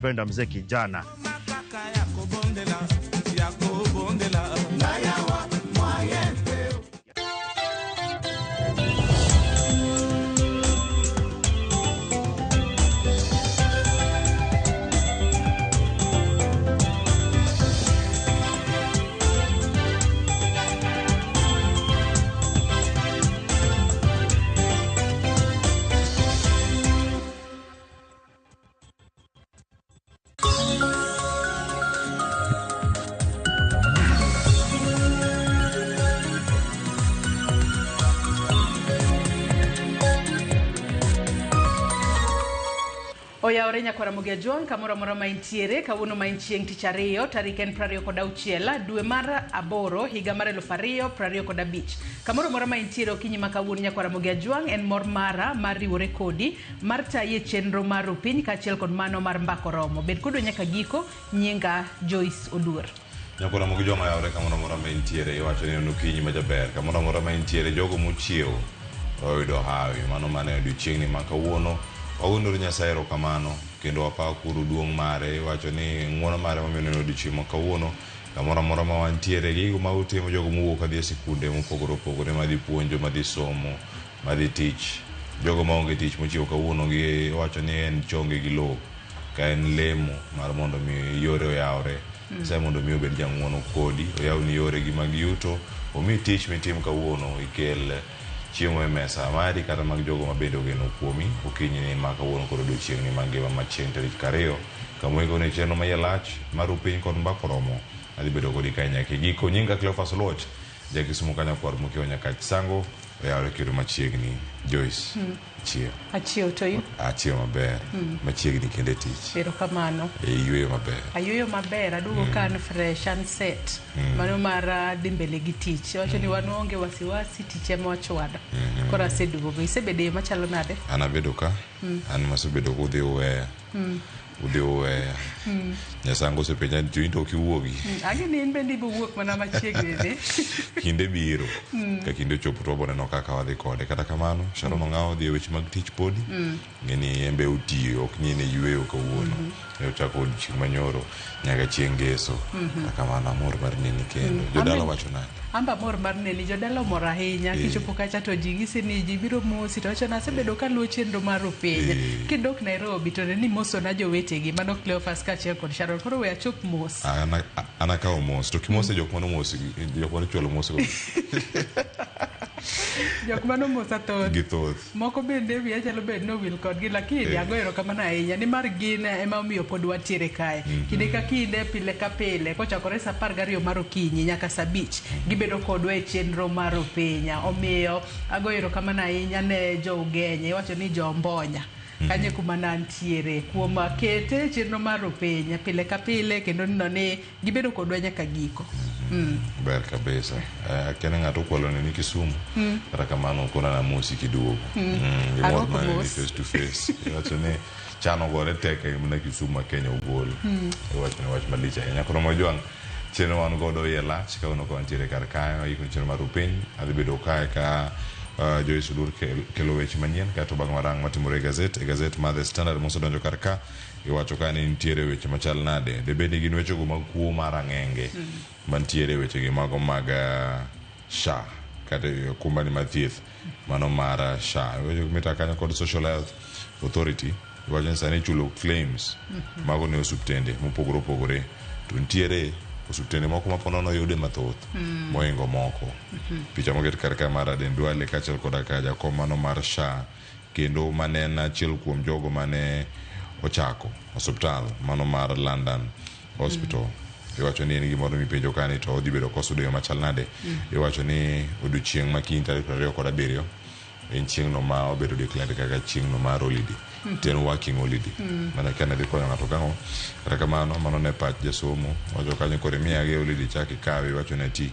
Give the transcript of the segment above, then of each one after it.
Penda mzee kijana. Oyawore nyakwara Ramogi Ajwang' kamoro amora ma intiere kawuono ma en chieng' tich ariyo tarik en 26 dwe mar aboro higa mar 2025. Kamoro amora ma intiere okinyi ma kawuono nyakwara Ramogi Ajwang' en mor mara mar riwore kodi mar tayi e chenro mar Rupiny kaachiel kod mano mar Mbako Romo. Bed kodwa nyaka giko, nyinga Joyce Oduor. Nyakwar Ramogi Jwang' oyawore kamoro amora ma intiere iwacho ni en okinyi ma jaber kamoro amora ma intiere jogo mochiewo oyudo hawi mano mana e odiochieng'ni ma kawuono wagonuru Nyasaye erokamano kendo wapakuru duong' mare iwacho ni ng'uono mare momiyo neno odiochieng' ma kawuono kamoro amora ma wantiere gigo ma utimo jogo mowuok kadhi e sikunde mopogore opogore madhi puonjo madhi somo madhi tich jogo maonge tich mochiewo kawuono gi iwacho ni en chonge gi lowo ka en lemo mar mondo mi yore oyawre Nyasaye mondo mi obed jang'uono kodi, oyawni yoregi mag yuto, omi tich mitim kawuono ikel chiemo e mesa mari kata mag jogo ma bende ogeno kuomi okinyini ma kawuono kod odiochieng'ni mangima ma chieng' tarik 2 kama waikoni chenro ma iye lach mar Rupiny kod Mbaka Oromo. Adhi bedo kodi kae nyaka e giko. Nyinga Cleophas Oluoch, ja Kisumu ka nyakwar Mokiewo Nyakach Sango, oyawore kendo machiegni. Joyce, Achiewo. Achiewo to in? Achiewo maber. Machiegni kendo e tich. Erokamano. E yueyo maber. Ayueyo maber, aduogo ka an fresh, an set. Mano mar dhi mbele gi tich. Wacho ni wan waonge wasiwasi, tich ema wachwado. Koro aseduogo. Isebedo e yo machalo nade? An abedo ka. An masebedo kudhi uweya. Udhi uweya. Nyasango osepenja ni to in to ok iwuogi. Ang'e ni in bende ibowuok mana machiegni ni. Kinde biro. Ka kinde ochopo to wabo neno kaka wadhi kode. Kata kamano, Sharon Ong'awo odhi e weche mag tich podi. Ng'e ni en be otiyo, ok ni en e yueyo kawuono. Ne ochako odiochieng' manyoro nyaka chieng' ngeso. Kata kamano amor mar neni kendo. Jodala wacho nade? Amba amor mar neni, jodala omor ahinya. Kichopo kacha to ji nyisi ni ji biro mosi to wacho ni asebedo kaluwo chenro mar Rupiny. Kidok Nairobi to ne ni mosona jowetegi, mano Cleophas kaachiel kod Sharon. Koro we achop mos. An akawo mos. To kimose jok mane omosi, jok mane ochwalo mos go. Jok mane omosa thoth. Gi thoth. Moko bende wiya nyalo bedo ni owil kodgi lakini ago erokamano ahinya nimar gin ema omiyo pod wantiere kae. Kinde ka kinde, pile ka pile, kochakore saa 12 mar okinyi nyaka saa 5 gibedo kodwa e chenro mar Rupinya. Omiyo ago erokamano ahinya ne jo Ugenya, iwacho ni jo Ombonya. Kanyo e kuma nantiere kuom kete chenro mar Rupinya pile ka pile kendo neno ni gibedo kodwa nyaka giko. Ber kabisa. Akia ni ng'ato okwalo neni Kisumu. Kata kamano okona namosi kiduogo. Gimor Arwako mar neni mos. face to face. Iwacho ni chano gore tek mana Kisumu ma Kenya ogol. Iwacho ni wach malich ahinya. Koro Mojwang' chenro wan godo iye lach kawuono ka wantiere kar kae waiko chenro mar Rupiny. Adhi bedo kae ka Joyce Oduor kelo weche manyien kaeto bang' warang matimore e gazet. E gazet mar The Standard mosedonjo kar ka iwacho ka ni nitiere weche machal nade. Debed ni gin wechego mag kuo mar ang'enge mantiere wechegi mago mag SHA kata okumbani mar thieth mano mar SHA. Weche mita kanyo kod Social Health Authority iwacho ni sani ichulo claims mago ne osuptende mopogore opogore to nitiere osuptende moko ma ponono oyude mathoth mohingo moko. Picha moket kar ka mar Aden Duale kaachiel koda ka jakom mano mar SHA kendo mane en achiel kuom jogo mane ochako osuptal mano mar London Hospital. Iwacho ni en gimoro mipenjo ka ni to odhi bedo kosudo e yo machal nade. Iwacho ni odiochieng' ma kiny tarik 27 en chieng'no ma obedo declared kaka chieng'no mar holiday. To en working holiday. Mana kia ni dhi konyo ng'ato gang'o. Kata kamano mano ne pach jasomo. Wacho kanyo koro imiyagi holiday chak ikawe iwacho ni ati.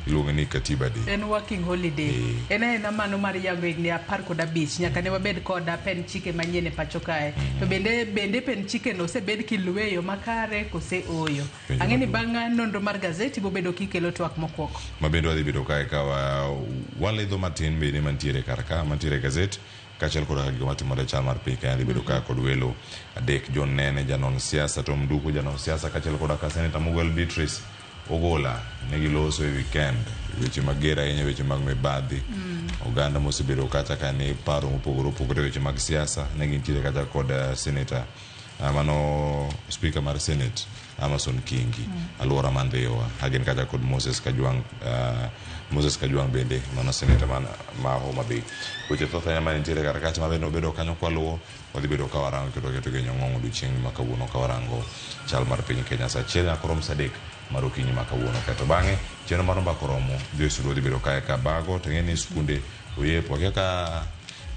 Iluonge ni Katiba Day. En working holiday. En aena mano mar yango higni 15 nyaka ne wabed koda pen chike manyien e pacho kae. To bende pen chike no osebed kiluwe e yo makare kose ooyo. Ang'e ni bang' nonro mar gazeti bobedo kikelo twak mokwongo. Ma bende wadhi bedo kae ka walidho matin bende mantiere kar ka mantiere e gazet. Kaachiel koda gigo matimore e chal mar piny Kenya dhi bedo ka kod welo adek John Nene janon siasa, Tom Nduku janon siasa kaachiel koda ka Senator Mugwel Beatrice Ogola ne giloso e weekend weche mager ahinya weche mag mibadhi oganda mosebedo kacha ka ni paro mopogore opogore weche mag siasa ne gintiere kacha kod senator mano speaker mar senate Amason Kingi aluora ma Ndhiwa ka gin kacha kod Moses Kajwang' Moses Kajwang' bende mano senator ma Homa Bay. Weche thoth ahinya manitiere kar kacha ma bende wabedo kanyo kwaluwo wadhi bedo ka warango kendo waketo gi nyong'ong odiochieng' ma kawuono ka warango chal mar piny Kenya saa achiel nyaka rom saa adek mar okinyi ma kawuono. Kaeto bang'e chenro mar mbaka oromo Joyce Odwa dhi bedo kae ka bago to ing'e ni skunde oyepo akia ka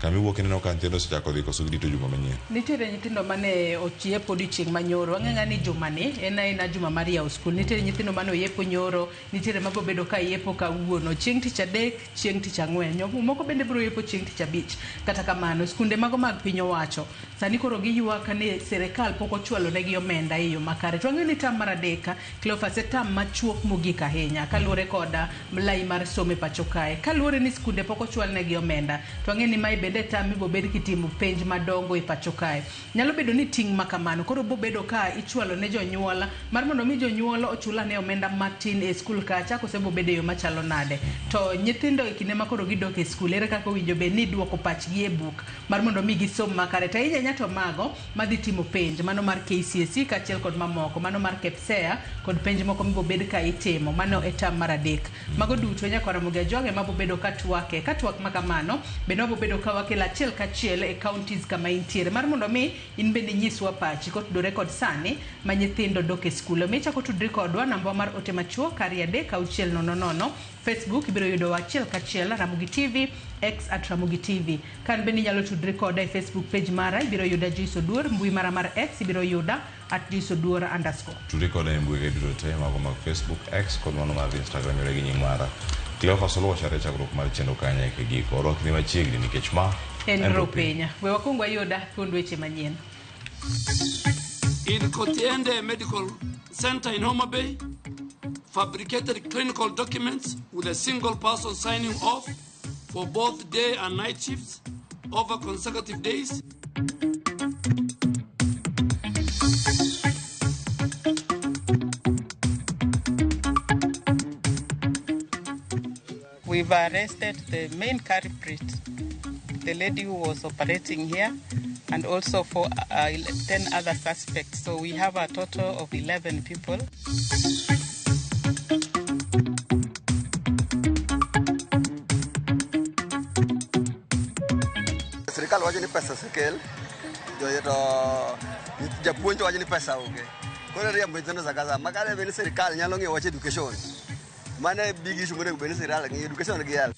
kama iwuok ineno ka nyithindo osechako dhi koso girito juma manyien. Nitiere nyithindo mane ochiepo odiochieng' manyoro. Wang'e ni jumani en aena juma mar yawo skul. Nitiere nyithindo mane oyepo nyoro, nitiere mabo bedo ka yepo kawuono. Chieng' tich adek, chieng' tich ang'wen. Moko bende biro yepo chieng' tich abich. Kata kamano, skunde mago mag piny owacho sani koro giywak ni sirikal pok ochwalo negi omenda e yo makare. To wang'eyo ni tam mar adek, Cleophas, e tam machuok mogik ahinya kaluwore kod mlai mar somo e pacho kae. Kaluwore ni skunde pok ochwal negi omenda, to wang'eyo ni mae bende tam mibobed kitimo penj madongo e pacho kae. Nyalo bedo ni ting' ma kamano koro bobedo ka ichwalo ne jonyuol mar mondo mi jonyuol ochul ane omenda matin e skul kacha kose bobedo e yo machalo nade. To nyithindo e kinde ma koro gidok e skul, ere kaka owinjo bed ni iduoko pachgi e buk mar mondo mi gisom makare. To ahinya ahinya to mago madhi timo penj, mano mar KCSE kaachiel kod mamoko, mano mar KPSEA kod penj moko mibobed ka itimo, mano e tam mar adek. Mago duto nyaka Ramogi Ajwang' ema bobedo ka twake. Ka twak ma kamano bende wabobedo ka wakelo achiel kachiel e counties kama intiere mar mondo mi in bende inyiswa pachi kotudore kod sani ma nyithindo dok e skul. Omiyo ichako tudri kodwa namba mar ote machuok 23600. Facebook ibiro yudowa achiel kachiel Ramogi TV, X at Ramogi TV. Kan bende inyalo tudri koda e Facebook page mara ibiro yuda Joyce Oduor, mbui mara mar X ibiro yuda at Joyce Oduor underscore. Tudri koda e mbui duto te mago mag Facebook, X kod mano mar Instagram yore gi nying mara. Cleophas Oluoch chare chakruok mar chenro kanyo e giko. Orwakni machiegni nikech ma en Ropenya. We wakwong wayuda thuond weche manyien. In Kotiende Medical Center in Homa Bay, fabricated clinical documents with a single person signing off for both day and night shifts over consecutive days. We've arrested the main culprit, the lady who was operating here, and also for 10 other suspects. So we have a total of 11 people. Sirikal wacho ni pesa osekel, to japuonj wacho ni pesa onge. Koro riembo nyithindo sa ka sa. Ma kata bed ni sirikal nyalo ng'iyo wach education. Mano e big issue monego bed ni sirikal ng'iyo education gi health.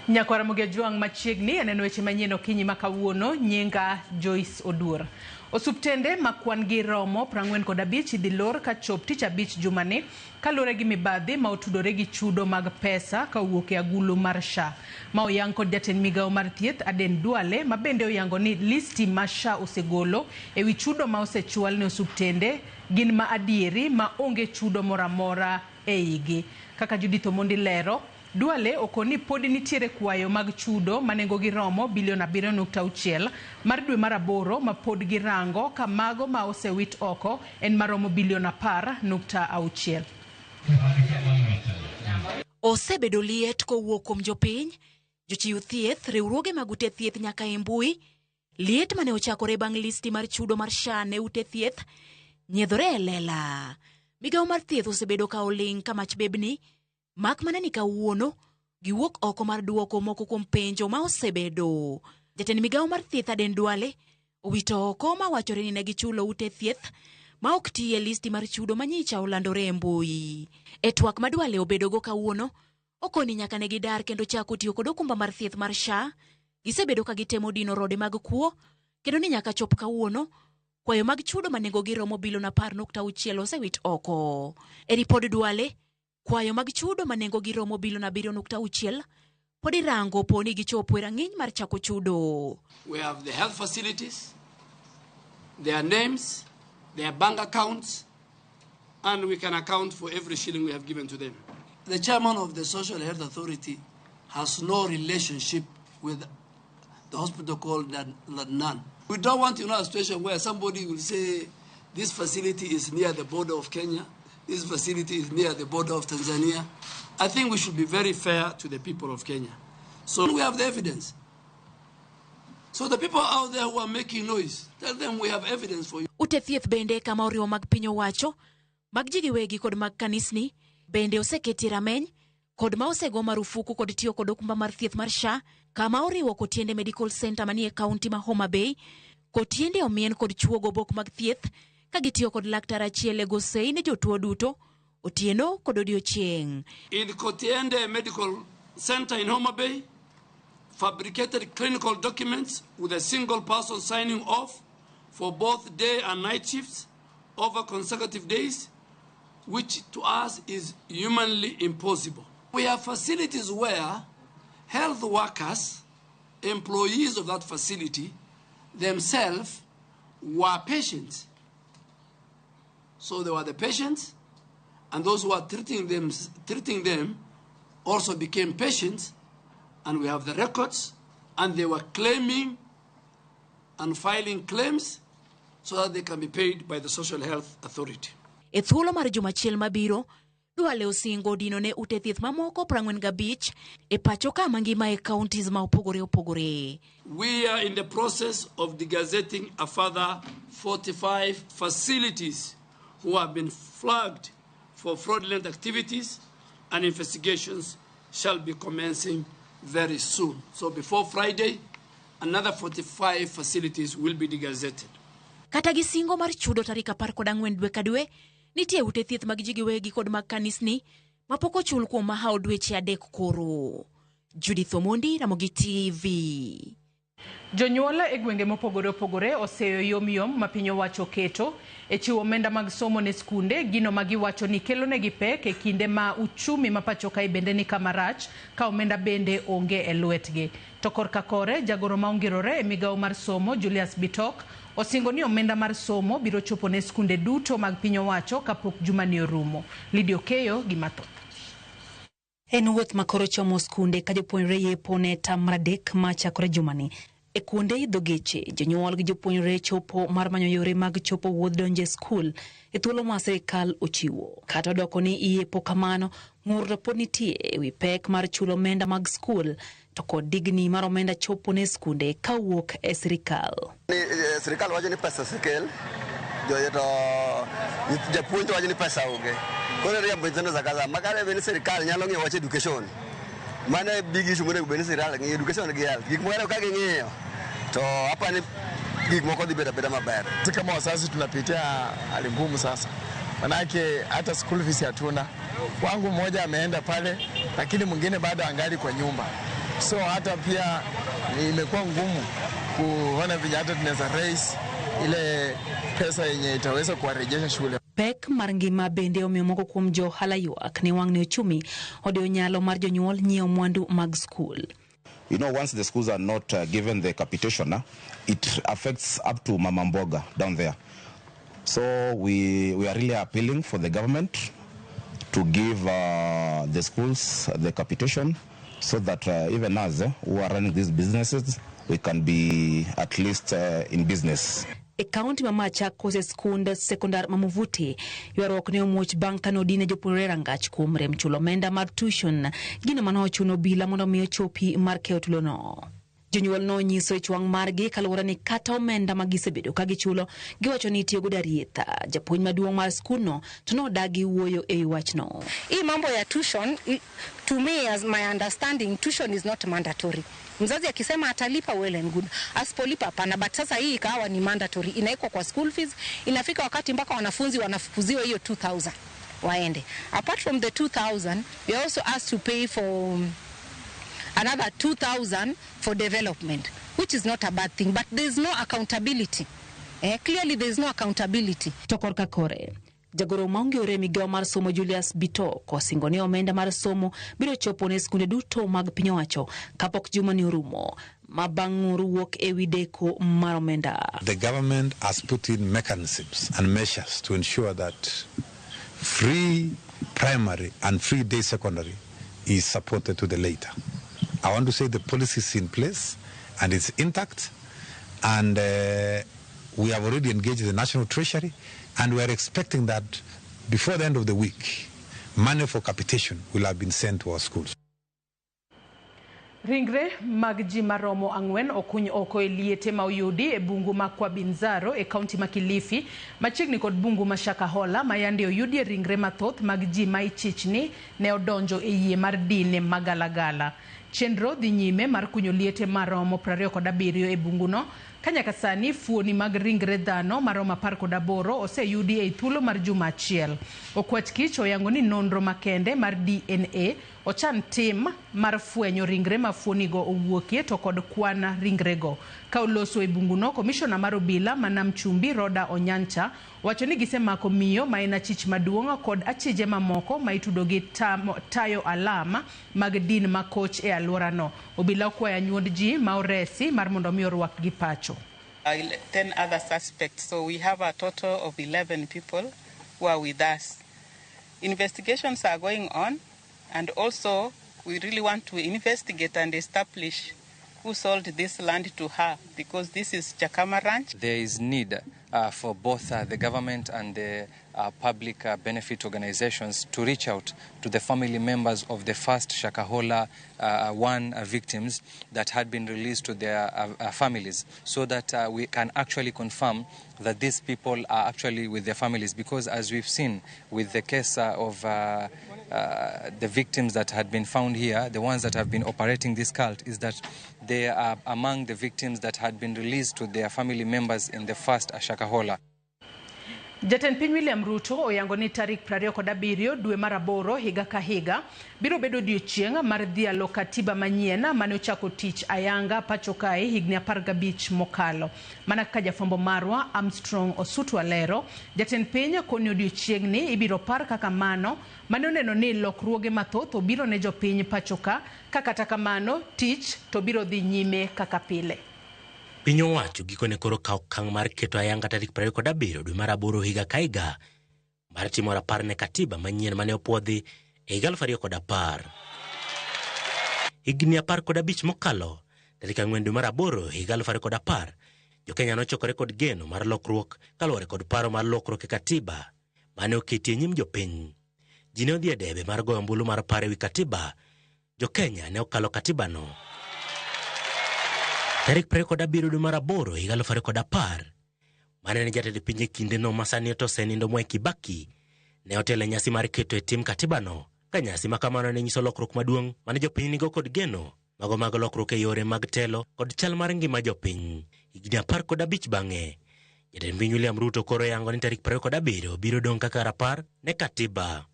Nyakwara Ramogi Ajwang' machiegni aneno weche manyien okinyi ma kawuono. Nyinga Joyce Oduor. Osuptende ma kwan gi romo 45 idhi lor kachop tich abich jumani kaluwore gi mibadhi ma otudore gi chudo mag pesa ka owuok e agulu mar SHA. Ma oyang kod jatend migawo mar thieth Aden Duale ma bende oyango ni listi ma SHA osegolo ewi chudo ma osechwal ne osuptende gin ma adieri ma onge chudo moro amora e igi. Kaka Judith Omondi lero, Duale okoni podi nitiere kwayo mag chudo ma nengogi romo bilion 7.6 mar dwe mar aboro ma pod girango ka mago ma osewit oko en maromo bilion 10.6. Osebedo liet kowuok kuom jopiny, jochiw thieth, riwruoge mag ute thieth nyaka e mbui. Liet mane ochakore bang' listi mar chudo mar SHA ne ute thieth nyiedhore e lela. Migawo mar thieth osebedo ka oling' ka mach bebni, mak mana ni kawuono giwuok oko mar duoko moko kuom penjo ma osebedo. Jatend migawo mar thieth Aden Duale owito oko ma wachore ni ne gichulo ute thieth ma ok ti e listi mar chudo manyicha olandore e mbui. E twak ma Duale obedogo kawuono, okoni nyaka ne gidar kendo chako tiyo kod okumba mar thieth mar SHA. Gisebedo ka gitemo dino rode mag kuo, kendo ni nyaka chop kawuono kwayo mag chudo ma nengogi romo bilion 10.6 osewit oko. E ripod Duale, kwayo mag chudo ma nengogi romo bilion 7.6 pod irango po ni gichopo e rang'iny mar chako chudo. We have the health facilities, Their names, their bank accounts, and we can account for every shilling we have given to them. The chairman of the Social Health Authority has no relationship with the hospital called Ladnan. We don't want a situation where somebody will say this facility is near the border of Kenya, this facility is near the border of Tanzania. I think we should be very fair to the people of Kenya. So we have the evidence. So the people out there who are making noise, tell them we have evidence for you. Ute thieth bende kama oriwo mag piny owacho, mag ji giwegi kod mag kanisni bende oseketie rameny kod ma osego marufuku kod tiyo kod okumba mar thieth mar SHA kama oriwo Kotiende Medical Center manie kaunti ma Homa Bay. Kotiende omien kod chuogo obok mag thieth ka gitiyo kod laktar achiel e go sei ne jotuo duto otieno kod odiochieng'. In Kotiende Medical Center in Homa Bay, fabricated clinical documents with a single person signing off for both day and night shifts over consecutive days, which to us is humanly impossible. We have facilities where health workers, employees of that facility, themselves were patients. So they were the patients, and those who are treating them also became patients, and we have the records, and they were claiming and filing claims so that they can be paid by the Social Health Authority. E thuolo mar juma achiel mabiro, Duale osingo dino ne ute thieth mamoko 45 e pacho ka mangima e counties ma opogore opogore. We are in the process of degazetting a further 45 facilities who have been flagged for fraudulent activities, and investigations shall be commencing very soon. So before Friday, another 45 facilities will be degazetted. Kata gi singo mar chudo tarik 14 dwe ka dwe, nitie ute thieth mag ji giwegi kod mag kanisni mapok ochul kuom mahawo dweche 3 koro. Judith Omondi, Ramogi TV. Jonyuol e gwenge mopogore opogore oseyo yom yom ma piny owacho oketo e chiwo omenda mag somo ne skunde, gino ma giwacho ni kelonegi pek e kinde ma uchumi ma pacho kae bende ni kama rach ka omenda bende onge e lwetgi. To korka kore, jagoro ma ongirore e migawo mar somo Julius Bitok osingo ni omenda mar somo biro chopo ne skunde duto mag piny owacho kapok jumani orumo. Lydia Okeyo gi mathoth. En wuoth ma koro chomo skunde ka jopuonjre yepo ne tam mar 3 machakore jumani. E kuonde idho geche, jonyuol gi jopuonjre chopo mar manyo yore mag chopo wuodh donjo e skul e thuolo ma sirikal ochiwo. Kata odoko ni iyepo kamano, ng'ur to pod nitie e wi pek mar chulo omenda mag skul to kod digni mar omenda chopo ne skunde kawuok e sirikal. Ni sirikal wacho ni pesa osekel, jo to japuonj to wacho ni pesa onge. Koro riembo nyithindo sa ka sa. Ma kare bed ni sirikal nyalo ng'iyo wach education. Mano e big issue monego bed ni sirikal ng'iyo, education gi health. Gik moko ka ging'iyo to apani gik moko dhi bedo abeda maber. Sisi kama wazazi tunapitia hali ngumu sasa, manake hata school fees hatuna. Wangu mmoja ameenda pale, lakini mwingine bado angali kwa nyumba, so hata pia imekuwa ngumu kuona venye hata tunaweza raise ile pesa yenye itaweza kuwarejesha shule. Pek mar ngima bende omiyo moko kuom jo ohala ywak ni wang'ni uchumi odewo nyalo mar jonyuol nyiewo mwandu mag skul. Once the schools are not given the capitation, it affects up to Mama Mboga down there. So we are really appealing for the government to give the schools the capitation so that even us who are running these businesses, we can be at least in business. E kaunti ma Machakos e skund sekondar ma Muvuti, ywaruok ne omuoch bang' kane odine jopuonjre rangach kuom rem chulo omenda mar tuition, gino mane ochuno obila mondo mi ochopi mar keyo tulono. Jonyuol nonyiso ich wang' margi kaluwore ni kata omenda ma gisebedo ka gichulo giwacho ni itiyo godo arietha. Japuonj maduong' mar skundno to nodagi wuoyo e wi wachno. Hii mambo ya tuition, to me, as my understanding, tuition is not mandatory. Mzazi akisema atalipa, well and good, asipolipa, hapana. But sasa hii ikawa ni mandatory, inawekwa kwa school fees. Inafika wakati mpaka wanafunzi wanafukuziwa hiyo 2000 waende. Apart from the 2000, we are also asked to pay for another 2000 for development, which is not a bad thing, but there is no accountability. Clearly there is no accountability. To korka kore, jagoro maongirore e migawo mar somo Julius Bitok osingo ni omenda mar somo biro chopo ne skunde duto mag piny owacho kapok juma ni orumo. Ma bang' ng'ur wuok e wi deko mar omenda. The government has put in mechanisms and measures to ensure that free primary and free day secondary is supported to the later. I want to say the policy is in place and it's intact, and we have already engaged the National Treasury, and we are expecting that before the end of the week, money for capitation will have been sent to our schools. Ringre mag ji maromo 4 okuny oko e liete ma oyudi e bungu ma Kwabinzaro e kaunti ma Kilifi machiegni kod bungu ma Shakahola ma yande oyudie ringre mathoth mag ji ma ichichni ne odonjo e yie mar dine magalagala. Chenro dhi nyime mar kunyo liete maromo 27 e bunguno ka nyaka sani fuoni mag ringre dhano maromo 18 oseyudi e thuolo mar juma achiel. Okwach Kich oyango ni nonro makende mar DNA ochan tim mar fwenyo ringre ma fuonigo owuokie to kod kwan ringrego. Ka oloso e bunguno, komishona mar obila ma Nam Chumbi Roda Onyancha wacho ni gisemako miyo ma en achich maduong' kod achije mamoko ma itudo gi tayo alama mag din ma koch e alworano. Obila okwayo anyuond ji ma oresi mar mondo mi orwakgi pacho. 10 other suspects, so we have a total of 11 people who are with us. Investigations are going on, and also we really want to investigate and establish who sold this land to her, because this is Chakama Ranch. There is need for both the government and the public benefit organizations to reach out to the family members of the first Shakahola 1 victims that had been released to their families, so that we can actually confirm that these people are actually with their families. Because as we've seen with the case of the victims that had been found here, the ones that have been operating this cult, is that they are among the victims that had been released to their family members in the first Shakahola. Jatend piny William Ruto oyango ni tarik 27 dwe mar 8 higa ka higa biro bedo odiechieng' mar dhialo katiba manyien mane ochako tich ayanga pacho kae higni 15 mokalo. Mana kaka jafwambo marwa Armstrong Osutu alero, jatend piny koni odiechieng'ni ibiro par kaka mano mane oneno ni lokruoge mathoth obiro ne jopiny pacho ka, kata kamano tich to biro dhi nyime kaka pile. Piny owacho gikone koro kawo okang' mar keto ayanga tarik 27 dwe mar 8 higa ka higa mar timo rapar ne katiba manyien mane opuodhi e higa 2010. Higni 15 mokalo, tarik 4 dwe mar 8 higa 2010, Jo-Kenya nochokore kod geno mar lokruok kaluwore kod paro mar lokruok e katiba mane oketi e nyim jopiny. Ji ne odhi e debe mar goyo ombulu mar paro ewi katiba. Jo-Kenya ne okalo katibano. Tarik 27 dwe mar 8 higa 2010, mane en jatend piny e kindeno ma sani to osenindo Mwai Kibaki ne otelo e nyasi mar keto e tim katibano, ka nyasi ma kamano ne nyiso lokruok maduong' mane jopiny nigo kod geno mago mag lokruok e yore mag telo kod chal mar ngima jopiny. Higni 15 bang'e, jatend piny William Ruto koro yango ni tarik 27 biro dong' kaka rapar ne katiba.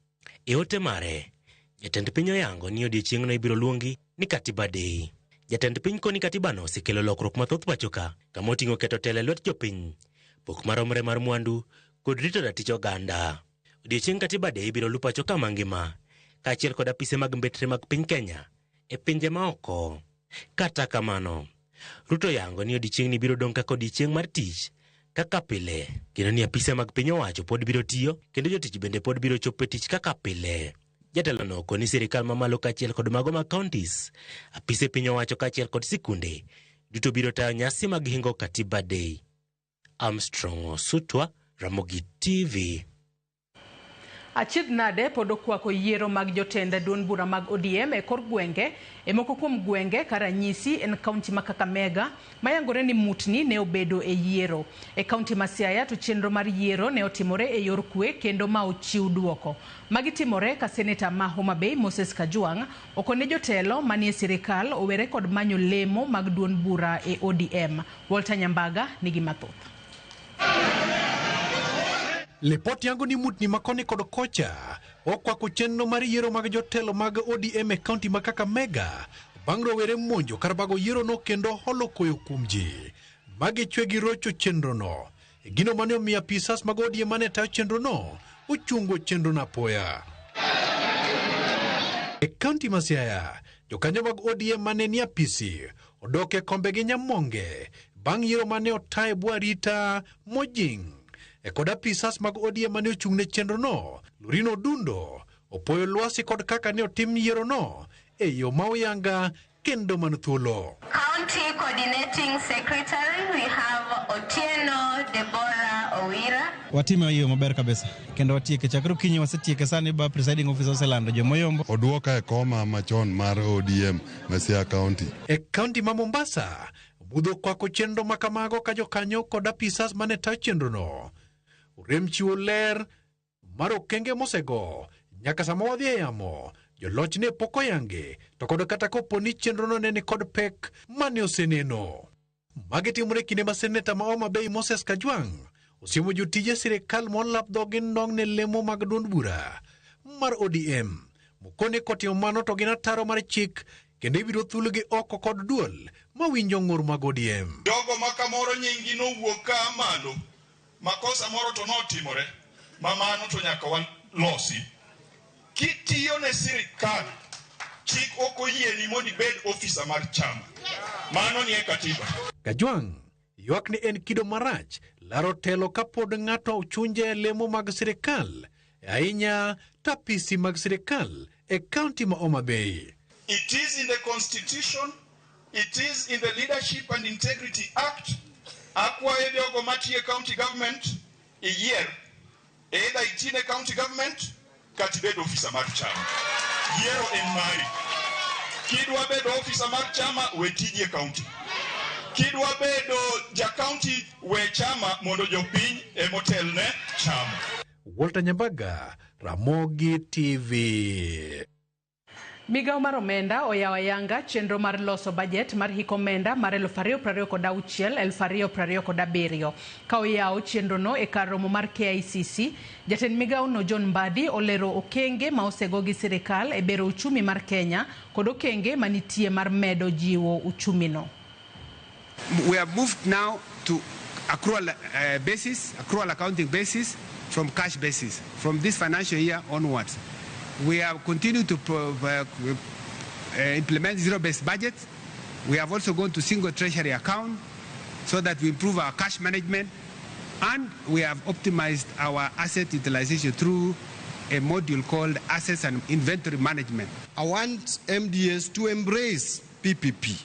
E ote mare, jatend piny oyango ni odiechieng'no ibiro luongi ni Katiba Day. Jatend piny koni katibano osekelo lokruok mathoth pacho ka, kama oting'o keto telo e lwet jopiny, pok maromre mar mwandu kod rito ratich oganda. Odiechieng' Katiba Day ibiro lu pacho ka mangima, kaachiel kod apise mag mbetre mag piny Kenya e pinje maoko. Kata kamano, Ruto yango ni odiechieng'ni biro dong' kaka odiechieng' mar tich kaka pile, kendo ni apise mag piny owacho pod biro tiyo kendo jotich bende pod biro chopo e tich kaka pile. Jatelo no okoni sirikal mamalo kaachiel kod mago mag counties, apise piny owacho kaachiel kod sikunde duto biro tayo nyasi mag hingo Katiba Day. Armstrong Osutwa, Ramogi TV. Achiedh nade pod okwako yiero mag jotend duond bura mag ODM e kor gwenge. E moko kuom gwenge ka ranyisi en kaunti ma Kakamega mayangore ni mutni ne obedo e yiero. E kaunti ma Siaya to chenro mar yiero ne otimore e yor kwe kendo ma ochiw duoko. Magi timore ka seneta ma Homa Bay Moses Kajwang' okone jotelo manie sirikal owere kod manyo lemo mag duond bura e ODM. Walter Nyambaga nigi mathoth. Lipot yango ni mutni makoni kod kocha okwako chenro mar yiero mag jotelo mag ODM e kaunti ma Kakamega bang' rowere monjo kar bago yiero no kendo holo koyo kuom ji magichwe gi rocho chenro no. Gino mane omiyo apisas mag ODM mane tayo chenro no ochungo chenro no apoya. E kaunti ma Siaya, Jokanyo mag ODM mane ni apisi odok e kombegi nyamonge bang' yiero mane ota e bwo arita mojing'. E kod apisas mag ODM mane ochung' ne chenrono, Lorino Odundo opoyo lwasi kod kaka ne otim yierono e yo ma oyanga kendo man thuolo. County Coordinating Secretary, we have Otieno Deborah Owira. Watime e yo maber kabisa kendo watieke chakre okinyi wasetieke sani ba presiding officer oselando jomoyombo. Oduoka e koma machon mar ODM ma Siaya County. E kaunti ma Mombasa, mudho kwako chenro ma kamago ka jokanyo kod apisas mane tayo chenrono orem chiwo ler mar okenge mosego nyaka sama wadhi e yamo joloch ne pok oyange to kod kata kopo ni chenrono ne ni kod pek mane oseneno. Magi timore kinde ma seneta ma Homa Bay Moses Kajwang' osiemo jotije sirikal molap dhogi nong' ne lemo mag duond bura mar ODM mokone kotimo mano to gin ataro mar chik kendo ibiro thulgi oko kod duol mawinjo ng'ur mag ODM. Jogo ma kamoro nyinggi nowuok ka malo, makosa moro to notimore, ma mano to nyaka walosi. Kitiyo ne sirikal, chik ok oyieni mondo ibed ofisa mar chama. Mano nie katiba. Kajwang' ywak ni en kido marach laro telo kapod ng'ato ochunje lemo mag sirikal, ahinya tapisi mag sirikal e kaunti ma Homa Bay. It is in the constitution, it is in the Leadership and Integrity Act. Akwayo jogo matiyo e county government iyier either iti ne county government kata ibed ofisa mar chama. Yiero en mari. Kidwa bedo ofisa mar chama, we tiji e county. Kidwa bedo ja county, we chama mondo jopiny emotelne chama. Walter Nyambaga, Ramogi TV. Migawo mar omenda oyawo ayanga chenro mar loso bajet mar hik omenda mar 2026-2027. Ka oyawo chenrono e kar romo mar KICC, jatend migawono John Mbadi olero okenge ma osego gi sirikal e bero uchumi mar Kenya kod okenge manitie mar medo jiwo uchumino. We have moved now to accrual basis, accrual accounting basis from cash basis from this financial year onwards. We have continued to implement zero-based budget. We have also gone to single treasury account so that we improve our cash management, and we have optimized our asset utilization through a module called Assets and Inventory Management. I want MDS to embrace PPP.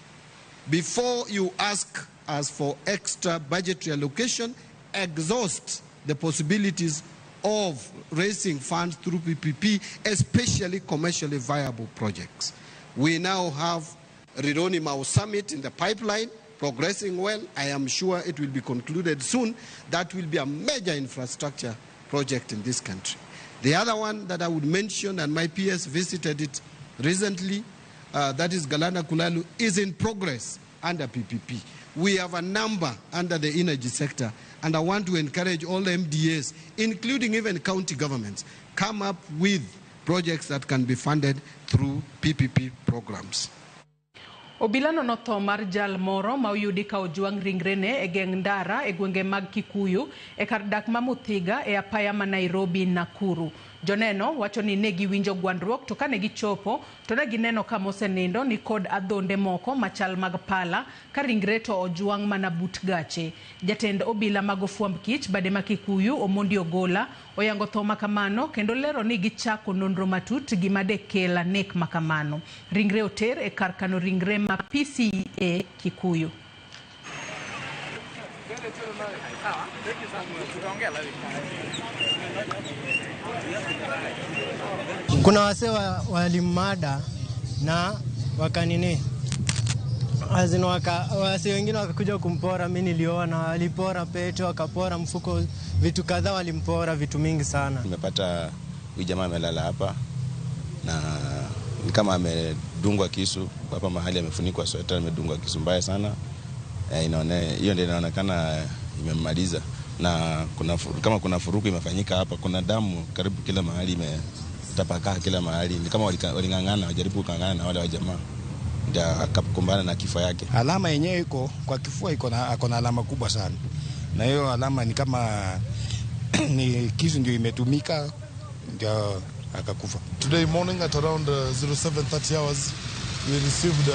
Before you ask us for extra budgetary allocation, exhaust the possibilities of raising funds through PPP, especially commercially viable projects. We now have Rironi Mau Summit in the pipeline, progressing well. I am sure it will be concluded soon. That will be a major infrastructure project in this country. The other one that I would mention, and my PS visited it recently, that is Galana Kulalu, is in progress under PPP. We have a number under the energy sector, and I want to encourage all MDAs, including even county governments, come up with projects that can be funded through PPP programs. Obila nono tho mar jal moro ma oyudi ka ojwang' ringrene e geng' ndara e gwenge mag Kikuyu e kar dak ma Muthiga e apaya ma Nairobi Nakuru. Joneno wacho ni ne giwinjo gwandruok to kane gichopo to ne gineno ka mosenindo ni kod adhonde moko machal mag pala ka ringre to ojwang' mana but gache. Jatend obila mag ofwamb kich bade ma Kikuyu Omondi Ogola oyango tho makamano kendo lero ni gichako nonro matut gima dekela nek makamano. Ringre oter e kar kano ringre ma PCEA Kikuyu. Kuna wase walimada na wakanini azino wase wengine wakakuja kumpora. Mimi niliona walipora pete, wakapora mfuko, vitu kadhaa walimpora, vitu mingi sana. Nimepata huyu jamaa amelala hapa na ni kama amedungwa kisu hapa mahali, amefunikwa sweta, amedungwa kisu mbaya sana. Hiyo ndio inaonekana imemmaliza. Na kama kuna furuku imefanyika hapa, kuna damu karibu kila mahali, imetapakaa kila mahali. Ni kama waling'ang'ana, wajaribu kung'ang'ana na wale wa jamaa, ndio akakumbana na kifo yake. Alama yenyewe iko kwa kifua, iko na alama kubwa sana, na hiyo alama ni kama ni kisu ndio imetumika ndio akakufa. Today morning at around 07:30 hours, We received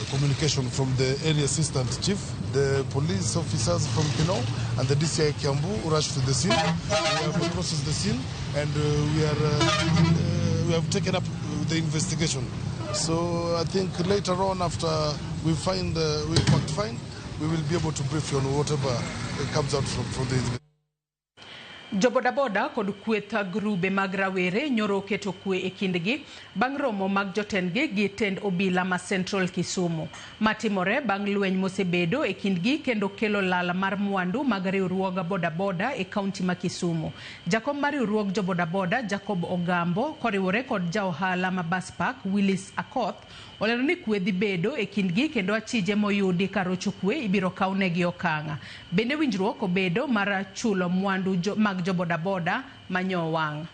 communication from the area assistant chief, the police officers from Kinoo, and the DCI Kiambu rushed to the scene. We have processed the scene, and we have taken up the investigation. So I think later on, after we find we fact find, we will be able to brief you on whatever comes out from the investigation. Jobodaboda kod kweth grube mag rawere nyoro keto kwe e kindgi bang' romo mag jotendgi gi tend obila ma Central Kisumu. Matimore bang' lweny mosebedo e kindgi kendo kelo lal mar mwandu mag riwruog bodaboda e kaunti ma Kisumu. Jakom mar riwruog jobodaboda Jacob Ogambo koriwore kod ja ohala ma Bus Park Willis Akoth olero ni kwe dhi bedo e kindgi kendo achije moyudi karocho kwe ibiro kawnegi okang'. Bende winjruok obedo mar chulo mwandu mag jobodaboda manyo wang'.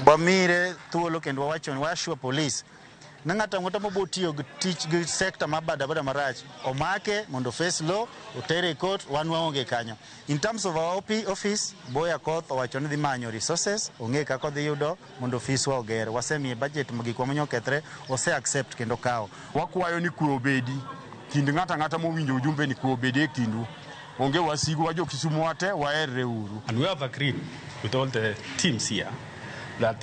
Wamire thuolo kendo wawacho ni washua police ni ng'ato ang'ata mabo tiyo gi tich gi sector mar bodaboda marach omake mondo face law otere e court, wan waonge kanyo. In terms of our OP office, Boya Koth owacho ni dhi manyo resources, ong'e kaka odhi yudo mondo ofiswa oger. Wasemiye budget gikwa manyo okethre, ose accept kendo kawo. Wakwayo ni kwe obedi kind ng'ato ang'ata mowinjo ujumbe ni kwe obedi e kindu. Onge wasigu wa jo Kisumu wate waherre uru. And we have agreed with all the teams here that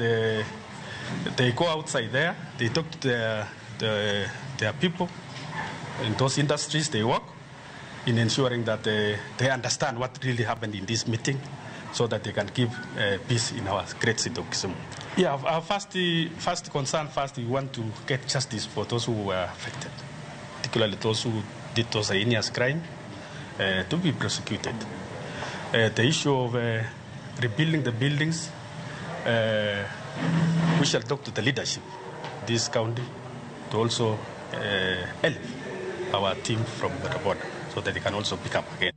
they go outside there, they talk to their people in those industries they work, in ensuring that they understand what really happened in this meeting so that they can give peace in our great city of Kisumu. Yeah, our first concern, first we want to get justice for those who were affected, particularly those who did those heinous crime, to be prosecuted. The issue of rebuilding the buildings, we shall talk to the leadership of this county to also help our team from Bodaboda so that they can also pick up again.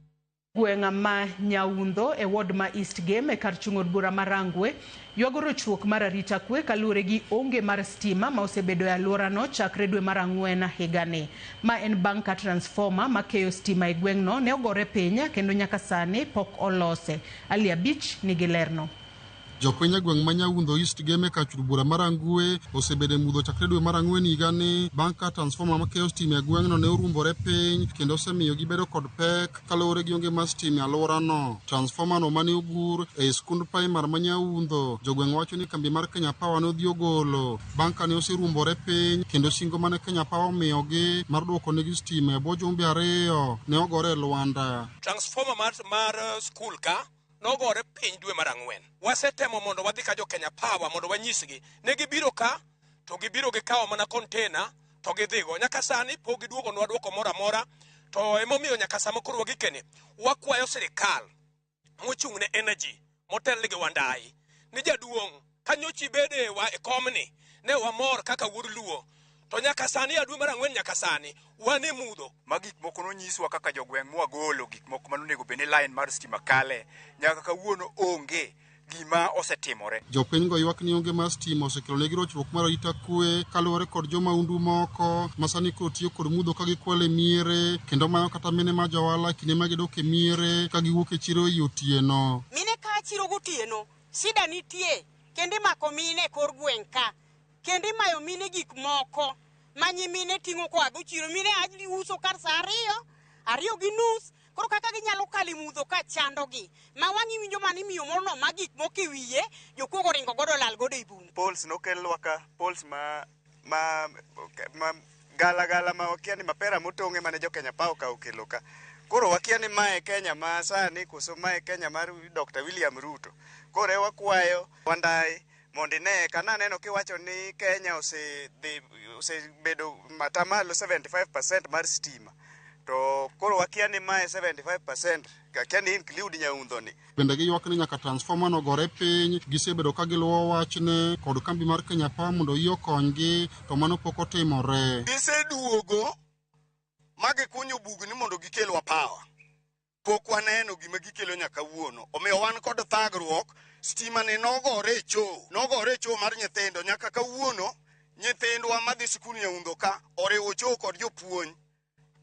Gweng' ma Nyaundho e ward ma East Game e kar chung' od bura ma Rangwe ywago rochruok mar arita kwe kaluwore gi onge mar stima ma osebedo e alworano chakre dwe mar ang'wen higani. Ma en bang' ka transformer makeyo stima e gweng'no ne ogore piny kendo nyaka sani pok olose. Ali Abich nigi lerno. Jopiny e gweng' ma Nyaundho East Game e kar chung' bura ma Rangwe osebedo e mudho chakre dwe mar ang'wen higani bang' ka transformer makeyo stima e gweng'no ne oruombore piny kendo osemiyo gibedo kod pek kaluwore gi onge mar stima e alworano. Transformer no mane ogur e skund primar ma Nyaundho, jogweng' wacho ni kambi mar Kenya Power ne odhi ogolo bang' ka ne oseruombore piny kendo singo mane Kenya Power omiyogi mar duoko negi stima e bwo jumbe 2 ne ogore e lwanda. Transformer mar skul ka nogore piny dwe mar ang'wen. Wasetemo mondo wadhi ka jo Kenya Power mondo wanyisgi. Ne gibiro ka to gibiro gikawo mana container to gidhigo. Nyaka sani pok giduogonwa duoko moro amora, to emomiyo nyaka sama koro wagikeni wakwayo sirikal mochung' ne energy motelne gi Wandai ni jaduong' kanyocha ibede e komni ne wamor kaka wuod Luo, to nyaka sani ya dwe mar ang'wen nyaka sani wan e mudho. Ma gik moko nonyiswa kaka jogweng' mwagolo gik moko manonego bed ni line mar stima kale nyaka kawuono onge gima osetimore. Jopiny go ywak ni onge mar stima osekelo negi rochruok mar arita kwe kaluwore kod jomahundu moko ma sani koro tiyo kod mudho ka gikwalo e miere kendo mayo kata mine ma johala kinde ma gidok e miere ka giwuok e chiro ei otieno. Mine ka chiro gotieno shida nitie kendo imako mine e kor gweng' ka kendo imayo mine gik moko ma nyimine ting'o koa go chiro. Mine uso kar saa 2:30 koro kaka ginyalo kalo e mudho ka chandogi ma wang' iwinjo mana imiyo moro no ma gik moko e wiye jokuogo oringo godo lal godo e bungu. Poles nokelwa ka, poles ma gala gala ma wakia ni mapera motong'e mane jo Kenya Power ka okelo ka. Koro wakia ni mae Kenya ma sani koso mae Kenya mar Dr. William Ruto. Koro e wakwayo Wandai mondo ine ka naneno kiwacho ni Kenya osebedo matamalo 75% mar stima. To koro wakia ni mae 75% kakia ni include Nyaundho ni. Bende giywak ni nyaka transformer no gore piny, gisebedo ka giluwo wachne kod kambi mar Kenya Power mondo oyie okonygi, to mano pok otimore. Giseduogo ma gikunyo bugni mondo gikelwa power. Pok waneno gima gikelo nyaka kawuono. Omiyo wan kod thagruok, stima ni nogore e choo, nogore e choo mar nyithindo nyaka kawuono. Nyithindwa madhi sikul Nyaundho ka oriwo choo kod jopuonj.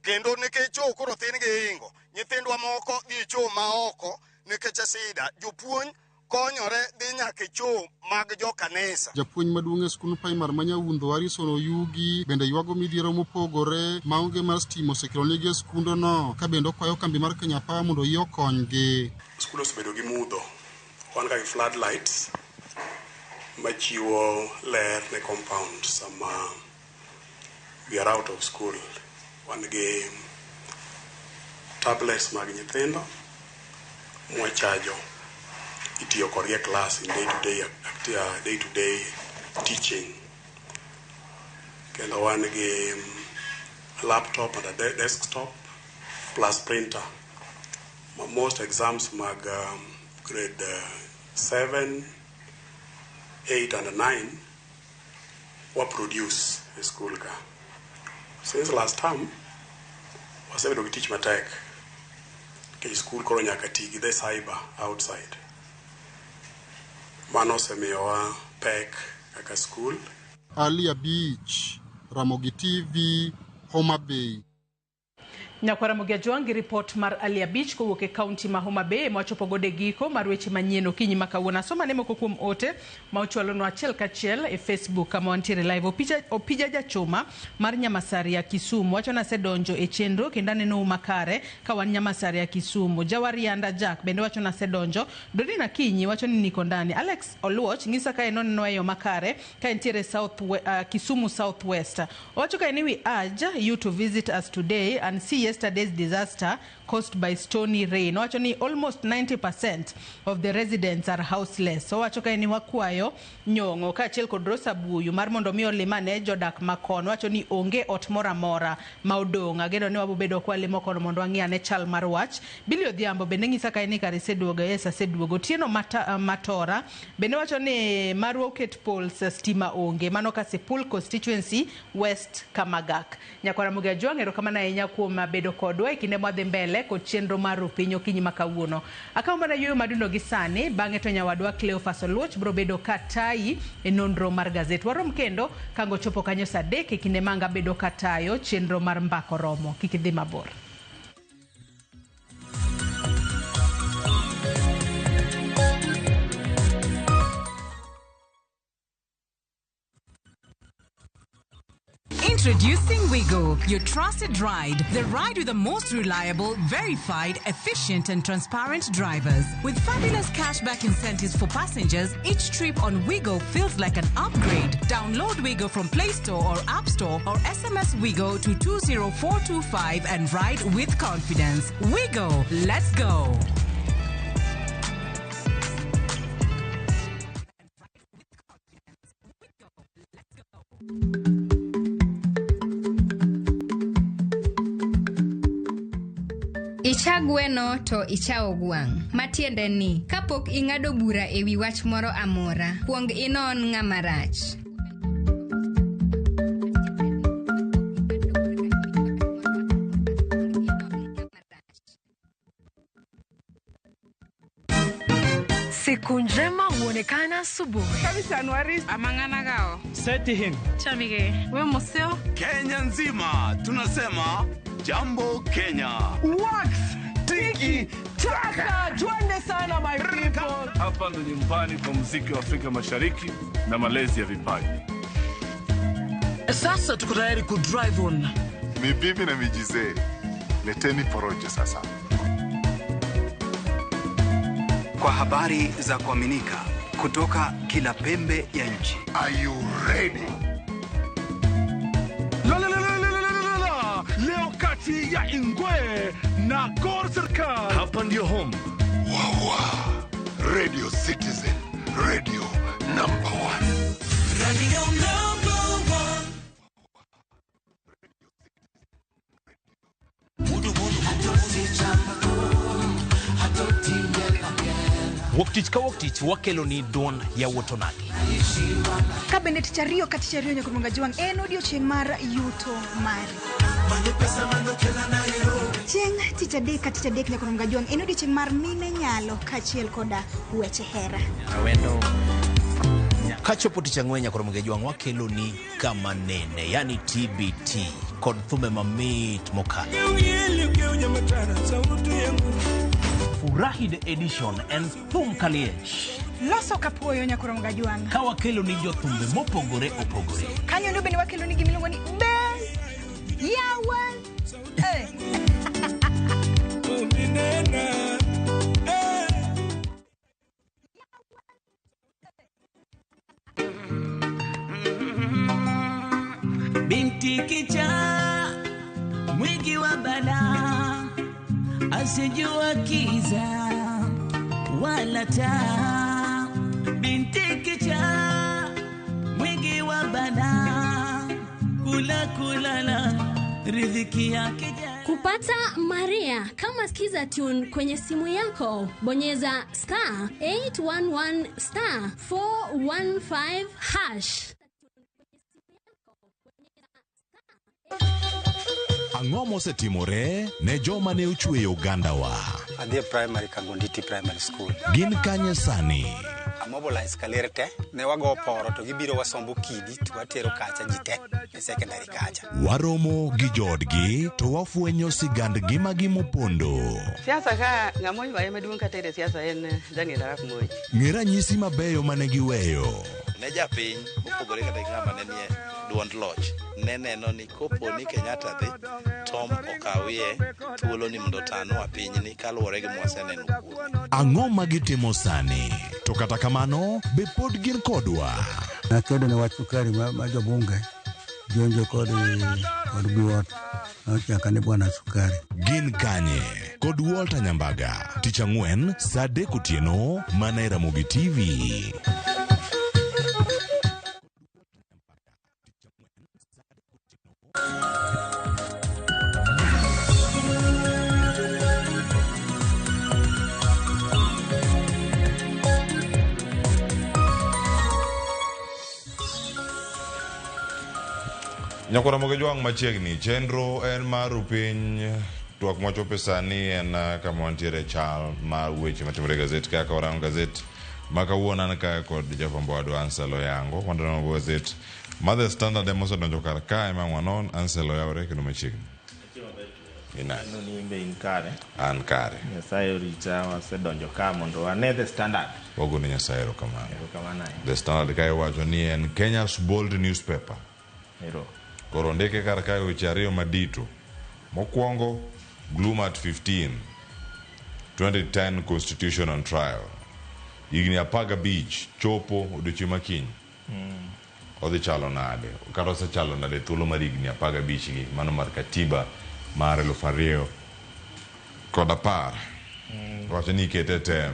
Kendo nikech choo koro thin gi ingo, nyithindwa moko dhi e choo ma oko nikech sida. Jopuonj konyore dhi nyaka e choo mag jokanisa. Japuonj maduong' e skund primar ma Nyawundho Harrison Oyugi bende ywago midhiero mopogore maonge mar stima osekelonegi e skundono ka bende okwayo kambi mar Kenya Power mondo oyie okonygi. Skul osebedo gi mudho. Wan ka gi floodlights machiwo ler ne compound sama we are out of school. Wan gi tablets mag nyithindo mwachajo itiyo kodgi e class in day to day teaching. Kendo wan gi laptop and a desktop plus printer. Most exams mag grade 7, 8 and 9 were produced e school ka. Since last term, wasebedo gi tich matek nikech school koro nyaka ti gi the cyber outside. Mano osemiyowa pek kaka school. Ali Abich, Ramogi TV, Homa Bay. Nyakwara Ramogi Ajwang' gi ripot mar Ali Abich kowuok e kaunti ma Homa Bay ema wachopo godo e giko mar weche manyien okinyi ma kawuono. Asoma ne moko kuom ote ma ochwalonwa achiel kachiel e Facebook kama wantiere live. Opija Jachuma mar Nyamasaria Kisumu wacho ni asedonjo e chenro kendo anenou makare ka wan Nyamasaria Kisumu. Jawarianda Jack bende wacho ni asedonjo. Dorina Akinyi wacho ni niko ndani. Alex Oluoch ng'isa ka en oneno e yo makare ka entiere Kisumu South West. Owacho ka en ni we urge you to visit us today and see yesterday's disaster caused by stony rain. Owacho ni almost 90% of the residents are houseless. Owacho ka en wakwayo nyong'o kaachiel kod Rosa Buyu mar mondo mi olimane jodak makono. Owacho ni onge ot moro amora ma odong'. Ageno ni wabobedo kwalimo kono mondo wang'i ane chal mar wach. Billy Odhiambo bende ng'isa ka en ni kare iseduogo. Yes, aseduogo. Otieno Matora bende wacho ni marwa oket poles stima onge. Mano Kasipul constituency West Kamagak. Nyakwara Ramogi Ajwang' erokamano ahinya kuom bedo kodwa e kinde mwadhi mbele kod chenro mar Rupiny okinyi ma kawuono. Akawo mana yueyo madundo gi sani, bang'e to nyawadwa Cleophas Oluoch biro bedo ka tayi e nonro mar gazet. Warom kendo kango chopo kanyo saa 3 e kinde manga bedo ka tayo chenro mar Mbako Romo. Kik idhi mabor. Introducing Wigo, your trusted ride. The ride with the most reliable, verified, efficient, and transparent drivers. With fabulous cashback incentives for passengers, each trip on Wigo feels like an upgrade. Download Wigo from Play Store or App Store or SMS Wigo to 20425 and ride with confidence. Wigo, let's go. Icha gweno to ichawo gwang'. Matiende ni, kapok ing'ado bura e wi wach moro amora, kuong inon ng'ama rach. Siku njema huonekana asubuhi. Amanganagao. Setihim. Chamige. We museo. Kenya nzima tunasema Jambo Kenya. Wax tiki taka. Twende sana my people. Hapa ndo nyumbani kwa muziki wa Afrika Mashariki na malezi ya vipaji. Sasa tuko tayari ku drive on. Mibibi na mijizee. Leteni porojo sasa. Kwa habari za kuaminika kutoka kila pembe ya nchi. Are you ready? La la la la la la la. Leo kati ya Ingwe na Gor Serikal. Hapa ndio home. Wawa. Radio Citizen. Radio number 1. Radio number 1. Wuok tich ka wuok tich wakelo ni duond yawuot onagi. Ka bende tich ariyo ka tich ariyo nyaka Juang' en odiochieng' mar yuto mari. Chieng' tich adek ka tich adek nyaka Juang' en odiochieng' mar mine nyalo kaachiel koda weche hera. Awendo. Kachopo tich ang'wen nyaka Juang' wakelo ni kama nene, yani TBT kod thumbe mamit mokalo. Furahi the Edition and Thum Kaliech. Loso kapuoyo nyakoro Mgajwang'. Ka wakelo ni jothumbe mopogore opogore. Kanyo endo bende wakelo ni gimiluongo ni Bel Yawa. Eh. Binti kichaa mwingi wa balaa, asijua kiza wala taa. Binti kichaa mwingi wa balaa, kula kulala riziki yake. Kupata Maria kama Skiza Tune kwenye simu yako, bonyeza star 811 star 415 hash. Ang'o mosetimore ne joma ne ochweyo ogandawa? Adhi e primary Kagonditi Primary School. Gin kanye sani? Amobilize kaler te, ne wago poro to gibiro wasombo kidi to watero kacha ji te e secondary kacha. Waromo gi joodgi to wafwenyo sigand ngimagi mopondo. Siasa ka ng'ama oywaye maduong' kata e siasa en Daniel Arap Moi. Ng'e ranyisi mabeyo mane giweyo. Ne japiny mopogore kata gi ng'ama ne nie duond loch ne neno ni kopo ni Kenyatta dhi Tom okawie thuolo ni mondo otanwa pinyni kaluwore gi mwaseneno kuome. Ang'o ma gitimo sani? To kata kamano, be pod gin kodwa? Nakedo ne wach sukari ma jobunge jonjo kod biwot nochaka ni bwana sukari. Gin kanye? Kod Walter Nyambaga, tich ang'wen saa 3 otieno mana e Ramogi TV. Nyakora Ramogi Jwang' machiegni, chenro en mar piny twak mwachope sani en kama wantiere chal mar weche matimore e gazet kaka warango gazet ma kawuono an kae kod jafwambo wadwa Ansel Oyango. Waneno gazet ma The Standard ema osedonjo kar kae ma wanon. Ansel oyawore kendo machiegni. Ineno ni in be in kare. An kare. Nyasaye orita wasedonjo ka mondo wane The Standard. Wagone Nyasaye erokamano. Erokamano ahinya. The Standard kae wacho ni en Kenya's bold newspaper. Ero. Koro ndike kar kae weche ariyo madito. Mokwongo, Gloom at 15, 2010 Constitution on Trial. Higni 15 chopo odiochieng' makiny. Odhi chalo nade? Kata osechalo nade thuolo mar higni 15 gi, mano mar katiba mar 2010. Wacho ni ikete tem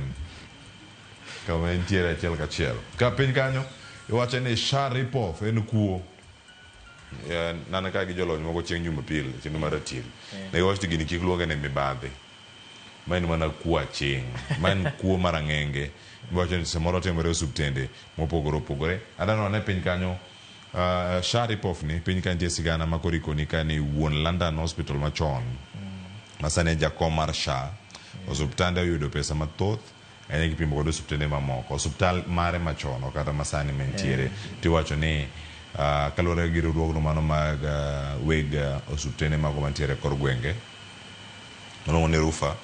kama entiere achiel kachiel. Ka piny kanyo, iwacho ni SHA rip-off en kuo. Nana ka gi jolony moko chieng' Jumapil, chenro mar ratiri. Ne giwacho ni gini kik luonge ni mibadhi. Ma en mana kuo aching'. Ma en kuo mar ang'enge. Iwacho ni samoro timore e osiptende mopogore opogore. Aneno ane piny kanyo, SHA rip-off ni, piny ka nitie sigana ma koro ikoni ka ni wuon London Hospital machon, ma sani en jakom mar SHA, osiptande oyudo pesa mathoth ahinya kipimo kod osiptende mamoko. Osiptal mare machon, ok kata masani mantiere. Tiwacho ni kaluwore gi riwruogno mano mag weg osiptende mago mantiere kor gwenge miluongo ni RUPHA,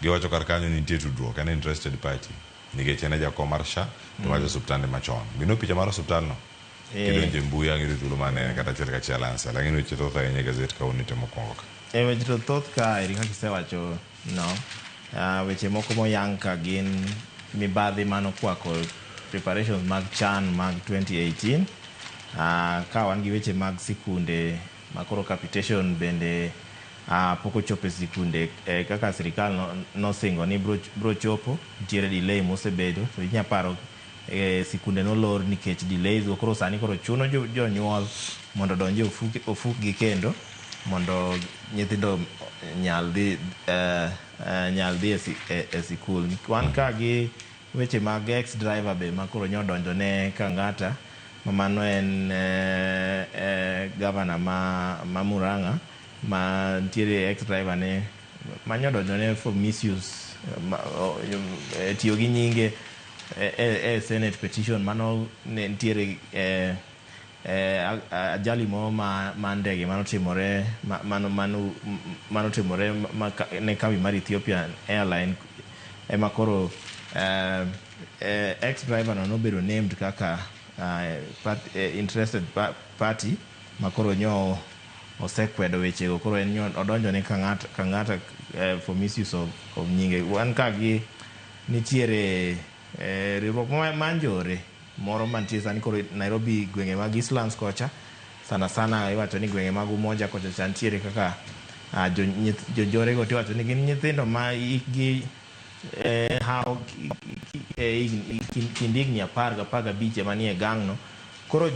giwacho kar kanyo ni nitie tudruok, en interested party nikech en e jakom mar SHA to wacho osiptande machon. Gino picha mar osiptal no kidonjo e mbui ang' iyudo thuolo mar nene kata achiel kachiel Ansel. Ang'e ni weche thoth ahinya e gazet kawuono ite mokwongo ka. Weche to thoth ka eri kaka isewacho no, weche moko moyang ka gin mibadhi manokwako preparations mag CHAN mag 2018. Ka wan gi weche mag sikunde makoro capitation bende pok ochopo e sikunde kaka sirikal nosingo ni bro chopo, nitiere delay mosebedo. To inya paro sikunde nolor nikech delays go, koro sani koro chuno jonyuol mondo odonj e ofukgi kendo mondo nyithindo nyal dhi e sikul. Wan ka gi weche mag ex driver be makoro nyodonjo ne Kang'ata, mano en governor ma Murang'a ma nitiere ex driver ne manyodonjo ne for misuse tiyo gi nyinge e Senate petition mano ne nitiere ajali moro ma ndege manotimore manotimore ne kambi mar Ethiopian Airline ema koro Ex driver no nobedo named kaka interested party makoro nyo osekwedo wechego. Koro en nyo odonjo ne Kang'ata for misuse of nyinge. Wan ka gi nitiere riwruok ma njore moro mantie sani koro Nairobi, gwenge mag Eastlands kocha, sana sana iwacho ni gwenge mag Umoja kocha cha nitiere kaka jonjore go, tiwacho ni gin nyithindo ma hikgi hawo kind higni 10 gi 15 ema nie gang no. Koro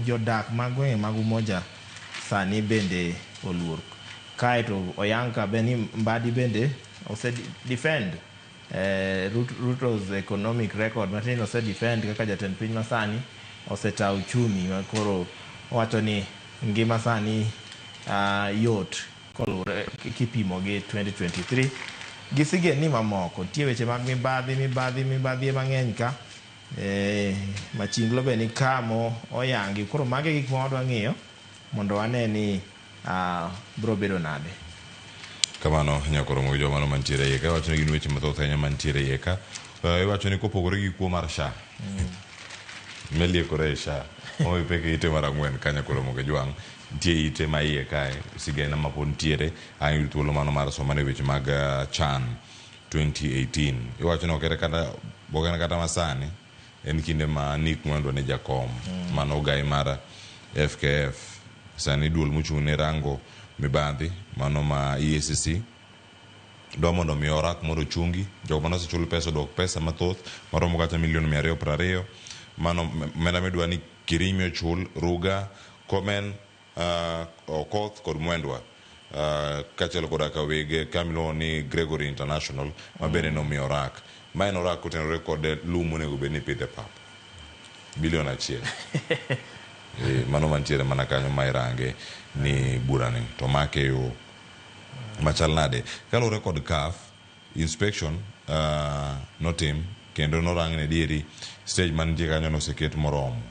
jodak mag gwenge mag Umoja sani bende oluor. Kaeto oyang ka be ni Mbadi bende ose defend Ruto's economic record matin, ose defend kaka jatend piny masani oseta uchumi ma koro owacho ni ngima sani yot koluwore kipimo gi 2023 gi sigendni mamoko. Nitie weche mag mibadhi, mibadhi, mibadhi mang'eny ka machinglo be ni ka mo oyangi. Koro magi e gik ma wadwa ng'iyo mondo wane ni bro bedo nade. Kamano nyakoro mo joma no mantiere iye ka, iwacho ni gin weche mathoth ahinya mantiere iye ka. Iwacho ni kopogore gi kuo mar SHA meliekore e SHA omi pek ite mar 4 ka nyakoro mo jwang' nitie ite ma iye kae sigana ma pod nitiere. Ang' yud thuolo mano mar somane weche mag CHAN 2018. Iwacho ni ok en kata masani, en kinde ma Nick Mwendwa ne jakom mano ogai mar FKF. Sani duol mochung' ne rango mibadhi mano ma EACC dwa mondo mi orak mondo ochungi jogo mane osechul pesa odwok pesa mathoth maromo kata milion 220. Mano omenda midwa ni Kirimi ochul, Ruga, Komen, Okoth kod Mwendwa, kaachiel koda ka weg kambi miluongo ni Gregory International ma bende nomiyo orak. Ma en orak kotenore kod lum monego bed ni ipidho e pap bilion 1. Mano mantiere mana kanyo ma irange ni burani to make yo machal nade. Kaluwore kod CAF inspection notim kendo norang ne dieri stage mantie kanyo noseket moromo,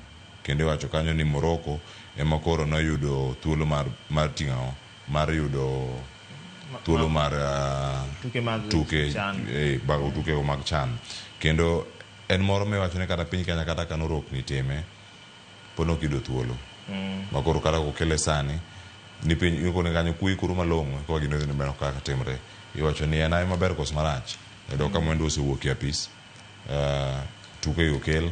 kendo iwacho kanyo ni Morocco ema koro noyudo thuolo mar ting'o mar yudo thuolo mar tuke mag tuke CHAN. Bago tuke mag CHAN. Kendo en moro miwacho ni kata piny Kenya kata ka norokni time pod ok yudo thuolo ma koro kata kokele sani ni piny ikone kanyo kuikuru malong'o koka gino dhi mbele kaka timre. Iwacho ni en ayo maber koso marach. Yudo ka Mwendwa osewuok e apis, tuke okel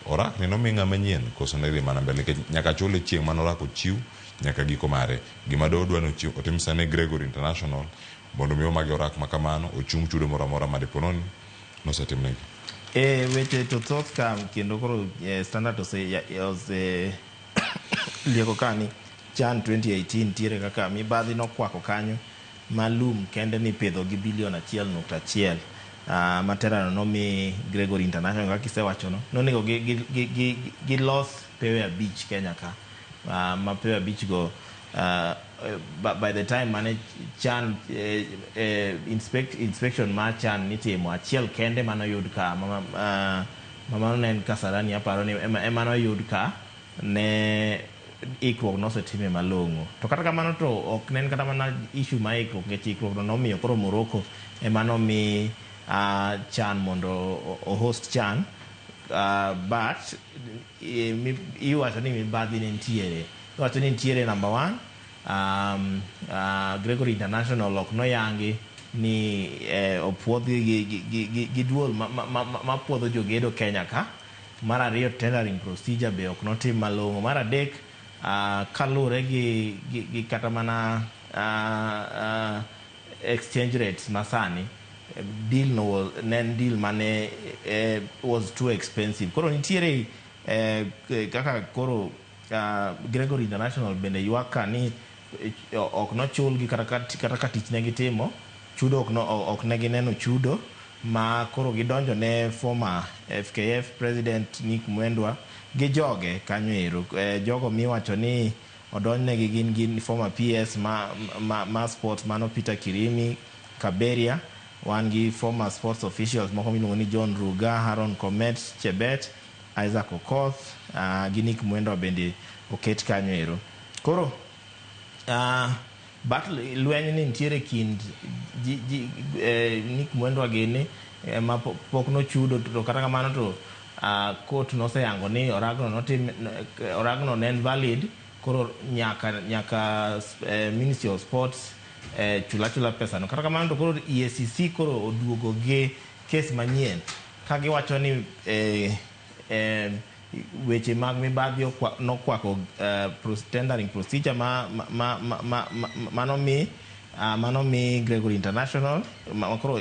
orak ni nomi ng'ama nyien koso ne dhi mana mbele, nikech nyaka chule chieng' mane orak ochiw nyaka giko mare. Gima dodwa ni otim sani Gregory International mondo mi omagi orak ma kamano ochung chudo moro amora ma dipo noni nosetimnegi. Weche to thoth ka kendo koro Standard ose lieko ka ni CHAN 2018 nitiere kaka mibadhi nokwako kanyo ma lum kende nipidho gi bilion 1.1. Materano nomi Gregory International kaka isewachono nonego gilos pewe 5 Kenya ka, ma pewe 5 go by the time mane CHAN inspection mar CHAN nitimo, achiel kende manoyud ka mano ne en Kasarani, aparo ni ema noyud ka ne ikruok nosetime malong'o. To kata kamano to ok ne en kata mana issue ma ikruok, nikech ikruok no nomiyo koro Morocco ema nomi CHAN mondo o host CHAN, but iwacho ni mibadhi ne nitiere. Iwacho ni nitiere number 1, Gregory International ok noyangi ni opuodhi gi duol ma puodho jogedo Kenya ka. Mar 2, tendering procedure be ok notim malong'o. Mar 3, kaluwore gi kata mana exchange rates masani, deal no ne en deal mane was too expensive. Koro nitiere kaka koro Gregory International bende ywak ka ni ok nochulgi kata ka tich ne gitimo, chudo ok ne gineno chudo ma koro gidonjo ne former FKF president Nick Mwendwa gi joge kanyo ero. Jogo miwacho ni odonjnegi gin former PS ma sports mano Peter Kirimi Kaberia, wan gi former sports officials moko miluongo ni John Ruga, Haron Komet Chebet, Isaac Okoth, gi Nick Mwendwa bende oket kanyo ero. Koro battle lweny ni nitiere kind Nick Mwendwa gini Ema pok nochudo, to kata kamano to court noseyango ni oragno notim, oragno ne en valid. Koro nyaka Ministry of Sports chula chula pesa no. Kata kamano to koro EACC koro oduogo gi kes manyien ka giwacho ni weche mag mibadhi nokwako tendering procedure ma mano mi Gregory International ma koro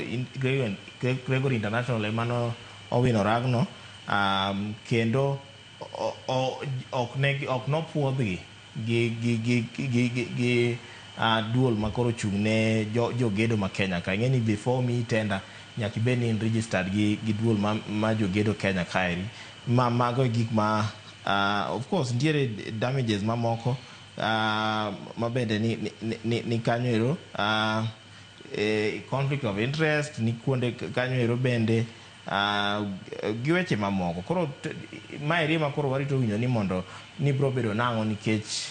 Gregory International ema no owino ragno, kendo ok nopuodhgi gi duol ma koro ochung' ne jogedo ma Kenya ka. Ing'e ni before mi tender nyaka ibed ni in registered gi duol ma jogedo Kenya kaeri. Ma mago e gik ma of course nitiere damages mamoko ma bende ni kanyo ero, conflict of interest ni kuonde kanyo ero bende, gi weche mamoko. Koro maeri ema koro warito winjo ni mondo ni biro bedo nang'o, nikech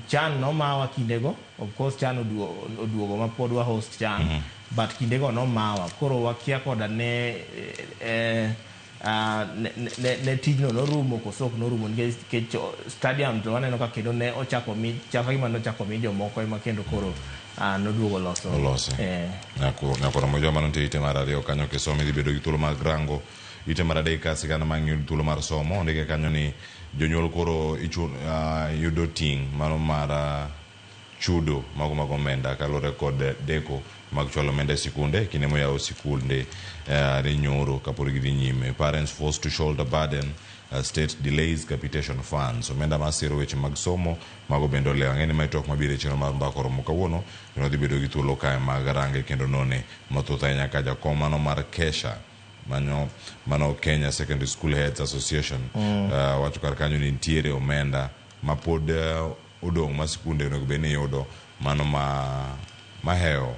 CHAN nomawa kindego. Of course CHAN oduogo ma pod wa host CHAN, but kindego nomawa. Koro wakia koda ne tijno norumo koso ok norumo, nikech stadium to waneno ka kendo ne ochako mi chaka gima nochako mi jomoko ema kendo koro noduogo loso. Olose. Nyakoro mojo mano nitie ite mar ariyo kanyo. Kisomo idhi bedo gi thuolo mag rango ite mar adek ka sigana mang' yudo thuolo mar somo. Ondike kanyo ni jonyuol koro yudo ting' mano mar chudo mago mag omenda kaluwore kod deko mag chwalo omenda e sikunde kinde moyaw sikunde ni nyoro kapod gidhi nyime. Parents forced to shoulder burden, state delays capitation funds. Omenda masiro weche mag somo mago bende olewo. Ang'e ni mae twak mabiro e chenro mar mbaka oromo kawuono, kendo dhi bedo gi thuolo kae mag range kendo none mathoth ahinya ka jakom mano mar Kesha mano Kenya Secondary School Heads Association wacho kar kanyo ni nitiere omenda ma pod odong' ma sikunde onego bed ni yudo mano ma mahewo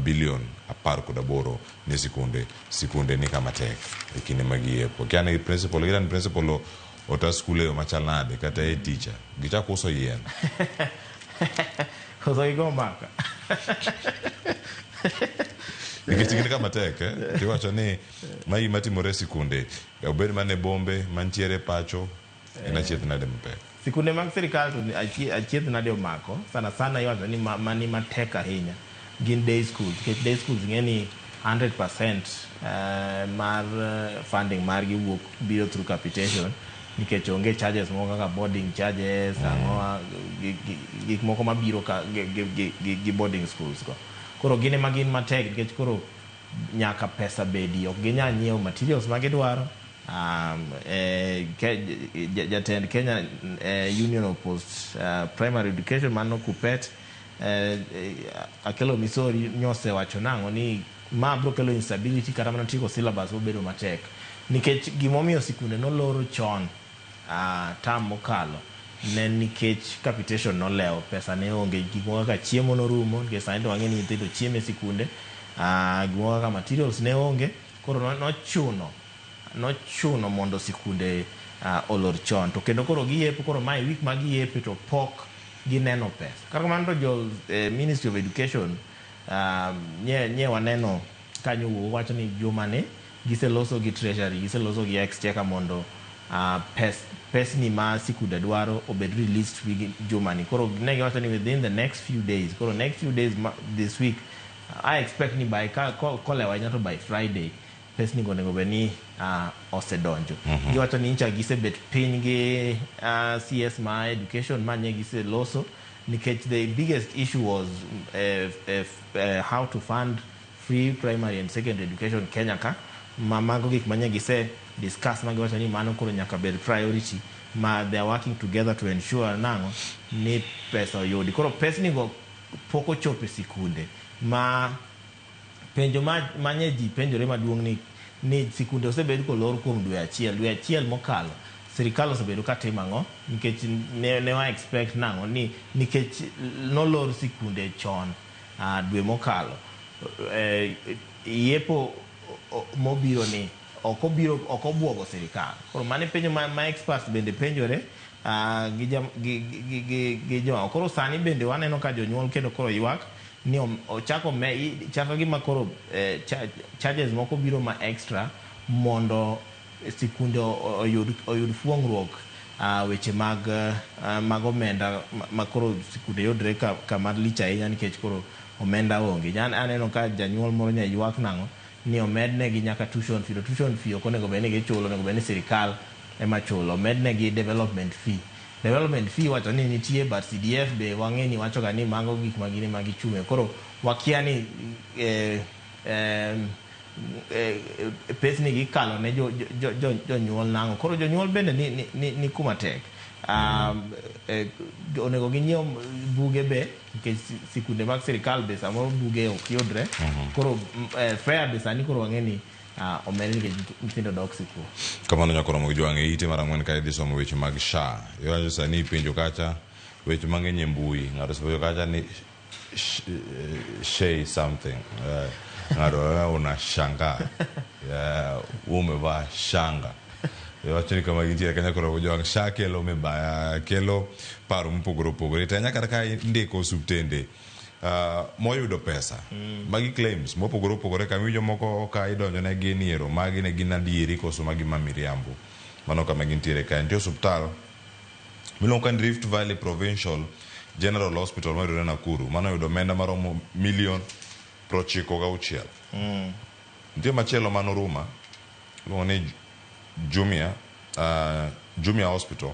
bilion 18 ne sikunde. Sikunde ni kama tek e kinde mag yepo. Kia ni principal gira ni principal ota skul e yo machal nade kata e teacher gichak uso yien. Koso gigo mbaka. Nikech gin kama tek, eh? Tiwacho ni ma gima timore e sikunde obed mana e bombe mantiere pacho en achiedh nade mapek. Sikunde mag sirikal to achiedh nade omako sana sana. Iwacho ni mani matek ahinya gin day schools, nikech day schools ing'e ni 100% mar funding margi wuok biro through capitation, nikech onge charges moko kaka boarding charges, ang'o, gik moko mabiro ka gi boarding schools go. Koro gin ema gin matek, nikech koro nyaka pesa bedi, ok ginyal nyiewo materials ma gidwaro. Jatend Kenya Union of Post Primary Education mano KUPPET, Akelo Misori nyosewacho nang'o ni ma biro kelo instability kata mana tieko syllabus bobedo matek, nikech gimomiyo sikunde noloro chon term mokalo ne nikech capitation nolewo, pesa ne onge, gik moko kaka chiemo norumo, nikech sani to wang'e ni nyithindo chiemo e sikunde, gik moko kaka materials ne onge. Koro nochuno mondo sikunde olor chon, to kendo koro giyepo. Koro mae week ma giyepe to pok gineno pesa. Kata kamano to jo Ministry of Education nye waneno kanyo wuok wacho ni juma ni giseloso gi Treasury, giseloso gi Exchequer mondo pesni ma sikunde dwaro obed released within juma ni. Koro ne giwacho ni within the next few days. Koro next few days this week I expect ni by kolewo ahinya to by Friday pesni go onego bed ni osedonjo. Giwacho ni ncha gisebet piny gi CS ma education ma nye giseloso, nikech the biggest issue was how to fund free primary and secondary education Kenya ka. Ma mago gik manye gise discuss ma giwacho ni mano koro nyaka bed priority, ma they are working together to ensure nang'o ni pesa oyudi. Koro pesni go pok ochopo e sikunde. Ma penjo ma manye ji penjore maduong' ni sikunde osebed kolor kuom dwe achiel mokalo, sirikal osebedo ka timo ang'o? Nikech ne wa expect nang'o ni nikech nolor sikunde chon dwe mokalo, yepo mobiro ni ok obiro ok obuogo sirikal. Koro mano e penjo ma experts bende penjore gi jo. Koro sani bende waneno ka jonyuol kendo koro ywak. Ni ochako chako gima koro charges moko biro ma extra mondo sikunde oyud fuong'ruok weche mag omenda ma koro sikunde yudre kama lich ahinya nikech koro omenda onge. Aneno ka janyuol moro nya ywak nang'o ni omednegi nyaka tuition fee, to tuition fee ok onego bed ni gichulo, onego bed ni sirikal ema chulo. Omednegi development fee. Development fee wacho ni nitie, but CDF be wang'e ni wacho ga ni mago gik ma gin ema gichung'e. Koro wakia ni pesni gikalo ne jonyuol nang'o. Koro jonyuol bende ni kuma tek. Onego ginyiew buge be nikech sikunde mag sirikal be samoro buge ok yudre. Koro fare be sani koro wang'e ni omed nikech nyithindo dok sikul. Kamano nyakoromo gi jwang' e ite mar 4 ka idhi somo weche mag SHA. Iwacho sani ipenjo kacha weche mang'eny e mbui. Ng'ato osepenjo kacha ni shay something. Ng'ato unashangaa. Umevaa shanga. Iwacho ni kama gintiere kanyo koro jwang' SHA kelo mibaya, kelo paro mopogore opogore. To nyaka kata ka indiko osuptende moyudo pesa magi claims mopogore opogore kama iwinjo moko ka idonjo ne gin ero magi ne gin adieri koso magi ma miriambo. Mano kama gintiere kae. Nitie osuptal miluongo ni Rift Valley Provincial General Hospital mayudore Nakuru. Mano oyudo omenda maromo milion 96. Nitie machielo man Huruma iluongo ni Jumia Hospital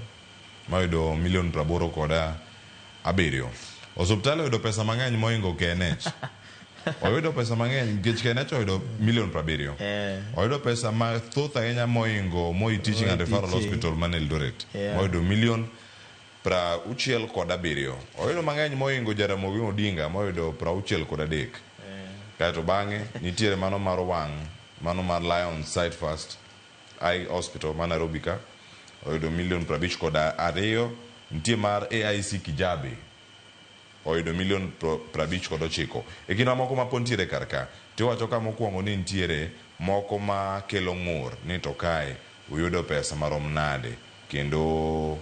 mayudo milion 87. Osuptal oyudo pesa mang'eny mohingo KNH. Oyudo pesa mang'eny nikech KNH oyudo milion 70. Oyudo pesa mathoth ahinya mohingo Moi Teaching and Referral Hospital man Eldoret. Moyudo milion 67. Oyudo mang'eny mohingo Jaramogi Odinga moyudo 63. Kaeto bang'e nitiere mano mar wang', mano mar Lion Sight First Eye Hospital ma Nairobi ka oyudo milion 52. Nitie mar AIC Kijabe oyudo milion 59. E kind mamoko ma pod nitiere kar ka, tiwacho ka mokwongo ni nitiere moko ma kelo ng'ur ni to kae uyudo pesa marom nade, kendo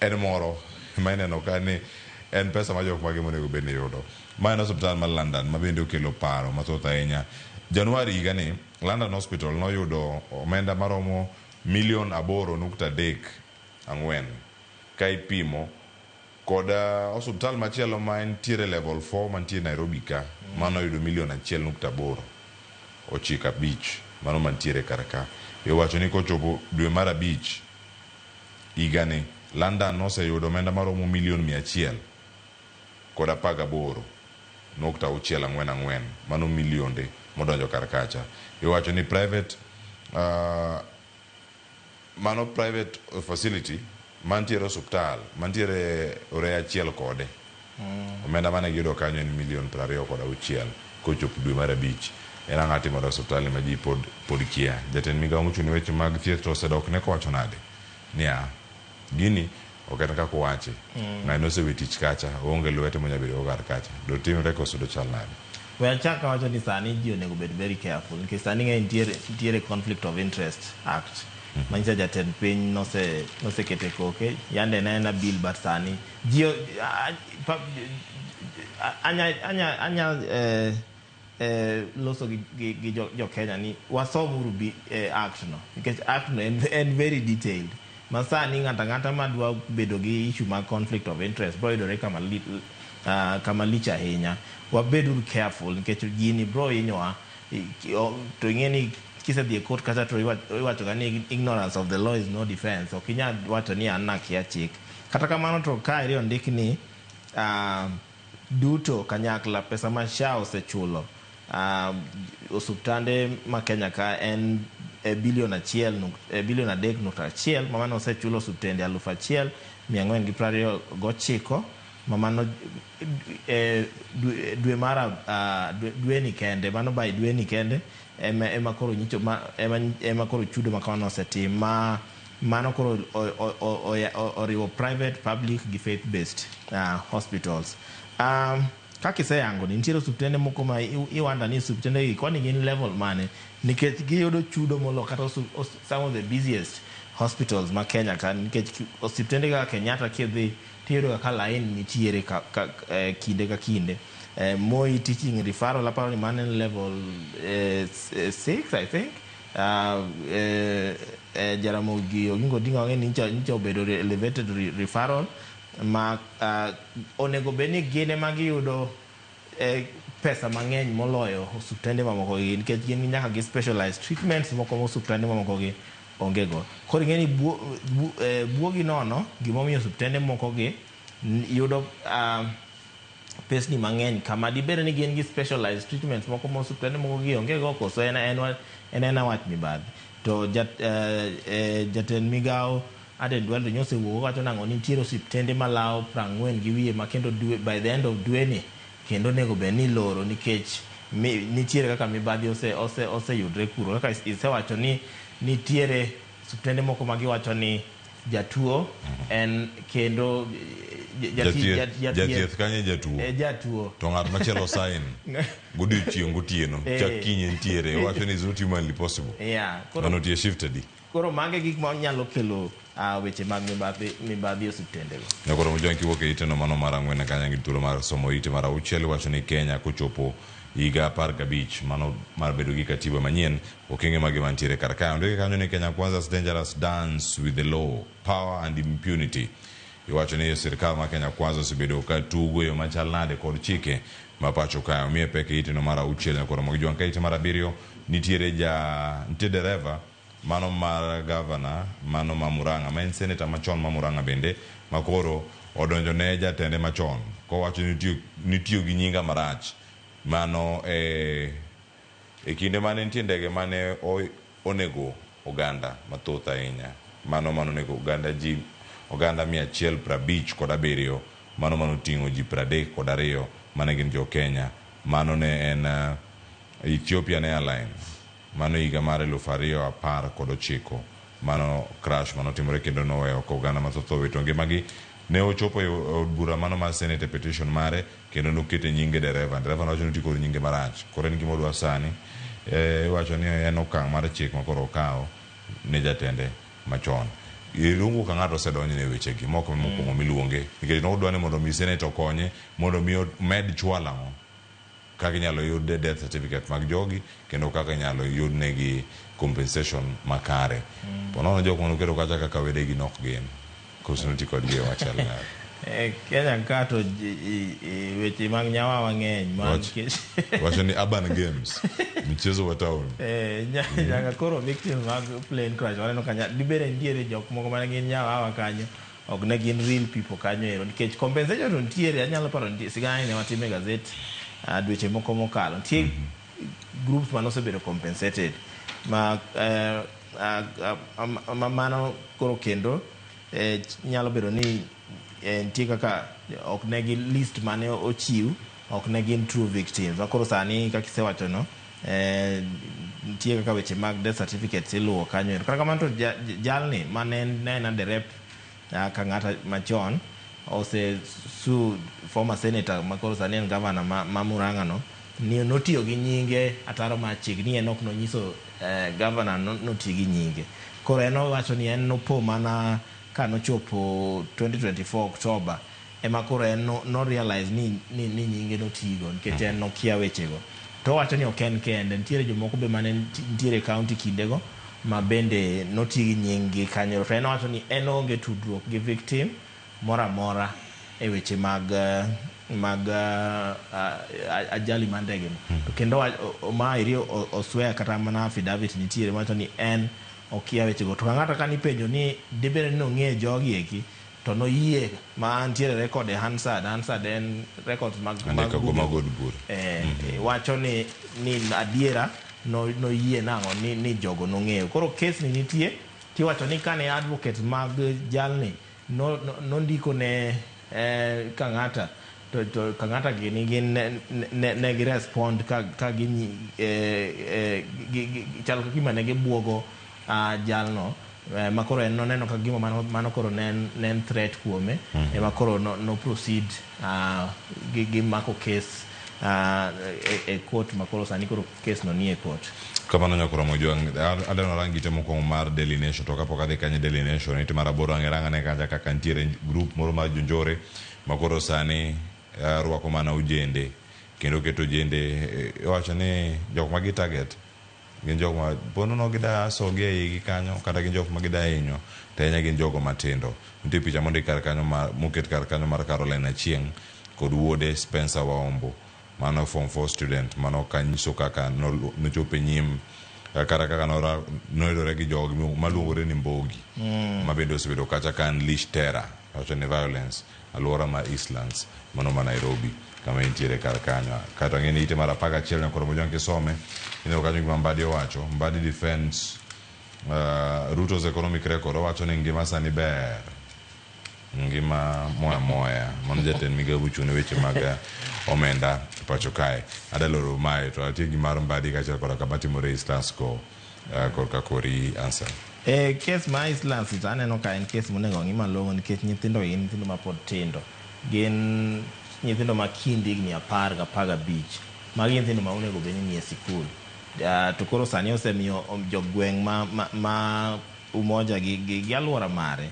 en moro ma ineno ka ni en pesa ma jok mage monego bed ni yudo. Ma en osiptal mar London ma bende okelo paro mathoth ahinya. Januari higani, London Hospital noyudo omenda maromo milion 8.34 ka ipimo kod osiptal machielo ma entiere level 4 mantie Nairobi ka, mano oyudo milion 1.8 95, mano mantiere kar ka. Iwacho ni kochopo dwe mar 5 higani, London noseyudo omenda maromo milion 118.644, mano milionde modonjo kar kacha. Iwacho ni private mano private facility mantiere osuptal mantiere ore achiel kode. Omenda mane giyudo kanyo en milion 26 kochopo dwe mar 5. En ang'o timore e osuptal ma ji pod kia. Jatend migawo mochung' ne weche mag thieth to osedok ne kowacho nade niya, gini ok en kaka owache. Ng'ani osewe tich kacha, oonge lwete monyalo bedo go kar kacha. Dotimre koso dochal nade? We achak awacho ni sani ji onego bed very careful nikech sani ng'e nitiere Conflict of Interest Act. Manyiso jatend piny nosekete koke, yande ne en a bill but sani ji anya loso gi jo Kenya ni wasomuru act no nikech act no en very detailed. Ma sani ng'ato ang'ata madwa bedo gi issue mag conflict of interest bro yudore kama lich ahinya. Wabeduru careful nikech gini bro hinyowa. To ing'e ni kisedhi e court kacha to iwacho ga ni ignorance of the law is no defense. Ok inyal wacho ni an nakia chik. Kata kamano to kaeri ondik ni duto kanyakla pesa ma SHA osechulo osuptande ma Kenya ka en bilion 3.1 ma mano osechulo osuptende 1429 ma mano dwe mar dweni kende, mano by dweni kende ema koro nyicho ema koro chudo ma kamano osetim ma mano koro oriwo private, public gi faith based hospitals. Kaka iseyango ni nitiere osuptende moko ma iwanda ni osuptende gi kwani gin level mane nikech giyudo chudo molo kata some of the busiest hospitals ma Kenya ka, nikech osuptende kaka Kenyatta kidhi tiyudo ka line nitiere kinde ka kinde. Moi Teaching Referral, aparo ni mano en level 6, I think. Jaramogi Oginga Odinga wang'e ni nyicha obedo elevated referral ma onego bed ni gin ema giyudo pesa mang'eny moloyo osuptende mamoko gi, nikech gin nyaka gi specialized treatments moko ma osuptende mamoko gi onge go. Koro ing'e ni buogi nono gimomiyo osuptende moko gi yudo pesni mang'eny kama dibed ni gin gi specialized treatments moko ma osuptende moko gi onge go, koso en en ena wach mibadhi. To jatend migawo Aden Duale nyo osewuok owacho nang'o ni nitiere osiptende malawo 40 gi wiye ma kendo dwe, by the end of dwe ni kendo onego bed ni iloro, nikech nitiere kaka mibadhi oseyudre kuro. Kaka isewacho ni nitiere osiptende moko ma giwacho ni jatuo en kendo Jathieth kanyo e jatuo. E jatuo. To ng'at machielo sign godiochieng' gotieno chak kiny entiere, wacho ni is not humanly possible. Koro, Ng'ano tiyo shift adi? Koro mage gik ma nyalo kelo weche mag mibadhi e osiptendego. Nyakoro Mojwang' kiwuok e iteno mano mar 4 kanyo gi thuolo mar somo ite mar 6, iwacho ni Kenya kochopo higa 15 mano mar bedo gi katiba manyien, okenge mage mantiere kar kae. Ondike kanyo ni Kenya Kwanza's dangerous dance with the law, power and impunity. Iwacho ni sirkal mar Kenya Kwanza osebedo ka tugo e yo machal nade kod chike ma pacho kae. Omiye pek e iteno mar 6, Nyakoro Mojwang'. Ka ite mar 7 nitiere ja nitie dereva mano mar gavana mano ma Murang'a, ma en seneta machon ma Murang'a bende, ma koro odonjo ne jatende machon kowacho ni nitiyo gi nyinga marach mano e kinde mane nitie ndege mane onego oganda mathoth ahinya, mano manonego oganda ji oganda 157, mano manoting'o ji 32 mane gin jo Kenya. Mano ne en Ethiopian Airlines, mano higa mar 2019. Mano crash manotimore kendo noweyo ka oganda mathoth owito ngimagi. Ne ochopo e od bura mano mar Senate e petition mare kendo nokete nyinge dereva. Dereva nowacho ni oti kod nyinge marach. Koro en gima odwa sani, iwacho ni en okang' mar chik ma koro okawo ne jatende machon. Iluongo ka ng'ato osedonjne e wechegi mok mokwongo miluonge, nikech nodwa ni mondo mi Senate okonye mondo mi omed chwalo ang'o kaka inyalo yud death certificate mag jogi kendo kaka inyalo yud negi compensation makare. Po nono jok manoketo kacha kaka wedegi nok gin koso noti kodgi e wach nade? Kenya ka to weche mag nyawawa ng'eny ma Wacho ni urban games, michezo wa town. Nyaka koro victims mag plane crash waneno ka dibede nitiere jok moko mane gin nyawawa kanyo, ok ne gin real people kanyo ero, nikech compensation to nitiere. Anyalo paro nitie sigana ne watime gazet dweche moko mokalo, nitie groups mane osebedo compensated ma mano koro kendo nyalo bedo ni nitie kaka ok ne gi list mane ochiw, ok ne gin true victims. Ma koro sani kaka isewacho no, nitie kaka weche mag death certificates iluwo kanyo ero. Kata kamano to jalni mane ne en derep Kang'ata machon ose sue former senator ma koro sani en governor ma Murang'a no ni notiyo gi nyinge ataro mar chik, ni en ok nonyiso governor noti gi nyinge. Koro en owacho ni en nopo mana ka nochopo 2024 October ema koro en no realize ni nyinge notigo, nikech en nokia wechego. To owacho ni ok en kende, nitiere jomoko be mane nitiere e county kindego ma bende noti gi nying gi kanyo. To en owacho ni en onge tudruok gi victim moro amora e weche mag ajali mar ndege no. To kendo ma eri oswear, kata mana affidavit nitiere mawacho ni en okia wechego. To ka ng'ato ka nipenjo ni dibed ni nong'e jogi eki, to noyie ma ntiere record e Hansard. Hansard en records mag Andika go buge. Mag od bura. Wacho ni adiera noyie nang'o ni jogo nong'eyo. Koro kes ni nitie tiwacho ni kane advocate mag jalni nondiko ne Kang'ata to Kang'ata gini gin ne gi respond ka gi chal ka gima ne gibuogo jalno ma koro en noneno ka gima mano koro ne en threat kuome. Ema koro no proceed gi mako kes e court ma koro sani koro kes no nie court. Kamano nyakoro Mojwang', aneno rangi te mokwongo mar Daily Nation. To kapok adhi kanyo, Daily Nation ite mar 8 ang' irang'ane kacha kaka nitiere group moro mar jonjore ma koro sani rwako mana ojende. Kendo keto jende iwacho ni jok ma gi target gin jok ma ponono gida sogi e igi kanyo kata gin jok ma gida hinyo to ahinya gin jogo matindo. Nitie picha mondik kar kanyo mar moket kar kanyo mar Caroline Achieng' kod wuode Spencer Waombo mano form 4 student mano kanyiso kaka nochopo e nyim kata kaka noyudore gi jogi maluongore ni Mbogi ma bende osebedo kacha ka unleash terror wacho ni violence alwora ma Eastlands mano ma Nairobi kama entiere kar kanyo. Kato ang'e ni ite mar 11 nyakoro Mojwang' kisome ineno kanyo gima Mbadi owacho. Mbadi defends Ruto's economic record. Owacho ni ngima sani ber, ngima moya moya. Mano jatend migao mochung' ne weche mag omenda e pacho kae. Adaloro mae to atie gi mar Mbadi kaachiel koda kama timore Eastlands go korka kori Ansel. E kes ma Eastlands to aneno ka en kes monego ong'i malong'o nikech nyithindo gin nyithindo mapod tindo. Gin nyithindo ma kind higni 10 gi 15. Magi nyithindo ma onego bed ni nie sikul. To koro sani osemiyo jogweng' ma Umoja gi alwora mare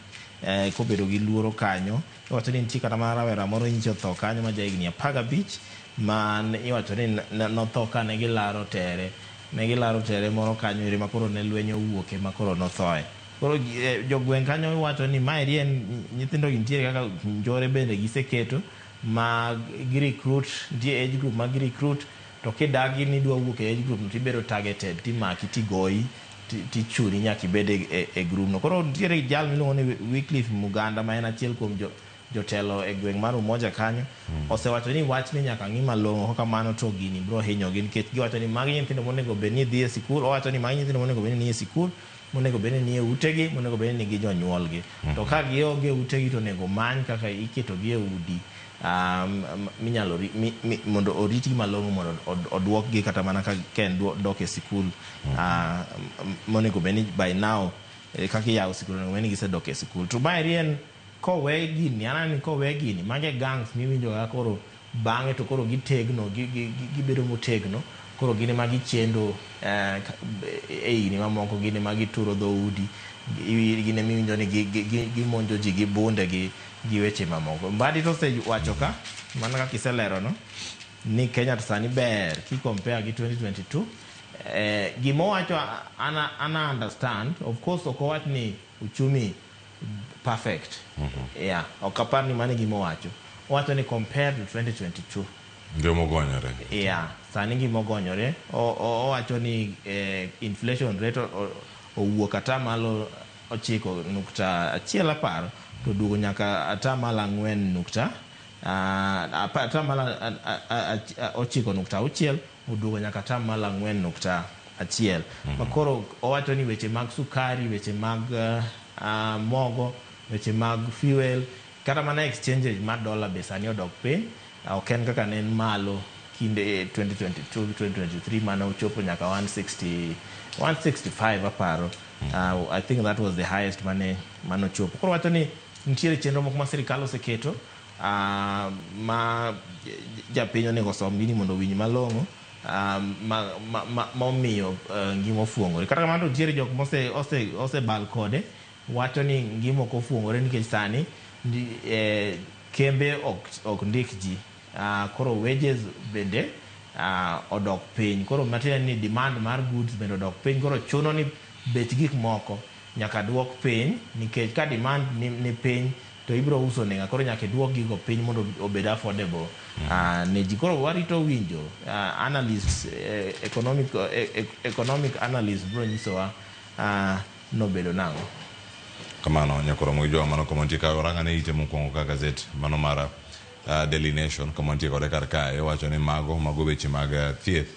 kobedo gi luoro kanyo. Iwacho ni nitie kata mana rawera moro nyicha otho kanyo ma jahigni 15 ma iwacho ni notho kane gilaro tere. Ne gilaro tere moro kanyo ere ma koro ne lweny owuoke ma koro nothoe. Koro jogweng' kanyo wacho ni maeri en nyithindo gi nitiere kaka njore bende giseketo ma gi recruit, nitie age group ma gi recruit to kidagi ni idwa wuok e age group no tibedo targeted, timaki, tigoyi, tichuni nyaka ibed e group no. Koro nitiere jal miluongo ni Wycliffe Muganda ma en achiel kuom jotelo e gweng' mar Umoja kanyo osewacho ni wachni nyaka ng'i malong'o, kokamano to gini biro hinyogi nikech giwacho ni magi nyithindo monego bed ni dhi e sikul. Owacho ni magi nyithindo monego bed ni nie sikul, monego bed ni nie utegi, monego bed ni nigi jonyuolgi. To ka gionge utegi to onego many kaka iketogi e udi minyalo mondo oritgi malong'o mondo oduokgi kata mana ka en dok e sikul monego bed ni by now kaka iyawo sikul onego bed ni gisedok e sikul. To maeri en kowe gini, aneno ni kowe gini, mage gangs miwinjo ka koro bang'e to koro gitegno, gibedo motegno, koro gin ema gichendo e higni mamoko, gin ema gituro dhoudi, gin ema iwinjo ni gimonjo ji gi bunde gi weche mamoko. Mbadi to osewacho ka, mana kaka iselero no, ni Kenya to sani ber ki compare gi 2022. Gima owacho ana understand, of course ok owach ni uchumi perfect. Yeah, ok apar ni mano e gima owacho. Owacho ni compared to 2022. Ndio mogonyore. Yeah, sani gima ogonyore. Owacho ni inflation rate owuok atamalo 9.1 aparo to oduogo nyaka atamalo 4 atamalo 9.6 oduogo nyaka atamalo 4.1. Ma koro owacho ni weche mag sukari, weche mag mogo, weche mag fuel, kata mana exchange rate mar dollar be sani odok piny, ok en kaka ne en malo kinde 2022 2023 mane ochopo nyaka 160 165 aparo. I think that was the highest mane ochopo. Koro wacho ni nitiere chenro moko ma sirikal oseketo ma japiny onego osom gini mondo owinj malong'o momiyo ngima ofuong'ore. Kata kamano to nitiere jok mosebal kode wacho ni ngima ok ofuong'ore nikech sani kembe ok ndik ji. Koro wages bende odok piny. Koro matiende ni demand mar goods bende odok piny. Koro chuno ni bech gik moko nyaka duok piny nikech ka demand ni piny to ibiro uso ne ng'a. Koro nyaka iduok gigo piny mondo obed affordable ne ji. Koro warito winjo analysts, economic analysts biro nyisowa nobedo nang'o. Kamano nyakoro mogi mano kama nitie ka oranga ne ite mokwongo ka gazet mano mar Daily Nation kama nitie kode kar kae wacho ni mago weche mag thieth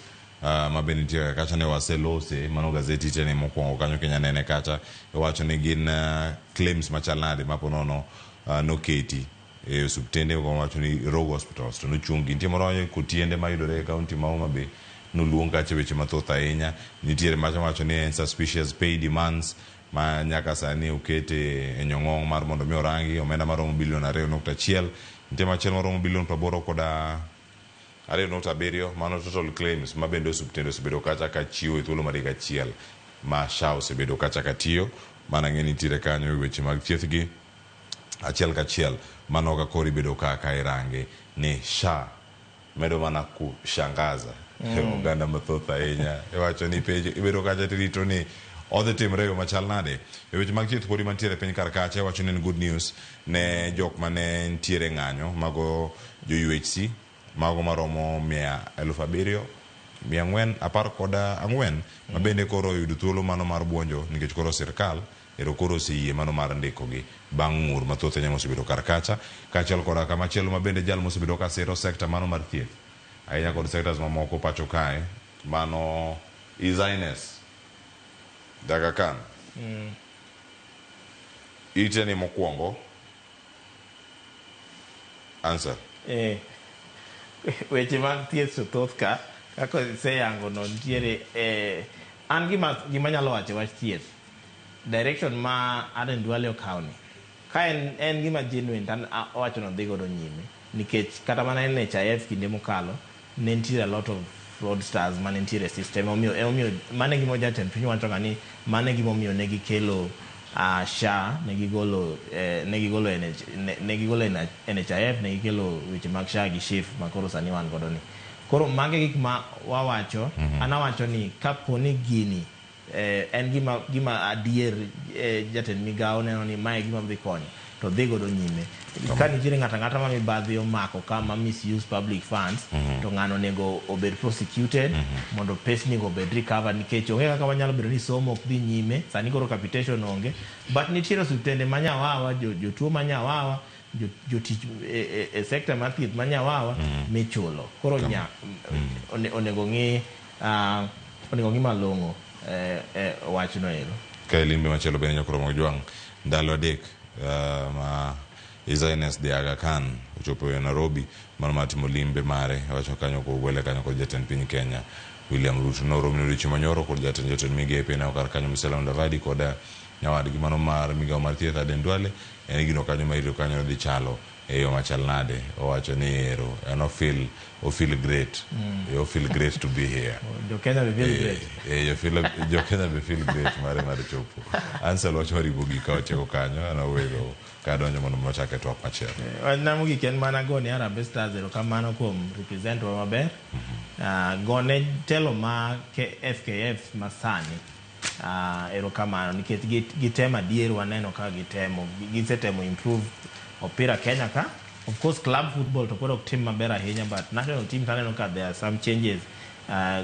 ma be nitie kacha ne waselose mano gazeti ite ni mokwongo kanyo Kenya nene kacha wacho ni gin claims machal nade ma ponono noketi e osiptende wacho ni rogue hospitals to nochungi. Nitie moro kotiende mayudore e kaunti ma Homa Bay noluong kacha weche mathoth ahinya. Nitiere macha wacho ni en suspicious pay demands ma nyaka sani okete e nyong'ong mar mondo mi orangi omenda maromo bilion 2.1. Nitie machielo maromo bilion 8 kod 2.7 mano total claims ma bende osiptende osebedo kacha ka chiwo e thuolo mar higa achiel ma SHA osebedo kacha ka tiyo. Mana ng'e nitiere kanyo e weche mag thieth gi achiel kachiel mano ka koro ibedo ka irange ni SHA Medo mana kushangaza oganda mathoth ahinya. Iwacho ni penj ibedo kacha tirito ni odhi timre e yo machal nade. E weche mag thieth podi mantiere piny kar kacha iwacho ni en good news ne jok mane ntiere ng'anyo mago jo UHC mago maromo 7414 ma bende koro oyudo thuolo mano mar buonjo nikech koro sirkal ero koro oseyie mano mar ndikogi bang' ng'ur mathoth ahinya mosebedo kar kacha kaachiel koda kamachielo ma bende jal mosebedo ka siro sekta mano mar thieth ahinya kod sectors mamoko pacho kae mano His Highness Aga Khan ite ni mokwongo answer. Weche mag thieth to thoth ka kaka iseyango no nitiere an gima nyalo wacho wach thieth direction ma Aden Duale okawo ni ka en gima genuine to owacho ni odhi godo nyime nikech kata mana NHIF kinde mokalo ne nitiere a lot of fraudsters mane nitiere e system emomiyo mano e gima jatend piny wacho ga ni mano e gimomiyo ne gikelo SHA ne gigolo ne gigolo ne gigolo NHIF ne gikelo weche mag SHA gi SHIF ma koro sani wan godo ni. Koro mago e gik ma wawacho an awacho ni kapo ni gini en gima adier jatend migawo neno ni mae gima dhi konyo to dhi godo nyime. Ka nitiere ng'ato ang'ata ma mibadhi omako ka ma misuse public funds to ng'ano onego obed prosecuted mondo pesni go obed recovered nikech onge kaka wanyalo bedo ni somo ok dhi nyime sani koro capitation onge but nitiere osiptende ma nyawawa jotuo ma nyawawa jotich e sector mar thieth ma nyawawa michulo koro onego ng'i onego ng'i malong'o wachno ero. Ka limbe machielo bende nyakoro mag jwang' ndalo 3 ma His Highness the Aga Khan ochopo e Nairobi mano mar timo limbe mare wacho kanyo kogwele kanyo kod jatend piny Kenya William Ruto noromo ne odiochieng' manyoro kod jatend migepe ne kar kanyo Musalia Mudavadi kod nyawadgi mano mar migawo mar thieth Aden Duale en gino kanyo ma irito kanyo dhi chalo e yo machal nade owacho ni ero en o feel great o feel great to be here. Jo Kenya be feel great. Jo Kenya be feel great mare mar chopo. Ansel wacho maribo gik ka otieko kanyo an awero kadonjo mondo wachak e twak machielo. Wachna mogik en mana gone Harambee Stars erokamano kuom represent wa maber. Gone telo ma FKF masani erokamano nikech gitemo adier waneno ka gitemo gisetemo improve opira Kenya ka. Of course club football to pod ok tim maber ahinya but national team taneno ka there are some changes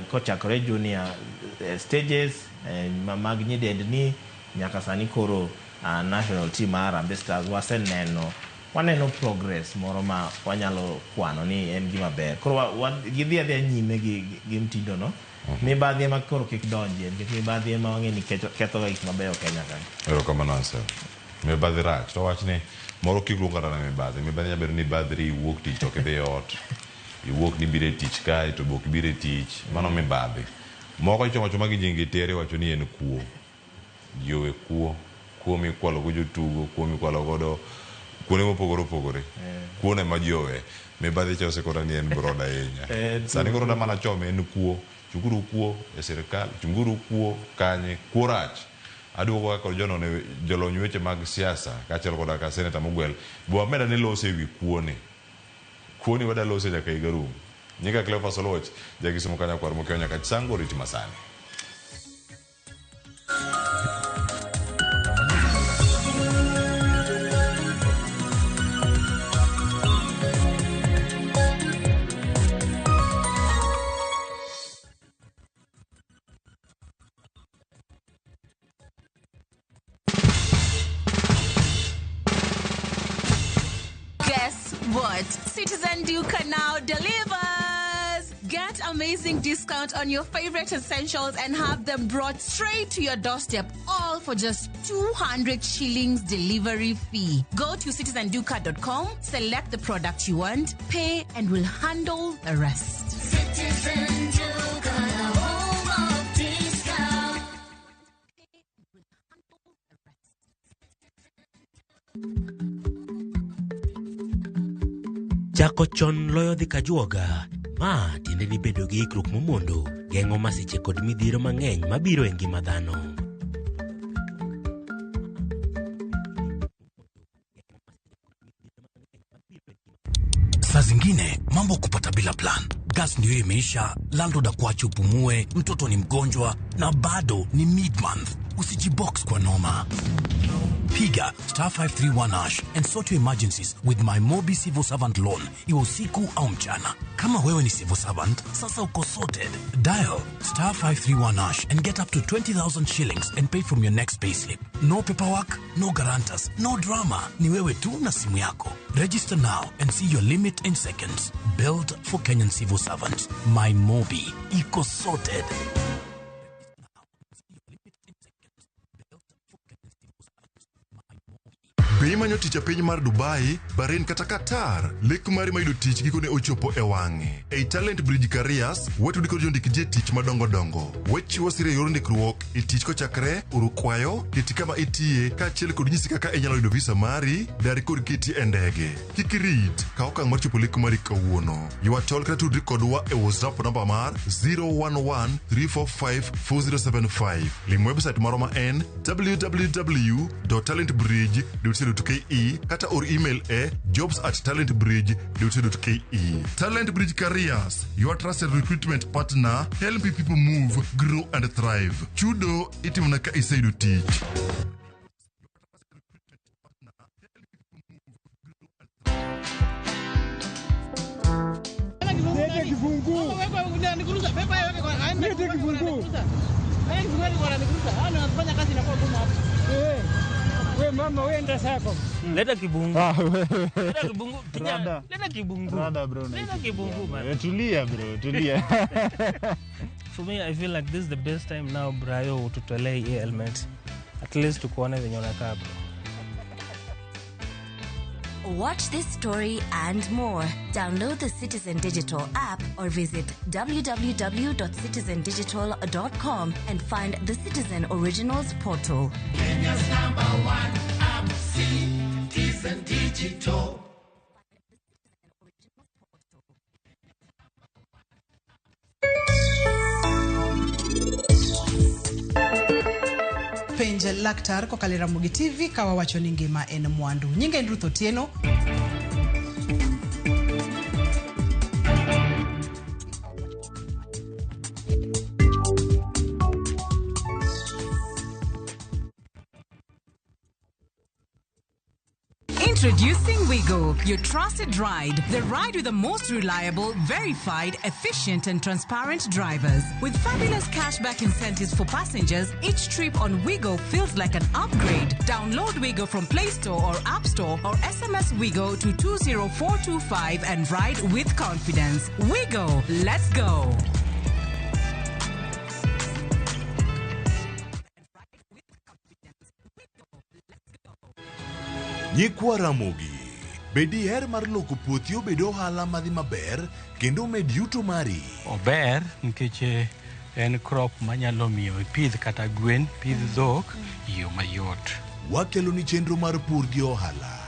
kochakore junior stages mag nyidendni nyaka sani koro national team mar Harambee Stars waseneno waneno progress moro ma wanyalo kwano ni en gima ber. Koro gidhi adhiya nyime gi mtindo no. Mibadhi ema koro kik donjie nikech mibadhi ema wang'e ni ketho ga gik mabeyo Kenya ka. Erokamano Ansel. Mibadhi rach to wach ni moro kik luong kata na mibadhi. Mibadhi nyalo bedo ni ibadhri iwuok tich to ok idhi ot. Iwuok ni ibiro e tich kae to be ok ibiro e tich. Mano mibadhi. Moko ichomo achoma gi nyingi tere iwacho ni en kuo. Ji owe kuo. Kuo mikwalo go jotugo, kuo mikwalo godo kuonde mopogore opogore. Kuo no ema ji owe. Mibadhi cha osekora ni en broad ahinya. Sani koro mana chome en kuo. Chunguru kuo e sirikal, chunguru kuo kanye, kuo rach. Aduogo kaka jonone jolony weche mag siasa kaachiel koda ka seneta mogwel. Bo wameda ni lose ewi kuo ni. Kuo ni wada lose nyaka higa rum. Nyinga Cleophas Oluoch, jakisumu kanyo kwar mokiewo nyaka Chisango riti masani. Guess what? Citizen Duka now delivers! Get amazing discount on your favorite essentials and have them brought straight to your doorstep, all for just 200 shillings delivery fee. Go to citizenduka.com, select the product you want, pay, and we'll handle the rest. Citizen Duka, the home of discount. Chako chon loyo dhi kajuoga. Ma tiende ni bedo gi ikruok momondo geng'o masiche kod midhiero mang'eny mabiro e ngima dhano. Saa zingine mambo kupata bila plan. Gas ndio imeisha, landlord akuache upumue, mtoto ni mgonjwa na bado ni mid-month. Usijibox kwa noma. Piga star 531 hash and sort your emergencies with my Mobi Civil Servant Loan, iwe usiku au mchana. Kama wewe ni civil servant, sasa uko sorted. Dial star 531 hash and get up to 20,000 shillings and pay from your next payslip. No paperwork, no guarantors, no drama. Ni wewe tu na simu yako. Register now and see your limit in seconds. Built for Kenyan civil servants. My Mobi. Iko sorted. Be imanyo tich e piny mar Dubai, Bahrain kata Qatar? Lek mari mar yudo tich gikone ochopo e wang'e. Ei Talent Bridge Careers, watudi kod jondik ji e tich madongo dongo. Wachiwo sir e yor ndikruok e tich kochakre oro kwayo, keti kama itiye, kaachiel kod nyisi kaka inyalo yudo visa mari, dar kod keti e ndege. Kik irit, kaw okang' mar chopo lek mari kawuono. Ywa tol kata tudri kodwa e WhatsApp namba mar 011 345 4075. Lim website marwa ma en www.talentbridge.co.ke kata or email e jobs@talentbridge.co.ke. Talent Bridge Careers, your trusted recruitment partner, helping people move, grow and thrive. Chudo itimona ka iseyudo tich. Lete kifunguu. Lete kifunguu. We mama wenda sako. Leta kibungu. Leta kibungu. Kijana, leta kibungu. Rada bro. Leta kibungu man. Tulia bro, tulia. For me I feel like this is the best time now Brayo ututolee hii helmet. At least tukuone venye unakaa bro. Watch this story and more. Download the Citizen Digital app or visit www.citizendigital.com and find the Citizen Originals portal. Kenya's number one app, Citizen Digital. Penj laktar kokalo e Ramogi TV ka wawacho ni ngima en mwandu. Nyinga en Ruth Otieno. Introducing Wigo, your trusted ride. The ride with the most reliable, verified, efficient, and transparent drivers. With fabulous cashback incentives for passengers, each trip on Wigo feels like an upgrade. Download Wigo from Play Store or App Store or SMS Wigo to 20425 and ride with confidence. Wigo, let's go. Nyikwa Ramogi, be diher mar loko puothi obed ohala madhi maber kendo med yuto mari? Ober nikech en crop manyalo miyo ipidh kata gwen, pidh dhok e yo mayot. Wakeloni chenro mar pur gi ohala.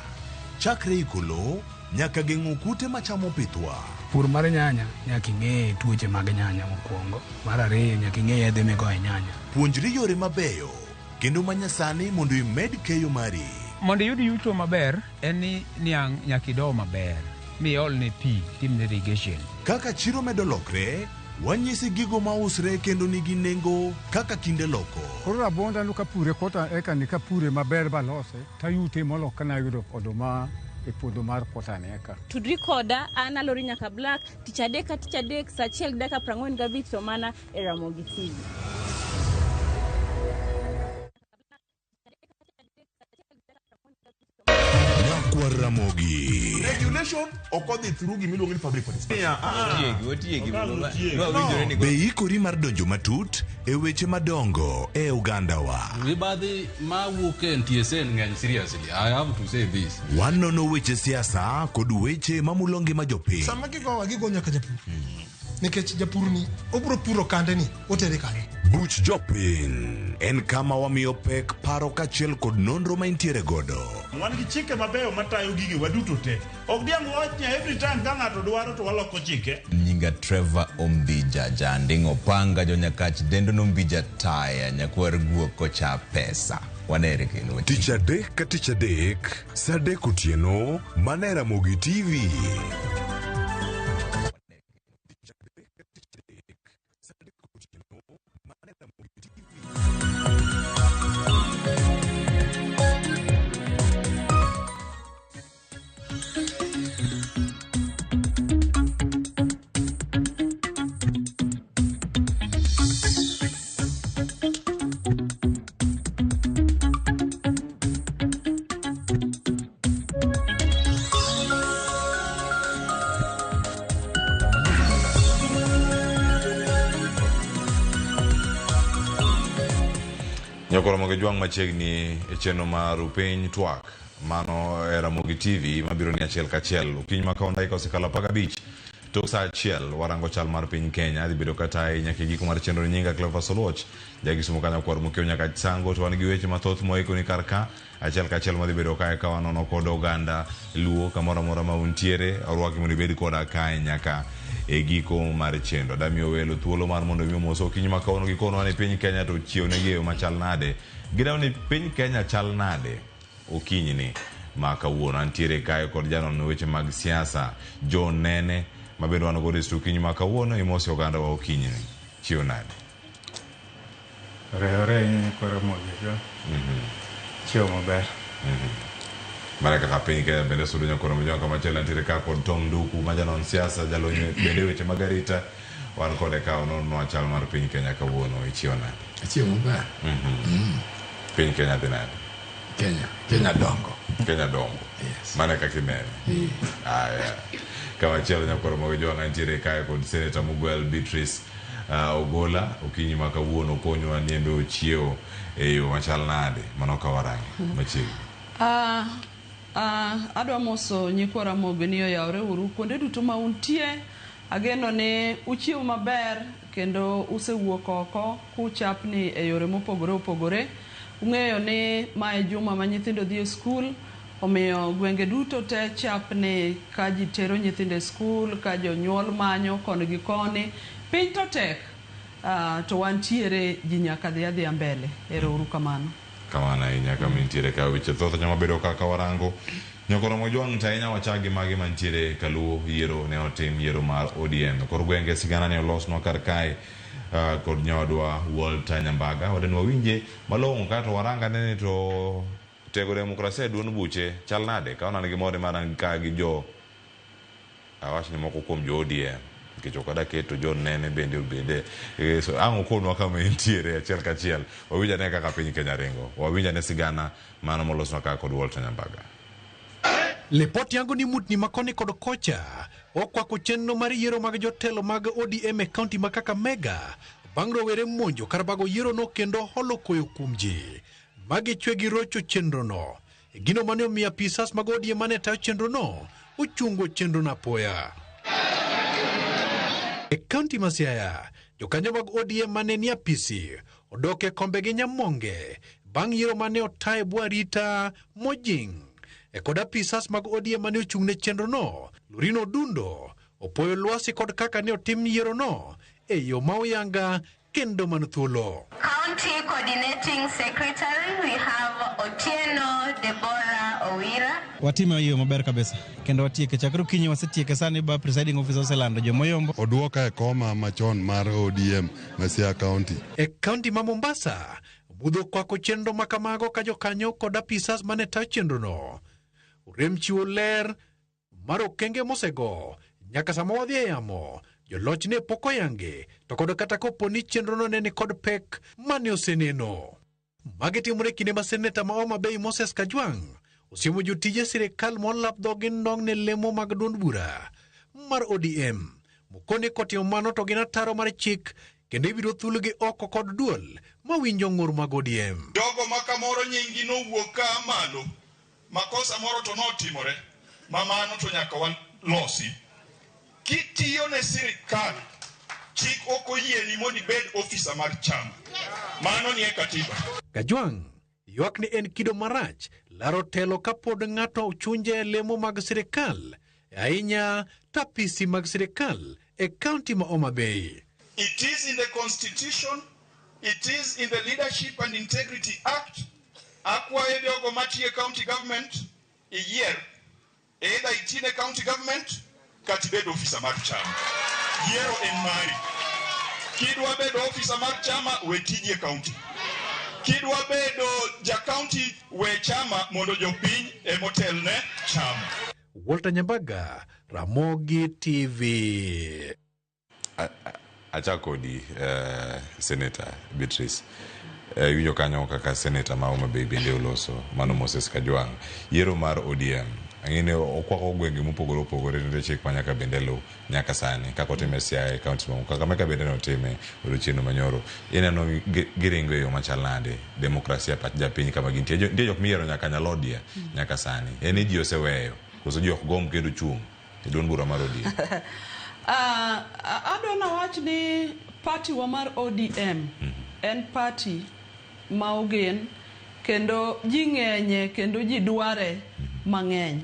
Chakre iko lowo nyaka geng'o kute machamo pithwa. Pur mar nyanya nyaka ing'e tuoche mag nyanya mokwongo. Mar ariyo nyaka ing'e yedhe migoyo e nyanya. Puonjri yore mabeyo kendo manyasani mondo imed keyo mari. Mondo iyud yuto maber en ni niang' nyaka ido maber miolne pi timne irrigation. Kaka chiro medo lokre, wanyisi gigo mausre kendo nigi nengo kaka kinde loko. Koro rabuonda no kapure kota eka ni kapure maber balose tayute molo kana yudo oduma e puodho mar kota ni eka. Tudri koda an Alori nyaka Black tich adek ka tich adek saa 1:45 to mana e Ramogi TV. Ramogi. Regulation ok odhi through gimiluongo ni public participation. Be ikori mar donjo matut e weche madongo e ogandawa. Mibadhi mawuok e NTSA ng'eny seriously. I have to say this. Wanono weche siasa kod weche mamulo ngima jopiny. Sama gigowa gigo nyaka japur. Nikech japur ni obro puro kande ni otere kanye. Buch jopiny en kama wamiyo pek paro kaachiel kod nonro ma intiere godo. Wan gi chike mabeyo matayo gige waduto te. Ok diang' wach ni every time ka ng'ato dwaro to waloko chike. Nyinga Trevor Ombija Janding Opanga Jonyakach Dendo Nombija Taya Nyakwar Guok kocha pesa. Wanere kendo. Tich adek ka tich adek, saa adek otieno, mana e Ramogi TV. Nyakoro Ramogi Jwang' machiegni e chenro mar Piny Twak mano e Ramogi TV mabiro ni achiel kachiel okinyi ma kawuono dakika osekalo 15 tok saa achiel warango chal mar piny Kenya dhi bedo kata ahinya nyaka e giko mar chenro ni nyinga Cleophas Oluoch jagisumo kanyo kwar mokiewo nyaka Sango to wan gi weche mathoth moikoni kar ka achiel kachiel madhi bedo kae ka wanono kod oganda Luo kamoro amora ma untiere orwaki mondo ibed koda kae nyaka e giko mar chenro. Adamiyo welo thuolo mar mondo mi omos okinyi ma kawuono gikonwa ni piny Kenya to ochiew negi e yo machal nade. Gineno ni piny Kenya chal nade okinyi ni ma kawuono. Antiere kae kod janon weche mag siasa John Nene ma bende wan godo e studio okinyi ma kawuono. Imosi oganda wa okinyi ni. Chiew nade? Ore ore nyikwa Ramogi jo. Chiew maber. Mana kaka piny Kenya bende sudo nyakoro mojwang' kamachielo nitiere ka kod Tom Nduku ma janon siasa jalony bende weche mag arita wan kode ka ononwa chal mar piny Kenya kawuono. Ichiew nade? Achiew maber. Piny Kenya dhi nade? Kenya dongo. Kenya dongo. Yes. Mana kaka inene. Aya. Kamachielo nyakoro mojwang' nitiere kae kod Senator Mugwel Beatrice Ogola okinyi ma kawuono konywa ni embe ochiewo e yo machal nade mano ka warange machiegni. Adwa moso nyikwa Ramogi ni oyawre uru kuonde duto ma untie. Ageno ni uchiew maber kendo usewuok oko kuchapni e yore mopogore opogore. Ung'eyo ni mae juma ma nyithindo dhi e skul, omiyo gwenge duto te chapni ka ji tero nyithindo e skul, ka jonyuol manyo koni gi koni. Piny to tek, to wantiere ji nyaka dhi adhiya mbele. Ero uru kamano. Kamano ahinya kama intiere ka weche thoth nyalo bedo kaka warango. Nyakoro Mojwang' to ahinya wachak gi magi mantiere kaluo yiero ne otim yiero mar ODM. Kor gwenge sigana ne olosnwa kar kae kod nyawadwa Walter Nyambaga. Wadeni wawinje malong'o kato waranga nene to tego demokrasia e duond buche chal nade? Ka waneno gi mor mar an ka gi jo awach ni moko kuom jo ODM nikech ok adwa keto John Nene bende obede. So ang' okonwa kama entiere achiel kachiel. Wawinj ane kaka piny Kenya ringo. Wawinj ane sigana mano molosnwa ka kod Walter Nyambaga. Lipot yango ni mutni makoni kod kocha okwako chenro mar yiero mag jotelo mag ODM e kaunti ma Kakamega bang' rowere monjo kar bago yiero no kendo holo koyo kuom ji magichwe gi rocho chenro no. Gino mane omiyo apisas mag ODM mane tayo chenro no ochungo chenro no apoya. E kaunti ma Siaya, jokanyo mag ODM mane ni apisi odok e kombegi Nyamonge bang' yiero mane ota e bwo arita mojing'. E kod apisas mag ODM mane ochung' ne chenro no, Lorino Odundo opoyo lwasi kod kaka ne otim yiero no e yo ma oyanga kendo man thuolo. County Coordinating Secretary, we have Otieno Deborah Owira. Watime yo maber kabisa kendo watieke chakre okinyi wasetieke sani ba presiding officer oselando jomoyombo. Oduoka e koma machon mar ODM ma Siaya County. E kaunti ma Mombasa, mudho kwako chenro ma kamago ka jokanyo kod apisas mane tayo chenro no orem chiwo ler mar okenge mosego nyaka sama wadhi e yamo joloch ne pok oyange to kod kata kopo ni chenrono ne ni kod pek mane oseneno. Magi timore kinde ma seneta ma Homa Bay Moses Kajwang' osiemo jotije sirikal molap dhogi ndong' ne lemo mag duond bura mar ODM mokone kotimo mano to gin ataro mar chik kendo ibiro thulgi oko kod duol mawinjo ng'ur mag ODM. Jogo ma kamoro nyinggi nowuok ka malo, makosa moro to notimore, ma mano to nyaka walosi. Kitiyo ne sirikal, chik ok oyieni mondo ibed ofisa mar chama. Mano nie katiba. Kajwang' ywak ni en kido marach laro telo kapod ng'ato ochunje e lemo mag sirikal, ahinya tapisi mag sirikal e kaunti ma Homa Bay. It is in the constitution, it is in the Leadership and Integrity Act. Akwayo jogo matiyo e county government iyier either iti ne county government kata ibed ofisa mar chama. Yiero en mari. Kidwa bedo ofisa mar chama, we tiji e county. Kidwa bedo ja county, we chama mondo jopiny emotelne chama. Walter Nyambaga, Ramogi TV. Achako kodi Senator Beatrice. Iwinjo kanyo kaka Senator ma Homa Bay bende oloso mano Moses Kajwang'. Yiero mar ODM Ang'e ni okwako gwenge mopogore opogore nitie chik ma nyaka bende luw nyaka sani kaka otime e Siaya e counties mamoko kaka meka bende notime odiochieng' manyoro. Ineno giringo e yo machal nade demokrasia pach japiny kama gintie. Nitie jok miyiero nyaka Nyalodia nyaka sani. En ni ji oseweyo koso ji ok gomb kendo chung' e duond bura mar ODM. Adwa nawach ni party wa mar ODM en party ma ogen kendo ji ng'enye kendo ji dware mang'eny.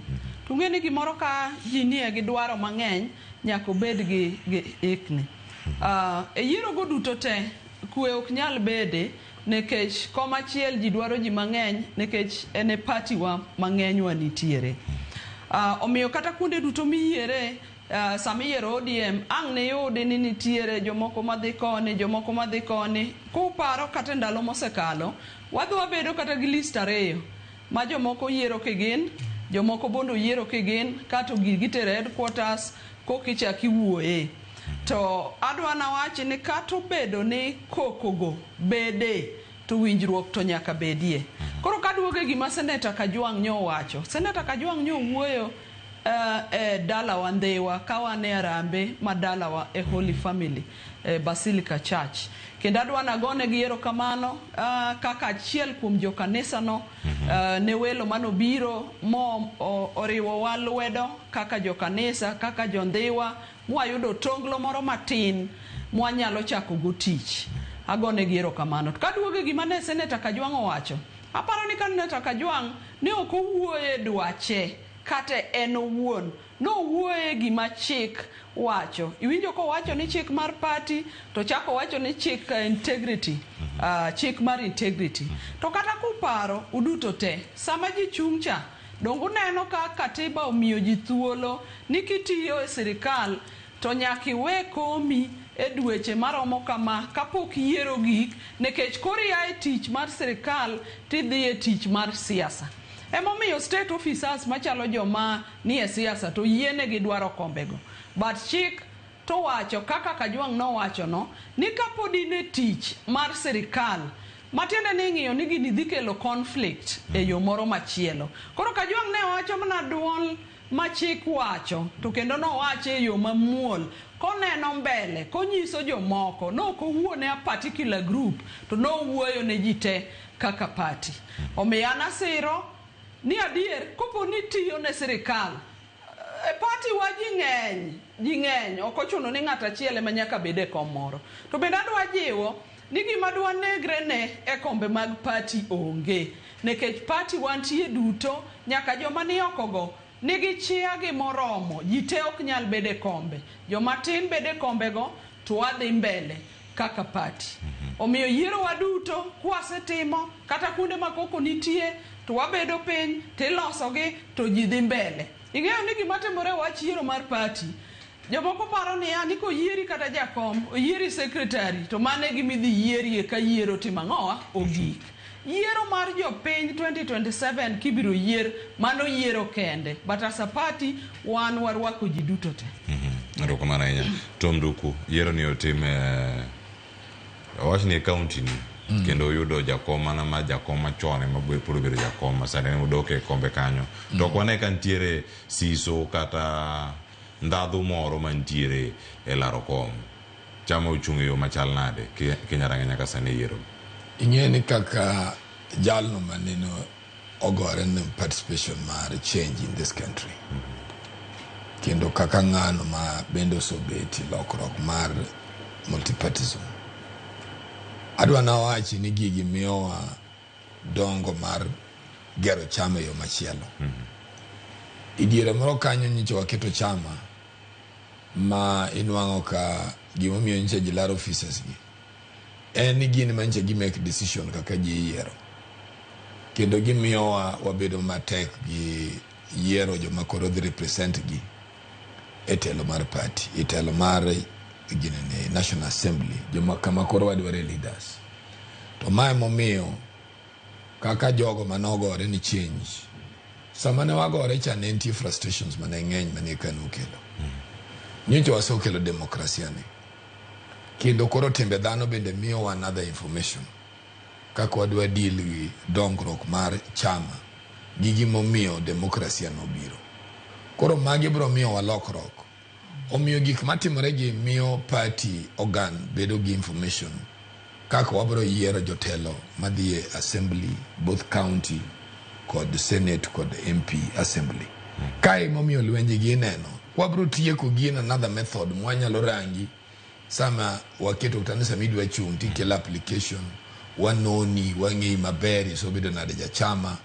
To ung'e ni gimoro ka ji nie gi dwaro mang'eny nyaka obed gi ikni. E yiero go duto te kwe ok nyal bede nikech komachiel ji dwaro ji mang'eny nikech en e party wa mang'eny wa nitiere. Omiyo kata kuonde duto miyiere sama iyiero ODM ang' niyudi ni nitiere jomoko madhi koni jomoko madhi koni kuparo kata e ndalo mosekalo wadhi wabedo kata gi list ariyo ma jomoko yiero kigin jomoko bondo yiero kigin kato gigi tere headquarters koka ichak iwuoye. To adwa nawach ni kata obedo ni kokogo bede to winjruok to nyaka bedie. Koro kaduogo e gima Seneta Kajwang' nyo owacho, Seneta Kajwang' nyo owuoyo e dalawa Ndhiwa ka wan e Arambe ma dalawa e Holy Family e Basilica Church. Kendo adwa nagonegi erokamano kaka achiel kuom jokanisano ne welo manobiro mo oriwowa lwedo kaka jokanisa kaka jondhiwa mwayudo tonglo moro matin mwanyalo chako go tich. Agonegi erokamano. To kaduogo e gima ne Seneta Kajwang' owacho, aparo ni ka Seneta Kajwang' ne ok owuoyo e dwache kata en owuon, nowuoyo e gima chik wacho. Iwinjo kowacho ni chik mar party to chako wacho ni chik integrity, chik mar integrity. To kata kuparo uduto te, sama ji chung' cha, donge uneno ka katiba omiyo ji thuolo ni kitiyo e sirikal to nyaka iwe komi e dweche maromo kama kapok yiero gik nikech koro ia e tich mar sirikal tidhi e tich mar siasa. Emomiyo state officers machalo joma nie siasa to yienegi dwaro kombego. But chik to wacho kaka Kajwang' nowacho no ni kapod in e tich mar sirikal matiende ni ing'iyo ni gini dhi kelo conflict e yo moro machielo. Koro Kajwang' ne wacho mana duol ma chik wacho to kendo nowache e yo mamuol koneno mbele konyiso jomoko nok owuo ne a particular group to nowuoyo ne ji te kaka party. Omiyo an asiro ni adier kopo ni tiyo ne sirikal e party wa ji ng'eny ok ochuno ni ng'ato achiel ema nyaka bed e kom moro. To bende adwa jiwo ni gima dwa negre ne e kombe mag party onge nikech party wantie duto nyaka joma ni oko go nigi chia gi moromo ji te ok nyal bedo e kombe joma tin bedo e kombego to wadhi mbele kaka party. Omiyo yiero wa duto kwasetimo kata kuonde ma koko nitie to wabedo piny tilosogi to ji dhi mbele. Ing'eyo ni gima timore e wach yiero mar party jomoko paro niya ni koyieri kata jakom oyieri secretary to mano e gima idhi yierie ka yiero timo ang'owa ogik. Yiero mar jopiny 2027 kibiro yier mano yiero kende but as a party wan warwako ji duto te. Erokamano ahinya. Tom Nduku, yiero ni otim e awach ni e county ni kendo oyudo jakom mana ma jakom machon ema pod obedo jakom ma sani odok e kombe kanyo. To ok wane ka nitiere siso kata ndhadhu moro mantiere e laro kom. Chama ochung' e yo machal nade Kenya range nyaka sani e yiero. Ing'e ni kaka jalno maneno ogore ne participation mar change in this country. Kendo kaka ng'ano ma bende osobet lokruok mar multipartism. Adwa nawachi ni gigi miyowa dongo mar gero chama e yo machielo. E diere moro kanyo nyicha waketo chama ma inwang'o ka gimomiyo nyicha ji laro offices gi en ni gin ma nyicha gi make decision kaka ji iyiero kendo gimiyowa wabedo matek gi yiero joma koro dhi represent gi e telo mar party e telo mar ginene National Assembly joma kama koro wadware leaders to mae momiyo kaka jogo manogore ni change sama ne wagore cha ne nitie frustrations mane ng'eny mane KANU okelo nyocha wasekelo demokrasia ni kendo koro timbe dhano bende miyowa another information kaka wadwa deal gi dongruok mar chama gi gimomiyo demokrasia nobiro. Koro magi biro miyowa lokruok. Omiyo gik matimore gi miyo party organ bedo gi information kaka wabiro yiero jotelo madhi e assembly both county kod senate kod MP assembly. Kae momiyo lwenje gi ineno. Wabiro tieko gi in another method mwanyalo rangi sama waketo kata ni sama idwa chung' tikelo application wanoni wang'eyi maber isebedo nade jachama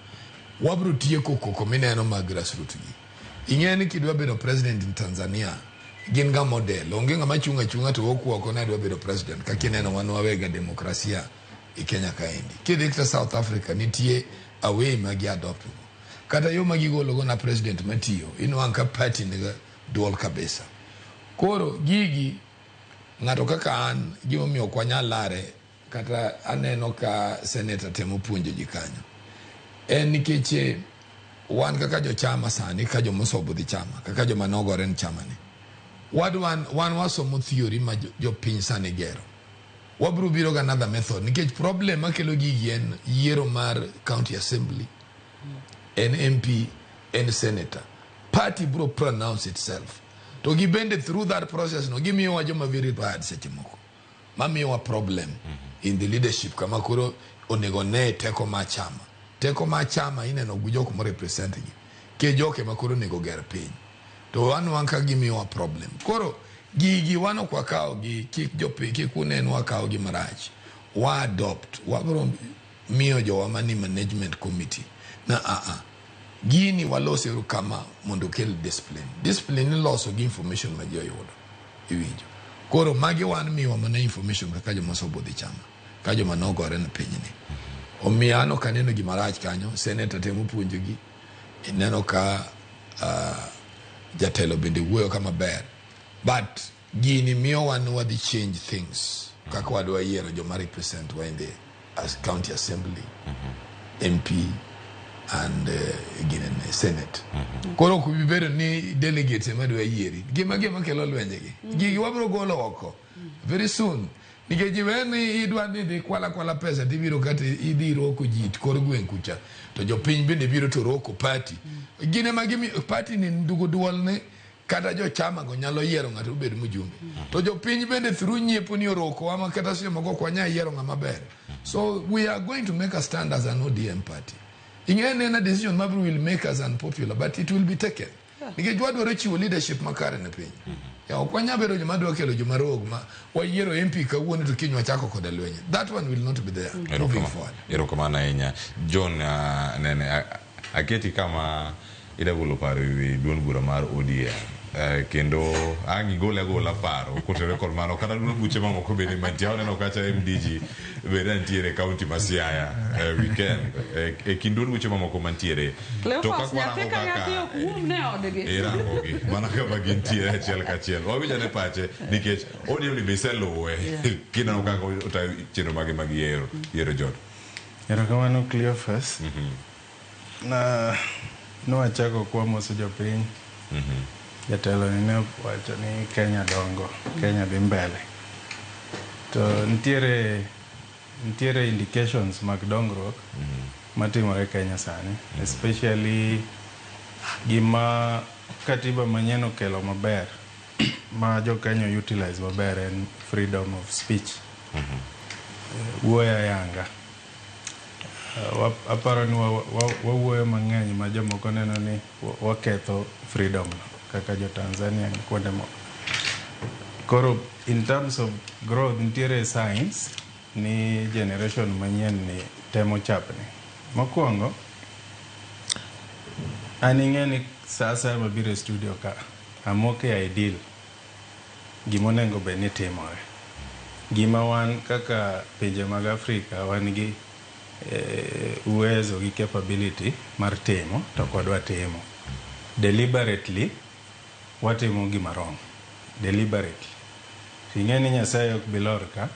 wabiro tieko koko mineno mag grassroots gi. Ing'e ni kidwa bedo president in Tanzania gin ga model onge ng'ama chung' achung'a to okuoko ni adwa bedo president kaka ineno wan wawega demokrasia e Kenya kaendi. Kidhi kata South Africa nitie a way ma gi adopt go. Kata yo ma gigolo go na president matiyo inwang' ka party niga duol kabisa. Koro gigi ng'ato kaka an gimomiyo ok wanyal lare kata aneno ka senator temo puonjo ji kanyo en nikech wan kaka jochama sani ka jomosobo dhi chama kaka joma nogore ni chama ni wadwan wan wasomo theory ma jopiny sani gero wabiro biro gi another method nikech problem makelo gigi en yiero mar county assembly en MP en senator party biro pronounce itself to gi bende through that process no gimiyowa joma very bad seche moko mamiyowa problem in the leadership kama koro onego ne teko mar chama teko mar chama ineno gi jok mo represent gi ke jok ema koro onego ger piny to wan wan ka gimiyowa problem koro gigi wan ok wakaw gi kik jopiny kik unen wakaw gi marach wa adopt wabiro miyo jowa mani management committee na aa gini walose kama mondo okel discipline discipline iloso gi information ma ji oyudo iwinjo koro magi wan miwa mana information kaka joma osobudhi chama ka joma nogore ne pinyni omiyo an ok aneno gima rach kanyo senator temo puonjogi ineno ka jatelo bende wuoyo ka maber but gini miyo wan wadhi change things kaka wadwa yiero joma represent wa in the as county assembly MP and ginene senate koro ok bi bedo ni delegates ema dwa yieri gima kelo lwenjegi gigi wabiro golo oko very soon nikech iwe ni idwa ni idhi kwala kwala pesa tibiro kata idhi roko ji kor gweng' kucha to jopiny bende biro to roko party gin ema gimi party ni ndugu duol ne kata jochama go nyalo yiero ng'ato obed mjumbe to jopiny bende through nyiepo ni oroko ama kata seche moko ok wanyal yiero ng'ama ber so we are going to make a stand as an ODM party ing'e ni en a decision ma will make us unpopular but it will be taken nikech wadwaro chiwo leadership makare ne piny ya ok wanyal bedo joma dwa kelo joma rogue ma wayiero MP kawuono to kiny wachako koda lweny that one will not be there moving forward Erokamano ahinya John nene aketi kama ida golo paro ewi duond bura mar ODM kendo ang' igole agola paro kotenore kod mano kata duond buche mamoko bende mantie aneno kacha MDG bende nitiere e kaunti ma Siaya weekend e kind duond buche mamoko mantiere to Cleophas kaka nyathi warango ka nyathi kaka ok um ne odgi. irangogi mana kama gintiere achiel kachiel wawinj ane pache nikech ODM ni be iseluwe kineno kaka otayo chenro mage mag yiero yiero joto Erokamano Cleophas. Na nwachako kwamoso jopiny. Jatelo ni ne owacho ni Kenya dongo, Kenya dhi mbele. To nitiere indications mag dongruok matimore Kenya sani, especially gima katiba manyien okelo maber ma jo Kenya utilize maber en freedom of speech. Wuoyo ayanga. Aparo ni wawuoyo mang'eny ma jomoko neno ni waketho freedom no kaka jo Tanzania gi kuonde moko. Koro in terms of growth nitiere signs ni generation manyien ni temo chapni. Mokwongo, an ing'e ni sa asaya mabiro e studio ka, amoko e ideal gimonego bed ni timore. Gima wan kaka pinje mag Afrika wan gi uwezo gi capability mar timo to ok wadwa timo. Deliberately watimo gima wrong. Deliberately. Ing'e ni Nyasaye ok bi lor ka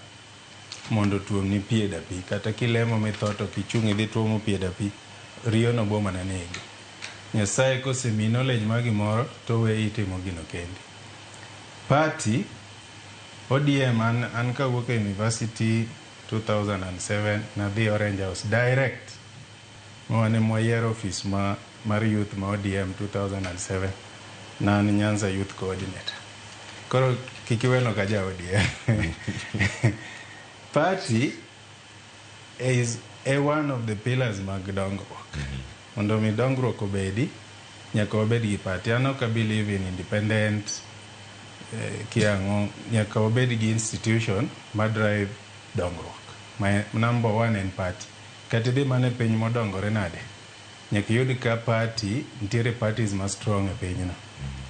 mondo otuomni pi e dapi kata kilemo mitho to kichung' idhi tuomo pi e dapi riyo no bo mana negi. Nyasaye kosemiyi knowledge mar gimoro to oweyi itimo gino kendi. Party ODM an kawuok e university 2007 nadhi Orange House direct ma wan ema wayiero office mar youth ma ODM 2007. Ne an Nyanza Youth Coordinator. Koro kik iweno ka ja ODM. Party is a one of the pillars mag dongruok. Mondo mi dongruok obedi, nyaka wabed gi party. An ok believe in independent kiang'o, nyaka wabed gi institution ma drive dongruok. Ma number one en party. Kata idhi mana e piny modongore nade, nyaka iyud ka party, nitiere parties ma strong e pinyno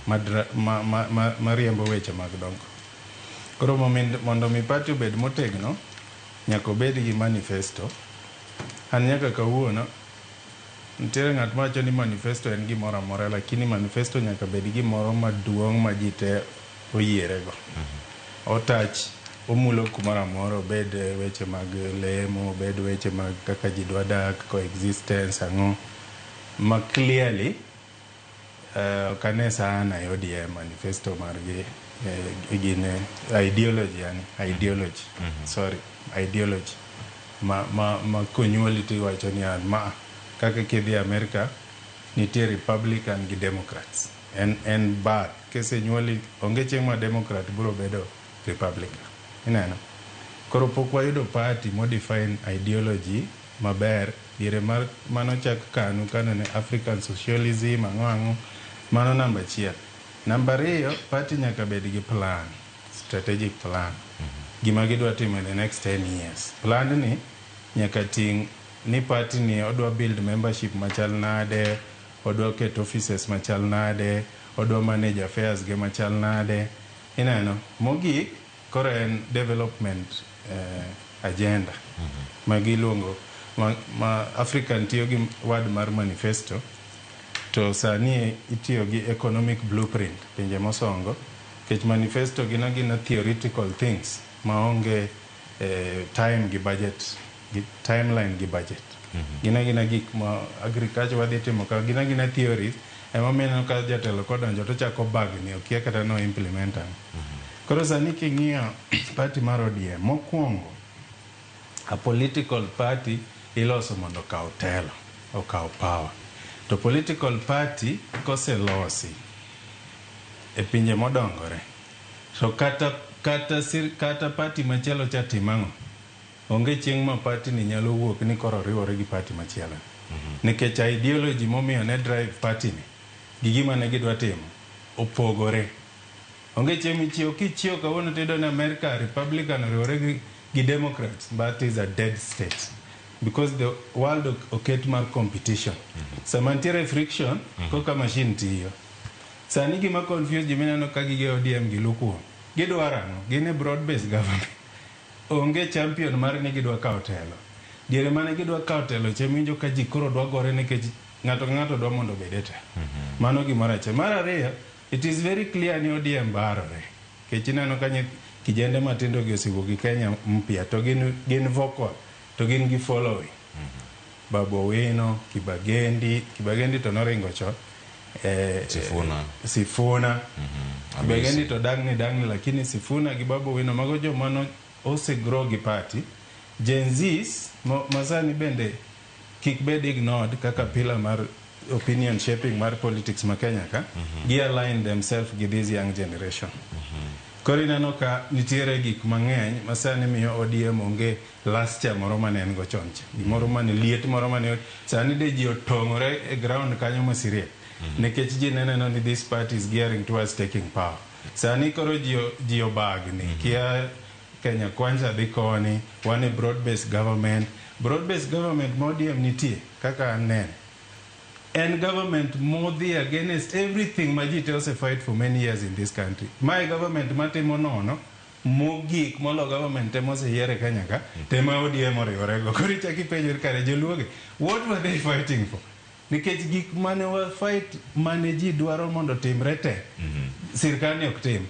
ma riembo weche mag dongruok. Koro mondo mi party obed motegno, nyaka obed gi manifesto. An nyaka kawuono, nitiere ng'at mawacho ni manifesto en gimoro amora, lakini manifesto nyaka bed gimoro maduong' ma ji te oyierego. Otach, omulo kumoro amora, obed weche mag lemo, obed weche mag kaka ji dwa dak, coexistence, ang'o. Ma clearly, ok ane sana e ODM manifesto margi gin ideology, yani ideology, sorry, ideology. Ma konyuoli to iwacho ni an ma kaka kidhi America nitie Republican gi Democrats. En birth. Kisenyuoli onge chieng' ma Democrat biro bedo Republican. Ineno? Koro pok wayudo party mo define ideology maber diere mar manochak KANU KANU ne African Socialism ang'o ang'o mano namba achiel. Namba ariyo party nyaka bed gi plan, strategic plan. Gima gidwa timo in the next 10 years. Plan ni nyaka ting' ni party ni odwa build membership machal nade, odwa keto offices machal nade, odwa manage affairs ge machal nade. Ineno? Mogik koro en development agenda ma giluongo ma African tiyo gi word mar manifesto to sani itiyo gi economic blueprint pinje mosongo nikech manifesto gin agina theoretical things maonge time gi budget gi timeline gi budget. Gin agina gik ma agriculture wadhi timo ka gin agina theories emomiyo ineno ka jatelo kodonjo tochako bagni okia kata no implement ang'o. Koro sani king'iyo party mar ODM mokwongo a political party iloso mondo okaw telo, okaw power. To political party koselosi e pinje modongore to kata party machielo cha tim ang'o? Onge chieng' ma party ni nyalo wuok ni koro riwore gi party machielo. Nikech ideology momiyo ne drive party ni gi gima ne gidwa timo opogore. Onge chieng' michiewo kichiewo kawuono tiyudo ni America Republican oriwore gi Democrats, that is a dead state. Because the world oket mar competition. Sama nitiere friction, koka machine tiyo. Sani gima confuse ji mineno ka gige ODM gi lukuo. Gidwaro ang'o? Gin e broad based government. Onge champion mar ni gidwa kawo telo. Diere mane gidwa kawo telo cha iwinjo ka ji koro dwa gore nikech ng'ato ka ng'ato dwa mondo obed e telo. Mano gimoro achiel. Mar ariyo, it is very clear ni ODM barore. Nikech ineno ka kijende matindo gi osewuok gi Kenya mpya to gin vocal to gin gi following. Babu Owino, Kibagendi, Kibagendi to noringo chon. Sifuna. Sifuna. Kibagendi to dangni lakini Sifuna gi Babu Owino mago joma no osegrow gi party. Gen Zs masani bende kik bed ignored kaka pillar mar opinion shaping mar politics ma Kenya ka. Gi align themselves gi this young generation. Koro ineno ka nitiere gik mang'eny ma sani miyo ODM onge lustre moro mane en go chon cha. Gimoro mane liet moro mane sani de ji otong'ore e ground kanyo ma siria. Nikech ji neneno ni this party is gearing towards taking power. Sani koro ji obagni. Kia Kenya Kwanza dhi koni, wan e broad based government. Broad based government ma ODM nitie kaka anene. En government modhi against everything ma ji te ose fight for many years in this country. Mae government matimo nono mogik molo government te moseyier e Kenya ka tema ODM oriworego. Koro ichako ipenjori kare joluogi, what were they fighting for? Nikech gik mane wa fight mane ji dwaro mondo timre te, sirkal ni ok tim.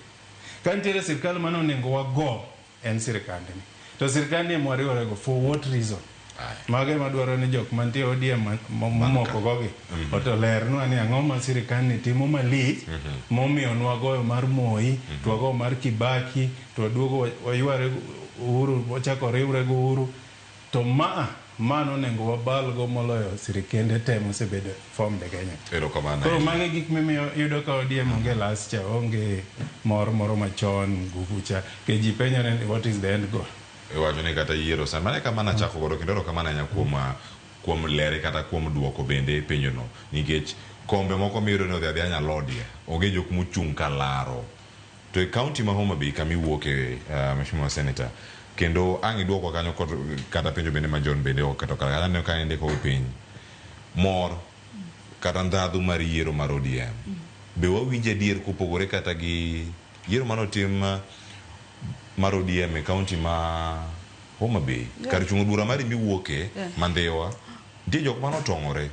Ka nitiere sirkal mane onego wago en sirkandni. To sirkandni ema wariworego for what reason? Mago ema dwaro ni jok mantie ODM momoko gogi oto lernwa ni ang'o ma sirkandni timo malich momiyo nwagoyo mar Moi, to wagoyo mar Kibaki, to waduogo wayware Uhuru, wachako riwre gi Uhuru. To maa Ma nonego wabalgo moloyo sirikende te mosebedo formed e Kenya. Erokamano. Koro mago e gik mimiyo iyudo ka ODM onge las cha, onge mor moro machon, nguvu cha. Nikech ji penjore ni what is the end goal? Iwacho ni kata yiero sani mano e kama nachako godo kendo erokamano ahinya kuom ah, kuom lere kata kuom duoko bende penjono nikech kombe moko miyudo ni odhi adhiya nyalhodia onge jok mochung' ka laro to e county ma Homa Bay kama iwuoke uh, Mheshimiwa Senator kendo ang' iduokwa kanyo kod kata penjo bende ma John bende oketo kar kanyo aneno ka indiko gi piny mor kata ndhadhu mar yiero mar ODM be wawinjo adier kopogore kata gi yiero manotim mar ODM e county ma Homa Bay kar chung' od bura mari miwuoke ma Ndhiwa nitie jok mane otong'ore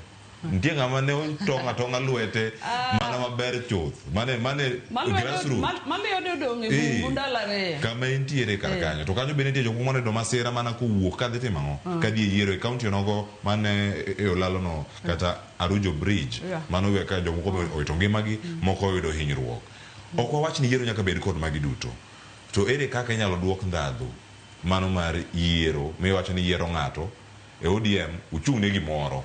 nitie ng'ama ne otong'o atong'a lwete mana maber chuth mane mane grassroots Malwedo odong' e Eh. bungu ndalo ariyo. kama entiere kar Eh. kanyo to kanyo bende nitie jok moko mane masira mana kowuok kadhi timo ang'o kadhi e yiero e county onogo mane e olalo no kata Arujo Bridge mano oweyo ka jomoko be owito ngimagi moko oyudo hinyruok ok wawach ni yiero nyaka bed kod magi duto to ere kaka inyalo duok ndhadhu mano mar yiero miwacho ni yiero ng'ato e ODM uchung' ne gimoro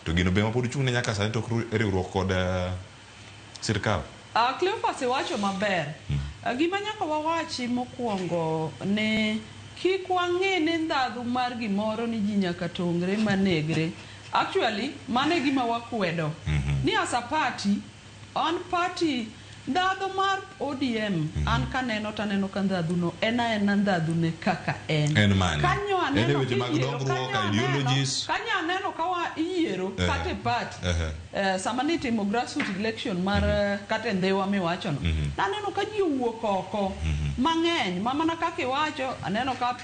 to gino be mapod uchung' ne nyaka sani tok riwruok kod eh, sirkal Cleophas iwacho maber. Gima nyaka wawachi mokwongo ni kik wang'i ni ndhadhu mar gimoro ni ji nyaka tongre manegre. Actually, mano e gima wakwedo. Ni as a party, an party ndhadhu mar ODM an kaneno to aneno ka ndhadhu no en aena ndhadhu ne kaka en. En mane? Kanyo En e aneno weche mag kiyiero, dongruok, kanyo aneno, ideologies. kanyo aneno ka wa iyiero Ehe. kata e party. Ehe. Sama nitimo grassroots election mar kata e Ndhiwa miwachono, naneno ka ji owuok oko mang'eny ma mana kaka iwacho, aneno ka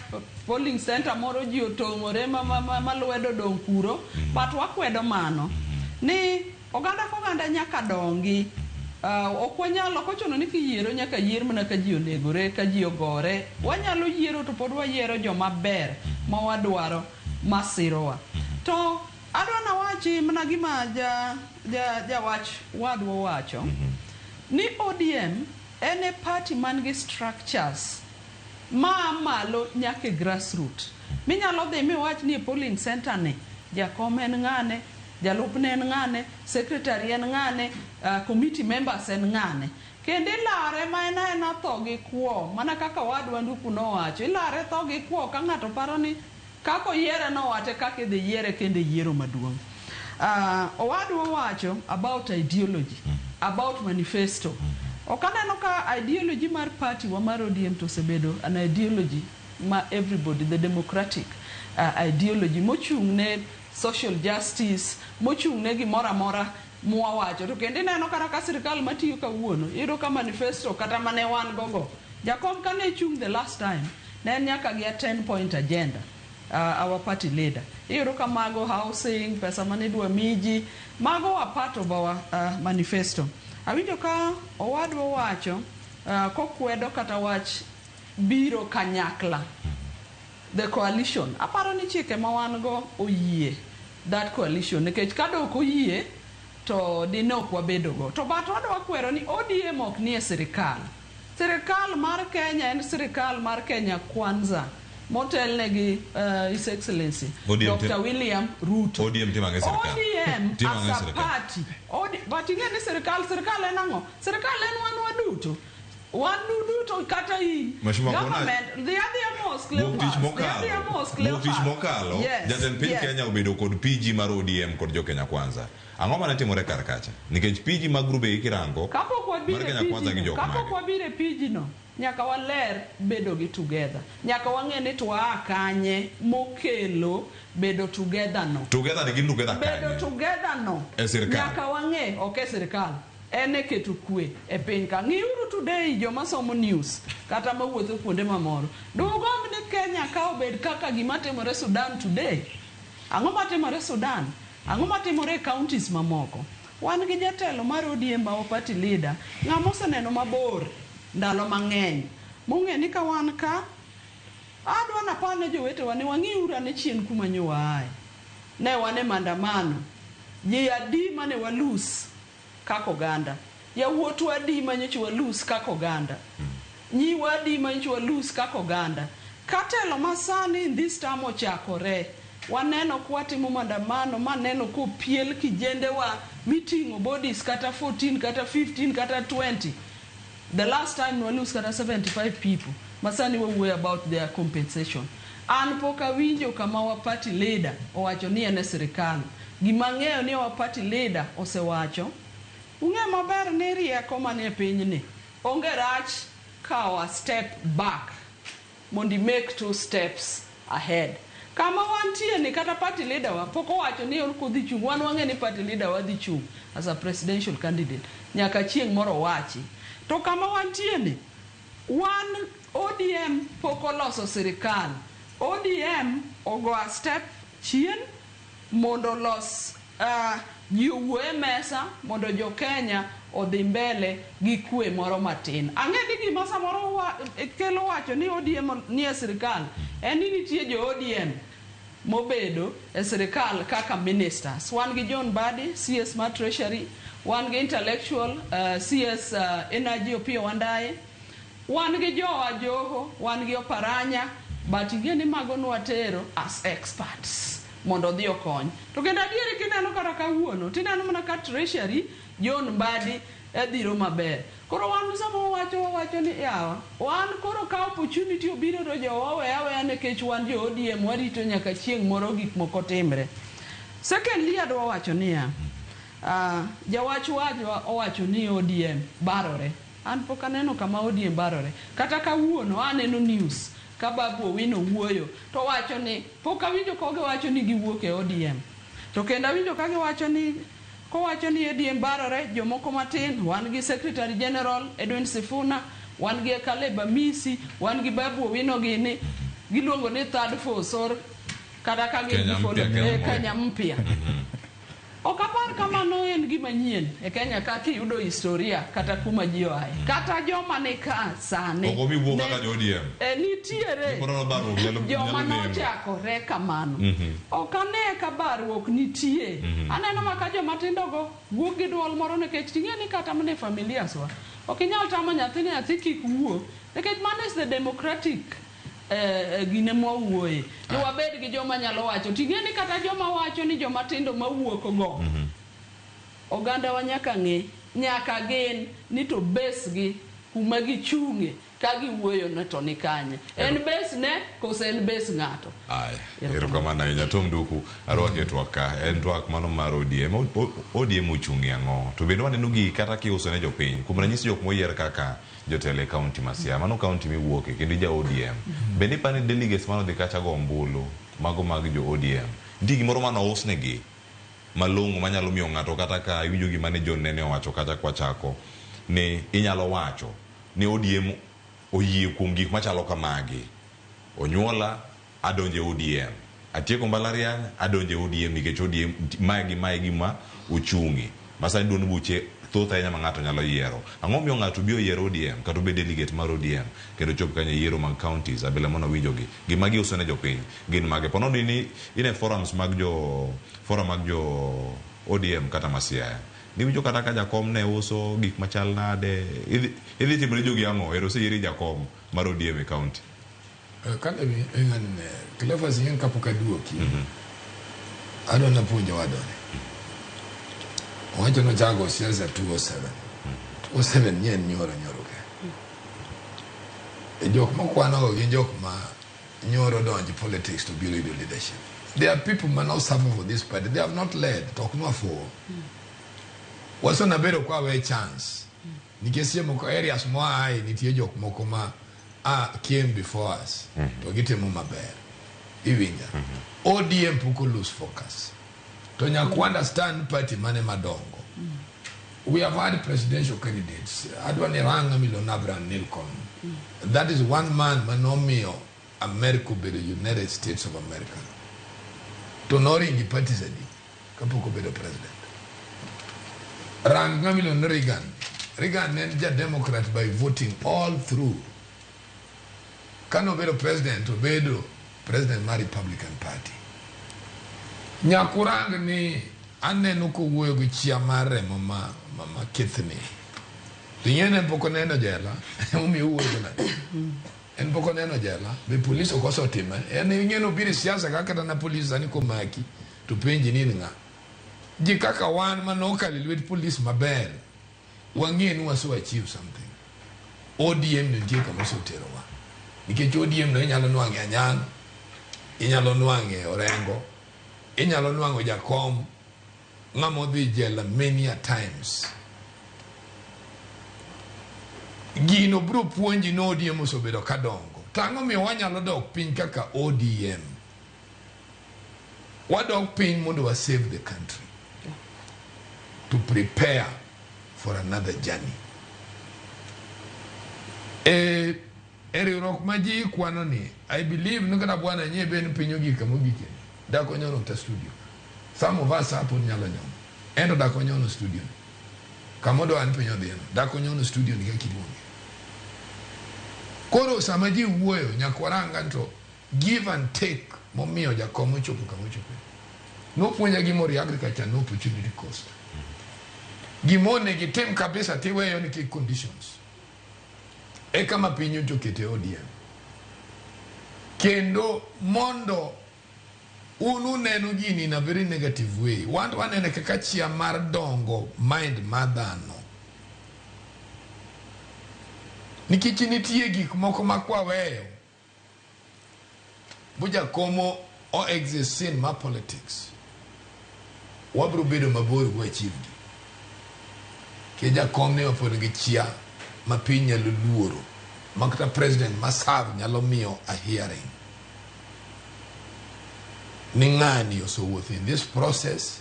polling center moro ji otong'ore ma, ma, ma, ma lwedo odong' kuro, but wakwedo mano ni oganda ka oganda nyaka dongi. Ok wanyal, ok ochuno ni kiyiero nyaka yier mana ka ji onegore, ka ji ogore. Wanyalo yiero to pod wayiero joma ber ma wadwaro masirowa. To adwa nawachi mana gima ja, ja, jawach wadwa owacho ni ODM en e party man gi structures maa malo nyaka e grassroot. Minyalo dhi miwach ni e polling center ni jakom en ng'ane, jalupne en ng'ane, secretary en ng'ane, committee members en ng'ane. Kendo ilare ma en aena tho gi kwo, mana kaka owadwa Nduku nowacho, ilare tho gi kwo ka ng'ato paro ni kaka oyiere no wate kaka idhi yiere kendo e yiero maduong'. Owadwa owacho about ideology, about manifesto. Ok aneno ka ideology mar party wa mar ODM to osebedo an ideology ma everybody, the democratic ideology mochung' ne social justice, mochung' ne gimoro amora mwawacho. To kendo ineno kata ka sirikal matiyo kawuono, iyudo ka manifesto kata mane wan go go. Jakom kane chung' the last time, ne en nyaka gi a 10 point agenda. Our party leader. Iyudo ka mago housing, pesa mane idwa miji, mago were part of our manifesto. Awinjo ka owadwa owacho kokwedo kata wach biro kanyakla, the coalition. Aparo ni chike ma wan go oyie that coalition, nikech ka dok oyie to dine ok wabedo go. To but wadwa kwero ni ODM ok nie sirikal. Sirikal mar Kenya en sirikal mar Kenya Kwanza motelne gi His Excellency ODM Dr. William Ruto. ODM timo ang'o e sirikal? ODM Timo ang'o e as a sirikal? party. But ing'e ni sirikal, sirikal en ang'o? Sirikal en wan waduto. Wan duto kata in. Mheshimiwa, kona- Government, dhi adhiya mos, Wuok tich Cleophas. Dhi adhiya mokalo, mos, wuok tich Cleophas. mokalo, Yes, jatend piny yes. Kenya obedo kod PG mar ODM kod jo Kenya Kwanza. Ang'o mane timore kar kacha? Nikech PG mag grube gi kirango, Kapok wabiro mar e Kenya Kwanza gi PG no, jok kapok mage. wabiro e PG no, nyaka waler bedo gi together. Nyaka wang'e ni to waa kanye mokelo bedo together no. Together ni gin together Bedo kanye? together no. E sirkal. Nyaka wang'e, ok e sirkal. En e keto kwe e piny ka. Ng'iuru today joma somo news kata mawuotho kuonde mamoro. Dugomb ni Kenya ka obed kaka gima timore Sudan today. Ang'o matimore Sudan? Ang'o matimore e counties mamoko? Wan gi jatelo mar ODM ma party leader, ng'ama oseneno mabor ndalo mang'eny. Mong'e ni ka wan ka, adwa napar ne jowetewa ni wang'iuru ane chien kuma nyo waaye. Ne wan e maandamano. Ji adi mane walus kaka oganda? Yawuotwa adi manyocha walus kaka oganda? Nyiwa adi manyocha walus kaka oganda? Ka telo masani in this term ochakore, Waneno kwatimo maandamano maneno kopiel kijendewa miting'o bodies kata 14 kata 15 kata 20. The last time we lose kata 75 people. Masani wawuoyo about their compensation. An pok awinjo kama wa party leader owacho ni en e sirikal. Gima ang'eyo ni our party leader osewacho, ung'e maber ni rieko manie pinyni onge rach kawo a step back mondo i make two steps ahead. Kama wantie ni kata party leader wa pok owacho ni ok odhi chung'. Wan wang'e ni party leader wa dhi chung' as a presidential candidate nyaka chieng' moro owachi. To kama wantie ni wan ODM pok oloso sirikal. ODM ogo a step chien mondo olos ji owuo e mesa mondo jo Kenya odhi mbele gi kwe moro matin. Ang'e ni gima samoro kelo wacho ni ODM nie sirikal en ni nitie jo ODM mobedo e sirikal kaka ministers. Wan gi John Mbadi, CS mar Treasury, wan gi intellectual CS Energy Opiyo Wandayi, wan gi Jowa Joho, wan gi Oparanya, but ing'e ni mago nwatero as experts mondo odhi okony. To kendo adieri kineno kata kawuono, tineno mana ka Treasury John Mbadi dhiro maber. Koro wan sama wawacho ni yawa, wan koro ka opportunity obiro to jowa oweya aweya nikech wan jo ODM warito nyaka chieng' moro gik moko timre. Secondly, adwa wacho niya, jawach wachwa owacho ni ODM barore. An pok aneno kama ODM barore. Kata kawuono aneno news ka Babu Owino wuoyo to wacho ni pok awinjo kogiwacho ni giwuok e ODM. To kendo awinjo ka giwacho ni kowacho ni ODM barore jomoko matin wan gi Secretary General Edwin Sifuna, wan gi Caleb Amisi, wan gi Babu Owino gini giluongo ni third force or kata ka gin Kenya gi follow mpya, Kenya eh, Kenya mpya. Ok apar kamano en gima nyien e Kenya ka kiyudo historia kata kuma ji oaye. Kata joma ni ka sani. Ok omi wuok kaka jo ODM. Nitiere Gimoro barruok joma nyalo neno. nochakore kamano. Ok ane ka barruok nitie. Aneno ma ka joma tindo go wuok gi duol moro nikech ting'e ni kata mana e familias wa. Ok inyal tamo nyathi ni nyathi kik wuo nikech mano is the democratic gine mwawuoye. Ni wabed gi joma nyalo wacho. Ting'e ni kata joma wacho ni joma tindo mawuok go. Oganda wa nyaka ng'e, nyaka gen ni to base gi kuma gichung'e ka giwuoyo no to ni kanye. En base ne koso en base ng'ato. Aya, erokamano ahinya Tom Duku arwaki e twak ka. En twak mano mar ODM. ODM ochung' e ang'o? To bende waneno gigi kata kiuso ne jopiny. Kuom ranyisi jok moyier kaka jotelo e kaunti ma Siaya. Mano kaunti miwuoke kendo ija ODM. Bende ipani delegates manodhi kacha go ombulu mago mag jo ODM. Nitie gimoro mane ousnegi malong'o manyalo miyo ng'ato kata ka iwinjo gima ne John nene owacho kacha kwachako ni inyalo wacho ni ODM oyie kuom gik machalo kamagi. Onyuola adonjo e ODM. Atieko mbalariany adonjo e ODM nikech ODM mae gi mae gima ochung'e. Masani duond buche thoth ahinya ma ng'ato nyalo yiero. Ang'o miyo ng'ato bi oyier ODM kata obed delegate mar ODM kendo chop kanyo e yiero mag counties abila mondo winjogi. Gima giuso ne jopiny gin mage. Po nono in e forums mag jo forum mag jo ODM kata ma Siaya. Niwinjo kata ka jakom ne uso gik machal nade. Idhi timo ne jogi ang'o? Ero oseyieri jakom mar ODM e county. Kane Cleophas yien kapok aduoki, adwa napuonjo wadoni. Owacho nochako siasa 2007. 2007 nyien nyoro nyoro ke. E jok mokwanogo gin jok ma nyoro donjo politics to biro yudo leadership. There are people ma no suffer for this party. They have not led. To ok nwafuwo. Waso nabedo kwa we chance. Nikech seche moko areas moaye nitie jok moko ma came before us. To gitimo maber. Iwinja. ODM pok o lose focus. To nyaka understand party mane madongo. We have had presidential candidates. Adwa ni rang Milon Abraham Lincoln. That is one man manomiyo America obedo United States of America. To noringi parties adi kapok obedo president. Rang Milon Reagan. Reagan ne en ja Democrat by voting all through. Kane obedo president, obedo president mar Republican Party. Nyakurang ni aneno kowuoyo gi chia mar remo ma kethni. To ing'e ne pok oneno jela, emomiyo owuoyo nade. En pok oneno jela, be polis ok osetime. En ing'e ni obiro e siasa kaka kata na polis sani komaki to penji ni in ng'a. Ji kaka wan mane okalo e lwet polis maber, wang'e ni wase achieve something. ODM no nitie kama oseterowa. Nikech ODM no inyalo nwang'e Anyang', inyalo nwang'e Orengo, inyalo nwang'o Jakom, ng'ama odhi jela many a times. Gino biro puonji ni ODM osebedo ka dongo. To ang'o miyo wanyalo dok piny kaka ODM? Wadok piny mondo wa save the country. To prepare for another journey. E riwruok ma ji kwano ni, I believe ni kata bwana nyie be ni piny ogik kama ogike ni. Dak onyono kata studio. Some of us pod nyalo nyono. En to dak onyono studio ni. Kama odwa ni piny odhiye no. Dak onyono studio ni kaka iluonge. Koro sama ji wuoyo nyaka warang to give and take momiyo jakom ochopo kama ochope. Nopuonja gimoro e agriculture no opportunity cost. Gima onego itim kabisa tiweyo nikech conditions. Eka ma piny ochokete ODM. Kendo mondo un uneno gini in a very negative way. Wan to wanene kaka chia mar dongo mind mar dhano. Nikech nitie gik moko ma kwaweyo, bu jakomo o exit scene mar politics, wabiro bedo mabor go achieve gi. Ke jakom ne wapod gi chia ma piny nyalo luoro, ma kata president ma serve nyalo miyo a hearing. Ni ng'ani osewuotho in this process,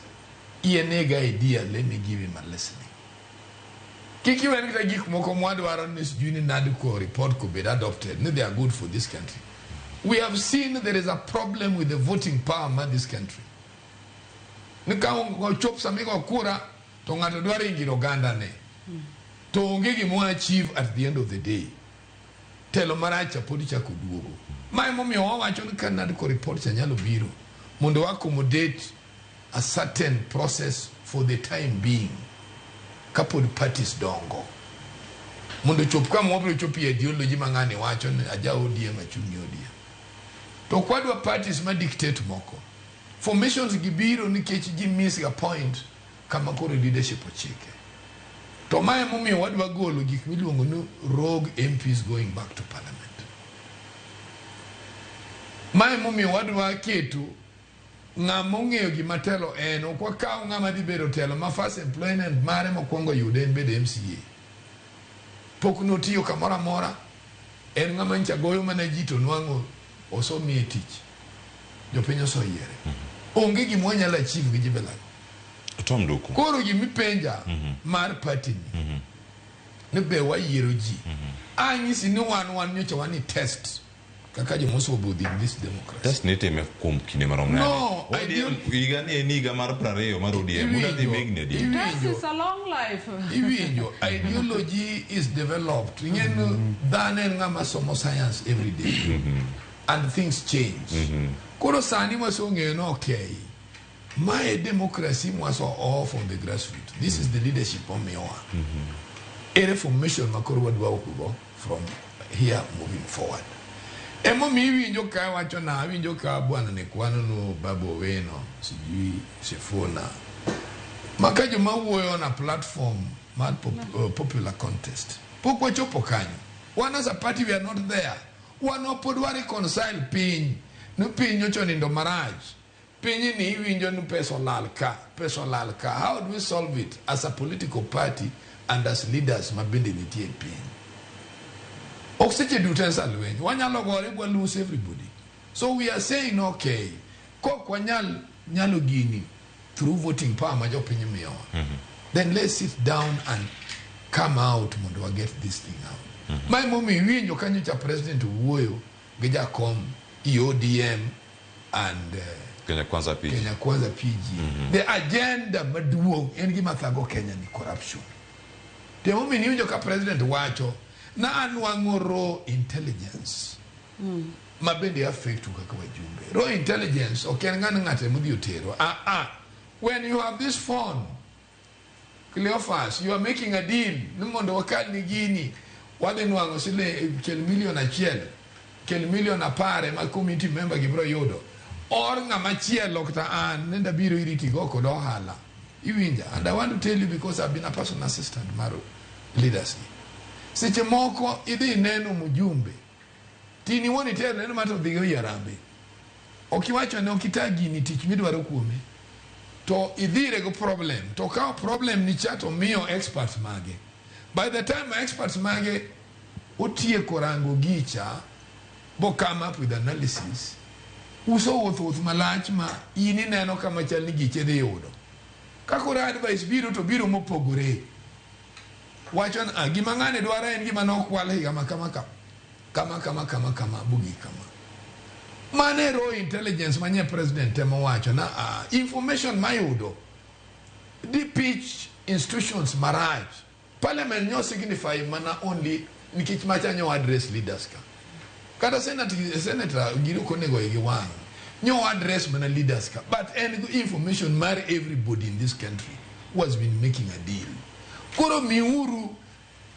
iye nega idea, let me give him a listening. Kik iwen kata gik moko mwadwaro ni sijui ni NADCO report could be adopted, ni they are good for this country. We have seen there is a problem with the voting power mar this country. Ni ka ochop sama igo kura, to ng'ato dwaro ingiro oganda ne. To onge gima achieve at the end of the day. Telo marach pod chako duogo. Ma emomiyo wawacho ni ka NADCO report cha nyalo biro mondo wa accommodate a certain process for the time being kapod parties dongo. Mondo chop kama wabiro chopo e ideology ma ng'ani wacho ni aja ODM achung' ne ODM. To ok wadwa parties ma dictate moko. Formations gi biro nikech ji miss ga point kama koro leadership ochike. To mae emomiyo wadwa golo gik miluongo ni rogue MPs going back to parliament. Mae emomiyo wadwa keto ng'ama ong'eyo gima telo en, ok wakaw ng'ama dhi bedo telo ma first employment mare mokwongo yude en bedo MCA. Pok notiyo kamoro amora, en ng'ama nyicha goyo mana ji to nwang'o osemiye tich. Jopiny oseyiere. Onge gima wanyalo achieve gi jibelago. Tom Duku. Koro gimipenja mar party ni, ni be wayiero ji. Anyisi ni wan nyocha wan e test kaka joma osewuotho in this democracy. Test ni itime kuom kinde marom nade? No, ODM higa ni en higa mar 20 mar ODM. Muda dhi higni adi? Test is a long life. Iwinjo, ideology is developed. Ing'e ni dhano en ng'ama somo science every day. And things change. Koro sani wasong'eyo ni okay, mae democracy mwaso off on the grassroots. This is the leadership momiyowa. Ere formation ma koro wadwa go from here moving forward. Emomiyo iwinjo ka wacho na awinjo ka bwana ne kwano no Babu Owino sijui Sifuna maka joma wuoyo on a platform mar popular contest pok wachopo kanyo. Wan as a party we are not there. Wan pod wa reconcile piny ni piny nyocha onindo marach. Piny ni iwinjo ni pesa olal ka, pesa olal ka. How do we solve it as a political party and as leaders ma bende nitie e piny? Ok seche duto en sa lweny. Wanyalo gore bwa lose everybody. So we are saying okay, kok wanyal nyalo gini through voting power ma jopiny miyowa. Then let's sit down and come out mondo wa get this thing out. Ma emomiyo iwinjo ka nyocha president owuoyo gi jakom e ODM and Kenya Kwanza PG. Kenya Kwanza PG. The agenda maduong' en gima thago Kenya ni corruption. To emomiyo iwinjo ka president wacho na anwang'o raw intelligence ma bende affect kaka wajumbe. Raw intelligence ok en ng'ano ng'ato emodhi otero. Ah ah. When you have this phone, Cleophas, you are making a deal ni mondo wakal ni gini wadhi nwang'o siling kel milion 1. kel milion 10 ema community member gi biro yudo. Or ng'ama chielo kata an nenda biro iri tigo kod ohala. Iwinja? And I want to tell you because I've been a personal assistant mar leaders gi. Seche moko idhi neno mjumbe. Tini wuon iter neno ma to dhigo Harambee. Ok iwacho ne ok ita gini tich midwaro kuome. To idhire go problem. To kawo problem ni cha to miyo experts mage. By the time experts mage otieko rango gicha, bo come up with analysis, uso wuoth wuoth malach ma in ineno kama chal ni giche dhi yudo. Ka koro advice biro to biro mopogore. Wacho ni ah, gima ng'ani dwaro en gima nokwal higa ma kama kama kama kama kama kama bugi kama. Mano e raw intelligence manye president temo wacho na ah, information mayudo di pitch institutions marach. Parliament nyo signify mana only nikech macha nyo address leaders ka. Kata senator giro konego igi wang'. Nyo address mana leaders ka. But en go information mar everybody in this country who has been making a deal. Koro miuru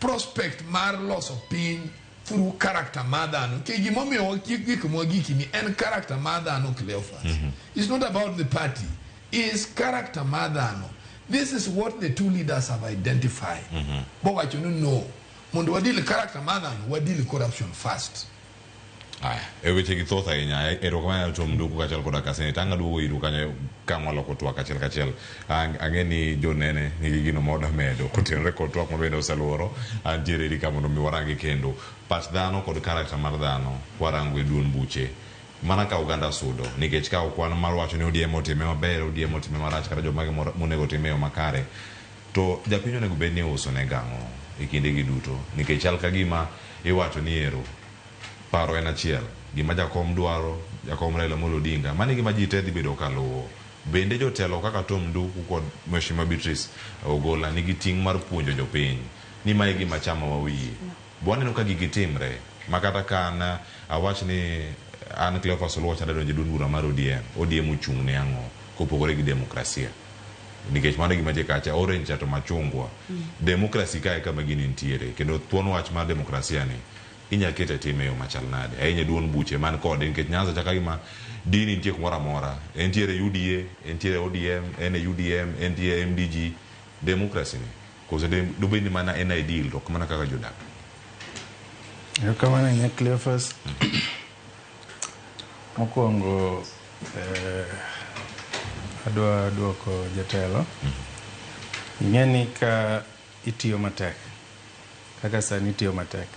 prospect mar loso piny through character mar dhano. Nikech gimomiyo wakiek gik mwagiki ni en character mar dhano Cleophas. It's not about the party. It's character mar dhano. This is what the two leaders have identified. Bowacho ni no. Mondo wadil character mar dhano, wadil corruption first. Aya, e weche gi thoth ahinya. Erokamano Tom Nduku kaachiel koda ka Seneta. Ang' aduogo iru kanyo ka waloko twak achiel kachiel. Ang'e ni jonene nigi gino ma oda medo kotenore kod twak mabende oseluoro. Antiere eri ka mondo mi warangi kendo. Pach dhano kod character mar dhano kwarango e duond buche. Mana ka oganda sudo nikech ka ok wan mar wacho ni ODM otime maber, ODM otime marach kata jomage monego otime e yo makare. To japiny onego bed ni iuso ne gang'o e kinde gi duto nikech chal ka gima iwacho ni ero paro en achiel. Gima jakom dwaro, jakom Raila Amolo Odinga, mano e gima ji te dhi bedo ka luwo. Bende jotelo kaka Tom Nduku kod Mheshimiwa Beatrice Ogola nigi ting' mar puonjo jopiny ni mae gima chama wayie. Bo waneno ka gigi timre ma kata ka an awach ni an Cleophas Oluoch adwa donjo e duond bura mar ODM, ODM ochung' ne ang'o kopogore gi demokrasia? Nikech mano e gima nitie kacha, orange cha to machungwa. Demokrasi kae kama gini nitiere kendo thuon wach mar demokrasia ni inyal kete tim e yo machal nade ahinya e duond buche man kode nikech Nyanza chaka gima dini nitie kumoro amora entiere UDA entiere ODM en e UDM entie MDG demokrasi ni koso dobed ni mana en ideal to ok mana kaka jodak. Erokamano ahinya Cleophas. Mokwongo adwa duoko jatelo. Ing'e ni ka itiyo matek kaka sani itiyo matek.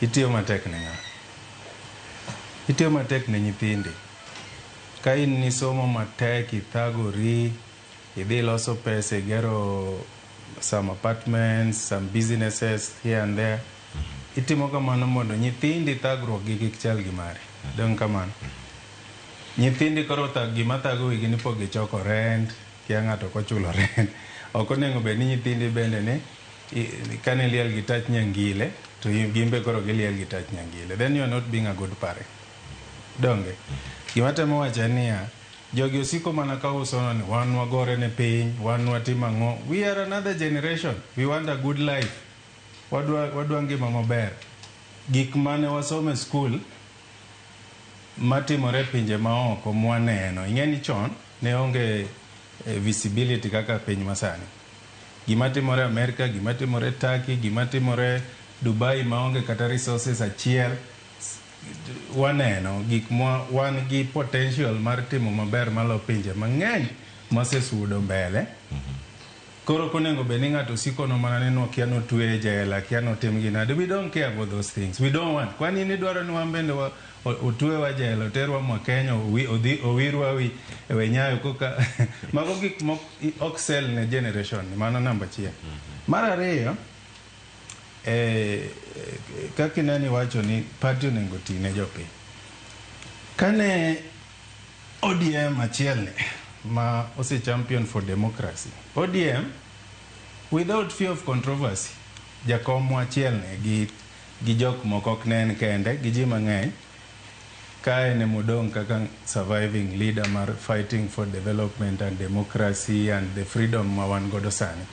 Itiyo matek ne ng'a? Itiyo matek ne nyithindi. Ka in nisomo matek, ithagori, idhi loso pesa, igero some apartments, some businesses here and there. Itimo kamano mondo nyithindi thagruok gi kik chal gi mari. Dong kamano. Nyithindi koro gima thago wigi ni pok gichoko rent, kia ng'ato ok ochulo rent. Ok onego bed ni nyithindi bende ni kane liel gi tach nyangile to gin be koro giliel gi tach nyangile. Then you are not being a good parent. Donge? Gima temo wacho en niya, jogi osiko mana ka usono ni wan wagore ne piny, wan watimo ang'o. We are another generation. We want a good life. Wadwa ngima maber. Gik mane wasomo e skul matimore e pinje maoko mwaneno. Ing'e ni chon ne onge visibility kaka piny masani. Gima timore Amerika, gima timore Turkey, gima timore Dubai maonge kata resources achiel. Waneno gik ma wan gi potential mar timo maber malo pinje mang'eny mosesudo mbele. Koro konego bed ni ng'ato sikono mana ni kia notwe e jela, kia notim gi nade. We don't care about those things. We don't want. Kwani in idwaro ni wan bende otwewa jela, oterwa mwa Kenya, owirwa wi e nyayo koka mago gik mok ok sell ne generation ni. Mano namba achiel. Mar ariyo, kaka ineno iwacho ni party onego oti ne jopiny. Kane ODM achiel ni ma ose champion for democracy. ODM without fear of controversy, jakom achiel ne gi jok moko ok ne en kende, gi ji mang'eny, ka en emodong' kaka surviving leader mar fighting for development and democracy and the freedom ma wan godo sani.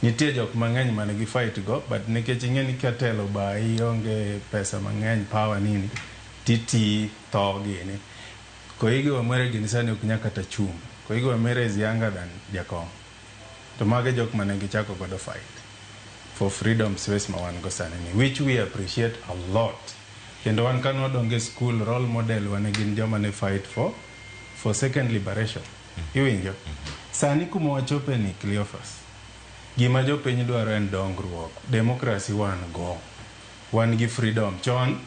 Nitie jok mang'eny mane gi fight go, but nikech ing'e ni ka telo obayi, ionge pesa mang'eny, power nini, Titi tho gini. Koigi Wamwere gini sani ok nyal kata chung'. Koigi Wamwere is younger than Jakom. To mago e jok mane gichako godo fight for freedom space ma wan go sani ni, which we appreciate a lot. Kendo wan kane wadongo e school, role model wa ne gin joma ne fight for second liberation. Iwinjo? Sani kuma wachope ni Cleophas, gima jopiny dwaro en dongruok. Democracy wan go. Wan gi freedom. Chon,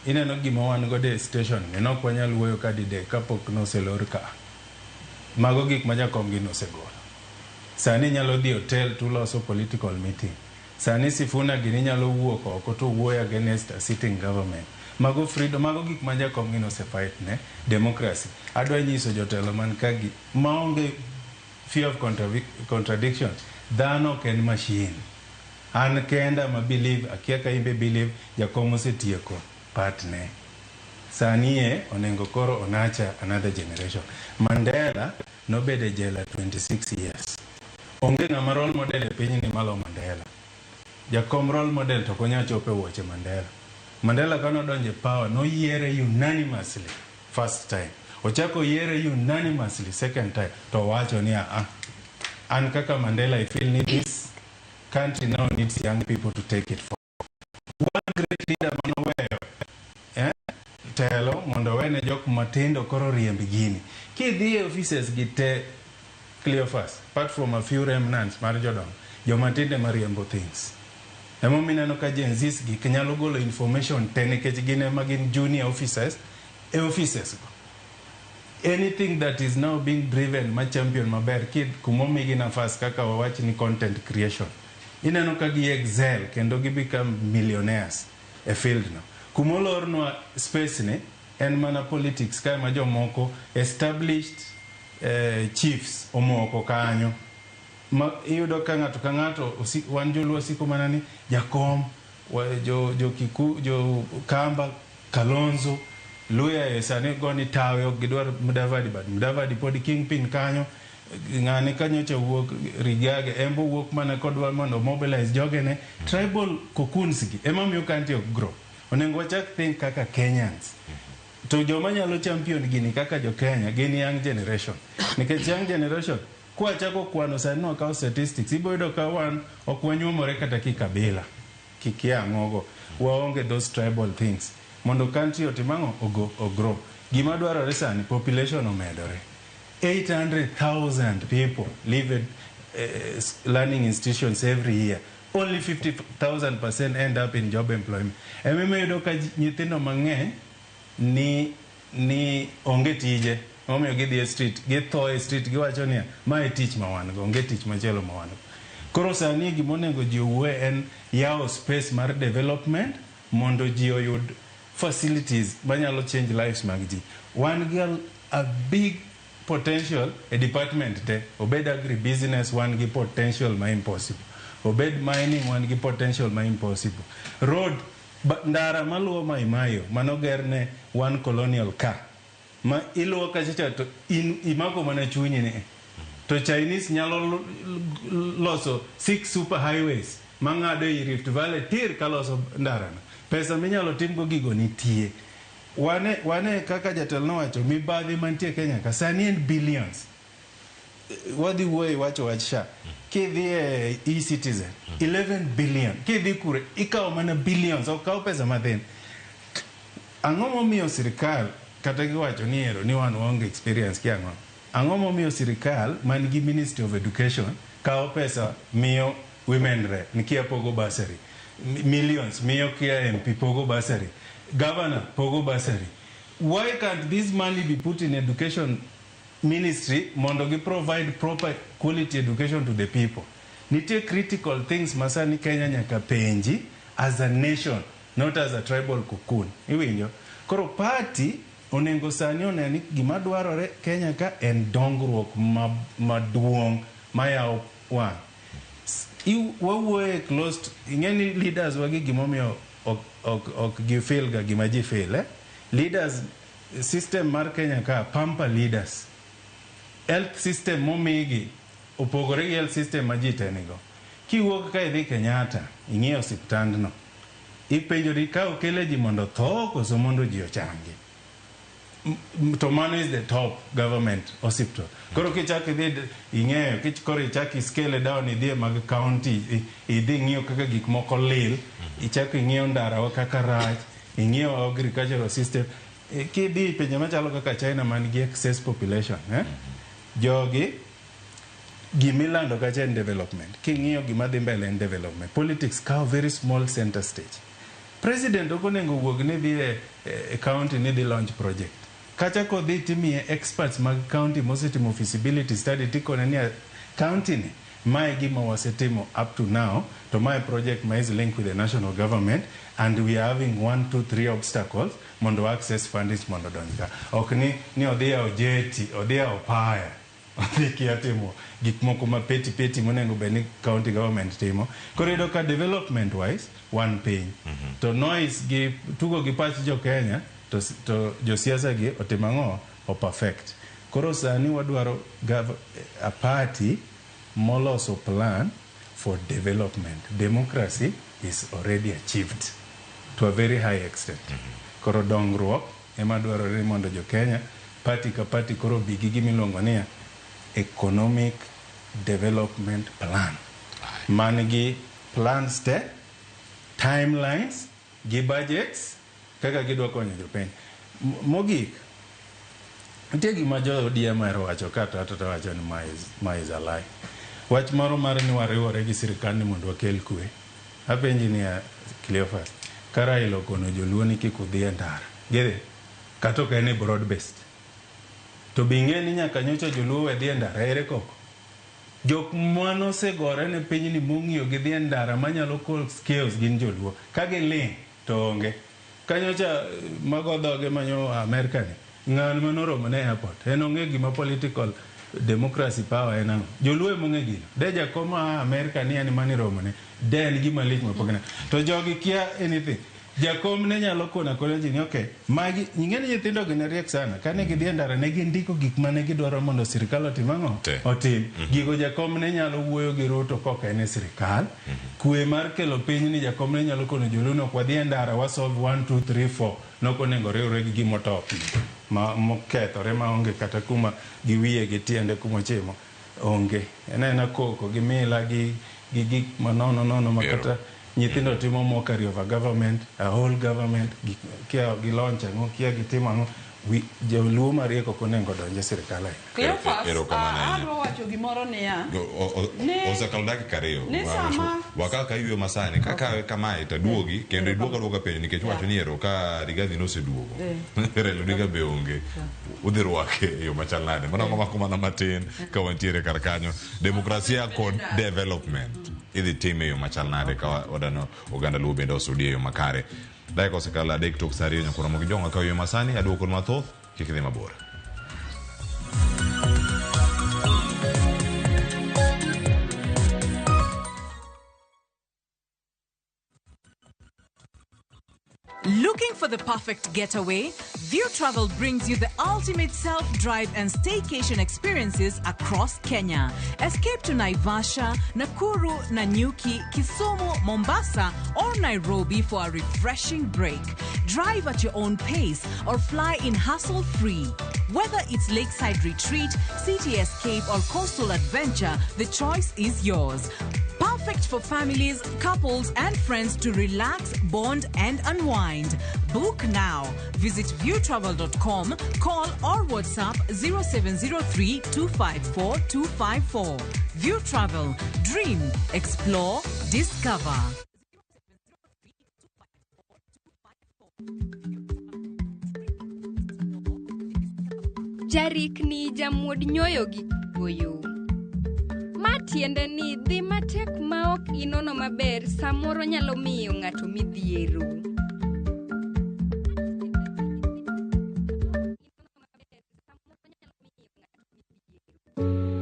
ineno gima wan godo e station ni, nok wanyal wuoyo ka didek kapok noselor ka. Mago gik ma jakom gi nosegolo. Sani inyalo dhi hotel tuloso political meeting. Sani Sifuna gini nyalo wuok oko to wuoyo against a sitting government. Mago freedom, mago gik ma jakom gi nose fight ne democracy. Adwa nyiso jotelo man ka gi maonge fear of contradiction. Dhano ok en machine. An kenda ma believe, akia ka imbe believe, jakom osetieko part ne. Sani e onego koro onacha another generation. Mandela nobedo e jela 26 years. Onge ng'ama role model e pinyni malo Mandela. Jakom role model to ok onyal chopo e wuoche Mandela. Mandela kane odonjo e power noyiere unanimously first time. Ochako oyiere unanimously second time to owacho ni a an kaka Mandela I feel ni this country now needs young people to take it forward. One great leader manoweyo telo mondo owene jok matindo koro riemb gini. Kidhi e offices gi te Cleophas, apart from a few remnants mar jodongo, joma tindo ema riembo things. Emomiyo ineno ka Gen Zs gi nyalo golo information te nikech gin ema gin junior officers e offices go. Anything that is now being driven ma champion maber kid kumomigi nafas kaka wawach ni content creation. Ineno ka gi excel kendo gi become millionaires e field no. Kumolornwa space ni en mana politics kae ma jomoko established chiefs omoko kanyo. Ma iyudo ka ng'ato ka ng'ato wan joluo siko mana ni jakom jo Kiku, jo Kamba, Kalonzo, Luya e sani goni tawe ok gidwar Mudavadi, but Mudavadi pod kingpin kanyo. Ng'ane kanyocha wuok Rigage embo wuok mana kodwa mondo mobilize jogene. Tribal cocoons gi ema miyo country ok grow. Onego wachak think kaka Kenyans. To joma nyalo champion gini kaka jo Kenya gin young generation. Nikech young generation kwachako kwano sani nwakawo statistics ibo yudo ka wan ok wanyuomore kata kikabila kikia ang'ogo waonge those tribal things mondo country otim ang'o ogrow. Gima dwarore sani population omedore 800,000 people leave learning institutions every year. Only 50,000% end up in job employment. Emomiyo iyudo ka nyithindo mang'eny ni onge tije. Emomiyo gidhi e street, githo e street, giwacho niya, ma e tich ma wan go, onge tich machielo ma wan go. Koro sani gimonego ji owuoye en yawo space mar development mondo ji oyud facilities manyalo change lives mag ji. Wan gi a big potential e department te. Obed agribusiness, wan gi potential ma impossible. Obed mining, wan gi potential ma impossible. Road, ndara maluwo Mai Mahiu, manoger ne one colonial car. Ma iluwo kachacha to in imako mana chunyi ni. To Chinese nyalo loso 6 super highways mang'ado ei Rift Valley tir kaloso ndarano. Pesa minyalo timgo gigo nitie. Wane kaka jatelo nowacho, mibadhi mantie Kenya ka sani en billions. Wadhi wuoyo iwacho wach SHA. Kidhi e e-Citizen, 11 billion. Kidhi kure, ikawo mana billions, ok kaw pesa mathin. Ang'o momiyo sirikal, kata giwacho ni ero ni wan waonge experience ki ang'o? Ang'o momiyo sirikal man gi Ministry of Education kawo pesa miyo women rep, nikia pogo bursary. Millions miyo kia MP pogo bursary. Governor pogo bursary. Why can't this money be put in education ministry mondo gi provide proper quality education to the people? Nitie critical things masani Kenya nyaka penji as a nation, not as a tribal cocoon. Iwinjo? Koro party onego sani one ni gima dwarore Kenya ka en dongruok maduong' mayawo wang'. Wawuoye closed, ing'e ni leaders wagi gimomiyo ok gifeel ga gima ji feel, eh? Leaders, system mar Kenya ka pamper leaders. Health system momigi opogore gi health system ma ji te nigo. Kiwuok ka idhi Kenyatta, ing'iyo osiptandno. Ipenjori ka okele ji mondo otho koso mondo ji ochangi. To mano is the top government hospital. Koro kichako idhi ing'eyo koro ichako i scale down idhi e mag county idhi ing'iyo kaka gik moko lil ichako ing'iyo ndarawa kaka rach ing'iyo agricultural system. Kidhi e pinje machalo kaka China man gi excess population jogi gimilando kacha en development. King'iyo gima dhi mbele en development. Politics kawo very small center stage. President ok onego wuog ni dhi e county ni dhi launch project. Kacha kodhi timiye experts mag county mosetimo feasibility study tikone ni county ni mae gima wasetimo up to now to mae project ma is linked with the national government and we are having 1 2 3 obstacles mondo access fundings mondo odonj ka. Ok ni odhi yawo jetty, odhi yawo paya, odhi kia timo gik moko ma petty petty monego bed ni county government timo. Koro iyudo ka development wise wan piny. To noise gi tugo gi pach jo Kenya to josiasa gi otimo ang'o? O perfect. Koro sani wadwaro a party moloso plan for development. Democracy is already achieved to a very high extent. Koro dongruok ema dwarore mondo jo Kenya party ka party koro bi gi gimiluongo niya economic development plan man gi plans te, timelines gi budgets kaka gidwa konyo jopiny. Mogik nitie gima jo ODM ohero wacho ka to wacho ni ma is a lie. Wach moro mar ni wariwore gi sirikal ni mondo wakel kwe. Apenji niya Cleophas, ka Raila okono joluo ni kik udhi e ndara, gidhi? Kata ok en e broad based. To be ing'e ni nyaka nyocha joluo we dhi e ndara ere koko? Jok manosegore ne pinyni mong'iyo gi dhi e ndara manyalo cause chaos gin joluo. Ka giling' to onge. Kanyocha mago dhoge manyo Amerka ni, ng'ano manoromo ne airport? En ong'e gima political democracy power en ang'o? Joluo ema ong'e gino. De jakom a Amerka ni en maniromo ne, de en gima lich mapok ne. To jogi kia anything. Jakom ne nyalo kono akona ji ni okay, magi ing'e ni nyithindo gi ne riek sana. Kane gidhi e ndara ne gindiko gik mane gidwaro mondo sirikal otim ang'o? Otim. Gigo jakom ne nyalo wuoyo gi Ruto kok en e sirikal. Kwe mar kelo piny ni jakom ne nyalo kono joluo ni ok wadhi e ndara wa solve 1 2 3 4. Nok onego riwre gi gimotop ma mokethore maonge kata kuma gi wiye gi tiende kumochimo onge. En aena koko gi mila gi gik manono nono ma kata nyithindo timo mockery of a government, a whole government, kia gi launch ang'o, kia gitimo ang'o. Joluo mariek ok onego donj e sirikal ahinya. Cleophas, Erokamano ahinya. adwa wacho gimoro niya. Osekalo dakika 2. Ni sama- Wakaw ka yweyo masani kakawe kamae to aduogi kendo iduogo aduoga penjo nikech wacho ni ero ka Rigathi noseduogo Raila Odinga be onge udhi rwake e yo machal nade mano mako mana matin ka wantiere kar kanyo demokrasia kod development idhi tim e yo machal nade ka wadano oganda luo bende osudi e yo makare. Dakika osekalo 3 tok sa 2 nyakoro mogi jonga ka yo masani aduoko kod mathoth kik idhi mabor. Looking for the perfect getaway? View Travel brings you the ultimate self-drive and staycation experiences across Kenya. Escape to Naivasha, Nakuru, Nanyuki, Kisumu, Mombasa, or Nairobi for a refreshing break. Drive at your own pace or fly in hassle-free. Whether it's lakeside retreat, city escape, or coastal adventure, the choice is yours. Perfect for families, couples, and friends to relax, bond, and unwind. Book now. Visit viewtravel.com, call or WhatsApp 0703 254 254. View Travel. Dream, explore, discover. Jarikni jamuod nyoyo gi goyo. Ma tiende ni dhi matek ma ok inono maber samoro nyalo miyo ng'ato midhiero.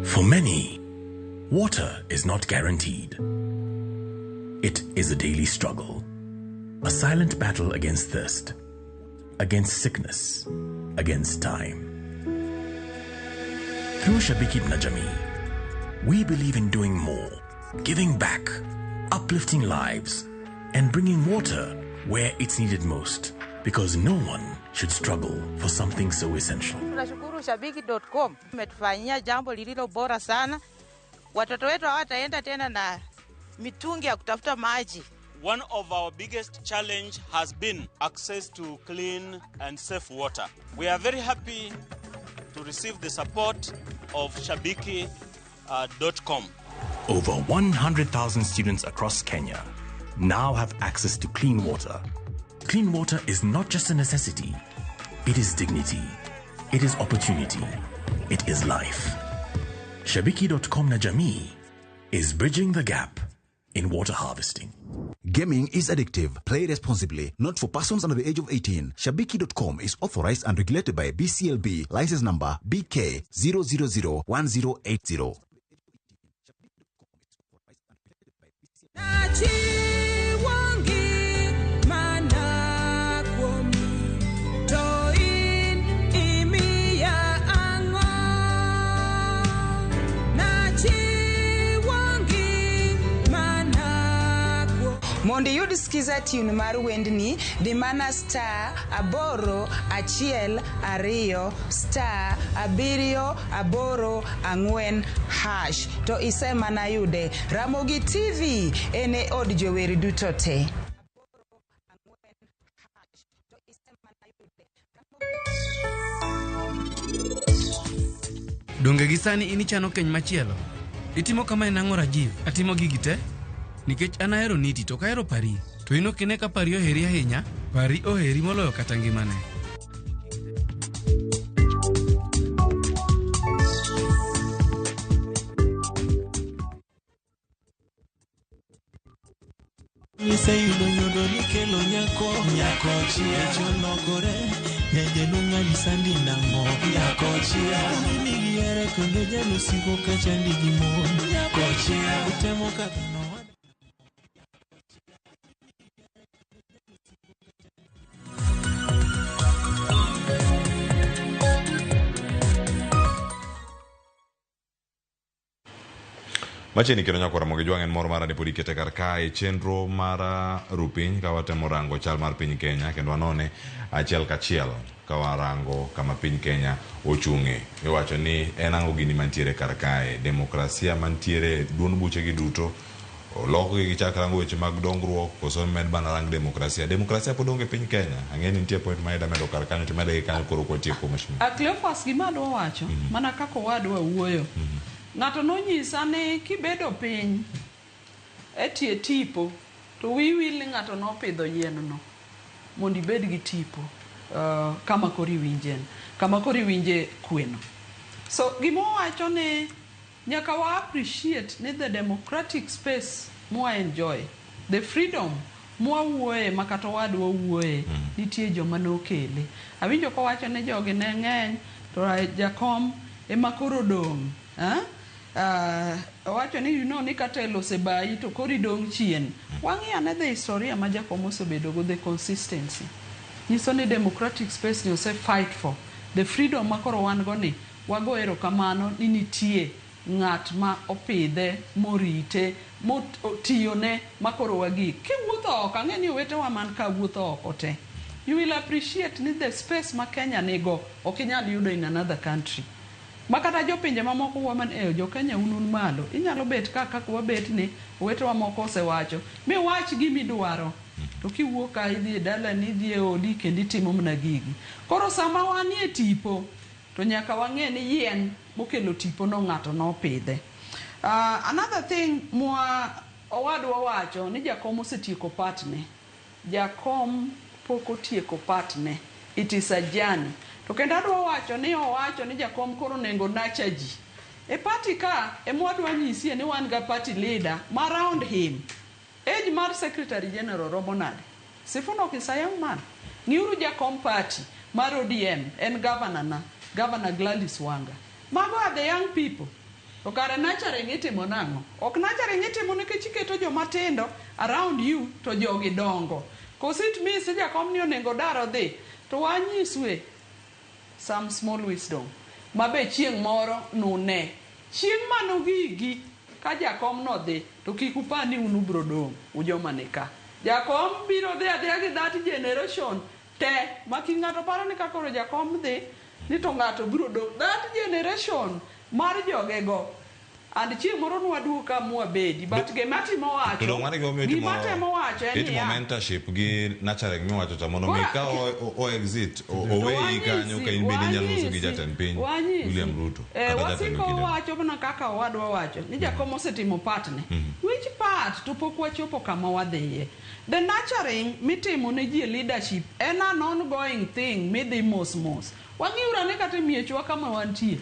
For many, water is not guaranteed. It is a daily struggle, a silent battle against thirst, against sickness, against time. Through Shabiki na Jamii, we believe in doing more, giving back, uplifting lives, and bringing water where it's needed most, because no one should struggle for something so essential. Tunashukuru Shabiki.com umetufanyia jambo lililo bora sana. Watoto wetu hawataenda tena na mitungi ya kutafuta maji. One of our biggest challenge has been access to clean and safe water. We are very happy to receive the support of Shabiki.com. Over 100,000 students across Kenya now have access to clean water. Clean water is not just a necessity, it is dignity, it is opportunity, it is life. Shabiki.com na Jamii is bridging the gap in water harvesting. Gaming is addictive. Play responsibly. Not for persons under the age of 18. Shabiki.com is authorized and regulated by BCLB. License number BK 0001080. Mondo iyud skiza tune mar wendni, di mana star 8 1 2 star 7 8 4 hash to isemana yude. Ramogi TV en e od jower duto te. Donge gi sani in ichano keny machielo? Itimo kamae nang'o Rajiv? Atimo gigi te? Nikech an ahero Niti to ok ahero Pari. To in ok ine ka Pari oheri ahinya? Pari oheri moloyo kata ngimane. Iseyudo nyodo nikelo nyako nyako chia cholokore nyajaluo sandi nang'o nyako chia nigi here kendo jalosiko kachandi gi mon nyako chia utemo kadho. Machiegni kendo nyakora Ramogi Jwang' en mor mara ni pod ikete kar kae chenro mar rupiny ka watemo rango chal mar piny Kenya kendo wanone achiel kachiel ka warango kama piny Kenya ochung'e. Iwacho ni en ang'o gini mantiere kar kae, demokrasia mantiere duond buchegi duto olokgi gichak rango weche mag dongruok koso med mana rang demokrasia. Demokrasia pod onge piny Kenya. Ang'e ni nitie point ma ida medo kar kanyo to imede gi kanyo koro kwatieko mheshimiwa. Cleophas gima adwa wacho mana kaka owadwa wuoyo. Ng'ato nonyisa ni kibedo piny e tie tipo to wiyi wil ni ng'ato nopidho yien no mondo ibed gi tipo kama koro iwinje, kama koro iwinje kweno. So gima owacho ni nyaka wa appreciate ni the democratic space mwa enjoy, the freedom mwa wuoye ma kata owadwa wuoye, nitie joma nokele. Awinjo kowacho ni jogi ne ng'eny to jakom ema koro dong'. Owacho ni you know ni katelo osebayi to koro idong' chien. Wang'i ane the historia ma jakom osebedo go, the consistency. Nyiso ni democratic space ni ose fight for the freedom ma koro wan go ni wago erokamano ni nitie ng'at ma opidhe morite motiyone ma koro wagik. Kiwuotho oko, ang'e ni owetewa man ka wuotho oko te. You will appreciate ni the space ma Kenya nigo ok inyal yudo in another country. Makata jopinje mamoko waman e jo Kenya un un malo. Inyalo bet ka kaka wabet ni owetewa moko osewacho miwach gimidwaro. To kiwuok ka idhi e dalani, idhi e odi kendo itimo mana gigi. Koro sama wanie tipo to nyaka wang'e ni yien mokelo tipo no ng'ato nopidhe. Another thing mwa owadwa wacho ni jakom osetieko partne. Jakom pok otieko partne. It is a journey. To kendo adwa wacho ni owacho ni jakom koro onego nurture ji. E party ka ema wadwa nyisie ni wan ga party leader ma round him. Age mar secretary general romo nade? Sifuna is a young man. Ng'iuru jakom party mar ODM en governor na, Governor Gladys Wanga. Mago are the young people. To kare nurturing itimo nang'o? Ok nurturing itimo nikech iketo joma tindo around you to jogi dongo. Koso it means ni jakom ni onego dar odhi to wanyisue some small wisdom mabe chieng' moro nune. Chieng' manogigi ka jakom nodhi to kik upar ni un ubro dong' ujoma ni ka. Jakom biro dhi adhiya gi that generation te ma kik ng'ato paro ni ka koro jakom dhi ni to ng'ato biro dong'. That generation mar jogego and chieng' moro nwaduog ka mwabedi but gima timo wacho To dong' mano e gimomiyo itimo gima temo wacho en itimo niya mentorship gi nurturing miwacho cha mondo mi Koro- ka o exit oweyi kanyo ka in bende inyalo loso gi jatend piny wanyisi. William Ruto Eh, kata jatend wasiko kinde. wacho mana kaka owadwa wacho ni jakom osetimo part ne. Which part to pok wachopo kama wadhiye. The nurturing mitimo ne ji e leadership en an ongoing thing midhi mos mos. Wang'iuru ane kata e miechwa kama wantie.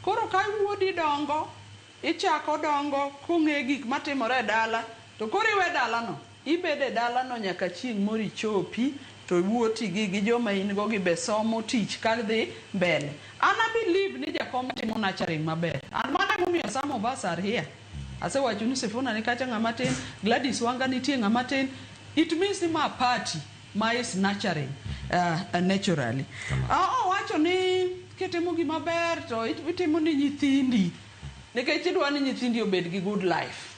Koro ka wuodi dongo, ichako dongo kong'e gik matimore e dala, to koro iwe dalano. Ibedo e dalano nyaka chieng' moro ichopi to wuoti gi gi joma in go gi be somo tich ka dhi mbele. An a believe ni jakom timo nurturing maber. And mano emomiyo some of us are here. Asewacho ni Sifuna ni kacha ng'ama tin, Gladys Wanga nitie ng'ama tin. It means ni ma party ma is nurturing naturally. Owacho ni kitimo gima ber to itimo ni nyithindi. Nikech idwa ni nyithindi obed gi good life.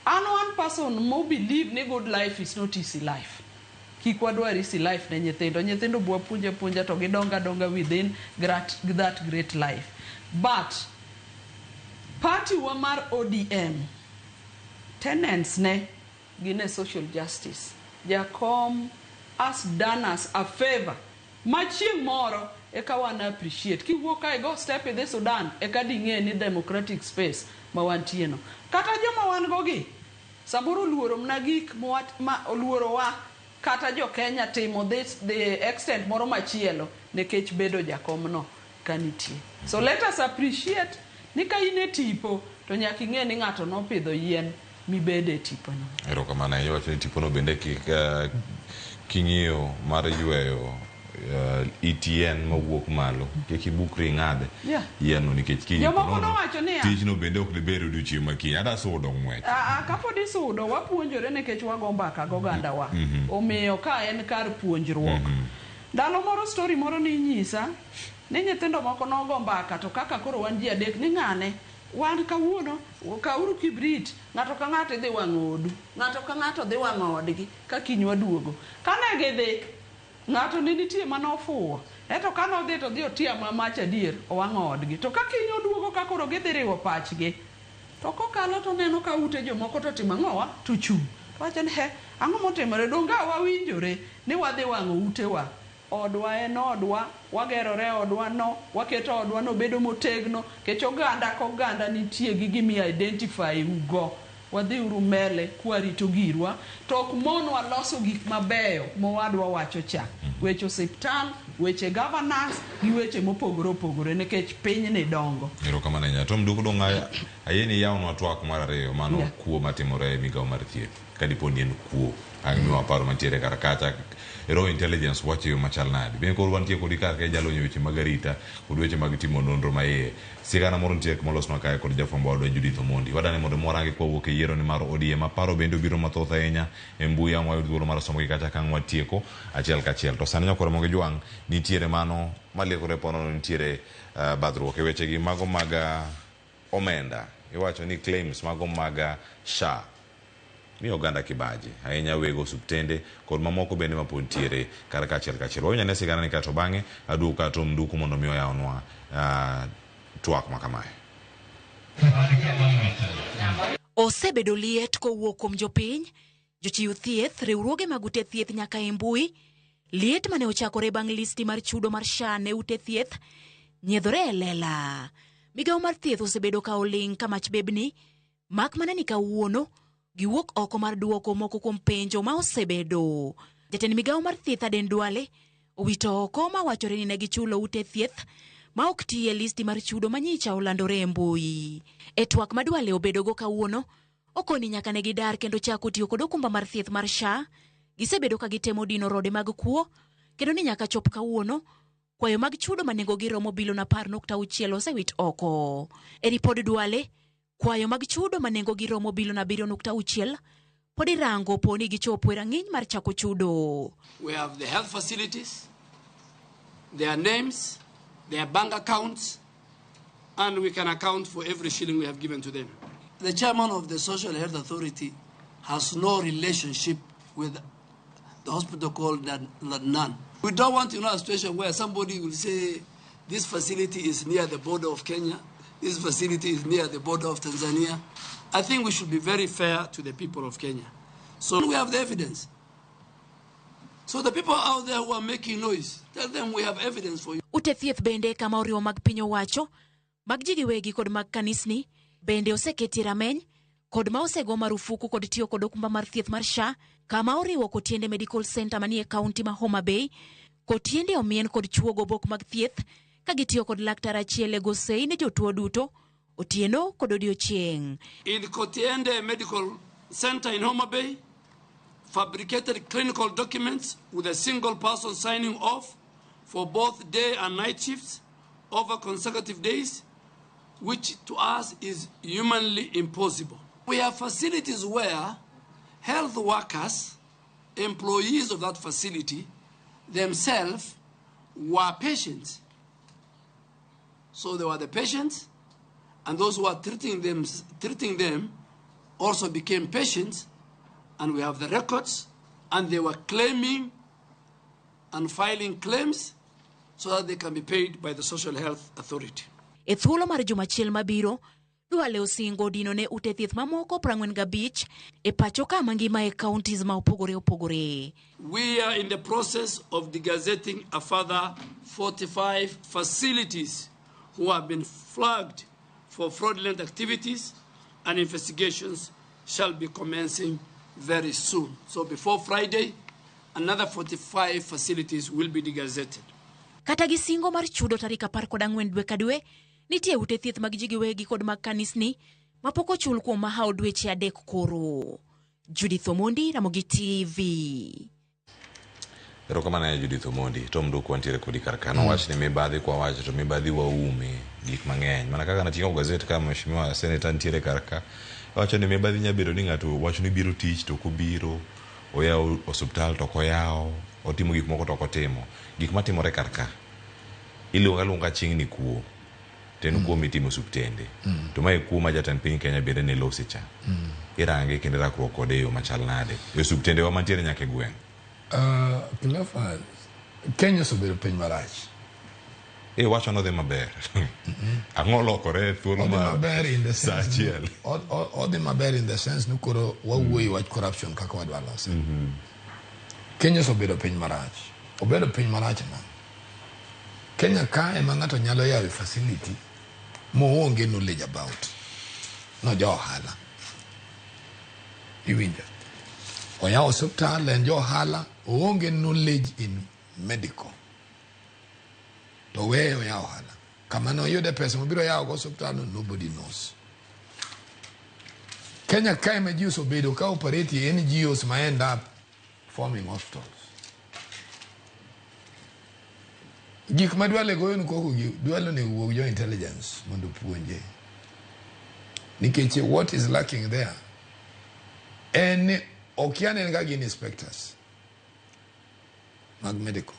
An one person mo believe ni good life is not easy life. Kik wadwar easy life ne nyithindo. Nyithindo bwa puonja puonja to gidongo adonga within that great life. But party wa mar ODM, tenants ne gin e social justice. Jakom has done us a favor. Ma chieng' moro eka wan appreciate. Kiwuok ka igo step idhi Sudan eka ding'e ni democratic space ma wantie no. Kata joma wan go gi, samoro oluoro mana gik ma oluorowa kata jo Kenya timo this the extent moro machielo nikech bedo jakom no ka nitie. So let us appreciate ni ka in e tipo to nyaka ing'e ni ng'ato nopidho yien mibede e tipo no. Erokamano ahinya wacho ni tipo no bende kik king'iyo mar yweyo ETN mawuok malo kik ibukri ing'ad yien no nikech kiny Jomoko ponono, nowacho niya. tijno bende ok diber odiochieng' ma kiny ada sudo ng'wech. Kapod isudo wapuonjore nikech wago mbaka goganda wa. Omiyo ka en kar puonjruok. Ndalo moro story moro ninyisa ni nyithindo moko nogo mbaka to kaka koro wan ji adek ni ng'ane wan kawuono kauru kibrit ng'ato ka ng'ato idhi wang'o odu ng'ato ka ng'ato dhi wang'o odgi ka kiny waduogo. Kane gidhi ng'ato ne nitie manofuwo eto kane odhi to odhi otiya mach adier owang'o odgi to ka kiny oduogo ka koro gidhi riwo pachgi to kokalo to oneno ka ute jomoko to timo ang'owa to chung' to wacho ni he ang'o motimore donge wawinjore ni wadhi wang'o utewa odwa en odwa wagerore odwa no waketo odwa no bedo motegno kech oganda ka oganda nitie gi gimi identify ugo wadhi uru mbele kwarito girwa to ok monwa loso gik mabeyo mowadwa wacho cha weche osiptal weche governance gi weche mopogore opogore nikech pinyni dongo. Erokamano ahinya. Tom Duko dong' ayie ni iyawnwa twak mar ariyo mano kuo matimore e migawo mar thieth ka dipo ni en kuo ang' miwa paro mantiere kar kacha Raw Intelligence wacho e yo machal nade. Bende koro wantie kodi kar ka ijalony e weche mag arita kod weche mag timo nonro maiye. Sigana moro nitie molosnwa kae kod jafwambo wadwa Judith Omondi. Wadani mondo mwarangi kwawuok e yiero ni mar ODM aparo bende obiro mathoth ahinya e mbui ang' wayud thuolo mar somogi kacha ka ang' watieko achiel kachiel. To sani nyakwar Ramogi Jwang' nitiere mano maliekore ponono nitiere badhruok e wechegi mago mag omenda. Iwacho ni claims mago mag SHA miyo oganda kibaji ahinya wego osuptende kod mamoko bende mapod ntiere kar kachiel kachiel. Wawinj ane sigana ni kato bang'e aduogo ka Tom Nduku mondo mi oyawnwa twak makamae. Osebedo liet kowuok kuom jopiny, jochiw thieth, riwruoge mag ute thieth nyaka e mbui. Liet mane ochakore bang' listi mar chudo mar SHA ne ute thieth nyiedhore e lela. Migawo mar thieth osebedo ka oling' ka mach bebni, mak mana ni kawuono giwuok oko mar duoko moko kuom penjo ma osebedo. Jatend migawo mar thieth Aden Duale owito oko ma wachore ni ne gichulo ute thieth ma ok ti e listi mar chudo manyicha olandore e mbui. E twak ma Duale obedogo kawuono, okoni nyaka ne gidar kendo chako tiyo kod okumba mar thieth mar SHA. Gisebedo ka gitemo dino rode mag kuo, kendo ni nyaka chop kawuono, kwayo mag chudo ma nengogi romo bilion 10.6 osewit oko. E ripod Duale, kwayo mag chudo ma nengogi romo bilion 7.6 pod irango po ni gichopo e rang'iny mar chako chudo. We have the health facilities, their names, their bank accounts, and we can account for every shilling we have given to them. The chairman of the Social Health Authority has no relationship with the hospital called Ladnan. We don't want to know a situation where somebody will say this facility is near the border of Kenya, this facility is near the border of Tanzania. I think we should be very fair to the people of Kenya. So we have the evidence. So the people out there who are making noise, tell them we have evidence for you. Ute thieth bende kama oriwo mag piny owacho, mag ji giwegi kod mag kanisni bende oseketie rameny kod ma osego marufuku kod tiyo kod okumba mar thieth mar SHA kama oriwo Kotiende Medical Center manie kaunti ma Homa Bay. Kotiende omien kod chuogo obok mag thieth ka gitiyo kod laktar achiel e go sei ne jotuo duto otieno kod odiochieng'. In Kotiende Medical Center in Homa Bay, fabricated clinical documents with a single person signing off for both day and night shifts over consecutive days, which to us is humanly impossible. We have facilities where health workers, employees of that facility, themselves were patients. So they were the patients, and those who are treating them also became patients, and we have the records, and they were claiming and filing claims so that they can be paid by the Social Health Authority. E thuolo mar juma achiel mabiro, Duale osingo dino ne ute thieth mamoko 45 e pacho ka mangima e counties ma opogore opogore. We are in the process of degazetting a further 45 facilities who have been flagged for fraudulent activities, and investigations shall be commencing very soon. So before Friday, another 45 facilities will be degazetted. Kata gi singo mar chudo tarik 14 dwe ka dwe, nitie ute thieth mag ji giwegi kod mag kanisni mapok ochul kuom mahawo dweche 3 koro. Judith Omondi, Ramogi TV. Erokamano ahinya Judith Omondi. Tom Duku wantiere kodi kar ka. Nowach ni mibadhi kwa wacho to mibadhi waume gik mang'eny. Mana kaka nating'o gazet ka mheshimiwa senator nitiere kar ka. Wacho ni mibadhi nyalo bedo ni ng'ato wacho ni biro tich to ok obiro, oyawo osiptal to ok oyawo, otimo gik moko to ok otimo. Gik matimore kar ka iluongo aluonga chieng' ni kuo. To en kuo mitimo osiptende. To mae kuo ma jatend piny Kenya bende ne lose cha. Irange kendo irakruok kode e yo machal nade. E osiptende wa mantiere nyaka e gweng'. Cleophas, Kenya osebedo piny marach. Wacho nodhi maber. Ang'o lokore thuolo Odhi ma maber in the saa sense ni achiel. Odhi maber in the sense ni koro wawuoyo wach corruption kaka wadwa lose. Kenya osebedo piny marach. Obedo piny marach na. Kenya ka ema ng'ato nyalo yawo facility moonge knowledge about. No jo ohala. Iwinjo. Oyawo osiptal en jo ohala, oonge knowledge in medical. To weye oyawo ohala. Kama ne oyude pesa mobiro yawo go osiptal no, nobody knows. Kenya ka ema ji osebedo ka operate e NGOs ma end up forming hospitals. Gik ma Duale goyo ni koko gi, Duale onego wuog jo intelligence mondo opuonje. Nikech what is lacking there en ni okia ne en ga gin inspectors mag medical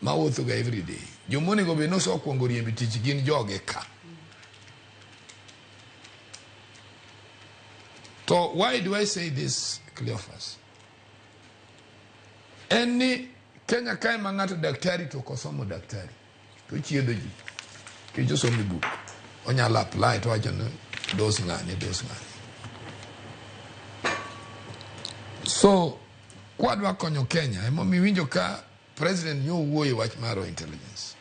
ma wuotho ga every day. Joma onego bed ni osekwongo riembo tich gin joge ka. To why do I say this, Cleophas? En ni Kenya kae ma ng'ato daktari to ok osomo daktari to chiedho ji nikech osomo e buk onyalo apply to wacho ni dos ng'ani dos ng'ani. So kwadwa konyo Kenya emomiyo iwinjo ka president nyo wuoyo wach mar intelligence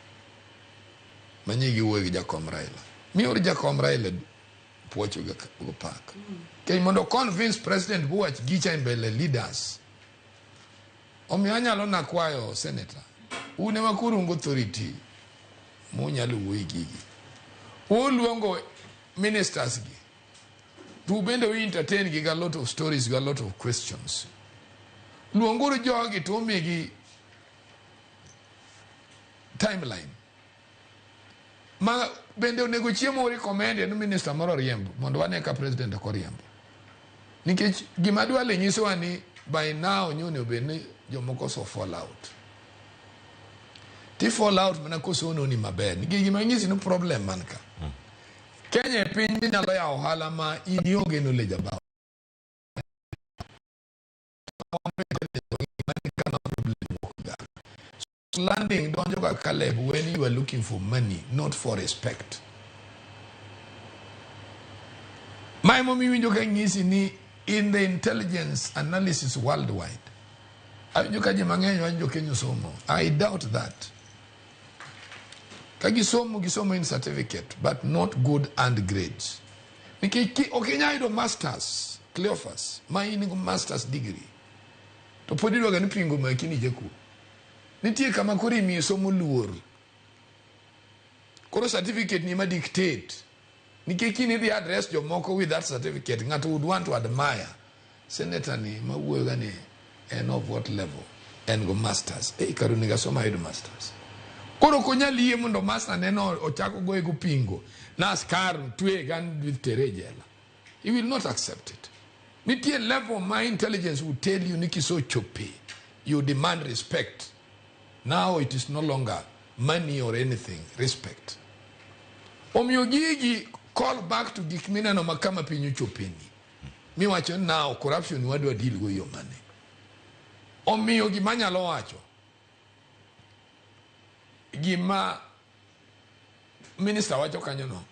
manye giwuoyo gi jakom Raila. Mior jakom Raila puocho go pak. Kech mondo convince president buwach gicha e mbele leaders. Omiyo anyalo nakwayo senator, un ema koro un gi authority munyalo wuoyo gigi. Uluongo ministers gi. To bende we entertain gi a lot of stories, gi a lot of questions. Luonguru jogi to umigi timeline. Ma bende onego chiemo recommend ni minister moro oriemb mondo wane ka president ok oriembo. Nikech gima Duale nyisowa ni by now nyo onego bed ni jomoko so fall out. Ti fall out mana kosono ni maber. Nikech gima nyisi ni problem man ka. Kenya e piny minyalo yawo ohala ma in ionge knowledge about. Landing donjo ga Caleb when you are looking for money, not for respect. Ma emomiyo iwinjo ka ng'isi ni in the intelligence analysis worldwide. Awinjo ka ji mang'eny wacho jo Kenya osomo. I doubt that. Ka gisomo, gisomo in certificate, but not good and grades. Nikech ok inyal yudo masters, Cleophas, ma in go masters degree. To pod idwaga ni pingo maki ni jakuo. Nitie kama koro imiyo somo luor. Koro certificate ni ema dictate. Nikech in idhi address jomoko with that certificate, ng'ato would want to admire. Senator ni mawuoyo ga ni en of what level? En go masters. Eh, kar onego asom ayud masters. Koro ok onyal yie mondo master ne no ochak ogoye go pingo. Na askar twe gan dhi tere e jela. He will not accept it. Nitie level ma intelligence will tell you ni kisochope, you demand respect. Now it is no longer money or anything, respect. Omiyo gigi call back to gik mineno ma kama piny ochopeni. Miwacho ni now corruption wadwa deal go yo mane. Omiyo gima anyalo wacho, gima minister wacho kanyo no,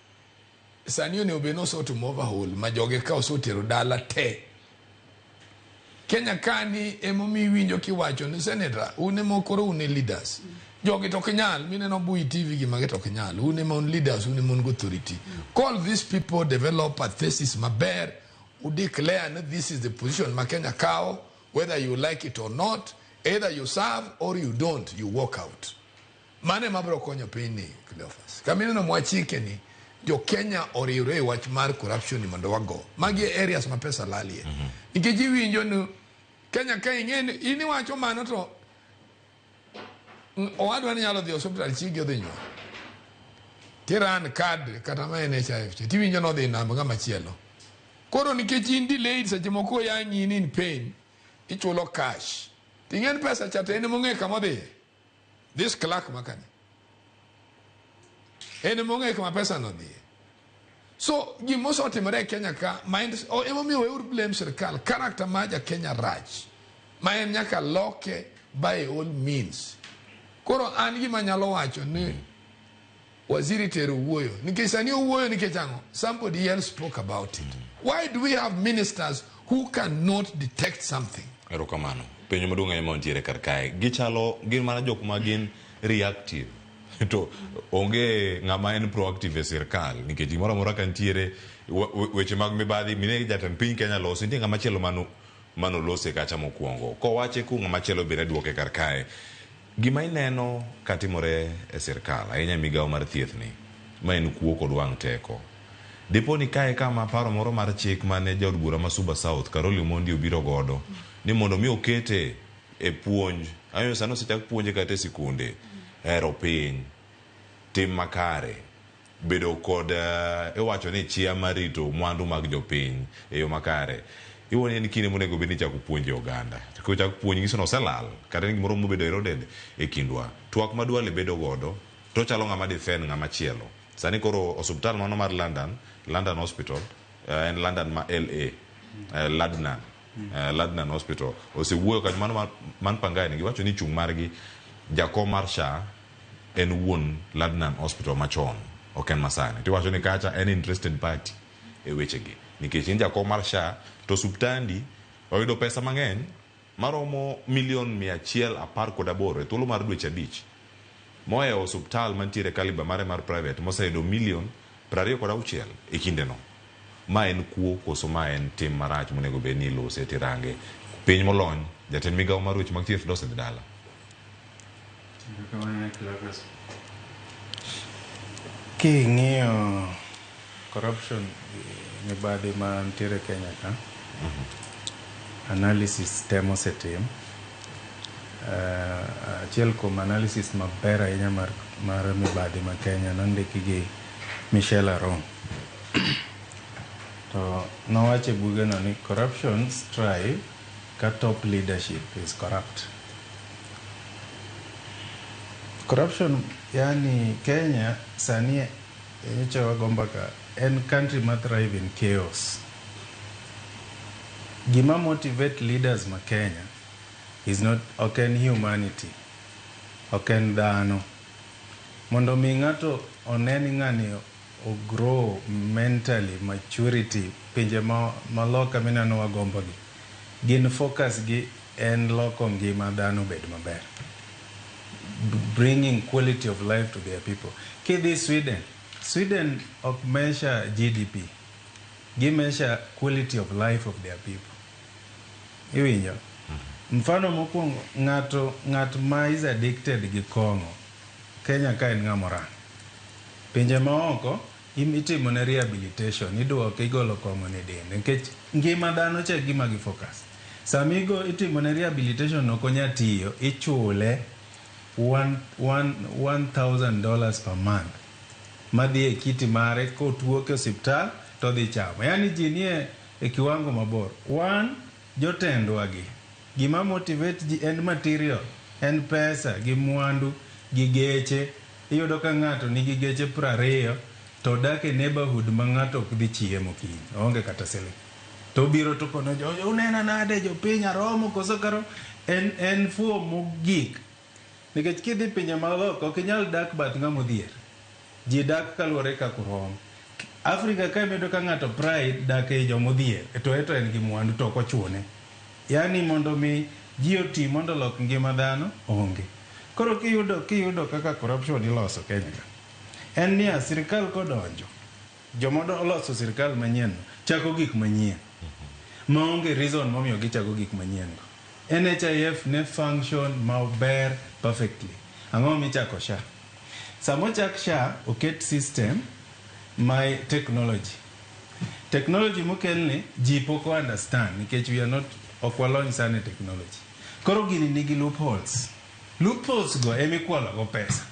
sani onego bed ni osetimo overhaul ma joge ka osetero dala te. Kenya kani emomiyo iwinjo kiwacho ni senator, un ema koro un e leaders. Jogi to ok nyal, mineno Bui TV gi mage to ok nyal. Un ema un leaders, un ema un gi authority. Call these people, develop a thesis maber, u declare ni this is the position ma Kenya kawo, whether you like it or not, either you serve or you don't, you walk out. Mano ema biro konyo piny ni, Cleophas. Kama ineno mwachike ni, jo Kenya oriwre e wach mar corruption ni mondo wago. Magi e areas ma pesa lalie. Nikech iwinjo ni Kenya ka ing'e ni in iwacho mano to owadwa ni nyalo dhi osiptal chiegi odhi nyuol. Tiran card kata ma NHIF cha tiwinjo nodhi namba ng'ama chielo. Koro nikech in delayed seche moko oyang'i in in pain, ichulo cash. Ting'e ni pesa cha to en emong'e kama odhiye. This clerk makani. En emong'e kama pesa no dhiye. So gima osetimore e Kenya ka, mind, oh, emomiyo weuru blame sirkal, character mar ja Kenya rach. Ma en nyaka loke by all means. Koro an gima anyalo wacho ni waziri tero wuoyo. Nikech sani owuoyo nikech ang'o? Somebody else spoke about it. Why do we have ministers who cannot detect something? Erokamano. Penjo maduong' ahinya mantiere kar kae. Gichalo gin mana jok ma gin reactive. To onge ng'ama en proactive e sirkal nikech gimoro amora ka nitiere weche mag mibadhi mine jatend piny Kenya loso nitie ng'ama chielo mano lose kacha mokwongo. Kowache ku ng'ama chielo bende duoke kar kae. Gima ineno katimore e sirkal ahinya e migawo mar thieth ni ma en kuo kod wang' teko. Dipo ni kae kama paro moro mar chik mane jaod bura ma Suba South Caroli Omondi obiro godo ni mondo mi okete e puonj ayo sani osechak puonje kata e sikunde hero piny tim makare bedo kod iwacho ni chia mar rito mwandu mag jopiny e yo makare iwuo ni en kinde monego bed ni ichako puonje oganda to kochak puonj nyiso ni oselal kata en gimoro mobedo eroded e kindwa twak ma Duale bedo godo to ochalo ng'ama defend ng'ama chielo sani koro osuptal mano mar London, London Hospital en London ma LA Ladnan Ladnan Hospital osewuoyo kanyo mano man Pangani giwacho ni chung' margi jakom mar SHA en wuon Ladnan Hospital machon ok en masani tiwacho ni kacha en interested party e wechegi nikech in jakom mar SHA to osuptandi oyudo pesa mang'eny maromo milion 118 e thuolo mar dweche 5 mohewo osuptal mantiere kaliba mare mar private moseyudo milion 26 e kindeno. Ma en kuo koso ma en tim marach monego bed ni ilose tirange piny molony jatend migawo mar weche mag thieth dosedhi dala. King'iyo corruption mibadhi mantiere Kenya ka, analysis te mosetim, achiel kuom analysis maber ahinya mar mibadhi ma Kenya nondiki gi Michelle Aron. To nowacho e bugeno ni corruption thrive ka top leadership is corrupt. Corruption, yani Kenya sani nyocha wago mbaka en country ma thrive in chaos. Gima motivate leaders ma Kenya is not ok en humanity, ok en dhano. Mondo mi ng'ato one ni ng'ani o grow mentally, maturity, pinje ma maloka mineno wagombo gi, gin focus gi en loko ngima dhano obed maber. Bringing quality of life to their people. Kidhi Sweden, Sweden ok measure GDP. Gi measure quality of life of their people. Iwinjo? Mfano mokwongo, ng'ato ng'at ma is addicted gi kong'o, Kenya ka en ng'ama orang. Pinje maoko itimo ne rehabilitation, iduoke igolo kong'o ne dende nikech ngima dhano cha e gima gi focus. Sama igo itimo ne rehabilitation ok onya tiyo, ichule $1,000 per month madhi e kiti mare kotuo e osiptal to dhi chamo. Yani ji nie e kiwango mabor. Wan jotendwa gi gima motivate ji en material, en pesa gi mwandu gi geche. Iyudo ka ng'ato nigi geche 20 to odak e neighborhood ma ng'ato ok dhi chiemo kiny, oonge kata siling. To obiro to kono jo unena nade jopiny aromo koso karo en fuo mogik. Nikech kidhi pinje maoko ok inyal dak bath ng'ama odhier. Ji dak kaluwore kaka urom. Afrika ka iyudo ka ng'ato pride dak ei joma odhier to eto en gi mwandu to ok ochune. Yani mondo mi ji oti mondo olok ngima dhano onge. Koro kiyudo kaka corruption iloso Kenya ka. En niya sirikal kodonjo, joma oloso sirikal manyien no chako gik manyien. Maonge reason momiyo gichako gik manyien go. NHIF ne function maber perfectly. Ang'o michako SHA? Sama ochak SHA, oket system my technology. Technology mokelni ji pok o understand nikech we are not ok walony sana e technology. Koro gini nigi loopholes. Loopholes go ema ikwalo go pesa.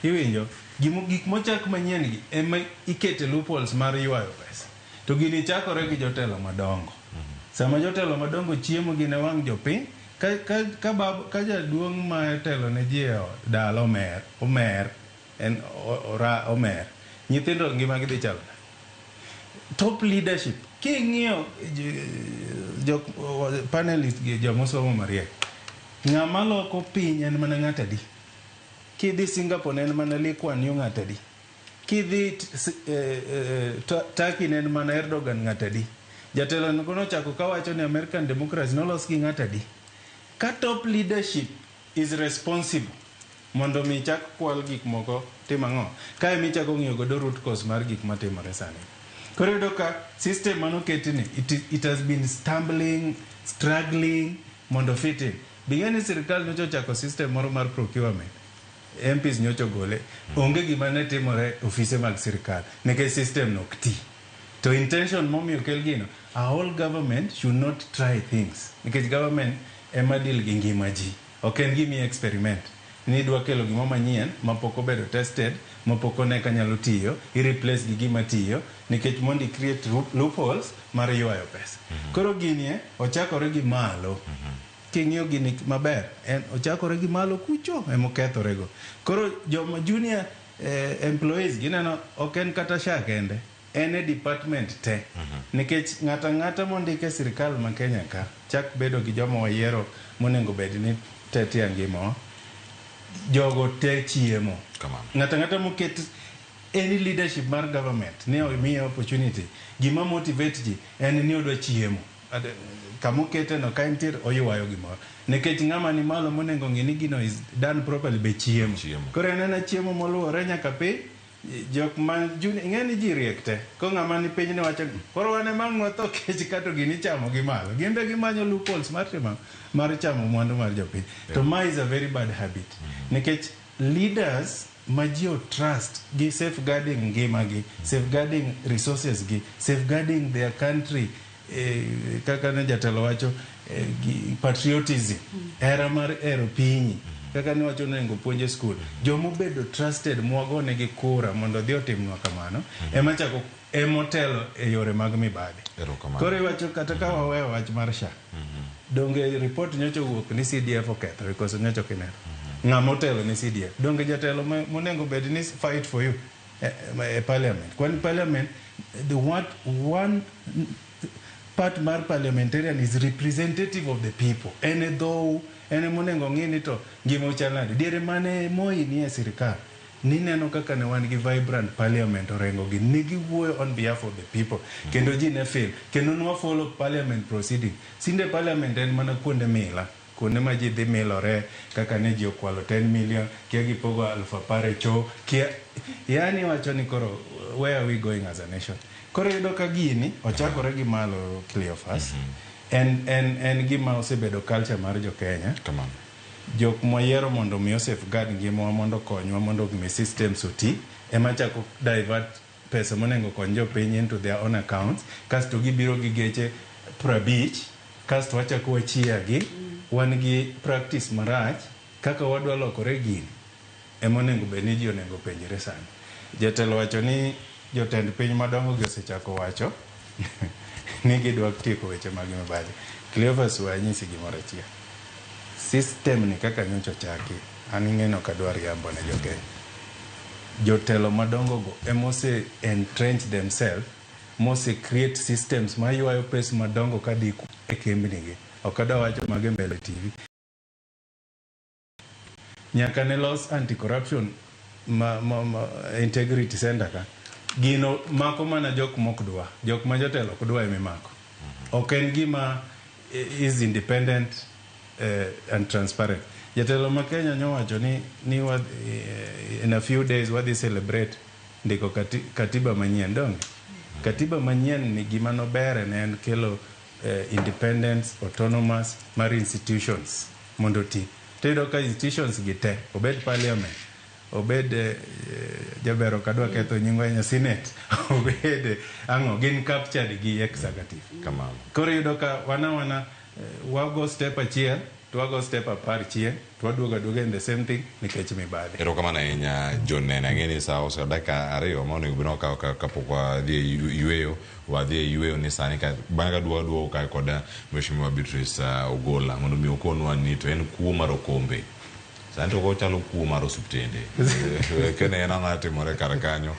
Iwinjo? Gik mochak manyien gi ema ikete loopholes mar ywayo pesa. To gini chakore gi jotelo madongo. Sama jotelo madongo chiemo gin e wang' jopiny, ka jaduong' ma telo ne ji e dala omer, en omer, nyithindo ngima gi dhi chalo nade? Top leadership, king'iyo jok panelist gi jomosomo mariek, ng'ama loko piny en mana ng'at adi? Kidhi Singapore ne en mana Lee Kuan Yew ng'at adi? Kidhi Turkey ne en mana Erdogan ng'at adi? Jatelo no nochako kawacho ni American democracy nolos gi ng'at adi? Ka top leadership is responsible mondo mi chak kwal gik moko tim ang'o? Kae michako ng'iyo godo root cause mar gik matimore sani. Koro iyudo ka system manoketi ni it has been stumbling, struggling mondo fit in. Bing'e ni sirikal nyocha ochako system moro mar procurement. MPs nyocha ogole. Onge gima ne timore ofise mag sirikal nikech system no ok ti. To intention momiyo okel gino, a whole government should not try things. Nikech government ema deal gi ngima ji. Ok en gimi experiment. Ni idwa kelo gima manyien mapok obedo tested, mapok one ka nyalo tiyo, i replace gi gima tiyo, nikech mondo i create loopholes mar ywayo pesa. Koro gini ochakore gi malo. King'iyo gini maber, en ochakore gi malo kucho emokethorego. Koro joma junior employees gineno ok en kata SHA kende, en e department te. Nikech ng'ato ang'ata mondik e sirikal ma Kenya ka, chak bedo gi joma wayiero monego bed ni tetea ngimawa, jogo te chiemo. Ng'ato ang'ata moket any leadership mar government ni omiye opportunity, gima motivate ji en ni odwa chiemo. Kamokete no ka entie oywayo gimoro. Nikech ng'ama ni malo monego ng'i ni gino is done properly be chiemo. Koro en ena chiemo moluwore nyaka piny. Jok ma junior, ing'e ni ji riek te. Ko ng'ama ni piny ne wacho, koro wan ema ang' watho kech kato gini ichamo gi malo. Gin be gimanyo loopholes mar timo mar chamo mwandu mar jopiny. To ma is a very bad habit. Nikech leaders ma ji o trust gi safeguarding ngima gi, safeguarding resources gi, safeguarding their country, kaka ne jatelo wacho, gi patriotism, hera mar hero pinyi. Kaka ne wacho onego puonj e school. Jomobedo trusted mwagonegi kura mondo odhi otimnwa kamano, ema chako emotelo e yore mag mibadhi. Koro iwacho kata ka waweyo wach mar SHA, donge report nyocha owuok ni CDF okethore koso nyocha ok ineno? Ng'ama otelo ni CDF? Donge jatelo monego bed ni fight for you e parliament? Kwani parliament, the what one Part mar parliamentarian is representative of the people. En e dhou, en emonego ong'i ni to ngima ochal nade. Diere mane Moi nie sirikal, nineno kaka ne wan gi vibrant parliament. Orengo gi ne giwuoyo on behalf of the people, kendo ji ne feel, kendo nwa follow parliament proceeding. Sinde parliament en mana kuonde mila, kuonde ma ji dhi milore kaka ne ji okwalo 10 million, kia gipogo 10,000 e cho kia. Yani wacho ni koro where are we going as a nation? Koro iyudo ka gini ochakore gi malo, Cleophas. En gima osebedo culture mar jo Kenya. Jok mwayiero mondo mi safeguard ngimawa, mondo okonywa, mondo mi systems oti, ema chako divert pesa monego kony jopiny into their own accounts. Kasto gibiro gi geche 50, kasto wachako wachia gi wan gi practice marach. Kaka wadwa lokore gini ema onego bed ni ji onego penjre sani. Jatelo wacho ni jotend piny madongo gi osechako wacho ni gidwa tieko weche mag mibadhi. Cleophas, wanyisi gimoro achiel. System ni kaka nyocha ochaki, an ing'eno ok adwa riambo ne jokenya. Jotelo madongo go emose entrench themselves, mose create systems maywayo pesa madongo kadhi e kembni gi. Ok adwa wacho mago e mbele TV. Nyaka ne los anti-corruption ma integrity center ka. Gino mako mana jok mok dwa, jok ma jotelo ok dwa emimako. Ok en gima is independent and transparent. Jatelo ma Kenya nyowacho ni in a few days wadhi celebrate ndiko katiba manyien. Donge katiba manyien ni gima nobere ne en kelo independence, autonomous mar institutions mondo oti. Tiyudo ka institutions gi te, obed parliament, obed jaber, ok adwa ketho nyingwa ahinya, senate, obed ang'o, gin captured gi executive. Kamano. Koro iyudo ka wana wago step achiel to wago step 10 chien, to waduogo aduoga in the same thing nikech mibadhi. Erokamano ahinya, John Nene. Ang'e ni sa ose dakika 2 ma onego bed ni wakawo kapok wadhi e yweyo. Wadhi e yweyo ni sani ka bang'e ka duogo kae kod Mheshimiwa Beatrice Ogola mondo mi okonwa ni to en kuo mar okombe. Sani to ochalo kuo mar osuptende. Kene en ang'o timore kar kanyo?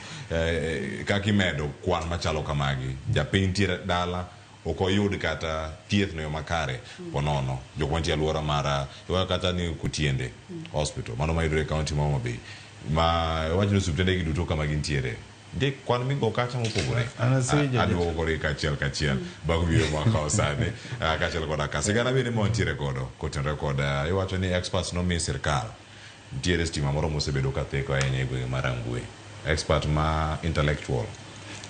Kaka imedo kwan machalo kamagi. Japiny nitiere dala ok oyud kata thieth no yo makare ponono. Jok mantie alwora mar iwacho kata ni Kutiende Hospital mano mayudore e kaunti ma Homa Bay, ma iwacho ni osuptende gi duto kama gintiere nitie kwan migo kacha mopogore. An asewinjo. Aduogo kode kachiel kachiel bang' biro mwakawo sani kaachiel koda ka sigana bende ma wantiere godo kotenore kod iwacho ni experts nomi sirkal nitiere stima moro mosebedo ka theko ahinya e gwenge mar Rangwe. Expert ma intellectual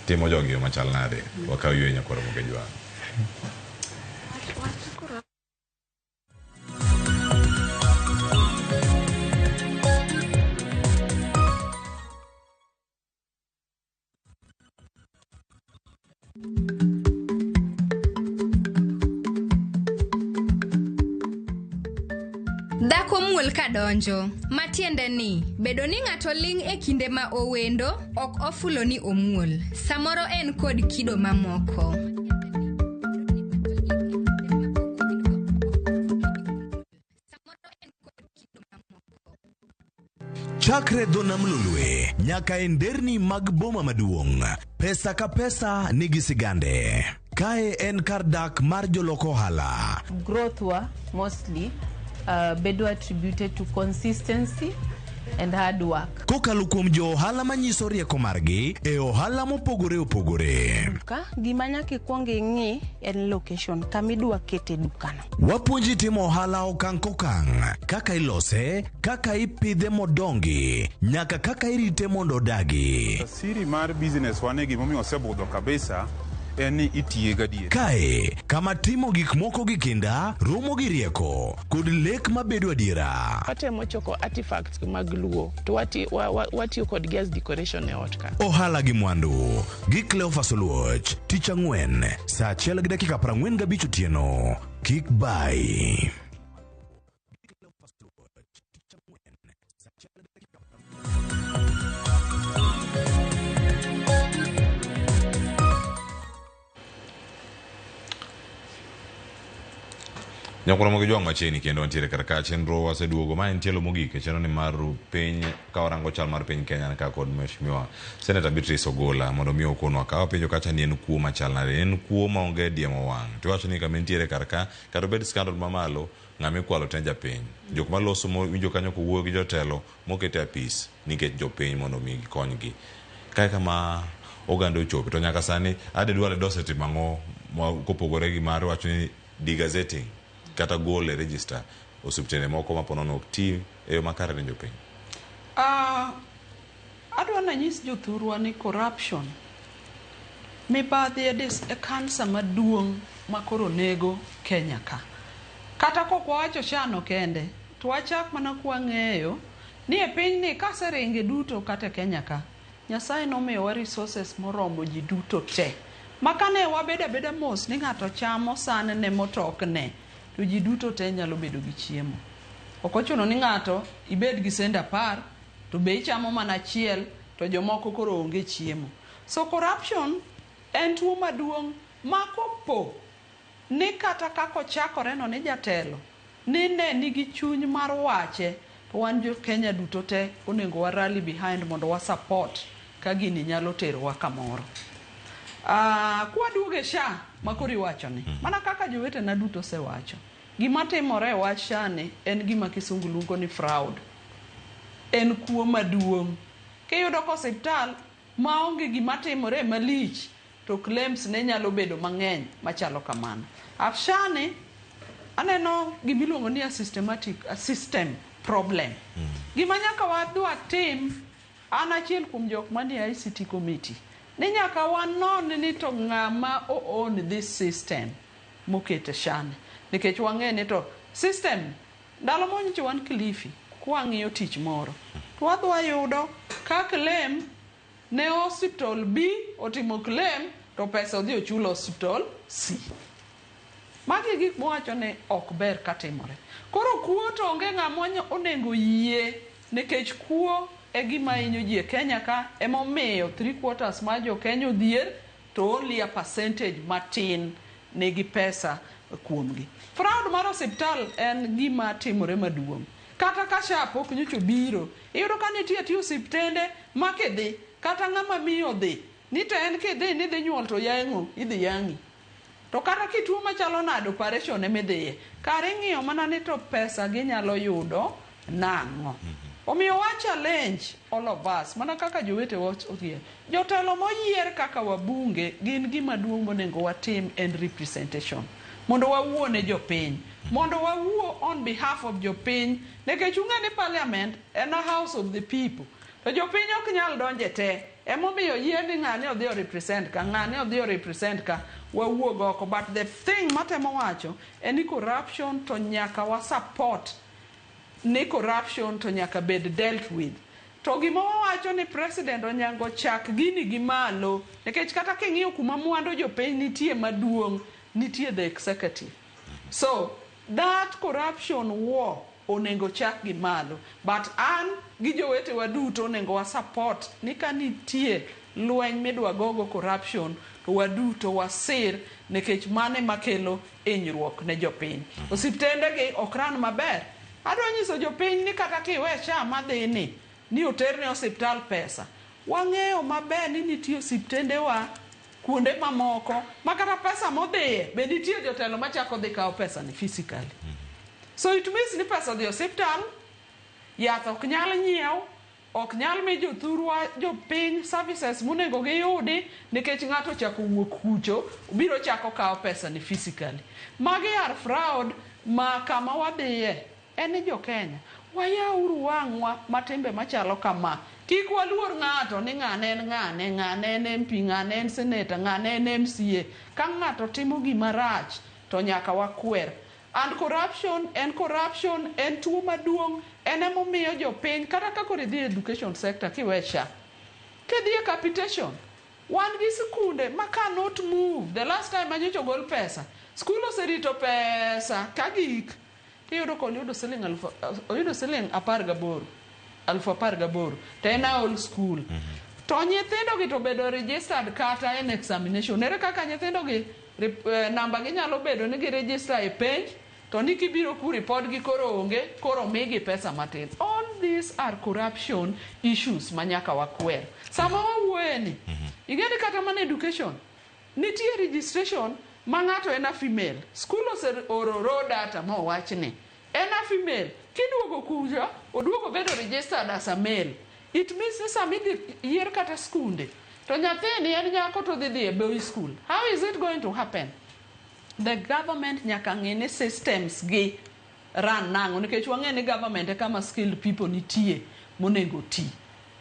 timo jogi yo machal nade? Wakaw yweyo nyakwar Mogejwang'. Dhako muol ka donjo, matiende ni bedo ni ng'ato ling' e kinde ma owendo ok ofulo ni omuol. Samoro en kod kido mamoko. Chakre dho nam Lolwe nyaka e nderni mag boma maduong', pesa ka pesa nigi sigande. Kae en kar dak mar jolok ohala. Growth wa mostly bedo attributed to consistency and hard work. Kokalo kuom jo ohala manyiso rieko margi e ohala mopogore opogore. Duka, gima nyaka ikwong ing'i en location kamidwa kete dukano. Wapuonji timo ohala okang' kokang', kaka ilose, kaka ipidhe modongi, nyaka kaka irite mondo odagi. Siri mar business wane gimomiyo osebudho kabisa en ni itiye gadier. Kae, kama timo gik moko gi kinda, romo gi rieko, kod lek mabedo adiera. Watemo choko artifacts mag Luo to watiyo kodgi as decoration e ot ka. Ohala gi mwandu gi Cleophas Oluoch, tich ang'wen, saa 1:45 otieno. Kik bai. Nyakwar Ramogi Jwang' machiegni kendo wantiere kar ka chenro waseduogo. Ma en tielo mogik e chenro ni mar piny ka warango chal mar piny Kenya ka kod Mheshimiwa Senator Beatrice Ogola mondo mi okonwa ka wapenjo kacha ni en kuo machal nade. En kuo maonge diemo wang'. To iwacho ni kama entiere kar ka kata obed scandal mamalo ng'ama ikwalo to en japiny. Jok maloso mowinjo kanyo kowuoyo gi jotelo moket e apis nikech jopiny mondo mi gikonygi. Kae kama oganda ochope to nyaka sani Ade Duale dosetimo ang'o kopogore gi mar wacho ni degazetting kata golo e register osiptende moko ma ponono ok ti e yo makare ne jopiny. Adwa nanyis jothurwa ni corruption mibadhi e kansa maduong' ma koro nego Kenya ka. Kata kok wawacho SHA no kende, to wachak mana kwang'eyo ni e pinyni kaseringe duto kata e Kenya ka, Nyasaye nomiyowa resources moromo ji duto te. Ma kane wabedo abeda mos ni ng'ato chamo san ne motokne, to ji duto te nyalo bedo gi chiemo. Ok ochuno ni ng'ato ibed gi sende 10, to be ichamo mana achiel, to jomoko koro onge chiemo. So corruption en tuo maduong' ma kopo ni kata kaka ochakore no ni jatelo ni ne nigi chuny mar wache, to wan jo Kenya duto te onego wa rally behind mondo wa support ka gini nyalo terowa kamoro. Kwaduogo e SHA makoro iwacho ni, mana kaka jowetena duto osewacho, gima timore e wach SHA ni en gima kisungu luongo ni fraud. En kuo maduong'. Kiyudo ka osiptal maonge gima timore malich, to claims ne nyalo bedo mang'eny machalo kamano. SHA ni aneno gimiluongo ni a systematic a system problem. Gima nyaka wadwa tim, an achiel kuom jok manie ICT committee, ni nyaka wanon ni to ng'ama o own this system mokete SHA ni. Nikech wang'e ni to system ndalo monyicho wan Kilifi kwang'iyo tich moro to wadwa yudo ka claim ne hospital B otimo claim to pesa odhi ochulo hospital C. Magi gik mwacho ni ok ber katimore. Koro kuo to onge ng'ama onego yie nikech kuo e gima hinyo ji e Kenya ka emomiyo 3/4 mar jo Kenya odhier to only a percentage matin nigi pesa kuomgi. Fraud mar osiptal en gima timore maduong'. Kata ka SHA pok nyocha obiro, iyudo ka nitie tie osiptende ma kidhi, kata ng'ama miyo dhi, ni to en kidhi ni dhi nyuol to yang'o, idhi yang'i. To kata kituo machalo nade operation emidhiye, kar ing'iyo mana ni to pesa ginyalo yudo nang'o. Omiyo wa challenge all of us, mana kaka jowetewa oyier. Jotelo moyier kaka wabunge gin gima duong' monego watim en representation. Mondo wawuo ne jopiny. Mondo wawuo on behalf of jopiny. Nikech ung'e ni parliament en a house of the people. To jopiny ok nyal donje te. Emomiyo yier ni ng'ani odhi o represent ka, ng'ani odhi o represent ka, wawuog oko. But the thing matemo wacho en ni corruption to nyaka wa support ni corruption to nyaka bed dealt with. To gima wawacho ni president onyango chak gini gi malo, nikech kata king'iyo kuma mwandu jopiny nitie maduong', nitie the executive. So that corruption war onego chak gi malo. But an gi jowetewa duto onego wa support ni ka nitie lweny midwa gogo corruption to waduto wasir nikech mane makelo hinyruok ne jopiny. Osiptende gi ok ran maber. Adwa nyiso jopiny ni kata kiwe SHA madhi ni ni oterne osiptal pesa. Wang'eyo maber ni nitie osiptendewa kuonde mamoko ma kata pesa modhiye be nitie jotelo machako dhi kawo pesa ni physically. So it means ni pesa odhi osiptal, yath ok nyal nyiew, ok nyal mi jothurwa jopiny services monego giyudi nikech ng'ato ochako wuok kucho biro chako kawo pesa ni physically. Magi are fraud ma kama wadhiye en ni jo Kenya wayauru wang'wa matimbe machalo kama. Kik waluor ng'ato ni ng'ane en ng'ane, ng'ane en MP, ng'ane en senator, ng'ane en MCA. Ka ng'ato timo gima rach to nyaka wakwer. And corruption en corruption en tuo maduong' en emomiyo jopiny kata ka koro idhi e education sector kiwe SHA. Kidhi e capitation, wan gi sikunde ma cannot move. The last time manyocha ogol pesa, skul oserito pesa ka gik tiyudo ka oyudo siling alufu, oyudo siling 18, 18,000 to en a old school. To nyithindo gi to bedo registered kata en examination. Ere kaka nyithindo gi namba gi nyalo bedo ni gi register e penj To ni kibiro ku report gi koro onge, koro migi pesa matin. All these are corruption issues ma nyaka wakwer. Sama wawuoye ni, ing'e ni kata mana education, nitie registration ma ng'ato en a female. School oseoro raw data mowach ni en a female. Kiduogo kucha, oduogo bedo registered as a male. It means ni sama idhi yier kata skunde, to nyathini en nyako to dhi dhi e boys school. How is it going to happen? The government nyaka ng'e ni systems gi run nang'o nikech wang'e ni government e kama skilled people nitie monego ti.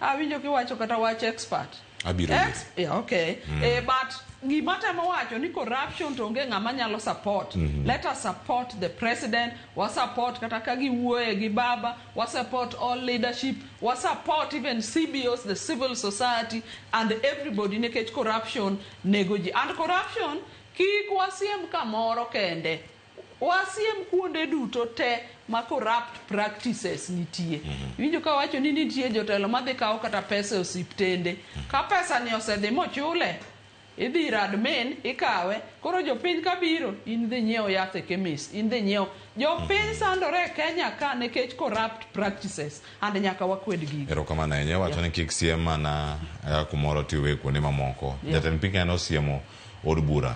Awinjo kiwacho kata wach expert. Abiro Yeah, okay. But gima temo wacho ni corruption to onge ng'ama nyalo support. Let us support the president, wa support kata ka giwuoye gi baba, wa support all leadership, wa support even CBOs, the civil society and everybody nikech corruption nego ji. And corruption kik wasiem kamoro kende. Wasiem kuonde duto te ma corrupt practices nitie. Iwinjo ka wacho ni nitie jotelo madhi kawo kata pesa e osiptende. Ka pesa ni osedhi mochule, idhi ir admin, ikawe. Koro jopiny kabiro, in dhi nyiewo yath e chemist, in dhi nyiewo. Jopiny sandore e Kenya ka nikech corrupt practices and nyaka wakwed gigi. Erokamano ahinya. Iwacho ni kik siem mana kumoro tiwe kuonde mamoko. Jatend piny Kenya nosiemo od bura.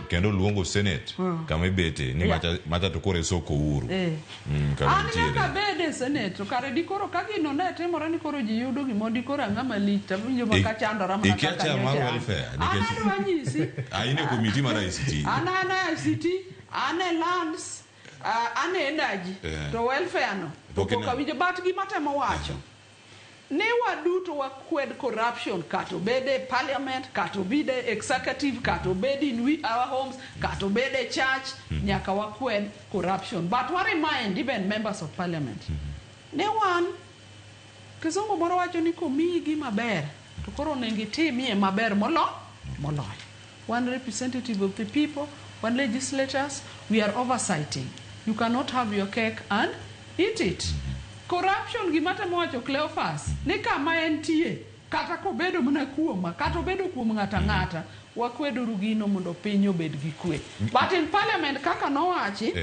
Kendo luongo Senate kama ibete ni macha to koro isoko uru. Kama An nitiere. nyaka bed e Senate, to kare dikoro ka gino ne timore ni koro ji yudo gimoro dikoro ang'ama lich tawinjo ma ka chandora mana Ikia kaka chair mar nyocha an. welfare An nikech adwa nyisi. in e komiti mar ICT. An e ICT, an e lands, an e energy, to welfare no. To Pok pok ineno. awinjo, but gima temo wacho ni waduto wakwed corruption kata obed e parliament, kata obed e executive, kata obed in our homes, kata obed e church, nyaka wakwed corruption. But wa remind even members of parliament ni wan kizungu moro wacho ni komiyi gima ber to koro onego itimie maber moloyo. One representative of the people, one legislators, we are oversighting. You cannot have your cake and eat it. Corruption gima temo wacho Cleophas ni kama entie kata kobedo mana kuoma kata obedo kuom ng'ata ng'ata wakweduru gino mondo piny obed gi kwe. But in parliament kaka nowachi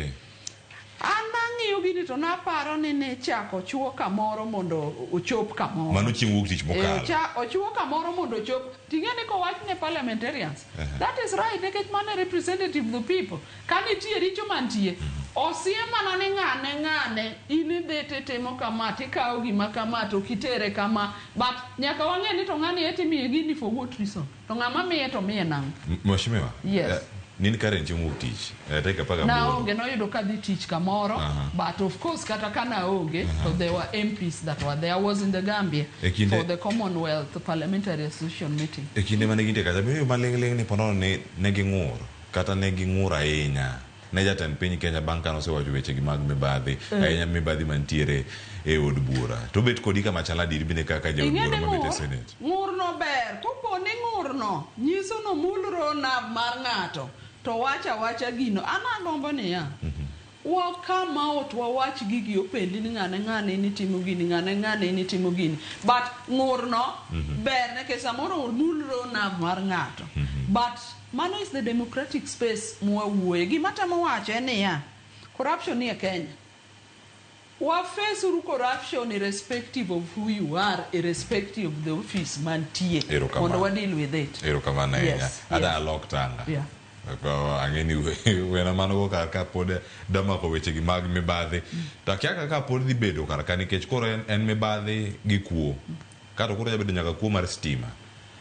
an nang'iyo gini to naparo ni ne chako chuo kamoro mondo ochop kamoro. Mano chieng' wuok tich mokalo. Ochuo kamoro mondo ochop. Ting'e ni kowach ne parliamentarians. That is right nikech mano representative the people. Ka nitie richo mantie, osiem mana ni ng'ane in idhi titimo kama tikawo gima kama to kitere kama. But nyaka wang'e ni to ng'ani etimiye gini for what reason. To ng'ama miye to miye nang'o. Mheshimiwa. Yes. Nin kare chieng' wuok tich. Tarik 18. Naonge noyudo ka dhi tich kamoro. But of course kata ka naonge to there were MPs that were there. I was in the Gambia for the Commonwealth Parliamentary Association meeting. E kinde mane gintie kacha miyo maling'ling' ni ponono ni ne ging'ur kata ne ging'ur ahinya ne jatend piny Kenya bang' kane osewacho wechegi mag mibadhi ahinya mibadhi mantiere e od bura to bet kodi kama chal adier bende kaka jaod bura mabet e Senate. Ng'urno ber kopo ni ng'urno nyiso nomul raw nerve mar ng'ato to wacha wacha gino. An agombo niya wa come out wawach gigi opendi ni ng'ane ng'ane in itimo gini ng'ane ng'ane in itimo gini but ng'urno ber nikech samoro omul raw nerve mar ng'ato but mano is the democratic space mwawuoye. Gima temo wacho en niya corruption ni e Kenya. Wa face uru corruption irrespective of who you are, irrespective of the office mantie. Mondo wa deal with it. Erokamano ahinya. Ada alok tanga. Ang'e ni wena mano go kar ka pod damako wechegi mag mibadhi. To akia kaka pod dhi bedo kar ka nikech koro en mibadhi gi kuo. Kato koro jabedo nyaka kuo mar stima.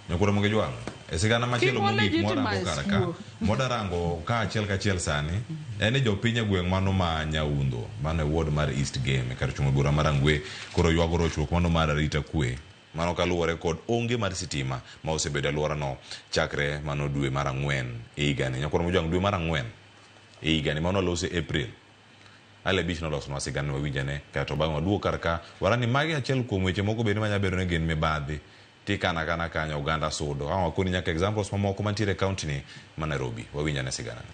Nyakura moge jwang'. E sigana machielo mogik mwarango kar ka. Mwadarango ka achiel kachiel sani en ni jopiny e gweng' mano ma Nyaundho mano e ward mar East Game kar chung' bura mar Rangwe koro ywago rochruok mano mar arita kwe. Mano kaluwore kod onge mar sitima ma osebedo e alworano chakre mano dwe mar 4 e higani. Nyakwar Mojwang' dwe mar 4 e higani mano walose April. Ale bich nolosonwa sigana wawinjane kaeto bang'e waduogo kar ka warani magi achiel kuom weche moko bende manyalo bedo ni gin mibadhi tikana kana kanyo oganda sudo. Ang' wakoni nyaka examples mamoko mantiere e county ni ma Nairobi. Wawinjane sigana ni.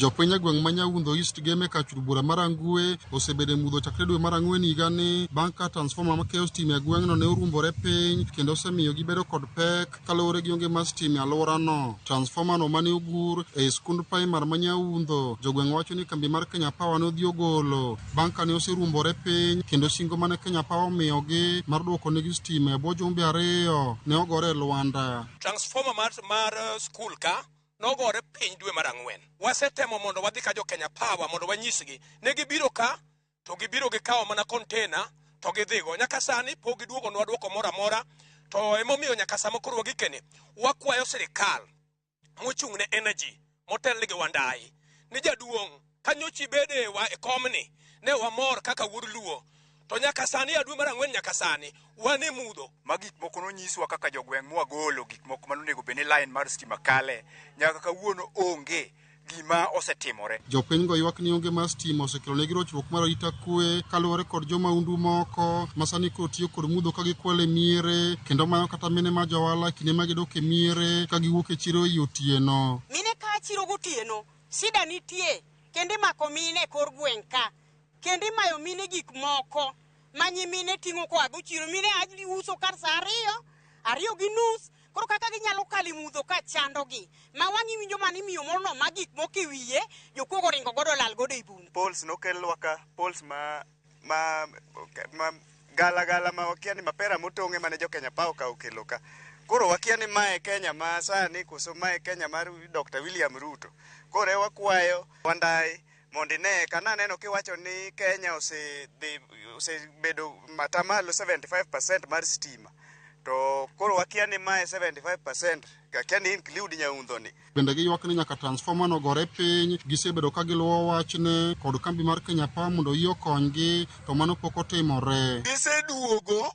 Jopiny e gweng' ma Nyaundho East Gem e kar bura mar Rangwe osebedo e mudho chakre dwe mar ang'wen higani bang' ka transformer makeyo stima e gweng'no ne oruombore piny kendo osemiyo gibedo kod pek kaluwore gi onge mar stima e alworano. Transformer no mane ogur e skund primar ma Nyaundho, jogweng' wacho ni kambi mar Kenya Power ne odhi ogolo bang' ka ne oseruombore piny kendo singo mane Kenya Power omiyogi mar duoko negi stima e bwo jumbe 2 ne ogore e lwanda. Transformer mar skul ka nogore piny dwe mar 4. Wasetemo mondo wadhi ka jo Kenya Power mondo wanyisgi. Ne gibiro ka to gibiro gikawo mana container to gidhigo. Nyaka sani pok giduogonwa duoko moro amora. To emomiyo nyaka sama koro wagikeni wakwayo sirikal mochung' ne energy motelne gi Wandayi ni jaduong' ka nyocha ibede e komni ne wamor kaka wuod Luo. To nyaka sani ya dwe mar 4 nyaka sani wan e mudho. Ma gik moko nonyiswa kaka jogweng' mwagolo gik moko manonego bed ni line mar stima kale nyaka kawuono onge gima osetimore. Jopiny go ywak ni onge mar stima osekelo negi rochruok mar arita kwe kaluwore kod jomahundu moko ma sani koro tiyo kod mudho ka gikwalo e miere kendo mayo kata mine ma johala kinde ma gidok e miere ka giwuok e chiro ei otieno. Mine ka chiro gotieno, shida nitie kendo imako mine e kor gweng' ka. Kendo imayo mine gik moko ma nyimine ting'o koa go chiro. Mine a uso kar sa 2, 2:30. Koro kaka ginyalo kalo e mudho ka chandogi. Ma wang' iwinjo mana ni miyo moro no ma gik moko e wiye, jokuogo oringo godo olal godo e bungu. Poles nokelwa ka, poles ma gala gala ma wakia ni mapera motong'e mane jo Kenya Power ka okelo ka. Koro wakia ni mae Kenya ma sani koso mae Kenya mar Dr. William Ruto. Koro e wakwayo Wandayi mondo ine kana neno kiwacho ni Kenya osebedo matamalo 75% mar stima. To koro wakia ni mae 75% akia ni include Nyaundho ni. Bende giywak ni nyaka transformer no gore piny, gisebedo ka giluwo wachne kod kambi mar Kenya Power mondo oyie okonygi, to mano pok otimore. Giseduogo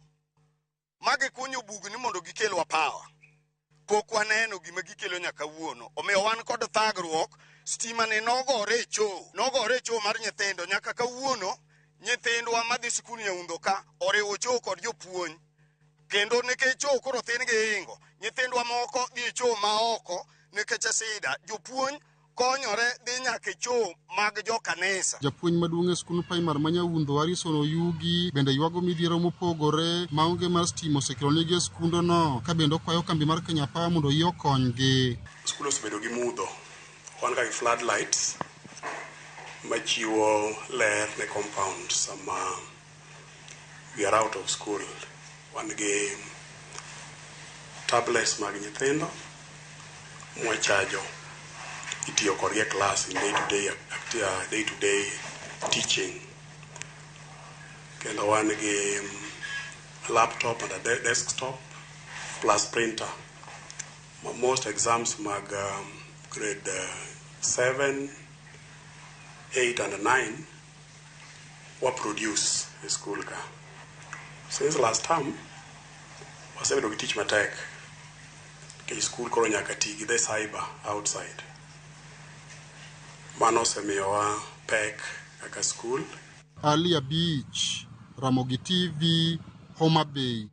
ma gikunyo bugni mondo gikelwa power. Pok waneno gima gikelo nyaka kawuono. Omiyo wan kod thagruok, stima ni nogore e choo, nogore e choo mar nyithindo nyaka kawuono. Nyithindwa madhi sikul Nyaundho ka oriwo choo kod jopuonj. Kendo nikech choo koro thin gi ingo, nyithindwa moko dhi e choo ma oko nikech sida. Jopuonj konyore dhi nyaka e choo mag jokanisa. Japuonj maduong' e skund primar ma Nyaundho Harrison Oyugi bende ywago midhiero mopogore maonge mar stima osekelo negi e skundono ka bende okwayo kambi mar Kenya Power mondo oyie okonygi. Skul osebedo gi mudho. Wan ka gi floodlights machiwo ler ne compound sama we are out of school. Wan gi tablets mag nyithindo mwachajo itiyo kodgi e class in day to day teaching. Kendo wan gi laptop and a desktop plus printer. Most exams mag grade 7, 8 and 9 were produced e school ka. Since last term, wasebedo gi tich matek nikech school koro nyaka ti gi the cyber outside. Mano osemiyowa pek kaka school. Ali Abich, Ramogi TV, Homa Bay.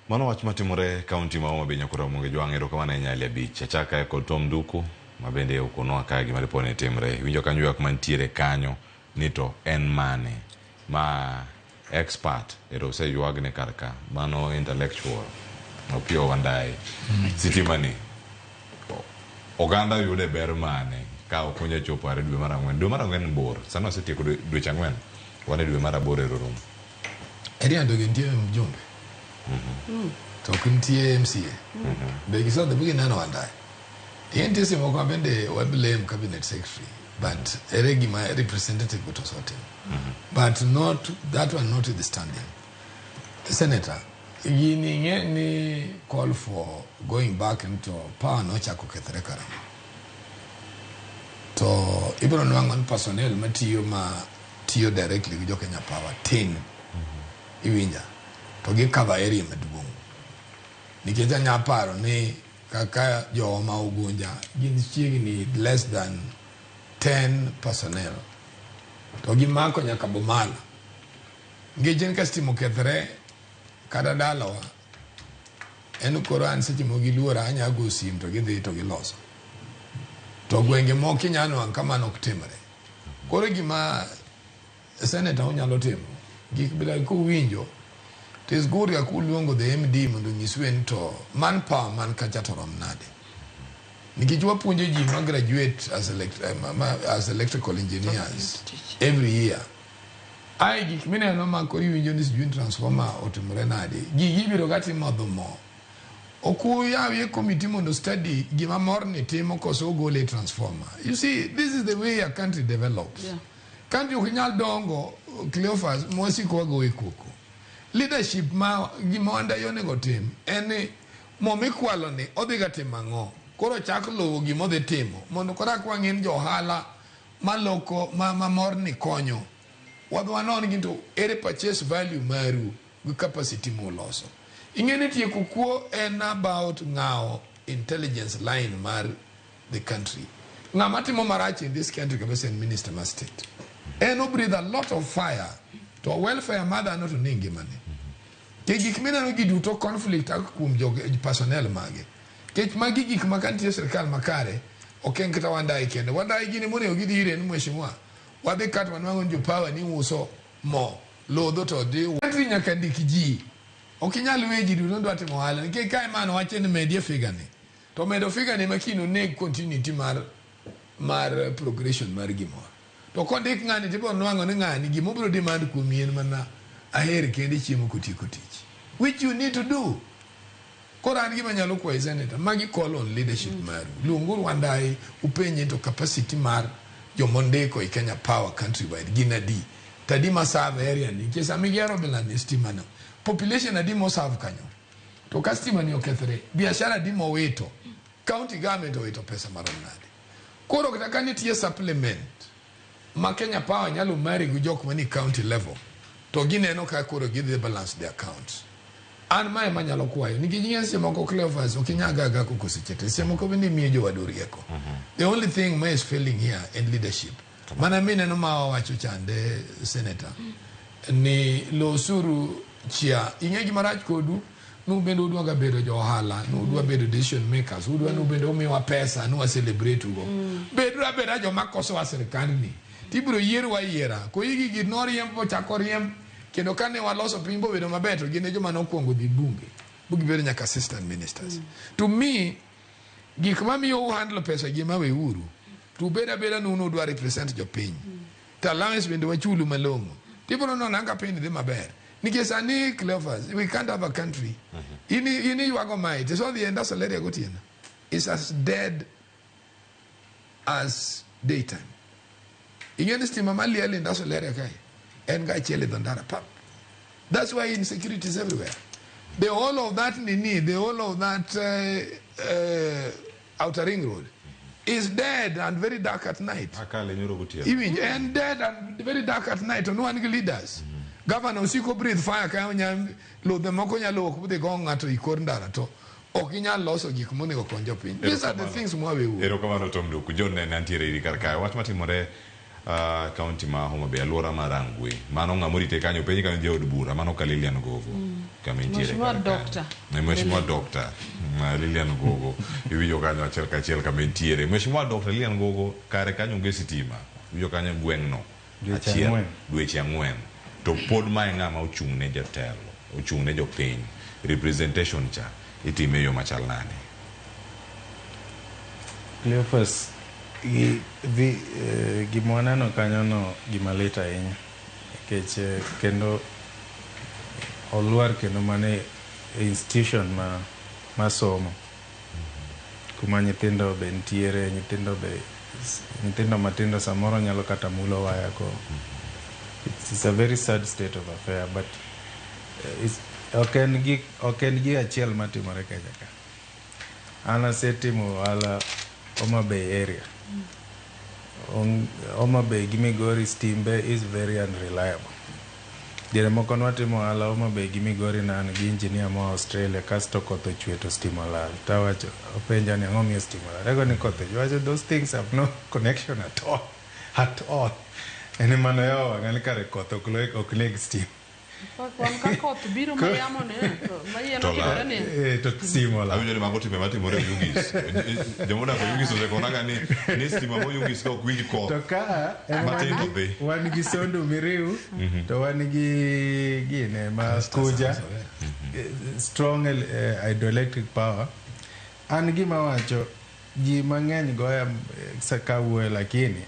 Mano wach matimore kaunti ma Homa Bay nyakoro Ramogi Jwang' erokamano ahinya Ali Abich. Achaka kod Tom Nduku ma bende okonwa ka gima ripo ne timre. Winjo kanyo ywak mantiere kanyo ni to en mane ma expert ero oseywagne kar ka mano intellectual Opiyo Wandayi. Sitima ni oganda yude ber mane ka ok onyal chopo are dwe mar 4. Dwe mar 4 bor. Sani wasetieko dweche 4. Wan e dwe mar 8 ero rumo. Eriando gi nitie mjumbe. To ok nitie MCA. Be gisedhi bi gineno Wandayi. Nitie seche moko ma bende wa blame cabinet secretary but ere gima representative to osetimo. But not that one notwithstanding. Senator, gini ng'e ni call for going back into power nochako kethre karang'o. To ibiro nwang'o ni personnel matiyo ma tiyo directly gi jo Kenya Power tin. Iwinja. To gi cover area maduong'. Nikech anya paro ni kaka joma Ugunja gin chiegni less than 10 personnel. To gimako nyaka Bomala. Nikech en ka stima okethre kata dalawa en koro an seche moko giluora anya go sim to gidhi to giloso. To gwenge moko inyalo nwang' ka mano ok timre. Koro gima senator unyalo timo gik bila kuwinjo it is good ka kuluongo the MD mondo onyisue ni to manpower man kacha to rom nade. Nikech wapuonjo ji ma graduate as, as electrical engineers every year. Ae gik mineno ma koro iwinjo ni sijui transformer otimore nade. Gigi ibiro ga timodho mo. Ok uyawie committee mondo study gima morni timo koso ogole e transformer. You see, this is the way a country develops. Country ok nyal dongo, Cleophas, mwasiko wagoye koko. Leadership ma gima Wandayi onego tim en ni mo mikwalo ni odhi ga timo ang'o. Koro chak luwo gima odhi timo mondo koro ak wang'e ni jo ohala maloko ma morni konyo. Wadhi wanon gi to ere purchase value maru gi capacity muloso. Ing'e ni tieko kuo en about ng'awo intelligence line mar the country. Ng'ama timo marach in this country kabisa en minister mar state. En o breathe a lot of fire to welfare mar dhano to ni ngimane. Ke gik mineno gi duto conflict ak kuom jo personnel mage. Kech magi gik ma ka nitie sirkal makare ok en kata Wandayi kende. Wandayi gini monego gidhi ire ni mheshimiwa. Wadhi ka to wanwang'o ni jo power ni uso mo lodho to dhi country nyaka ndik ji. Ok inyal we ji duto dwa timo ohala nikech kae mano wache ni medie figure ni. To medo figure ni makiny oneg continuity mar progression mar gimoro. To kondik ng'ani tibiro nwang'o ni ng'ani gima obiro demand kuomi en mana aher kende chiemo kotieko tich. Which you need to do. Koro an gima nyalo kwayi senator, magi call on leadership maru. Luonguru Wandayi upenje to capacity mar jomondiko e Kenya Power countrywide gin adi. To adi ma serve area ni. Nikech sama igero bila ni stima no, population adi mo serve kanyo. To ka stima ni okethre, biashara adi mowito. County government owito pesa marom nade. Koro kata ka nitie supplement ma Kenya Power nyalo mari gi jok mani county level to gineno ka koro gidhi balance the accounts. An mae manyalo kwayo nikech ing'e seche moko Cleophas ok inyal ga aga koko seche te. Seche moko bende imiyo jowadu rieko. The only thing ma is failing here in leadership. Mana mineno ma wawacho chande senator ni losuru chia. Ing'e gima rach kodu nu bende udwa ga bedo jo ohala, nu udwa bedo decision makers, udwa nu bende umiwa pesa, nu wa celebrate ugo. Beduru abeda joma kosowa sirkandni. Tibiro yierwa ayiera. Koigi gi noriemb bochako riemb kendo kane waloso piny bobedo maber to gin e joma nokwongo dhi bunge. Bugibedo nyaka assistant ministers. To me, gik mamiyo u handle pesa gi ma weuru. To ubed abeda ni un udwa represent jopiny. To allowance bende wachulu malong'o. Tibiro neno ka piny dhi maber. Nikech sani Cleophas, we can't have a country. In iywago mae, to so dhi e industrial area gotieno. It's as dead as daytime. Ing'e ni stima maliel e industrial area kae en ga achiel e dho ndara pap. That's why insecurity is everywhere. The whole of that nini, the whole of that outer ring road is dead and very dark at night. Akale nyoro gotieno. Iwinjo, en dead and very dark at night to no wan gi leaders. Governor osiko breathe fire ka onya ludhe moko nyalo wuok budhi go ng'ato i kor ndara to ok inyal loso gik monego kony jopiny. These are the things mwaweuru. Erokamano Tom Nduku. John nene antiere iri kar kae. Wach matimore county ma Homa Bay, alwora mar Rangwe. Mano ng'ama orite kanyo penj kanyo jaod bura, mano ka Lilian Gogo. Kama intiere Mheshimiwa kar kae. Doctor. Mheshimiwa Doctor Lilian Gogo. Iwinjo kanyo achiel kachiel kama intiere. Mheshimiwa Doctor Lilian Gogo kare kanyo onge sitima. Iwinjo kanyo gweng'no. Dweche Achiel, ang'wen. dweche ang'wen. To pod mae ng'ama ochung' ne jotelo, ochung' ne jopiny. Representation cha itime e yo machal nade? Cleophas, gima waneno kanyo no gima lit ahinya. Nikech kendo olwar kendo mana e institution ma somo. Kuma nyithindo be nitiere, nyithindo matindo samoro nyalo kata mulo waya ko. It's a very sad state of affair, but it's ok en gi achiel matimore Kenya ka. An asetimo ohala Homa Bay area. Homa Bay gi Migori stimbe is very unreliable. Diere moko nwatimo ohala Homa Bay gi Migori na an gi engineer moa Australia kasto koth ochwe to stima olal. Tawacho, openja ni ang'o miyo stima olal. Ago ni koth ochwe. Awacho those things have no connection at all. At all. En mano yawo wang'a ni kare koth ok neg stima. Wan ka koth biro ma yamo ni ma yien okikore ni. Eh, to stima olal. Awinjo ni mago timbe matimore e Oyugis. Joma odak Oyugis osekonaga ni ni stima moyugis ka ok winj koth. To ka ema Matin to dhi. wan gi Sondu Miriu to wan gi gine ma Kuja strong hydroelectric power. An gima wacho ji mang'eny goya kawuoyo lakini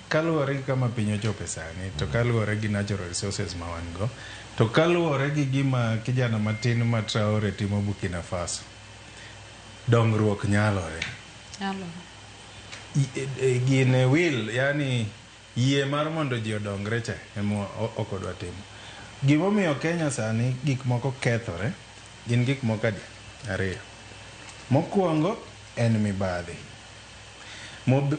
kaluwore gi kama piny ochope sani to kaluwore gi natural resources ma wan go to kaluwore gi gima kijana matin ma Traore timo Burkina Faso dongruok nyalore. Nyalore. Gine will yani yie mar mondo ji odongre cha ema ok odwa timo. Gimomiyo Kenya sani gik moko kethore gin gik moko adi? Ariyo. Mokwongo en mibadhi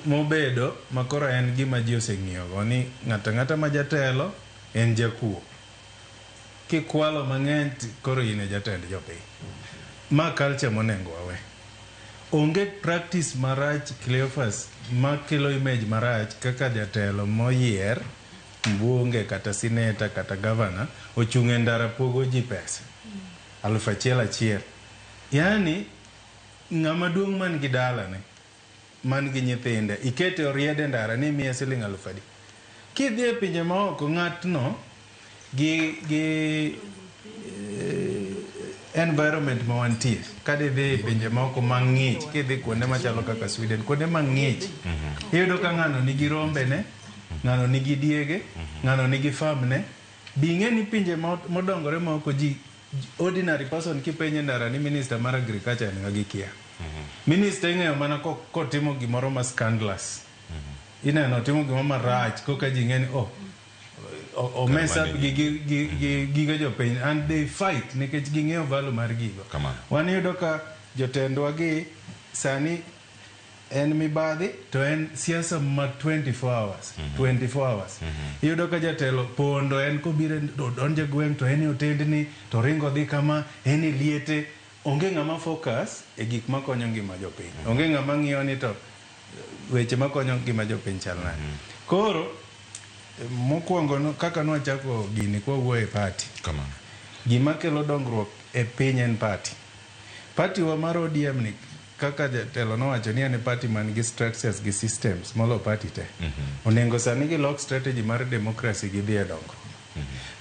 mobedo makoro en gima ji oseng'iyogo ni ng'ato ang'ata ma jatelo en jakuo. Kikwalo mang'eny koro in e jatend jopiny. Ma culture monego wawe. Onge practice marach Cleophas makelo image marach kaka jatelo moyier mbunge kata sineta kata gavana ochung' e ndara pogo ji pesa 1000 achiel. Yani ng'ama duong' man gi dalane man gi nyithinde ikete oriede ndara ni imiye siling 1000 adi. Kidhi e pinje maoko ng'atno gi environment ma wantie kadidhi e pinje maoko mang'ich kidhi kuonde machalo kaka Sweden kuonde mang'ich iyudo ka ng'ano nigi rombene ng'ano nigi diege ng'ano nigi farm ne bing'e ni pinje modongore maoko ji ordinary person kipenje ndara ni minister mar agriculture en ng'a gikia. Minister ing'eyo mana kotimo gimoro ma scandalous. Ineno otimo gimoro marach koka ji ng'e ni oh o mess up gi gige jopiny and they fight nikech ging'eyo value mar gigo. Wan iyudo ka jotendwa gi sani en mibadhi to en siasa ma 24 hours 24 hours. Iyudo ka jatelo pondo en kobiro donjo e gweng' to en e otendni to ringo dhi kama en e liete onge ng'ama focus e gik makonyo ngima jopiny. Onge ng'ama ng'iyo ni to weche makonyo ngima jopiny chal nade. Koro mokwongo kaka nwachako gini kwawuoyo e party. Gima kelo dongruok e piny en party. Party wa mar ODM ni kaka jatelo nowacho ni en e party man gi structures gi systems molo party te. Onego sani gilok strategy mar democracy gidhi e dongruok.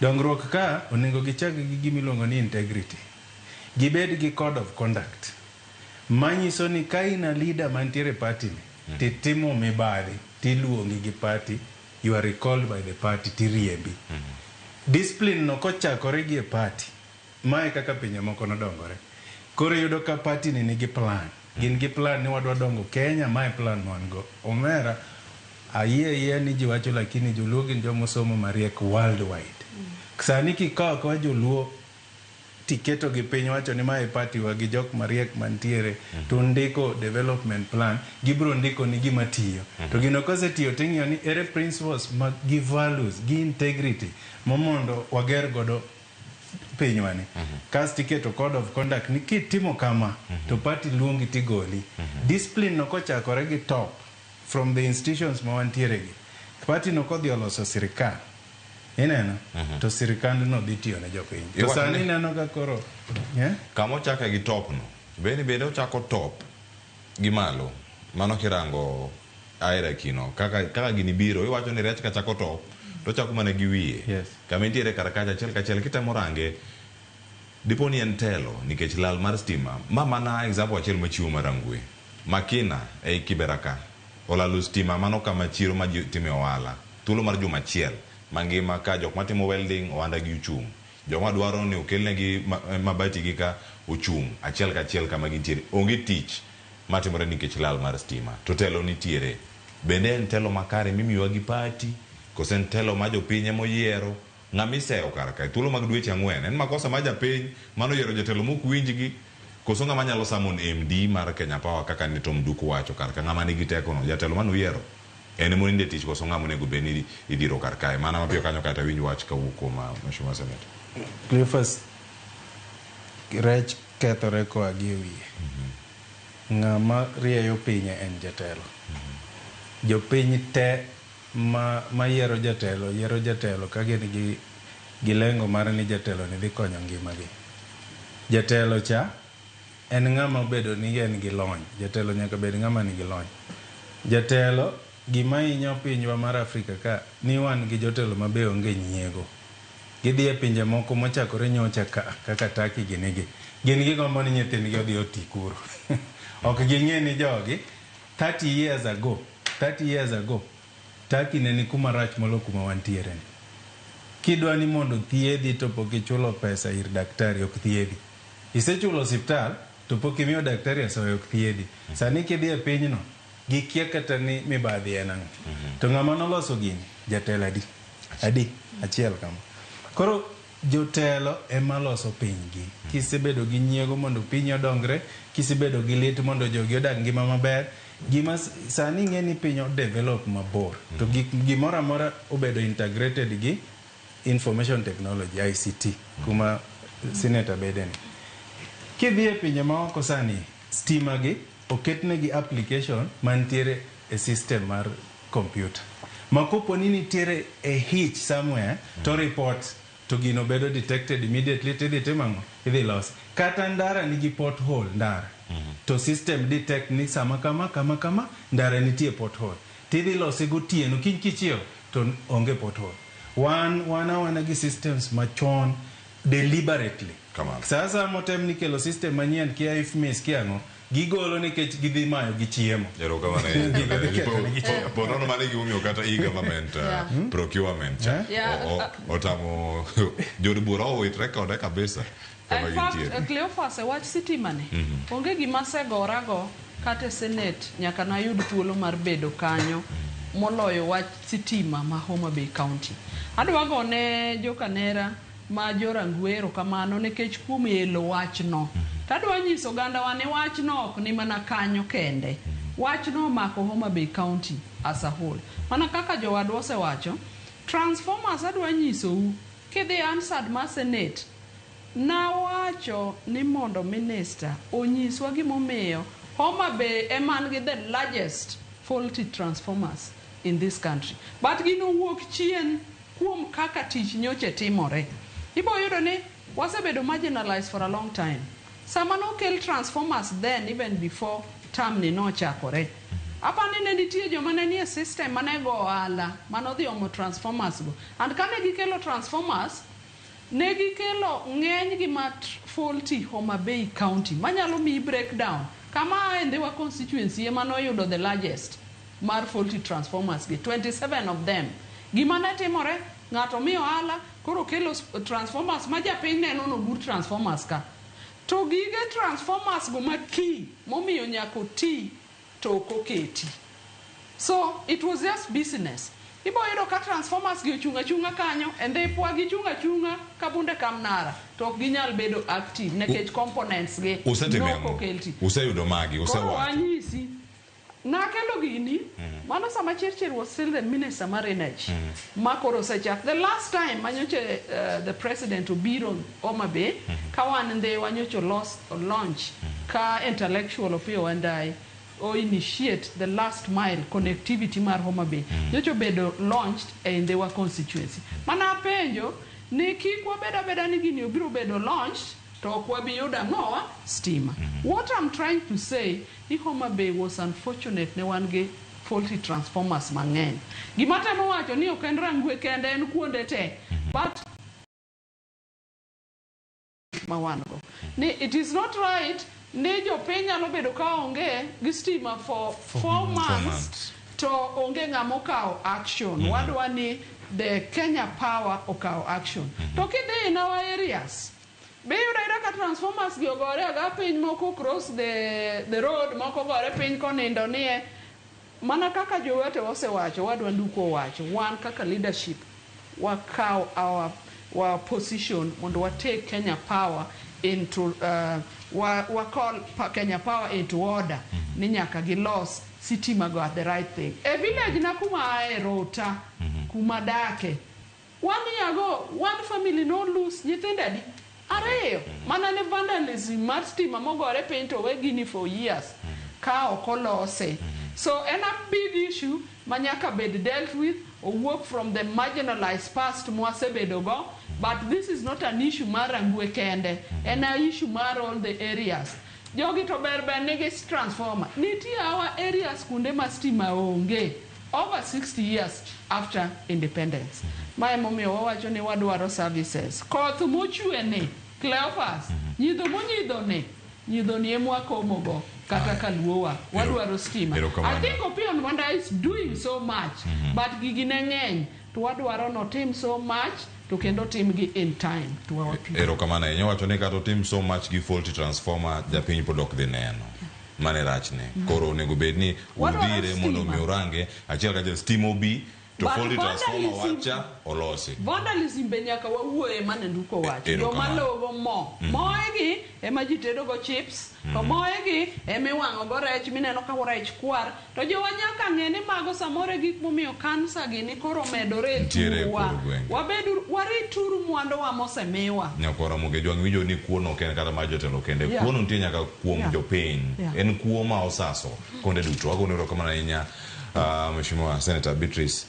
Dongruok ka onego gichak gi gimiluongo ni integrity. Gibed gi code of conduct. Manyiso ni ka in a leader mantiere e party ni, titimo mibadhi, tiluongi gi party, you are recalled by the party, tiriembi. Discipline no kochakore gi e party, mae kaka pinje moko nodongore. Koro iyudo ka party ni nigi plan. Gin gi plan ni wadwa dongo Kenya, mae plan ma wan go. Omera, ayie ni ji wacho lakini joluo gin jomosomo mariek worldwide. Sani kikawo akawa joluo tiketo gi piny wacho ni mae party wa gi jok mariek mantiere to ndiko development plan gibiro ndiko ni gima tiyo to gino kosetiyo ting'iyo ni ere principles ma gi values gi integrity momondo wager godo pinywa ni kasto iketo code of conduct ni kitimo kama to party luongi tigoli. Discipline no kochakore gi top from the institutions ma wantiere gi party no kodhi oloso sirikal ineno to sirikand no dhi tiyo ne jopiny to sani ineno ka koro kama ochake gi top no bende bende ochako top gi malo mano kirango hierarchy no kaka gini biro iwacho ni rech kachako top to ochako mana gi wiye kama intiere kar kacha achiel kachiel kitemo range dipo ni en telo nikech lal mar stima ma mana example achiel machiwo mar Rangwe Makina ei Kibera ka olalo stima mano kama chiro ma ji time ohala thuolo mar juma achiel mangima ka jok matimo welding ohanda gi ochung', joma dwaro ni okelnegi mabati gi ka ochung' achiel kachiel kama gintiere onge tich matimore nikech lal mar stima to telo nitiere bende en telo makare mimiyowa gi party koso en telo ma jopiny emoyiero ng'ama iseyo kar kae thuolo mag dweche 4 en makosa ma japiny mano yiero jatelo mok winjgi koso ng'ama nyalo summon MD mar Kenya Power kaka ne Tom Duku wacho kar ka ng'ama nigi teko no jatelo mano yiero en emonindo e tich koso ng'ama onego bed ni idhiro kar kae mana mapiyo kanyo kata winj wach kawuok kuom Mheshimiwa Senator. Cleophas, rech kethore koa gi e wiye. Ng'ama rieyo pinye en jatelo. Jopiny te ma yiero jatelo yiero jatelo ka gin gi gi lengo mar ni jatelo ni dhi konyo ngimagi. Jatelo cha en ng'ama obedo ni en gi lony. Jatelo nyaka bed ng'ama nigi lony. Jatelo gima hinyo pinywa mar Afrika ka ni wan gi jotelo ma be onge nyiego. Gidhi e pinje moko mochakore nyocha ka kaka Turkey gini gi. Gin gigombo ni nyithindgi odhi oti kuro. Ok ging'e ni jogi 30 years ago, 30 years ago Turkey ne ni kuma rach molo kuma wantiere ni. Kidwa ni mondo thiedhi to pok ichulo pesa ir daktari ok thiedhi. Isechulo osiptal to pok imiyo daktari asoya ok thiedhi. Sani kidhi e pinyno gikia kata ni mibadhi en ang'o. To ng'ama noloso gini jatelo adi? Adi? Achiel kama. Koro jotelo ema loso pinygi. Kisebedo gi nyiego mondo piny odongre, kisebedo gi lit mondo jogi odag ngima maber, gima sani ing'e ni piny odevelop mabor. To gik gimoro amora obedo integrated gi information technology ICT kuma senator bede ni. Kidhi e pinje maoko sani, stima gi oketnegi application mantiere e system mar computer. Ma kopo ni nitiere a hitch somewhere to report to gino bedo detected immediately tidhi timo ang'o? Idhi losi. Kata ndara nigi pothole ndara. To system detect ni sama kama kama kama ndara nitie pothole. Tidhi lose gotieno kiny kichiew to onge pothole. Wan wan awana gi systems machon deliberately. Kamano. Sasa motem ni kelo system manyien kia IFMIS kia ang'o gigolo nikech gidhi mayo gi chiemo. Erokamano Gigo dhi ketho negi chiemo. Po nono mano e gimomiyo kata e-government procurement cha Yeah. otamo jood bura owitre kode kabisa kama In fact, gintiere. Cleophas, e wach sitima ni, onge gima asegorago kata e Senate nyaka nayud thuolo mar bedo kanyo moloyo wach sitima ma Homa Bay County. Adwa gone jokanera ma jo Rangwe erokamano nikech kuom elo wachno. To adwa nyiso ogandawa ni wachno ok ni mana kanyo kende. Wachno omako Homa Bay County as a whole. Mana kaka jowadwa osewacho, transformers adwa nyisou, kidhi Hansard mar Senate, nawacho ni mondo minister onyiswa gimomiyo Homa Bay ema nigi the largest faulty transformers in this country. But gino wuok chien kuom kaka tich nyoche timore. Ibo yudo ni wasebedo marginalized for a long time. Sama nokel transformers then even before term ni nochakore. Apani ne nitie joma ne nie system mane go ohala manodhi omo transformers go. And kane gikelo transformers, ne gikelo ng'eny gi ma faulty Homa Bay County manyalo miyi breakdown. Kama ae Ndhiwa constituency ema noyudo the largest mar faulty transformers gi 27 of them. Gima ne timore, ng'ato mi ohala, koro kelo transformers ma japiny neno nogur transformers ka. To gige transformers go ma key momiyo nyaka oti to ok oketi. So it was just business. Ibo yudo ka transformers gi ochung' achung'a kanyo, e ndhipwa gichung' achung'a ka bunde kamnara, to ok ginyal bedo active nikech components gi Usetimo nok ang'o? okelti. Useyudo magi, Koro usewacho. wanyisi, nakelo gini, mano sama Chirchir was still the minister mar energy, ma koro osechak. The last time manyoche the president obiro Homa Bay, ka wan Ndhiwa nyocha launch ka intellectual Opiyo Wandayi o initiate the last mile connectivity mar Homa Bay. Nyocha obedo launched e Ndhiwa constituency. Mana apenjo ni kik wabed abeda ni gini obiro bedo launched to ok wabi yudo ang'owa stima. What I'm trying to say ni Homa Bay was unfortunate ne wan gi faulty transformers mang'eny. Gima temo wacho ni ok en Rangwe kende en kuonde te. But ma wan go. Ni it is not right ni jopiny nyalo bedo ka onge gi stima for 4 months months. to onge ng'ama okawo action. Wadwa ni the Kenya Power okawo action. To kidhi in our areas, be iyudo ayuda ka transformers gi ogore aga piny moko cross the road moko ogore piny konindo nie mana kaka jowete osewacho wadwa nduko owacho wan kaka leadership wakaw our position mondo wa take Kenya Power into wa call Kenya Power into order ni nyaka gilos sitima go at the right thing. E village na kuma ae Rota kuma dake one year ago one family no lose nyithindo adi ariyo mana ne vandalism mar stima mogore piny to we gini for years ka ok olose so en a big issue ma nyaka bed dealt with owuok from the marginalized past mwasebedo go. But this is not an issue mar Rangwe kende, en a issue mar all the areas. Jogi to ber ber nigi transformer. Nitie our areas kuonde ma stima onge over 60 years after independence. Ma emomiyo wawacho ni wadwaro services. Koth mochwe ni, Cleophas, nyidho monyidho ni, nyidho ni emwakomo go kata kaluowa. Wadwaro stima. Erokamano. I think Opiyo Wandayi is doing so much, but gigi ne ng'eny to wadwaro notim so much to kendo timgi in time to our people. Erokamano ahinya. Iwacho ni kata otim so much gi faulty transformer, japiny pod ok dhi neno. Mano e rachne. Koro onego bed ni Wadwaro udhire mondo stima. mi urange achiel kachiel stima obi to But faulty transformer vandalism- wacha olosi. Vandalism be nyaka wawuoye mane Nduko wacho. Joma Erokamano. logo mo. Moegi ema ji tedogo chips, to moegi ema iwang'o go rech mineno ka rech kwar. To jowa nyaka ng'e ni mago samoro e gik momiyo kansa gini koro medore e Nitiere e thurwa. kor gwenge. Wabedu warituru mwanduwa mosemiwa. Nyakwara Mogejo wang' winjo ni kuo no ok en kata mar jotelo kende. Yeah. Kuo no nitie nyaka kuom jopiny. En kuo ma osaso kuonde duto. Wagone erokamano ahinya Mheshimiwa Senator Beatrice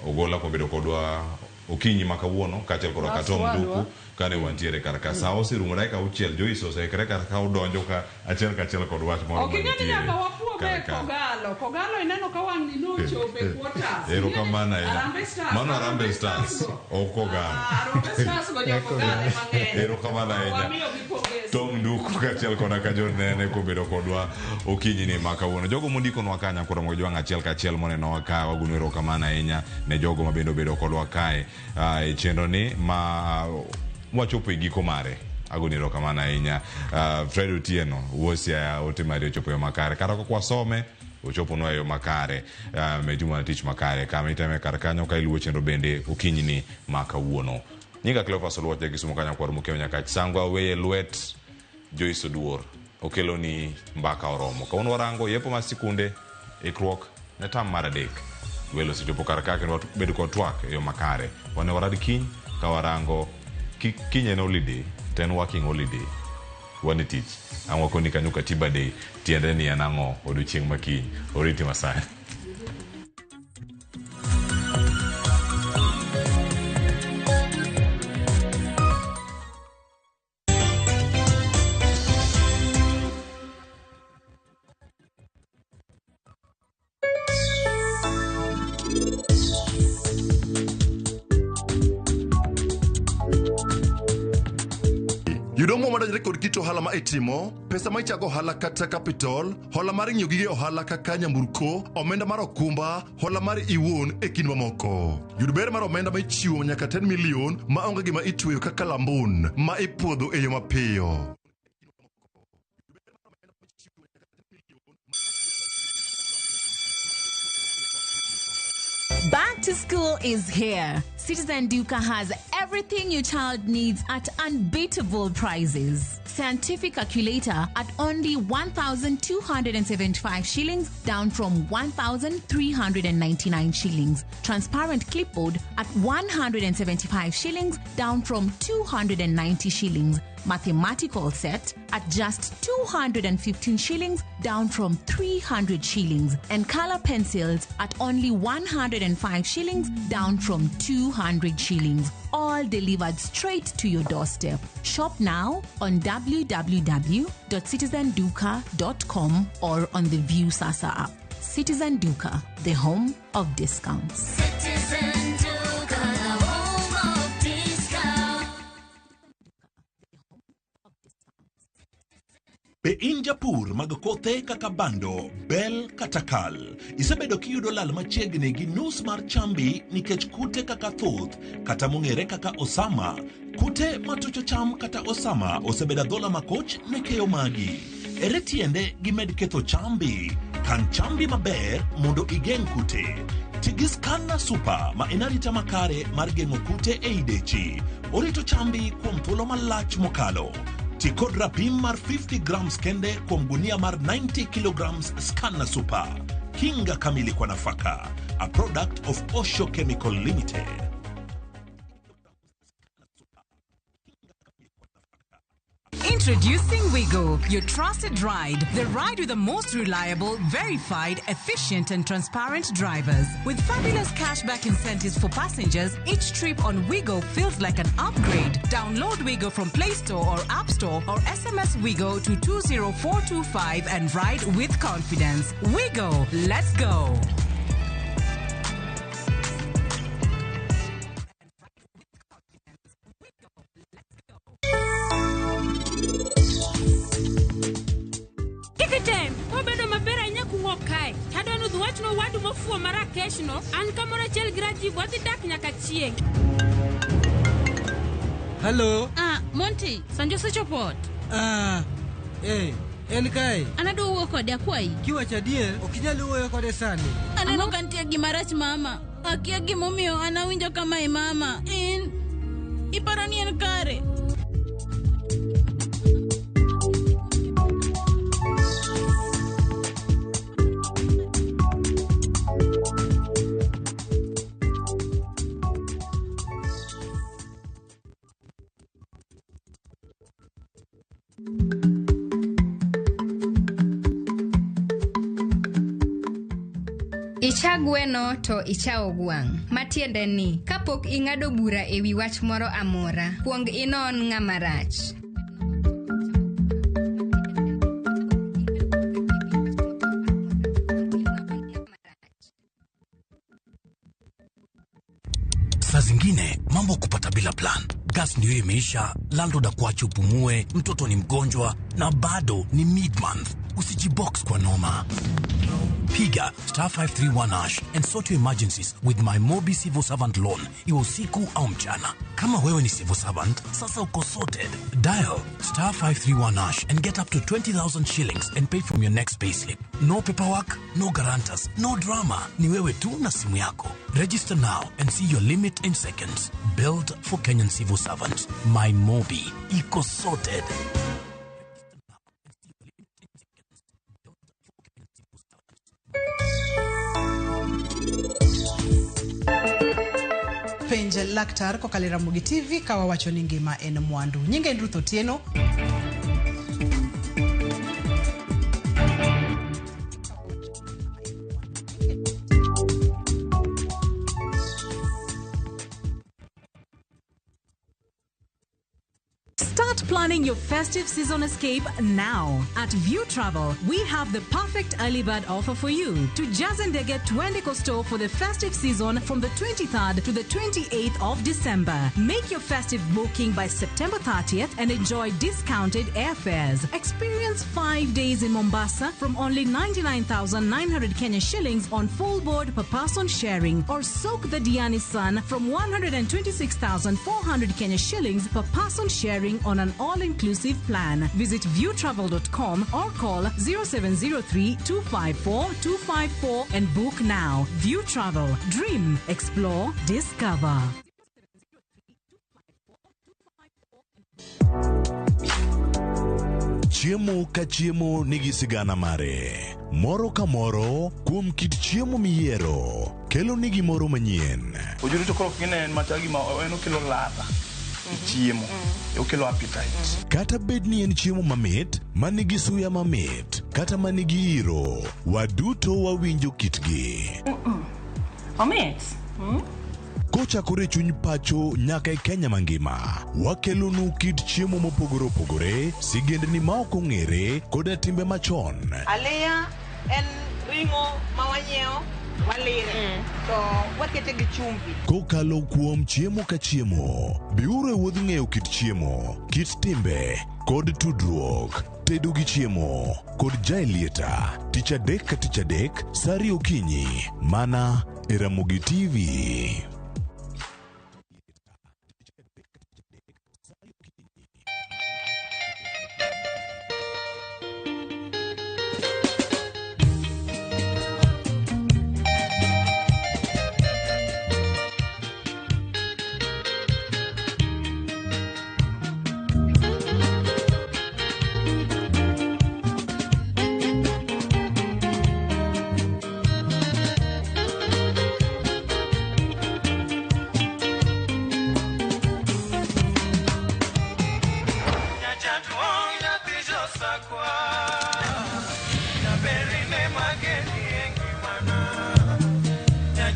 Ogola kuom bedo kodwa okinyi ma kawuono kaachiel koda ka Tom Wadwa. Nduku kane wantiere kar ka. Sa oserumo dakika auchiel, Joyce oseikre kar ka odonjo ka achiel kachiel kod wach moro Ok ing'e ni mantiere nyaka wapuo be kar ka. Kogalo. Kogalo ineno ka wang'ni nochopo e quarters. Erokamano ahinya. Harambee Stars. Mano Harambee Stars, ok Kogalo. Harambee Stars go jo Kogalo ema ng'eny. Erokamano ahinya. Wamiyogi pongezi. Tom Nduku kaachiel koda ka jonene kobedo kodwa okinyi ni ma kawuono. Jogo mondikonwa ka nyakwara Mogejo wang' achiel kachiel monenowa ka wagono erokamano ahinya ne jogo ma bende obedo kodwa kae e chenro ni ma wachopo e giko mare. Agoni erokamano ahinya. Fred Otieno wuo Siaya ote mari ochopo e yo makare. Kata kok wasome ochoponwa e yo makare. Metimo mana tich makare. Kama iteme kar kanyo ka iluwo chenro bende okinyi ni ma kawuono. Nyinga Cleophas Oluoch ja Kisumu kanyo kwar mokiewo nyaka Sango aweye lwet Joyce Oduor okelo ni mbaka oromo. Kawuono warango yepo mar sikunde, ikruok ne tam mar adek. Welo osechopo kar ka kendo wabedo kod twak e yo makare. Wane warad kiny ka warango kiny en holiday to en working holiday. Wan e tich. Ang' wakoni kanyo Katiba Day tiende ni en ang'o odiochieng' ma kiny. Oriti masani. Yudo omuom madonjore kod kit ohala ma itimo, pesa ma ichago ohala kata capital, hola mar ng'iewo gige ohala kaka nyamburko, omenda mar okumba, hola mar iwuon e kind mamoko. Yud ber mar omenda ma ichiwo nyaka 10 million ma onge gima itweyo kaka lambun ma ipuodho e yo mapiyo. Back to school is here. Citizen Duka has everything your child needs at unbeatable prices. Scientific calculator at only 1,275 shillings, down from 1,399 shillings. Transparent clipboard at 175 shillings, down from 290 shillings. Mathematical set at just 215 shillings, down from 300 shillings. And color pencils at only 105 shillings, down from 200 shillings. All delivered straight to your doorstep. Shop now on www.citizenduka.com or on the View Sasa app. Citizen Duka, the home of discounts. Citizen Duka, the home of discount. Be in japur mag kothe kaka bando, bel kata kal? Isebedo kiyudo lal machiegni gi nus mar chambi nikech kute kaka thuth kata mong'ere kaka osama. Kute matucho cham kata osama osebedo adhola makoch ne keyo magi. Ere tiende gimed ketho chambi? Kan chambi maber mondo igeng' kute. Ti gi Scanna Super ma en arita makare mar geng'o kute ei dechi. Orito chambi kuom thuolo malach mokalo. Ti kod rapim mar 50 grams kende kuom gunia mar 90 kilograms Scanna Super. Kinga kamili kwa nafaka. A product of Osho Chemical Limited. Introducing Wigo, your trusted ride. The ride with the most reliable, verified, efficient, and transparent drivers. With fabulous cashback incentives for passengers, each trip on Wigo feels like an upgrade. Download Wigo from Play Store or App Store or SMS Wigo to 20425 and ride with confidence. Wigo, let's go. Kik item, obedo maber ahinya kuwuok kae. Tadwa nudh wachno owadu mofuwo marakeshno, an kamoro achiel gi Rajiv wadhi dak nyaka chieng'. Hello. Ah, Monty, Sanjo osechopo ot. Ah, eh, en kae. An adwa wuoyo kode akwayi. Kiwacho adier, ok inyal wuoyo kode sani. Aneno ka nitie gima rach mama. Akia gimomiyo an awinjo kamae mama. In iparo ni en kare? Icha gweno to ichawo gwang'. Matiende ni, kapok ing'ado bura e wi wach moro amora, kuong inon ng'ama rach. Saa zingine mambo kupata bila plan. Gas ndio imeisha, landlord akuache upumue, mtoto ni mgonjwa na bado ni mid month. Usijibox kwa noma. Piga star 531 hash and sort your emergencies with my Mobi Civil Servant Loan, iwe usiku au mchana. Kama wewe ni civil servant, sasa uko sorted. Dial star 531 hash and get up to 20,000 shillings and pay from your next payslip. No paperwork, no guarantors, no drama. Ni wewe tu na simu yako. Register now and see your limit in seconds. Built for Kenyan civil servants. My Mobi. Iko sorted. Penj laktar kokalo e Ramogi TV ka wawacho ni ngima en mwandu. Nyinga en Ruth Otieno. Start planning your festive season escape now. At View Travel, we have the perfect early bird offer for you. To Jazendege Twende store for the festive season from the 23rd to the 28th of December. Make your festive booking by September 30th and enjoy discounted airfares. Experience 5 days in Mombasa from only 99,900 Kenya shillings on full board per person sharing, or soak the Diani Sun from 126,400 Kenya shillings per person sharing on an all-inclusive plan. Visit viewtravel.com or call 0703 254 254 and book now. View Travel. Dream, explore, discover. Chiemo ka chiemo nigi sigana mare. Moro ka moro kuom kit chiemo miyiero kelo ni gimoro manyien. Ojuri to koro kinen machal gima en okelo ladha e chiemo, okelo appetite. Kata bed ni en chiemo mamit, manigi suya mamit, kata manigi iro, waduto wawinjo kitgi. Omit. Kochakore chuny pacho nyaka e Kenya mangima, wakelonu kit chiemo mopogore opogore, sigendni ma ok ong'ere koda timbe machon. Aliya en ring'o ma wanyiewo walire to wakete gi chumbi. Kokalo kuom chiemo ka chiemo, biuru e wuodh ng'eyo kit chiemo, kit timbe, kod tudruok. Tedo gi chiemo kod Jaelieta, tich adek ka tich adek, sa ariyo okinyi, mana e Ramogi TV.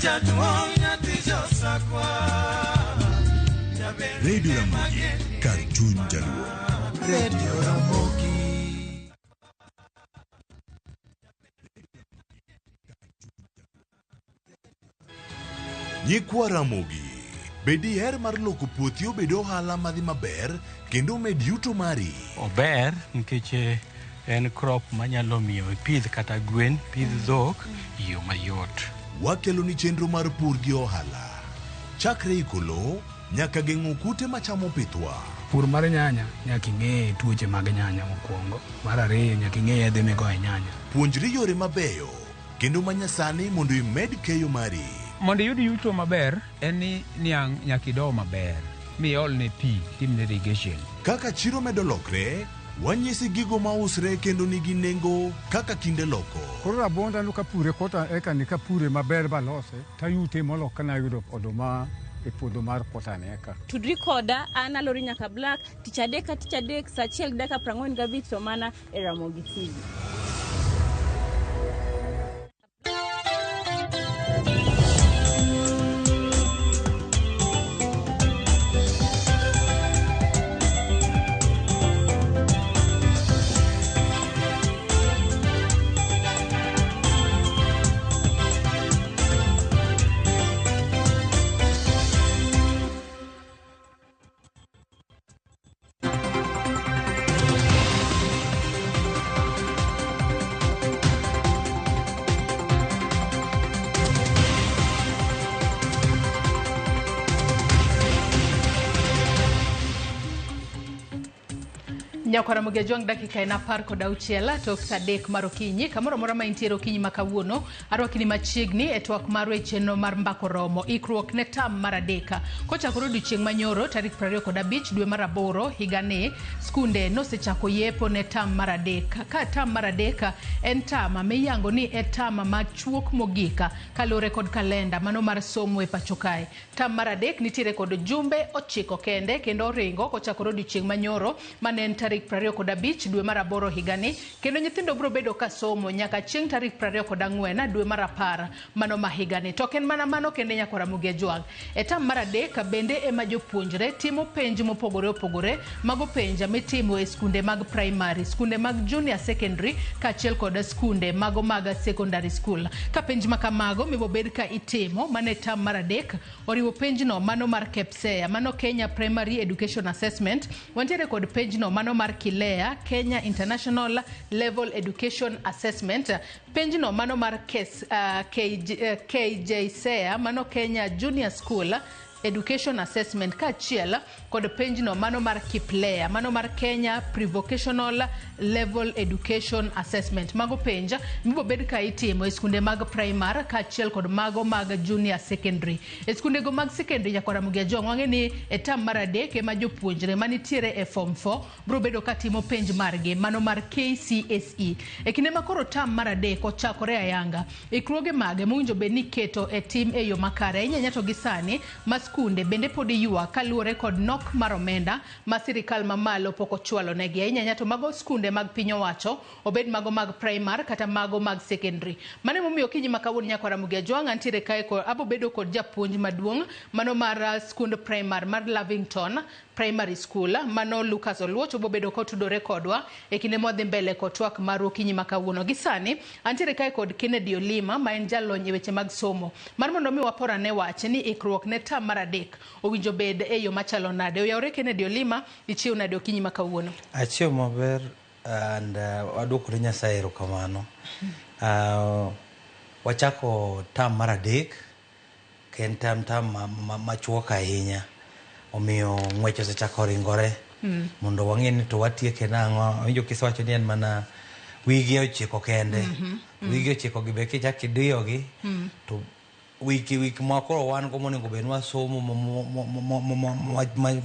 Jaduong' nyathi josakwa. Radio Ramogi, kar chuny jaluo. Radio Ramogi. Nyikwa Ramogi, be diher mar loko puothi obed ohala madhi maber kendo omed yuto mari? Ober nikech en crop manyalo miyo ipidh kata gwen, pidh dhok e yo mayot. Wakeloni chenro mar pur gi ohala. Chakre iko lowo nyaka geng'o kute machamo pithwa. Pur mar nyanya nyaka ing'e tuoche mag nyanya mokwongo. Mar ariyo nyaka ing'e yedhe migoyo e nyanya. Puonjri yore mabeyo kendo manyasani mondo imed keyo mari. Mondo iyud yuto maber en ni niang' nyaka ido maber miolne pi timne irrigation. Kaka chiro medo lokre, wanyisi gigo mausre kendo nigi nengo kaka kinde loko. Koro rabonda no kapure kota eka ni kapure maber balose tayute molo kana ayudo oduma e puodho mar kota ni eka. Tudri koda an Alori Nyaka Black tich adek ka tich adek saa achiel gi dakika 45 to mana e Ramogi TV. Nyakwara Ramogi Ajwang' dakika en 16 tok saa 3 mar okinyi. Kamoro amora ma intiere okinyi ma kawuono, arwakini machiegni e twak marwa e chenro mar Mbako Romo, ikruok ne tam mar 3. Kochakore odiochieng' manyoro tarik 25 dwe mar 8 higani, skunde nosechako yepo ne tam mar 3. Ka tam mar 3 en tam miyango ni e tam machuok mogik kaluwore kod kalenda mano mar somo e pacho kae. Tam mar 3 nitiere kod jumbe 9 kende kendo oringo kochakore odiochieng' manyoro mane en tarik 25 dwe mar 8 higani, kendo nyithindo biro bedo ka somo nyaka chieng' tarik 24 dwe mar 10 mano ma higani. To ok en mana mano kende nyakwara Ramogi Ajwang'. E tam mar 3 bende ema jopuonjre timo penj mopogore opogore, mago penj mitimo e skunde mag primary, skunde mag junior secondary kaachiel kod skunde mago mag secondary school. Ka penj ma kamago mibobed ka itimo mane e tam mar 3 oriwo penjno mano mar KPSEA, mano Kenya Primary Education Assessment, wantiere kod penjno mano mar KILEA, Kenya International Level Education Assessment, penjno mano mar KJSEA, mano Kenya Junior School Education Assessment, kaachiel kod penjno mano mar KIPLEA, mano mar Kenya Prevocational Level Education Assessment. Mago penj mibobed ka itimo e skunde mag primary kaachiel kod mago mag junior secondary. E skundego mag secondary nyakwara Ramogi Ajwang' wang'e ni e tam mar 3 ema jopuonjre manitiere e form 4 biro bedo ka timo penj margi mano mar KCSE. E kinde ma koro tam mar 3 ochakore ayanga, ikruoge mage mowinjo bed ni keto e tim e yo makare ahinya to gi sani ma skunde bende pod ywak kaluwore kod nok mar omenda ma sirikal mamalo pok ochwalo negi ahinya to mago skunde mag piny owacho, obed mago mag primary kata mago mag secondary. Mano emomiyo okinyi ma kawuono nyakwara Ramogi Ajwang' antiere kae kod abobedo kod japuonj maduong' mano mar skund primary mar Lavington Primary School, mano Lucas Oluoch obobedo kotudore kodwa e kinde mwadhi mbele kod twak marwa okinyi ma kawuono. Gi sani antiere kae kod Kennedy Olima ma en jalony e weche mag somo mar mondo mi waporane wach ni ikruok ne tam mar 3 owinjo bed e yo machalo nade. Oyawore Kennedy Olima, ichiew nade okinyi ma kawuono? Achiew maber and waduoko ne Nyasaye erokamano. Wachako tam mar 3 en tam machuok ahinya, omiyo ng'wech osechako ringore mondo wang'e ni to watieke nang'o. Awinjo kisewacho ni en mana wige 9 kende. Wige 9 gi be kichako idiyogi to wiki ma koro wan go monego bed ni wasomo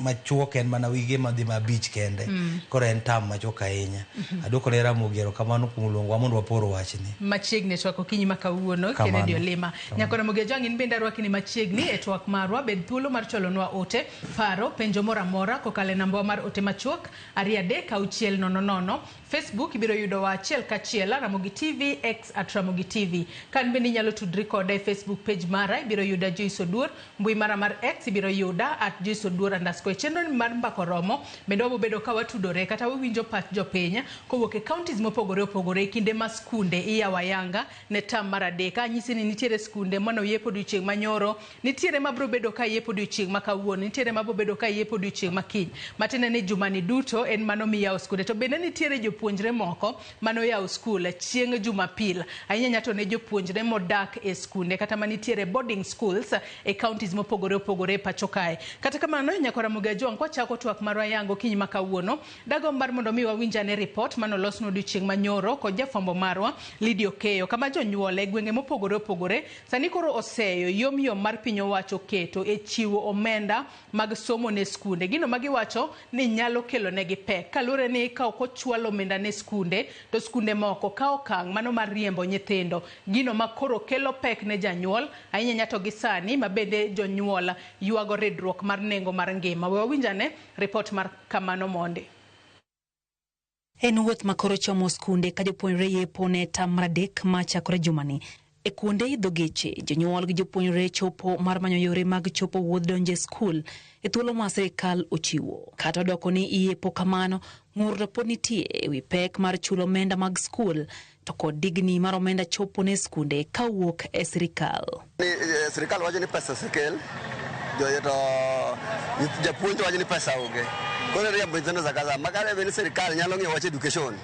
machuok en mana wige madhi 5 kende. Koro en tam machuok ahinya. Aduoko ne Ramogi erokamano kuom luongowa mondo wapor wachni. Machiegni e twak okinyi ma kawuono Kennedy Olima. Nyakwara Ramogi Ajwang' in bende arwakini machiegni e twak marwa. Bed thuolo mar chwalonwa ote, paro, penjo moro amora kokalo e namba mar ote machuok 2 3 6 0 0 Facebook ibiro yudowa achiel kachiel Ramogi TV, X at Ramogi TV. Kan bende inyalo tudri koda e Facebook page mara, ibiro yuda Joyce Oduor, mbui mara mar X ibiro yuda at Joyce Oduor underscore. Chenro mar Mbaka Oromo bende wabobedo ka watudore kata wawinjo pach jopiny kowuok e counties mopogore opogore e kinde ma skunde iyawo ayanga ne tam mar adek. Anyisi ni nitiere skunde mane oyepo odiochieng' manyoro, nitiere mabiro bedo ka yepo odiochieng' ma kawuono, nitiere mabiro bedo ka yepo odiochieng' ma kiny. Matiende ni jumani duto en mano miyawo skunde. To bende nitiere jopuonjre moko mane oyawo skul chieng' Jumapil. Ahinya to ne jopuonjre modak e skunde kata manitiere boarding schools e counties mopogore opogore e pacho kae. Kata kamano, nyakora Ramogi Ajwang', kwachako twak marwa yango okinyi ma kawuono, dagomb mar mondo mi wawinj ane report mane olosnwa odiochieng' manyoro kod jafwambo marwa Lydia Okeyo, kama jonyuol e gwenge mopogore opogore sani koro oseyo yom yom mar piny owacho keto e chiwo omenda mag somo ne skunde. Gino ma giwacho ni nyalo kelo negi pek kaluwore ni ka ok ochwal omenda ne skunde to skunde moko kawo okang' mano mar riembo nyithindo. Gino ma koro kelo pek ne janyuol ahinya to gi sani ma bende jonyuol ywago ridruok mar nengo mar ngima. We wawinj ane report mar kamano mondi. En wuoth ma koro chomo skunde ka jopuonjre yepo ne tam mar adek ma chakore jumani. E kuonde idho geche, jonyuol gi jopuonjre chopo mar manyo yore mag chopo wuodh donjo e skul e thuolo ma sirikal ochiwo. Kata odoko ni iyepo kamano, ng'ur to pod nitie e wi pek mar chulo omenda mag skul to kod digni mar omenda chopo ne skunde kawuok e sirikal. Ni, sirikal wacho ni pesa osekel jo to japuonj wacho ni pesa onge. Koro riembo nyithindo sa ka sa. Makare bed ni sirikal nyalo ng'iyo wach education.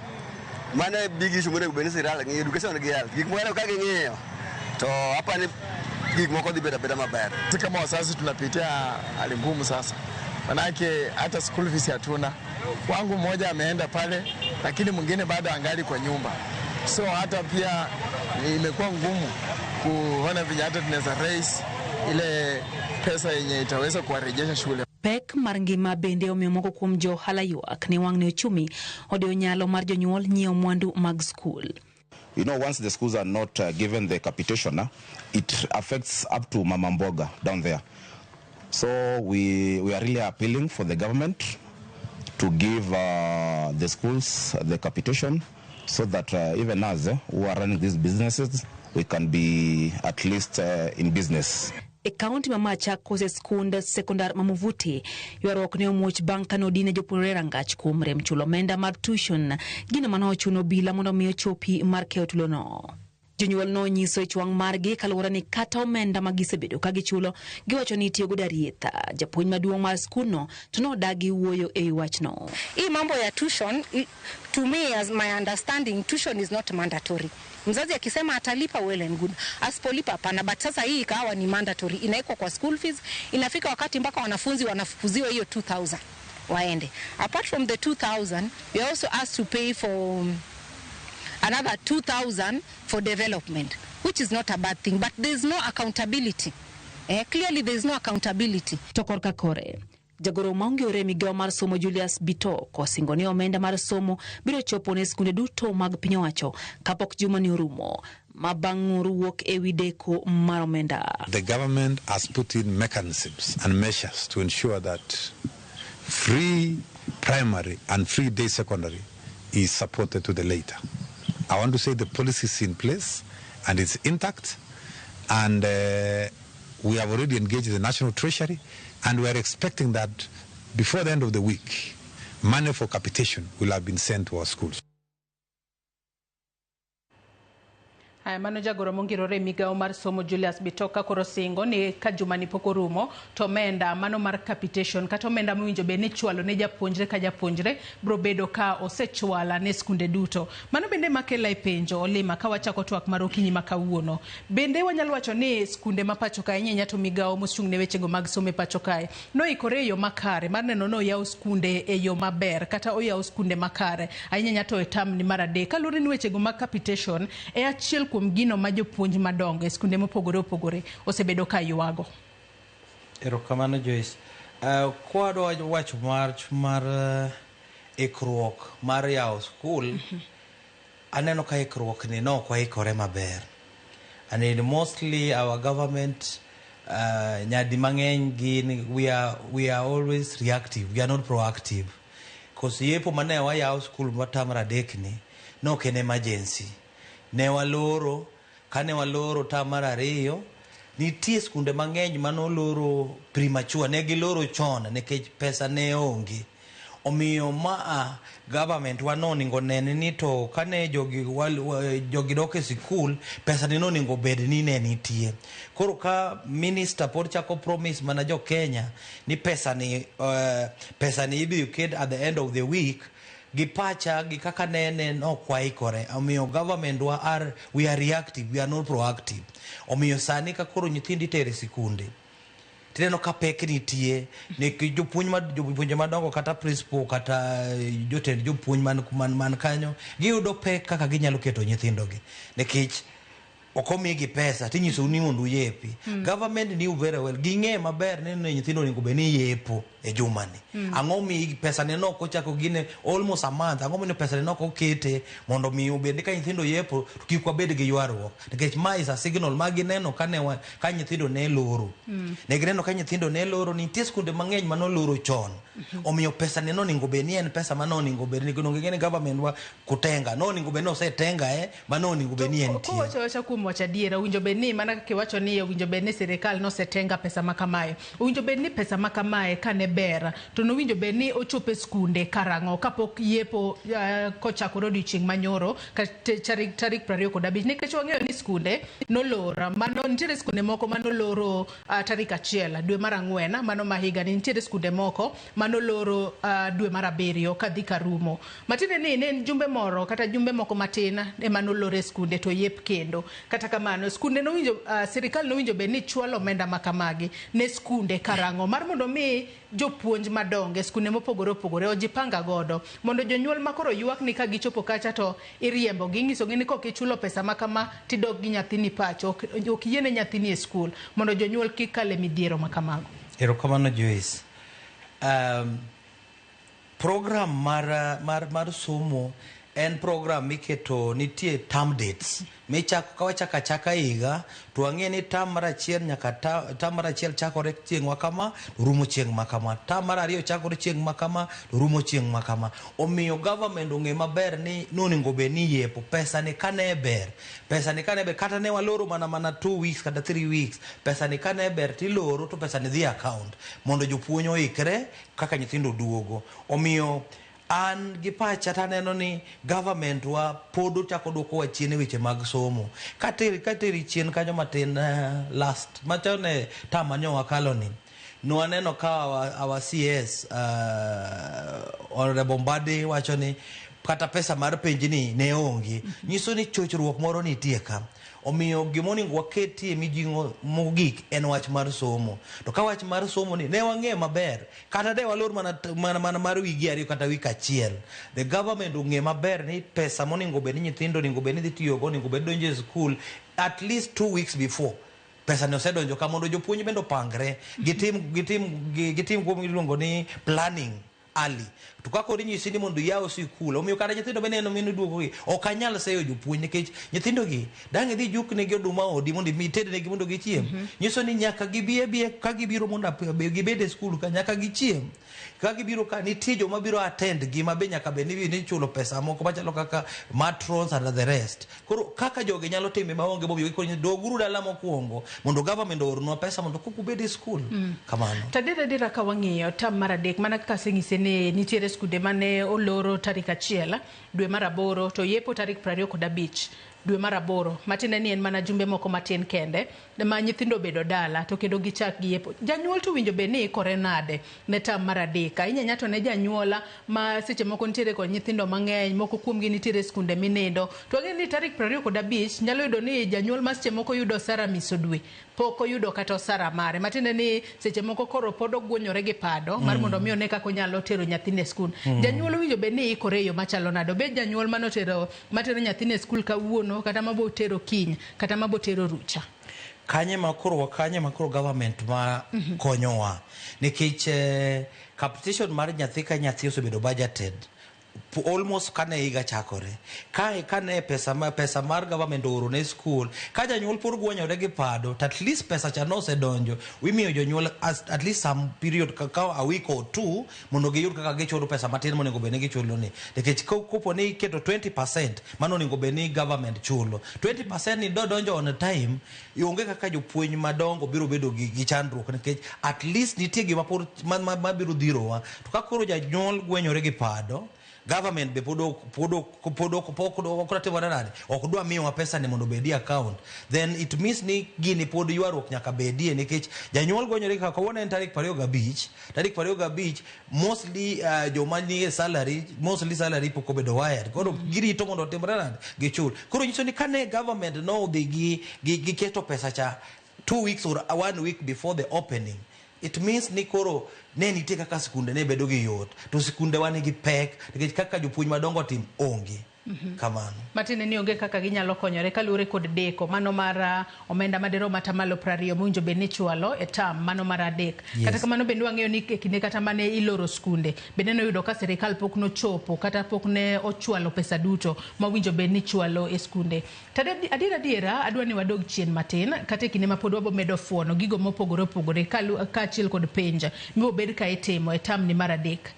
Mano e big issue monego bed ni sirikal ng'iyo education gi health. Gik moko ka ging'iyo to apani gik moko dhi bedo abeda maber. Sisi kama wazazi tunapitia hali ngumu sasa, manake hata school fees hatuna. Wangu mmoja ameenda pale, lakini mwingine bado angali kwa nyumba, so hata pia imekuwa ngumu kuona venye hata tunaweza raise ile pesa yenye itaweza kuwarejesha shule. Pek mar ngima bende omiyo moko kuom jo ohala ywak ni wang'ni ochumi odewo nyalo mar jonyuol nyiewo mwandu mag skul. Once the schools are not given the capitation, it affects up to Mama Mboga down there. So we are really appealing for the government to give the schools the capitation so that even us who are running these businesses, we can be at least in business. E kaunti ma Machakos e skund sekondar ma Muvuti, ywaruok ne omuoch bang' kane odine jopuonjre rangach kuom rem chulo omenda mar tuition, gino mane ochuno obila mondo mi ochopi mar keyo tulono. Jonyuol nonyiso ich wang' margi kaluwore ni kata omenda ma gisebedo ka gichulo giwacho ni itiyo godo arietha. Japuonj maduong' mar skundno to nodagi wuoyo e wi wachno. Hii mambo ya tuition, to me, as my understanding, tuition is not mandatory. Mzazi akisema atalipa, well and good, asipolipa hapana. But sasa hii ikawa ni mandatory, inawekwa kwa school fees. Inafika wakati mpaka wanafunzi wanafukuziwa hiyo 2000 waende. Apart from the 2000, we are also asked to pay for another 2000 for development, which is not a bad thing, but there is no accountability. Clearly there is no accountability. To korka kore, jagoro maongore e migawo mar somo Julius Bitok osingo ni omenda mar somo biro chopo ne skunde duto mag piny owacho kapok juma ni orumo ma bang' ng'ur wuok e wi deko mar omenda. The government has put in mechanisms and measures to ensure that free primary and free day secondary is supported to the later. I want to say the policy is in place and it's intact, and we have already engaged the National Treasury, and we are expecting that before the end of the week, money for capitation will have been sent to our schools. Haya, mano jagoro mongirore e migawo mar somo Julius Bitok ka koro singo ni ka juma ni pok orumo to omenda mano mar capitation kata omenda mowinjo bed ni ichwalo ne japuonjre ka japuonjre biro bedo ka osechwala ne skunde duto. Mano bende makela e penjo Olima ka wachako twak mar okinyi ma kawuono. Bende wanyalo wacho ni skunde ma pacho kae ahinya to migawo mochung' ne wechego mag somo e pacho kae noikore e yo makare mar neno ni oyaw skunde e yo maber kata oyaw skunde makare ahinya to e term ni mar adek kaluwore ni wechego mag capitation e achiel kuom gino ma jopuonj madongo e skunde mopogore opogore osebedo ka ywago. Erokamano Joyce. Kwadwa wacho mar ikruok mar yawo skul, aneno ka ikruok ni nok waikore maber. And in mostly our government nyadi mang'eny gin we are always reactive, we are not proactive. Koso yepo mane wayawo skul mar term mar adek ni ne ok en emergency. Ne waloro, kane waloro term mar ariyo, nitie skunde mang'eny manoloro premature, ne giloro chon nikech pesa ne onge. Omiyo maa government wa nonego nen ni to kane jogi, jogi dok e sikul, pesa ni nonego bed ni ne nitie. Koro ka minister pod chako promise mana jo Kenya ni pesa ni ibiro ket at the end of the week, gi pacha gi kaka nene nok waikore. Omiyo government wa are, we are reactive, we are not proactive. Omiyo sani ka koro nyithindo itere sikunde, tineno ka pek nitie nikech jopuonj ma jopuonje madongo kata principal kata jotend jopuonj man kanyo giyudo pek kaka ginyalo keto nyithindogi nikech ok omigi pesa tinyisou ni mondo uyepi. Government knew very well, ging'e maber ni nyithindo onego bed ni yepo e jumani. Ang'o mi pesa ne nok ochako gine almost a month? Ang'o miyo pesa ne nok okete mondo mi obed ni ka nyithindo yepo to kik wabed gi ywaruok? Nikech ma is a signal ma gineno kane ka nyithindo ne loro. Ne gineno ka nyithindo ne loro, nitie skunde mang'eny manoloro chon. Omiyo pesa ne nonego bed ni en pesa ma nonego bed ni nonego ni government wa kutenga nonego bed ni osetenga ma nonego bed ni entie. Kowacho wacha kuom wacho adiera, owinjo bed ni mana kaka iwacho ni owinjo bed ni sirikal nosetenga pesa ma kamae. Owinjo bed ni pesa ma kamae kane ber to nowinjo bed ni ochopo e skunde karang'o kapok yepo kochakore odiochieng' manyoro tarik 25, nikech wang'eyo ni skunde nolor mano nitiere skunde moko manoloro tarik 1 dwe mar 4 mano ma higani, nitiere skunde moko manoloro dwe mar 7 kadhi karumo, matiende ni ne en jumbe moro kata jumbe moko matin ema nolor e skunde to yep kendo. Kata kamano skunde nowinjo sirikal nowinjo bed ni chwalo omenda ma kamagi ne skunde karang'o mar mondo mi jopuonj madongo e skunde mopogore opogore ojipanga godo mondo jonyuol makoro ywak ni ka gichopo kacha to iriembo gi, inyisogi ni kok ichulo pesa ma kama tidok gi nyathini pacho, ok yiene nyathini e skul, mondo jonyuol kik kal e midhiero ma kamago. Erokamano, Joyce. Program mar somo en program miketo nitie term dates michako ka wachako achaka higa to wang'e ni term mar 1 nyaka term mar 1 chakore chieng' ma kama to rumo chieng' ma kama, term mar 2 chakore chieng' ma kama to rumo chieng' ma kama. Omiyo government ong'e maber ni nonego bed ni yepo pesa ni kane ber, pesa ni kane ber, kata ne waloro mana 2 weeks kata 3 weeks, pesa ni kane ber tiloro to pesa ni dhi account mondo jopuonj oikre kaka nyithindo duogo. Omiyo an gi pacha taneno ni government wa pod ochako duokowa chien e weche mag somo. Kateri chien kanyo matin, last machon e term mane wakalo ni nwaneno ka our CS, Honorable Mbadi, wacho ni kata pesa mar penj ni ne onge, nyiso ni chochruok moro nitie ka. Omiyo gimonego waketie mijing'o mogik en wach mar somo. To ka wach mar somo ni ne wang'e maber, kata de walor mana mar wigi 2 kata wik 1, the government ong'e maber ni pesa monego bed ni nyithindo onego bed ni dhi tiyogo, onego bed donjo e skul at least 2 weeks before pesa ne osedonjo ka, mondo jopuonj bende opangre gitim kuom iluongo ni planning early. To ka koro inyisi ni mondo iyaw sikul, omiyo kata nyithindo bende neno mino duogo gi ok anyal seyo jopuonj nikech nyithindo gi dang' idhi juknegi oduma odi mondo itednegi mondo gichiem. Nyiso ni nyaka gibi abia ka gibiro mondo gibed e skul ka nyaka gichiem. Ka gibiro ka nitie joma biro attend gi ma be nyaka bed ni ichulo pesa moko machalo kaka matrons and the rest. Koro kaka jogi nyalo time maonge momiyo gikoni doguru dala mokwongo mondo government oornwa pesa mondo kik ubed e skul. Kamano. To adier ka wang'iyo term mar 3, mana kaka aseng'ise ni nitiere skunde mane oloro tarik 1 dwe mar 8 to yepo tarik 25 dwe mar 8, matiende ni en mana jumbe moko matin kende ma nyithindo obedo dala to kendo gichak giyepo. Janyuol to winjo bed ni ikore nade ne term mar 3? Ahinya ahinya to ne janyuola ma seche moko nitiere kod nyithindo mang'eny, moko kuomgi nitiere e skunde minindo. To wang'eyo ni tarik 25 nyalo yudo ni janyuol ma seche moko yudo osara miso dwe pok oyudo kata osara mare, matiende ni seche moko koro pod ogwonyore gi pado mar mondo mi one kaka onyalo tero nyathine e skul. Janyuol owinjo bed ni ikore e yo machalo nade? Obed janyuol manotero matero nyathine e skul kawuono kata mabo tero kiny kata mabo tero rucha. Kanye ma koro government ma konyowa nikech capitation mar nyathi ka nyathi osebedo budgeted. Almost kane higa chakore kae, kane pesa mar government ooro ne school, ka janyuol pod gwonyore gi pado, to at least pesa cha nosedonjo. Imiyo jonyuol at least some period, ka a week or two, mondo giyud kaka gichulo pesa matin monego bed ni gichulo ni, nikech kopo ni iketo 20% mano onego bed ni government chulo 20% ni dodonjo on time, onge kaka jopuonj madongo biro bedo gi chandruok, nikech at least nitie gima pod ma biro dhirowa. To ka koro janyuol gwenyore gi pado, government be pod ok timore nade, ok dwa miyowa pesa ni mondo obedi account, then it means ni gini pod ywaruok nyaka bedie, nikech janyuol gwenyore. Kaka kawuono en tarik 25, tarik 25, mostly joma nie salary, mostly salary pok obedo wired, koro girito mondo otimre nade, gichul. Koro nyiso ni kane government nodhi gi keto pesa cha 2 weeks or one week before the opening, it means ni koro ne nitie kaka sikunde ne bedo gi yot, to sikunde wa nigi pek nikech kaka jopuonj madongo tim onge. Kamano. Matiende ni onge kaka ginyalo konyore kaluwore kod deko mano mar omenda madirom 20% mowinjo bed ni chwalo e tam mano mar adek. Kata kamano bende wang'eyo ni e kinde kata mane iloro skunde bende noyudo ka sirikal pok nochopo kata pok ne ochwalo pesa duto mowinjo bed ni chwalo e skunde. To adier adiera adwa ni wadog chien matin kata e kinde ma pod wabo medo fuono gigo mopogore opogore kaachiel kod penj mibobed ka itimo e tam ni mar adek.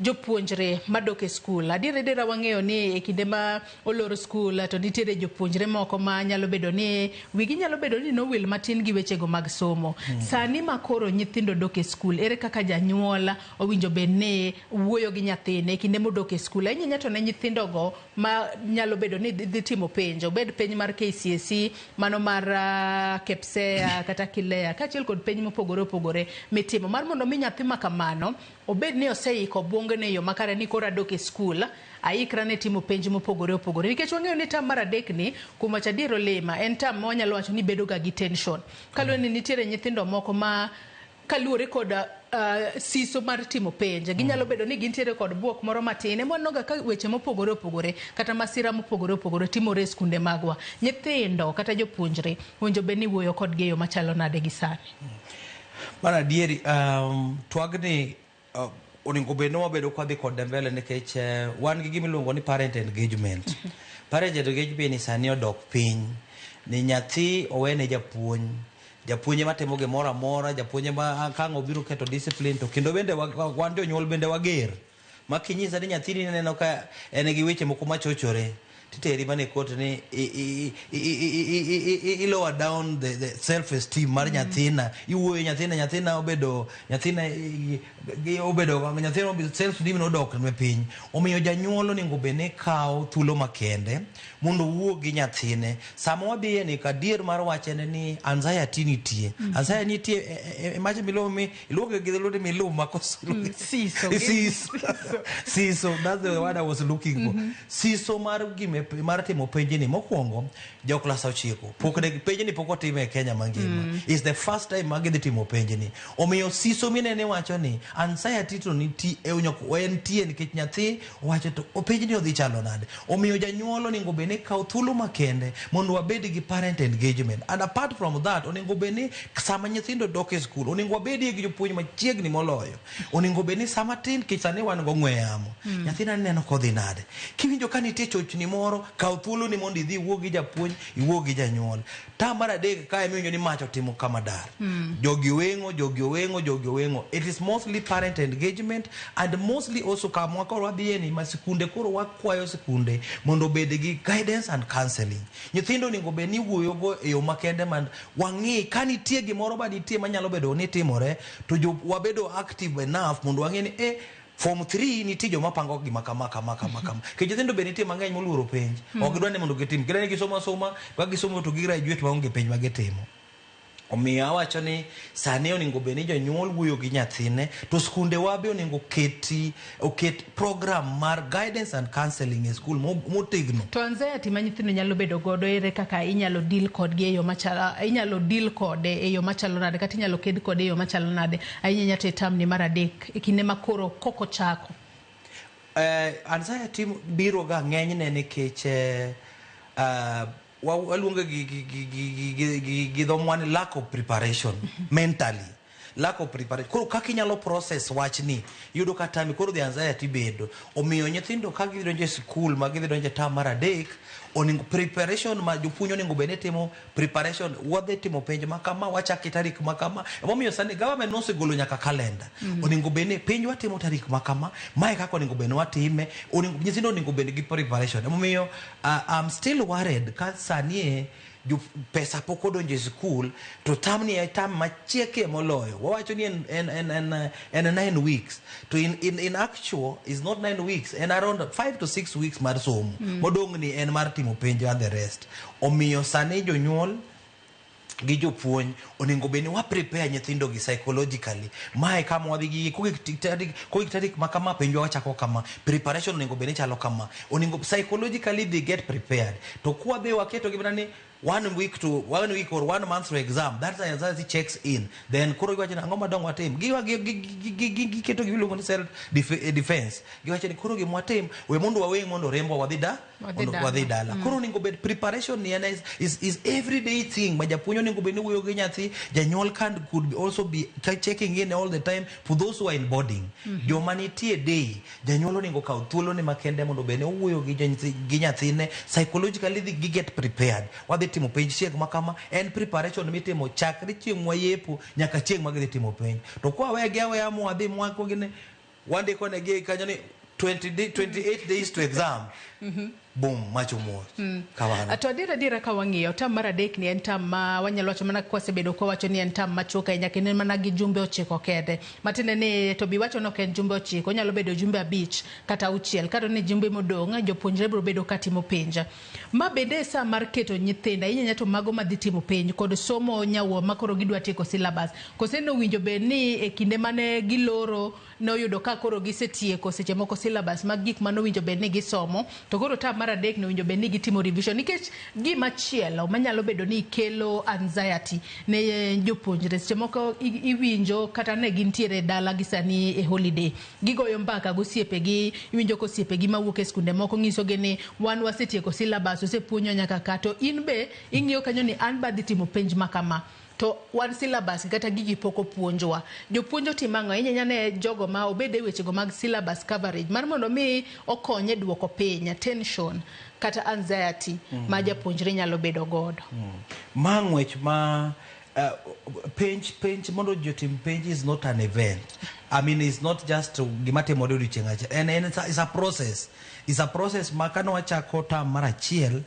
Jopuonjre madok e skul, adier adiera wang'eyo ni e kinde ma olor skul to nitiere jopuonjre moko ma nyalo bedo ni wigi nyalo bedo ni nowil matin gi wechego mag somo. Sani ma koro nyithindo dok e skul, ere kaka janyuol owinjo bed ni wuoyo gi nyathine e kinde modok e skul, ahinya to ne nyithindogo ma nyalo bedo ni dhi timo penj, obed penj mar KCSE, mano mar KPSEA kata KILEA, kaachiel kod penj mopogore opogore mitimo, mar mondo mi nyathi ma kamano obed ni oseiko obwongone e yo makare ni koro adok e skul, aikra ne timo penj mopogore opogore, nikech wang'eyo ni tam mar adek ni, kuom wacho adier olima, en tam ma wanyalo wacho ni bedo ga gi tension kaluwore ni nitiere nyithindo moko ma kaluwore kod siso mar timo penj ginyalo bedo ni gintiere kod buok moro matin. Ema waneno ga ka weche mopogore opogore kata masira mopogore opogore timore e skunde magwa. Nyithindo kata jopuonjre owinjo bed ni wuoyo kodgi e yo machalo nade gi sani? Mar adieri, twagni onego bed ni wabedo kwadhi kode mbele, nikech wan gi gima iluongo ni parent engagement. Parent engagement ni sani odok piny, ni nyathi owene japuonj, japuonj ema timo gimoro amora, japuonj ema ka ang' obiro keto discipline, to kendo bende wan jonyuol bende wager ma kinyisa ni nyathini neno ka en gi weche moko machochore, titeri mana e court ni i lower down the self esteem mar nyathina, iwuoyo nyathina, nyathina obedo nyathina obedo nyathina self esteem nodok ne piny. Omiyo janyuol onego bed ni kawo thuolo makende mondo owuo gi nyathine sama wadhiye ni. Kadier mar wach en ni anxiety nitie. Anxiety nitie imagine miluongo mi iluonge gi dholuo ni miluma koso? Siso. Siso, siso, that's the word I was looking for. Siso mar gime mar timo penjni mokwongo, jo klas 9 pok ne penjni, pok otime e Kenya mangima. Is the first time ma gidhi timo penjni. Omiyo siso minene wacho ni anxiety to nitie, entie, nikech nyathi owacho to penjni odhi chalo nade. Omiyo janyuol onego bed ni kawo thuolo makende mondo wabed gi parent engagement. And apart from that, onego bed ni sama nyithindo dok e skul, onego wabedie gi jopuonj machiegni moloyo. Onego bed ni sama tin, nikech sani wan go ong'we yamo, nyathina neno kodhi nade, kiwinjo ka nitie chochni moro, kaw thuolo ni mondo idhi iwuo gi japuonj, iwuo gi janyuol. Tam mar adek kae miwinjo ni mach otimo kama dar, jogi oweng'o, jogi oweng'o, jogi oweng'o, it is mostly parent engagement and mostly also kama koro wadhiye ni ma sikunde. Koro wakwayo sikunde mondo obed gi guidance and counseling. Nyithindo onego bed ni wuoyogo e yo makende man wang'i ka nitie gimoro ma nitie manyalo bedo ni timore, to jo wabedo active enough mondo wang'e ni form 3 nitie joma pango gima kama kama kama kama. Nikech nyithindo be nitie mang'eny moluoro penj. Ok gidwa ni mondo gitim, gidwa ni gisomo asoma, ka gisomo to gigraduate maonge penj ma gitimo. Omiyo awacho ni sani onego bed ni jonyuol wuoyo gi nyathine, to skunde wa be onego keti oket program mar guidance and counseling e skul motegno. To anxiety ma nyithindo nyalo bedo godo, ere kaka inyalo deal kodgi e yo machalo, inyalo deal kode e yo machalo nade, kata inyalo ked kode e yo machalo nade, ahinya ahinya to e term ni mar adek, e kinde ma koro koko chako? Anxiety biro ga ng'enyne nikech waluonge gi dho mwa ni lack of preparation mentally. Lack of preparation. Koro kaka inyalo process wachni, iyudo ka tami koro the anxiety bedo. Omiyo nyithindo ka gidhi donjo e sikul ma gidhi donjo e term mar adek, onego preparation ma jopuonj onego bed ni timo preparation, wadhi timo penj ma kama, wachako tarik ma kama. Emomiyo sani government nosegolo nyaka calendar. Onego bed ni penj watimo tarik ma kama, mae kaka onego bed ni watime, onego nyithindo onego bed gi preparation. Emomiyo I'm still worried ka sani e pesa pok odonjo e sikul to term ni e term machiekie moloyo. Wawacho ni en 9 weeks to in actual is not 9 weeks, en around 5 to 6 weeks mar somo. Modong' ni en mar timo penj and the rest. Omiyo sani jonyuol gi jopuonj onego bed ni wa prepare nyithindo gi psychologically. Mae kama wadhi gi kogik tarik ma kama, penjwa wachako kama, preparation onego bed ni chalo kama, onego psychologically they get prepared. To kwadhi waketo gi mana ni one week to one week or one month to exam, that's anxiety checks in. Then koro giwacho ni ang'o madong watim, giketo gimiluongo ni self defense. Giwacho ni koro gima watim, we mondo waweng' mondo rembwa wadhi da Wadhi mondo dala. wadhi dala. Koro onego bed preparation ni en is everyday thing ma japuonj onego bed ni wuoyo gi nyathi. Janyuol can could also be checking in all the time for those who are in boarding. Joma nitie day, janyuol onego kaw thuolone makende mondo bed ni owuoyo gi nyathine psychologically, gi get prepared. Wadhi timo penj chieng' ma kama. En preparation mitimo chakre chieng' mwayepo nyaka chieng' ma gidhi timo penj. To kwawegi aweya mwadhi mwako gini, wandiko negi kanyo ni 20 day, 28 days to exam, boom, mach omuoch. Kamano. To adier ka wang'iyo term mar adek ni en term ma wanyalo wacho mana kwasebedo kwawacho ni en term machuok ahinya, kendo en mana gi jumbe 9 kende. Matiende ni to bi wacho ni ok en jumbe 9, onyalo bedo jumbe 5 kata 6, kata ni jumbe modong' jopuonjre biro bedo katimo penj. Ma bende e sa mar keto nyithindo ahinya to mago madhi timo penj kod somo nyawuo ma koro gidwa tieko syllabus. Kose nowinjo bed ni e kinde mane giloro noyudo ka koro gisetieko seche moko syllabus mag gik manowinjo bed ni gisomo, to koro term mar adek nowinjo bed ni gitimo revision, nikech gima chielo manyalo bedo ni kelo anxiety ne jopuonjre seche moko iwinjo kata ne gintiere e dala gi sani e holiday, gigoyo mbaka gosiepegi, iwinjo ka osiepegi mawuok e skunde moko nyisogi ni wan wasetieko syllabus, osepuonjwa nyaka ka, to in be ing'iyo kanyo ni an be adhi timo penj ma kama, to wan syllabus kata gigi pok opuonjwa. Jopuonj otimo ang'o ahinya ne jogo ma obed e wechego mag syllabus coverage mar mondo mi okony e duoko piny tension kata anxiety ma japuonjre nyalo bedo godo? Ma ng'wech ma penj mondo jotim penj is not an event. I mean, it's not just gima timore odiochieng' achiel. En it's a process. It's a process ma kane wachako term mar achiel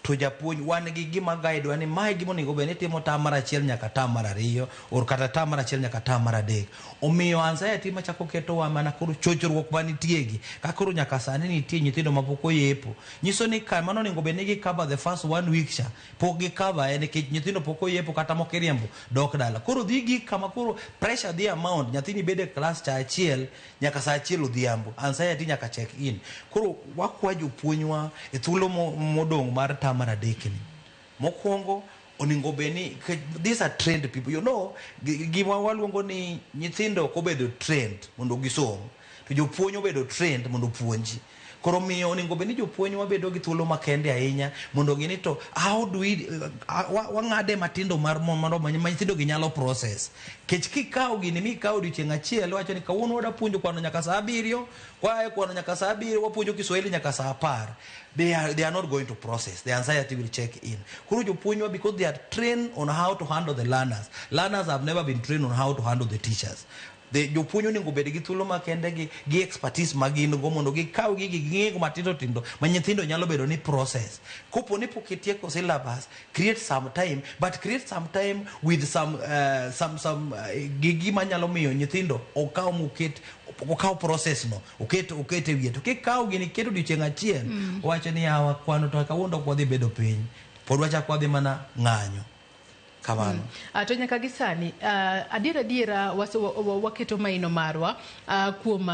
to japuonj wan gi gima guide wa ni mae gima onego bed ni timo term mar achiel nyaka term mar ariyo or kata term mar achiel nyaka term mar adek. Omiyo anxiety machako ketowa mana koro chochruok manitie gi ka koro nyaka sani nitie nyithindo mapok oyepo, nyiso ni ka mano onego bed ni gi cover the first one week cha pok gi cover en nikech nyithindo pok oyepo kata mok iriembo dok dala. Koro dhi gik kama koro pressure dhi amount nyathini bedo e klas cha achiel nyaka saa achiel odhiambo, anxiety nyaka check in. Koro wakwa jopuonjwa e thuolo modong' mar term mar adek ni, mokwongo onego bed ni these are trained people. Gima waluongo ni nyithindo ok obedo trained mondo gisom, to jopuonj obedo trained mondo opuonji. Koro miyo onego bed ni jopuonj wabedo gi thuolo makende ahinya mondo ng'i ni to how do we wang'ade matindo mar mondo ma nyithindo gi nyalo process. Kech kikawo gini mikawo odiochieng' achiel, iwacho ni kawuono wada puonjo kwano nyaka saa 7, kwae kwano nyaka saa 7, wapuonjo Kiswahili nyaka saa 10, they are not going to process. The anxiety will check in. Koro jopuonjwa, because they are trained on how to handle the learners, learners have never been trained on how to handle the teachers. The jopuonj onego bed gi thuolo makende gi expertise ma gin go mondo gikaw gigi ging'ego matindo tindo ma nyithindo nyalo bedo ni process. Kopo ni pok itieko syllabus, create some time, but create some time with some gi gima nyalo miyo nyithindo okaw moket okaw process no oket e wiye. To kikaw gini iketo odiochieng' achiel, wacho ni yawa kwano to kawuono ok wadhi bedo piny, pod wachako wadhi mana ng'anyo kamano. To nyaka gi sani adiera waketo maino marwa kuom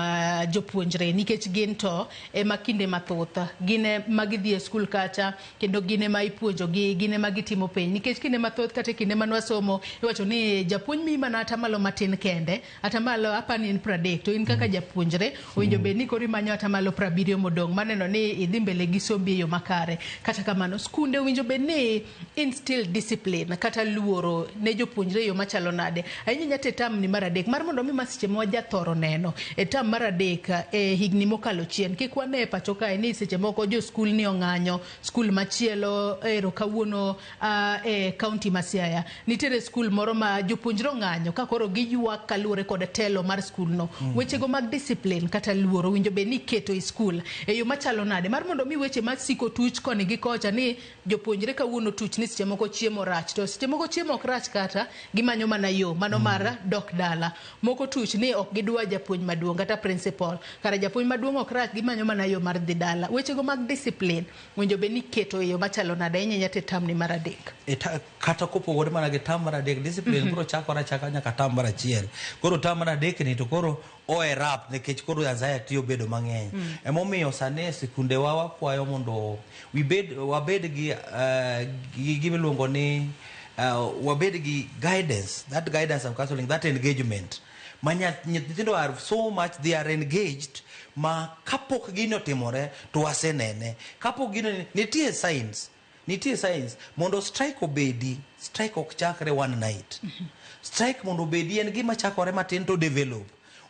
jopuonjre, nikech gin to ema kinde mathoth gin ema gidhi e skul kacha, kendo gin ema ipuonjogi, gin ema gitimo penj, nikech kinde mathoth kata e kinde mane wasomo iwacho ni japuonj miyi mana atamalo matin kende, atamalo apani en 30, to in kaka japuonjre owinjo bed ni koro imanyo atamalo 70 modong' maneno ni idhi mbele gi sombi e yo makare. Kata kamano skunde owinjo bed ni instill discipline kata luor. luoro ne jopuonjre e yo machalo nade ahinya nyata e tam ni mar adek mar mondo mi masiche ma wajathoro neno e tam mar adek e higni mokalo chien kik wane e pacho kae ni seche moko jo skul ni ong'anyo skul machielo ero kawuono e kaunti ma Siaya nitiere skul moro ma jopuonjre ong'anyo ka koro giywak kaluwore kod telo mar skulno. Wechego mag discipline kata luoro winjo bed ni iketo e skul e yo machalo nade mar mondo mi weche masiko tuch koni gi kocha ni jopuonjre kawuono tuch ni seche moko chiemo rach to seche moko chiemo ok rach kata gimanyo mana yo mano mar dok dala moko tuch ni ok gidwa japuonj maduong' kata principal kara japuonj maduong' ok rach gimanyo mana yo mar dhi dala wechego mag discipline winjo bed ni iketo e yo machalo nade ahinya ahinya to e tamni mar adek. Kata kopogore mana gi tam mar adek discipline biro chakore achaka nyaka tam mar achiel. Koro tam mar adek ni to koro o erupt nikech koro anxiety obedo mang'eny. Emomiyo sani e sikundewa wakwayo mondo wabed gi gima iluongo ni wabed gi guidance, that guidance and counseling, that engagement. Ma nyithindo are so much, they are engaged ma kapok gini otimore to wasenene. Kapok gini nitie signs. Nitie signs mondo strike obedi, strike ok chakre one night. Strike mondo obedi en gima chakore matin to develop.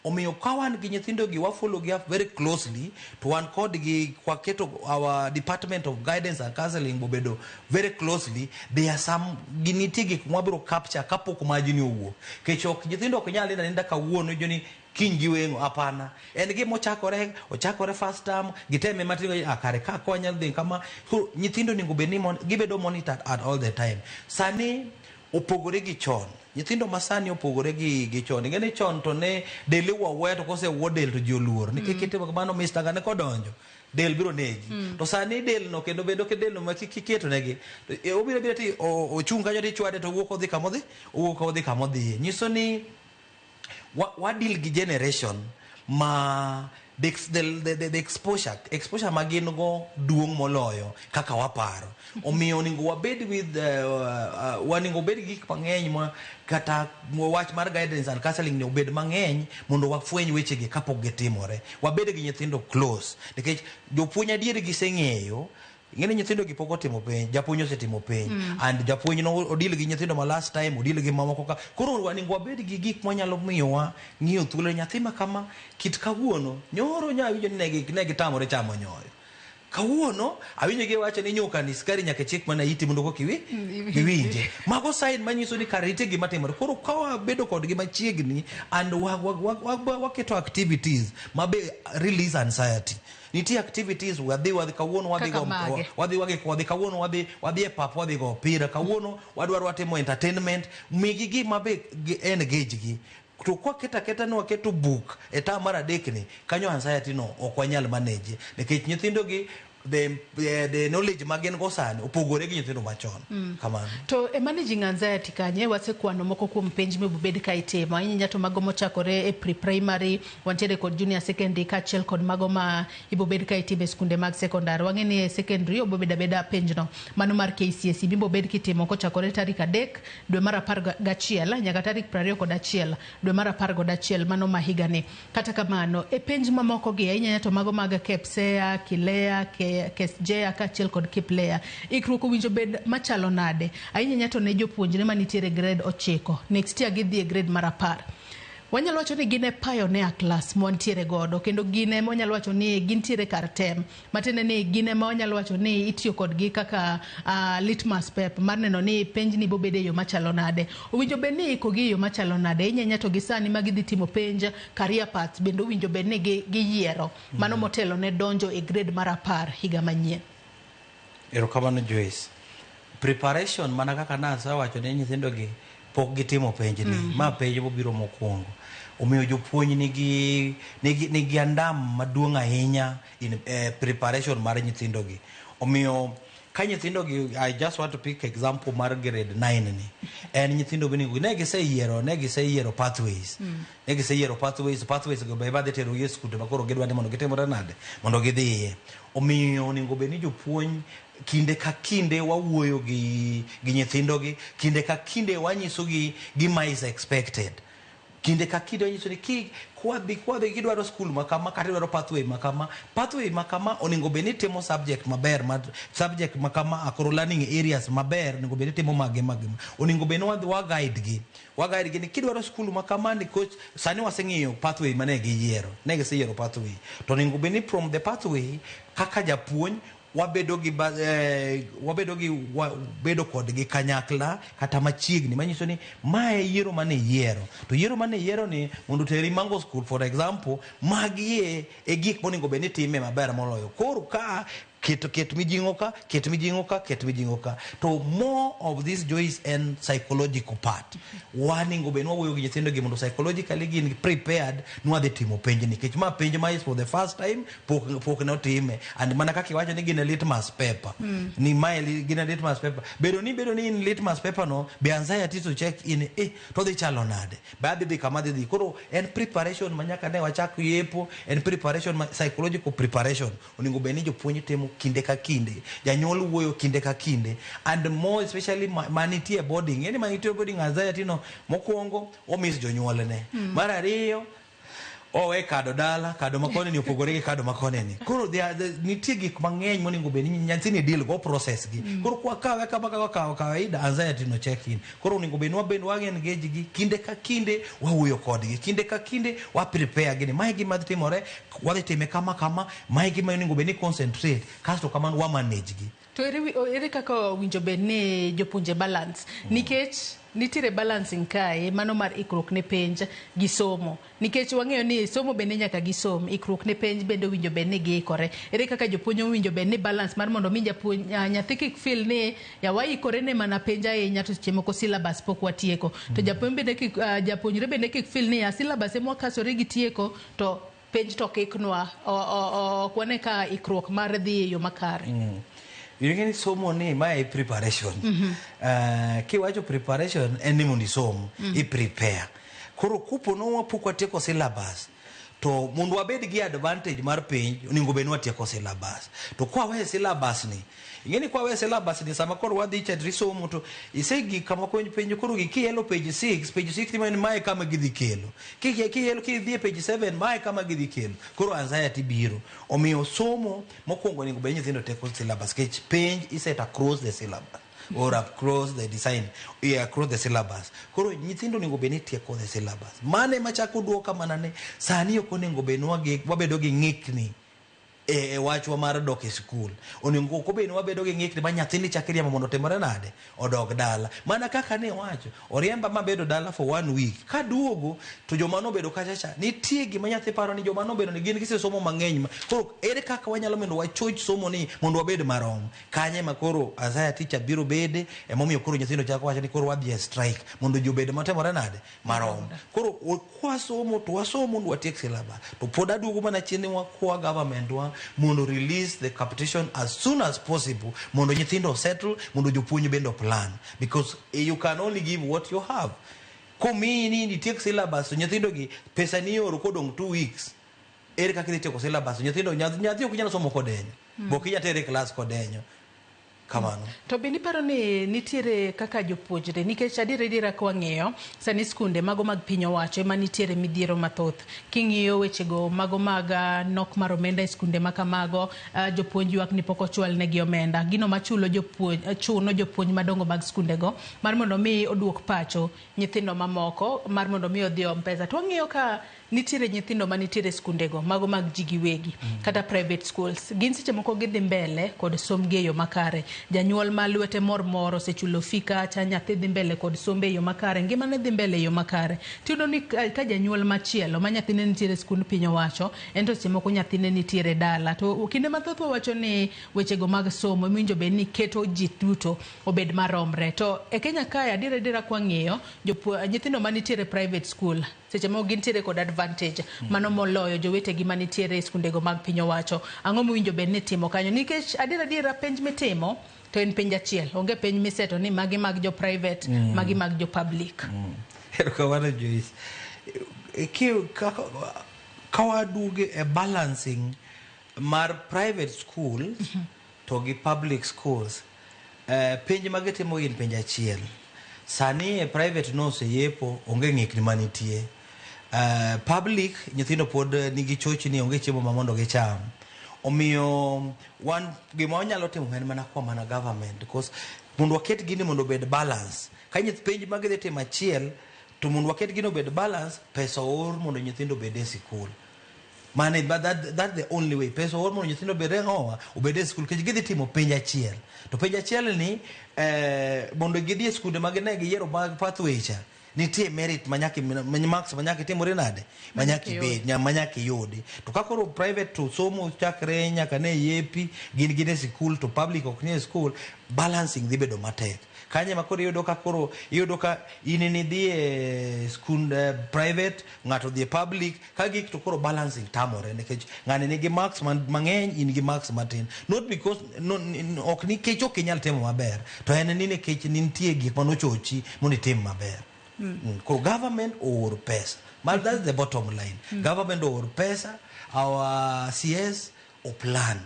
Omiyo ka wan gi nyithindo gi wa follow gi up very closely to wan kodgi waketo our department of guidance and counseling bobedo very closely, there are some nitie gik mwabiro capture kapok majni owuok. Kech ok nyithindo ok nyal nindo aninda kawuono iwinjo ni kiny giweng'o, hapana. En gima ochakore, ochakore first term, giteme matin, kare ka ok wanyal dhi kama. Koro nyithindo onego bed ni gibedo monitored at all the time. Sani opogore gi chon. Nyithindo masani opogore gi chon. Ing'e ni chon to ne del iwuo to kosewuo del to ji oluor. Nikech kitimo kamano Mr. Gane kodonjo, del biro negi. To sani del no kendo bedo ke del no ma kiketo negi. Obiro abira ti ochung' kanyo tichwade to owuok odhi kamodhi, owuok odhi kamodhiye. Nyiso ni wa deal gi generation ma the exposure ma gin go duong' moloyo kaka waparo. Omiyo onego wabed with onego wabed gi gik mang'eny ma kata wach mar guidance and counseling ni obed mang'eny mondo wafweny wechegi kapok gitimore. Wabed gi nyithindo close nikech jopuonj adier giseng'eyo. Ing'e ni nyithindo gi pok otimo penj, japuonj osetimo penj. And japuonj no odil gi nyithindo ma last time, odil gi mamoko ka. Koro onego wabed gi gik manyalo miyowa ng'iyo thuolo nyathi ma kama kit kawuono nyoro nya winjo ni ne gitamore chamo nyoyo. Kawuono awinjo giwacho ni nyuka ni sukari nyaka ichik mana iti mondo koka iwinje. Mago sign manyiso ni kare nitie gima timore. Koro ka wabedo kodgi machiegni and waketo activities ma be release anxiety. Nitie activities wadhi kawuono wadhi go wadhi wadhi wadhi kawuono wadhi wadhi e pap wadhi go opira kawuono wadwaro watimo entertainment migi gima be engage gi. To kwa keta keta ni waketo book e tam mar adek ni kanyo anxiety no ok wanyal manage nikech nyithindo gi the knowledge ma gin go sani opogore gi nyithindo machon. Kamano. To e managing anxiety kanye wasekwano moko kuom penj mibobed ka itimo ahinya to mago mochakore e pre-primary wantiere kod junior secondary kaachiel kod mago ma ibobed ka itimo e skunde mag secondary. Wang'e ni e secondary obobed abeda penjno mano mar KCSE bibobed kitimo kochakore tarik 3 dwe mar 11 nyaka tarik 21 dwe mar 11 mano ma higani. Kata kamano e penj mamoko gi ahinya to mago mag KPSEA, KILEA, KESJEA kaachiel kod KIPLEA ikruok owinjo bed machalo nade ahinya to ne jopuonjre manitiere grade 9 next year gidhi e grade mar 10. Wanyalo wacho ni gin e pioneer class mwantiere godo kendo gin ema wanyalo wacho ni gintiere kar tem matiende ni gin ema wanyalo wacho ni itiyo kodgi kaka litmus paper mar neno ni penj ni bobede e yo machalo nade. Owinjo bed ni ikogi e yo machalo nade ahinya to gi sani ma gidhi timo penj career paths bende owinjo bed ni giyiero mano motelo ne donjo e grade mar 10 higa manyien. Erokamano Joyce. Preparation mana kaka nasewacho ne nyithindo gi pok gitimo penj ni. Ma penj mobiro mokwongo. Omiyo jopuonj nigi andam maduong' ahinya in preparation mar nyithindo gi. Omiyo ka nyithindo gi, I just want to pick example mar grade 9 ni. En nyithindo monego ne giseyiero pathways. Ne giseyiero pathways go be badhi tero gi e skunde ma koro gidwa ni mondo gitimre nade mondo gidhiye. Omiyo onego bed ni jopuonj kinde ka kinde wawuoyo gi nyithindo gi, kinde ka kinde wanyiso gi gima is expected. Kinde ka kinde wanyiso ni ki kwadhi kwadhi kidwaro skul makama kata idwaro pathway makama, pathway makama onego bed ni timo subject maber ma subject makama akoro learning areas maber onego bed ni timo mage mage. Onego bed ni wadhi wa guide gi. Wa guide gi ni kidwaro skul makama ni coach sani waseng'iyo pathway mane giyiero. Ne giseyiero pathway. To onego bed ni from the pathway kaka japuonj wabedo gi wabedo gi bedo kodgi kanyakla kata machiegni manyiso ni mae yiero mane iyiero to yiero mane iyiero ni mondo oteri Mango School for example magi e gik monego bed ni time maber moloyo koro ka ket mijing'o ka ket mijing'o ka ket mijing'o ka to more of this Joyce en psychological part wanego bed ni wawuoyo gi nyithindo gi mondo psychologically gin prepared ni wadhi timo penj nikech ma penj ma is for the first time pok ne otime and mana kaka iwacho ni gin e litmus paper ni mae gin e litmus paper bedo ni in litmus paper no be anxiety to check in to dhi chalo nade be adhi dhi kama adhi dhi koro en preparation ma nyaka ne wachak yepo en preparation ma psychological preparation onego bed ni jopuonj timo kinde ka kinde janyuol wuoyo kinde ka kinde and more especially manitie boarding yani manitie boarding anxiety no mokwongo omis jonyuolne mar ariyo owe kado dala kado makone ni opogore gi kado makone ni koro nitie gik mang'eny monego bed ni nyathini deal go process gi koro kwa kawe kama kaka kawaida anxiety no check in koro onego bed ni wabed wa engage gi kinde ka kinde wawuoyo kodgi kinde ka kinde wa prepare gi ni mae gima dhi timore wadhi time kama kama mae gima onego bed ni concentrate kasto kamano wa manage gi. To ere kaka owinjo bed ni jopuonje balance nikech nitiere balancing kae mano mar ikruok ne penj gi somo nikech wang'eyo ni somo bende nyaka gisom ikruok ne penj bende owinjo bed ni giikore. Ere kaka jopuonj owinjo bed ni balance mar mondo mi japuonj nyathi kik feel ni yawa ikore ne mana penj ahinya to seche moko syllabus pok watieko to japuonj bende kik japuonjre bende kik feel ni ya syllabus ema wakasore gi tieko to penj to kiknwa ok wane ka ikruok mar dhi e yo makare. Ing'e ni somo ni mae preparation. Kiwacho preparation en ni mondo isom, i prepare. Koro kupo no wapok watieko syllabus to mondo wabed gi advantage mar penj onego bed ni watieko syllabus. To kwa wawe syllabus ni, ing'e ni kwa wawe syllabus ni sama koro wadhi cha risomo to isegik kama penj koro gi kielo page 6, page 6 ni mae kama gidhi kelo. Kielo kidhi e page 7 mae kama gidhi kelo. Koro anxiety biro. Omiyo somo mokwongo onego bed ni nyithindo tieko syllabus nikech penj iset across the syllabus or across the design, yeah, across the syllabus. Koro nyithindo onego bed ni tieko the syllabus. Mane machako duoka mana ni sani ok onego bed ni wabedo gi ng'ikni e wachwa mar dok e skul. Onego ok obed ni wabedo gi ng'ikni ma nyathini chak riembo mondo otimore nade odog dala. Mana kaka ne wacho, oriemba mabedo dala for 1 week. Kaduogo to joma nobedo kacha cha nitie gima nyathi paro ni joma nobedo ni gin gisesomo mang'eny. Koro ere kaka wanyalo mondo wachoch somo ni mondo wabed marom. Kanye ma koro anxiety cha biro bede emomiyo koro nyithindo chako wacho ni koro wadhi e strike mondo ji obed matimore nade marom. Koro kwasomo to wasomo mondo watiek syllabus. To pod aduogo mana chien ni wakwa government wa mondo release the capitation as soon as possible mondo nyithindo settle mondo jopuonj bende plan because you can only give what you have. Komiyi ni itiek syllabus to nyithindo gi pesa ni ioro kodong' 2 weeks ere kaka idhi tieko syllabus nyithindo nyathi ok nyal somo kodenyo bo ok inyal tere e klas kodenyo kamano. To bende iparo ni nitiere kaka jopuonjre nikech adier ka wang'iyo sani skunde mago mag piny owacho ema nitiere midhiero mathoth. King'iyo wechego mago mag nok mar omenda e skunde ma kamago, jopuonj ywak ni pok ochwal negi omenda. Gino machulo jopuonj chuno jopuonj madongo mag skundego mar mondo mi oduok pacho nyithindo mamoko mar mondo mi odhi om pesa. To wang'iyo ka nitiere nyithindo manitiere skundego mago mag ji giwegi kata private schools gin seche moko gidhi mbele kod sombgi e yo makare. Janyuol ma lwete mor mor osechulo fee kacha nyathi dhi mbele kod sombe e yo makare ngimane dhi mbele e yo makare. Tiyudo ni ka janyuol machielo ma nyathine nitiere skund piny owacho en to seche moko nyathine nitiere dala to kinde mathoth wawacho ni wechego mag somo emiwinjo bed ni keto ji duto obed maromre. To e Kenya kae adier kwang'iyo nyithindo manitiere private school seche moko gintiere kod advantage mano moloyo jowetegi manitiere e skundego mag piny owacho. Ang'o mowinjo bed ni timo kanyo nikech adier penj mitimo to en penj achiel onge penj miseto ni magi mag jo private magi mag jo public. Erokamano Joyce. Ka waduogo e balancing mar private schools to gi public schools, penj magitimo gin penj achiel. Sani e private no oseyepo onge ng'ikni manitie. Public nyithindo pod nigi chochni, onge chiemo ma mondo gicham. Omiyo wan gima wanyalo timo en mana kwa mana government, because mondo waket gini mondo obed balance. Ka nyith penj ma gidhi timo achiel, to mondo waket gini obed balance, pesa oor mondo nyithindo obed e sikul. Mane, but that's the only way. Pesa oor mondo nyithindo obed e ng'owa, obed e skul, nikech gidhi timo penj achiel. To penj achiel ni, mondo gidhi e skunde ma gine giyiero mag pathway cha, nitie merit ma nyaka marks ma nyaka itimore nade? Ma nyaka ibed, ma nyaka iyudi. To ka koro private to somo chakre nyaka ne yepi, gin gin e sikul to public ok ni e skul, balancing dhi bedo matek. Kanye ma koro iyudo ka koro iyudo ka in nidhi e skund private, ng'ato dhi e public, ka gik to koro balancing tamore nikech ng'ani nigi marks mang'eny, in gi marks matin. Not because no, ok nikech ok inyal timo maber, to en ni nikech nitie gik manochochi mondo itim maber. Koro government oor pesa. But that's the bottom line. Government oor pesa, our CS o plan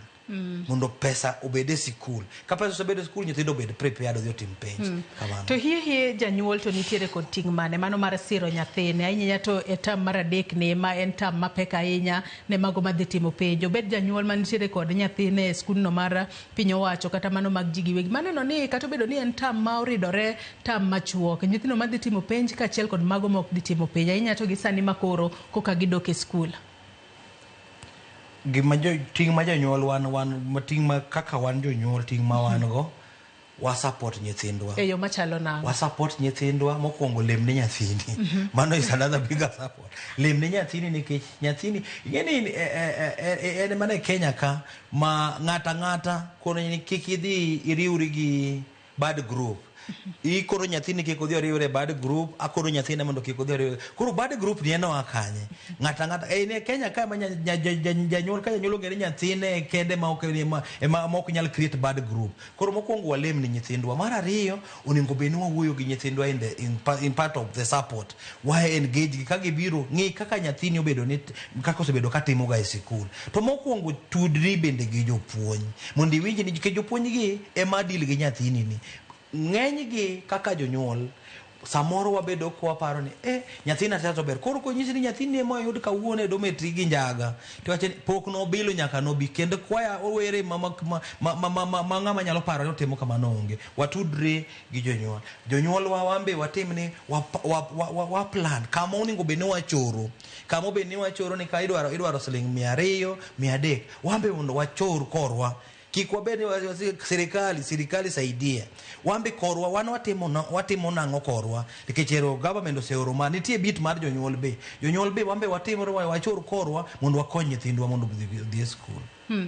mondo pesa obed e sikul. Ka pesa osebedo e sikul, nyithindo obed prepared odhi otim penj. Kamano. To hie hie janyuol to nitiere kod ting' mane mano mar siro nyathine ahinya to e tam mar adek ni ma en tam mapek ahinya ne mago madhi timo penj, obed janyuol manitiere kod nyathine e skundno mar piny owacho kata mano mag ji giwegi maneno ni kata obedo ni en tam ma oridore, tam machuok, nyithindo madhi timo penj kaachiel kod mago ma ok dhi timo penj ahinya to gi sani makoro koka gidok e skul. Gima jo ting' ma jonyuol wan ting' ma kaka wan jonyuol, ting' ma wan go, wa support nyithindwa. E yo machalo nang'o? Wa support nyithindwa. Mokwongo, lem ne nyathini. Mano is another bigger support. Lem ne nyathini nikech nyathini ing'e ni en mana e Kenya ka ma ng'ata ng'ata kono ni kik idhi iriwri gi bad group. Ikono nyathini kik odhi oriwre e bad group, akono nyathina mondo kik odhi oriwre. Koro bad group ni en oa kanye? Ng'ata ng'ata en e Kenya ka ma janyuol ka janyuol ong'e ni nyathine kende ma ok ema ma ok nyal create bad group. Koro mokwongo walem ne nyithindwa. Mar ariyo, onego bed ni wawuoyo gi nyithindwa in part of the support. Wa engage gi ka gibiro, ng'i kaka nyathini obedo ni kaka osebedo katimo ga e sikul. To mokwongo tudri bende gi jopuonj mondo iwinj ni nikech jopuonj gi ema deal gi nyathini ni. Ng'eny gi kaka jonyuol samoro wabedo ka waparo ni nyathina to ber. Koro konyisi ni nyathini ema oyud kawuono e dormitory gi njaga, to wacho ni pok nobilo nyaka nobi, kendo kwaya owere ma ng'ama nyalo paro ni otimo kamano onge. Watudre gi jonyuol. Jonyuol wa wambe watim ni wa plan kama onego bed ni wachoro. Kama obed ni wachoro ni ka idwaro siling 200, 300, wambe mondo wachor korwa. Kik wabed ni sirikali saidia. Wambe korwa wan watimo nang'o korwa, nikech ero government oseoro ma nitie bit mar jonyuol be. Jonyuol be wambe watimore wachor korwa mondo wakony nyithindwa mondo odhi e skul.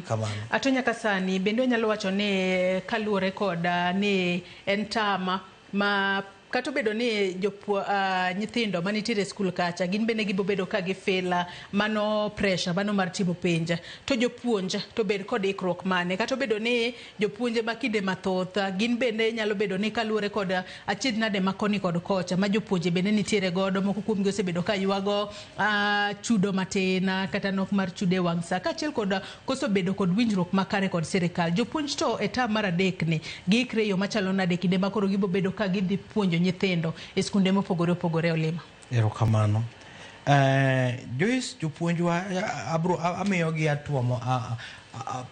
Kamano. Ato nyaka sani bende wanyalo wacho ni kaluwore kod ni en tama ma kata obedo ni nyithindo manitiere e skul kacha gin bende gibobedo ka gifila mano pressure mano mar timo penj, to jopuonj to bed kod ikruok mane kata obedo ni jopuonje ma kinde mathoth gin bende nyalo bedo ni kaluwore kod achiedh nade ma koni kod kocha ma jopuonje bende nitiere godo, moko kuomgi osebedo ka ywago chudo matin kata nok mar chudo e wang' sa kaachiel kod koso bedo kod winjruok makare kod sirikal. Jopuonj to e tam mar adek ni giikre e yo machalo nade kinde ma koro gibobedo ka gidhi puonjo nyithindo e skunde mopogore opogore? Olima. Erokamano. Joyce, jopuonjwa abro amiyogi hatua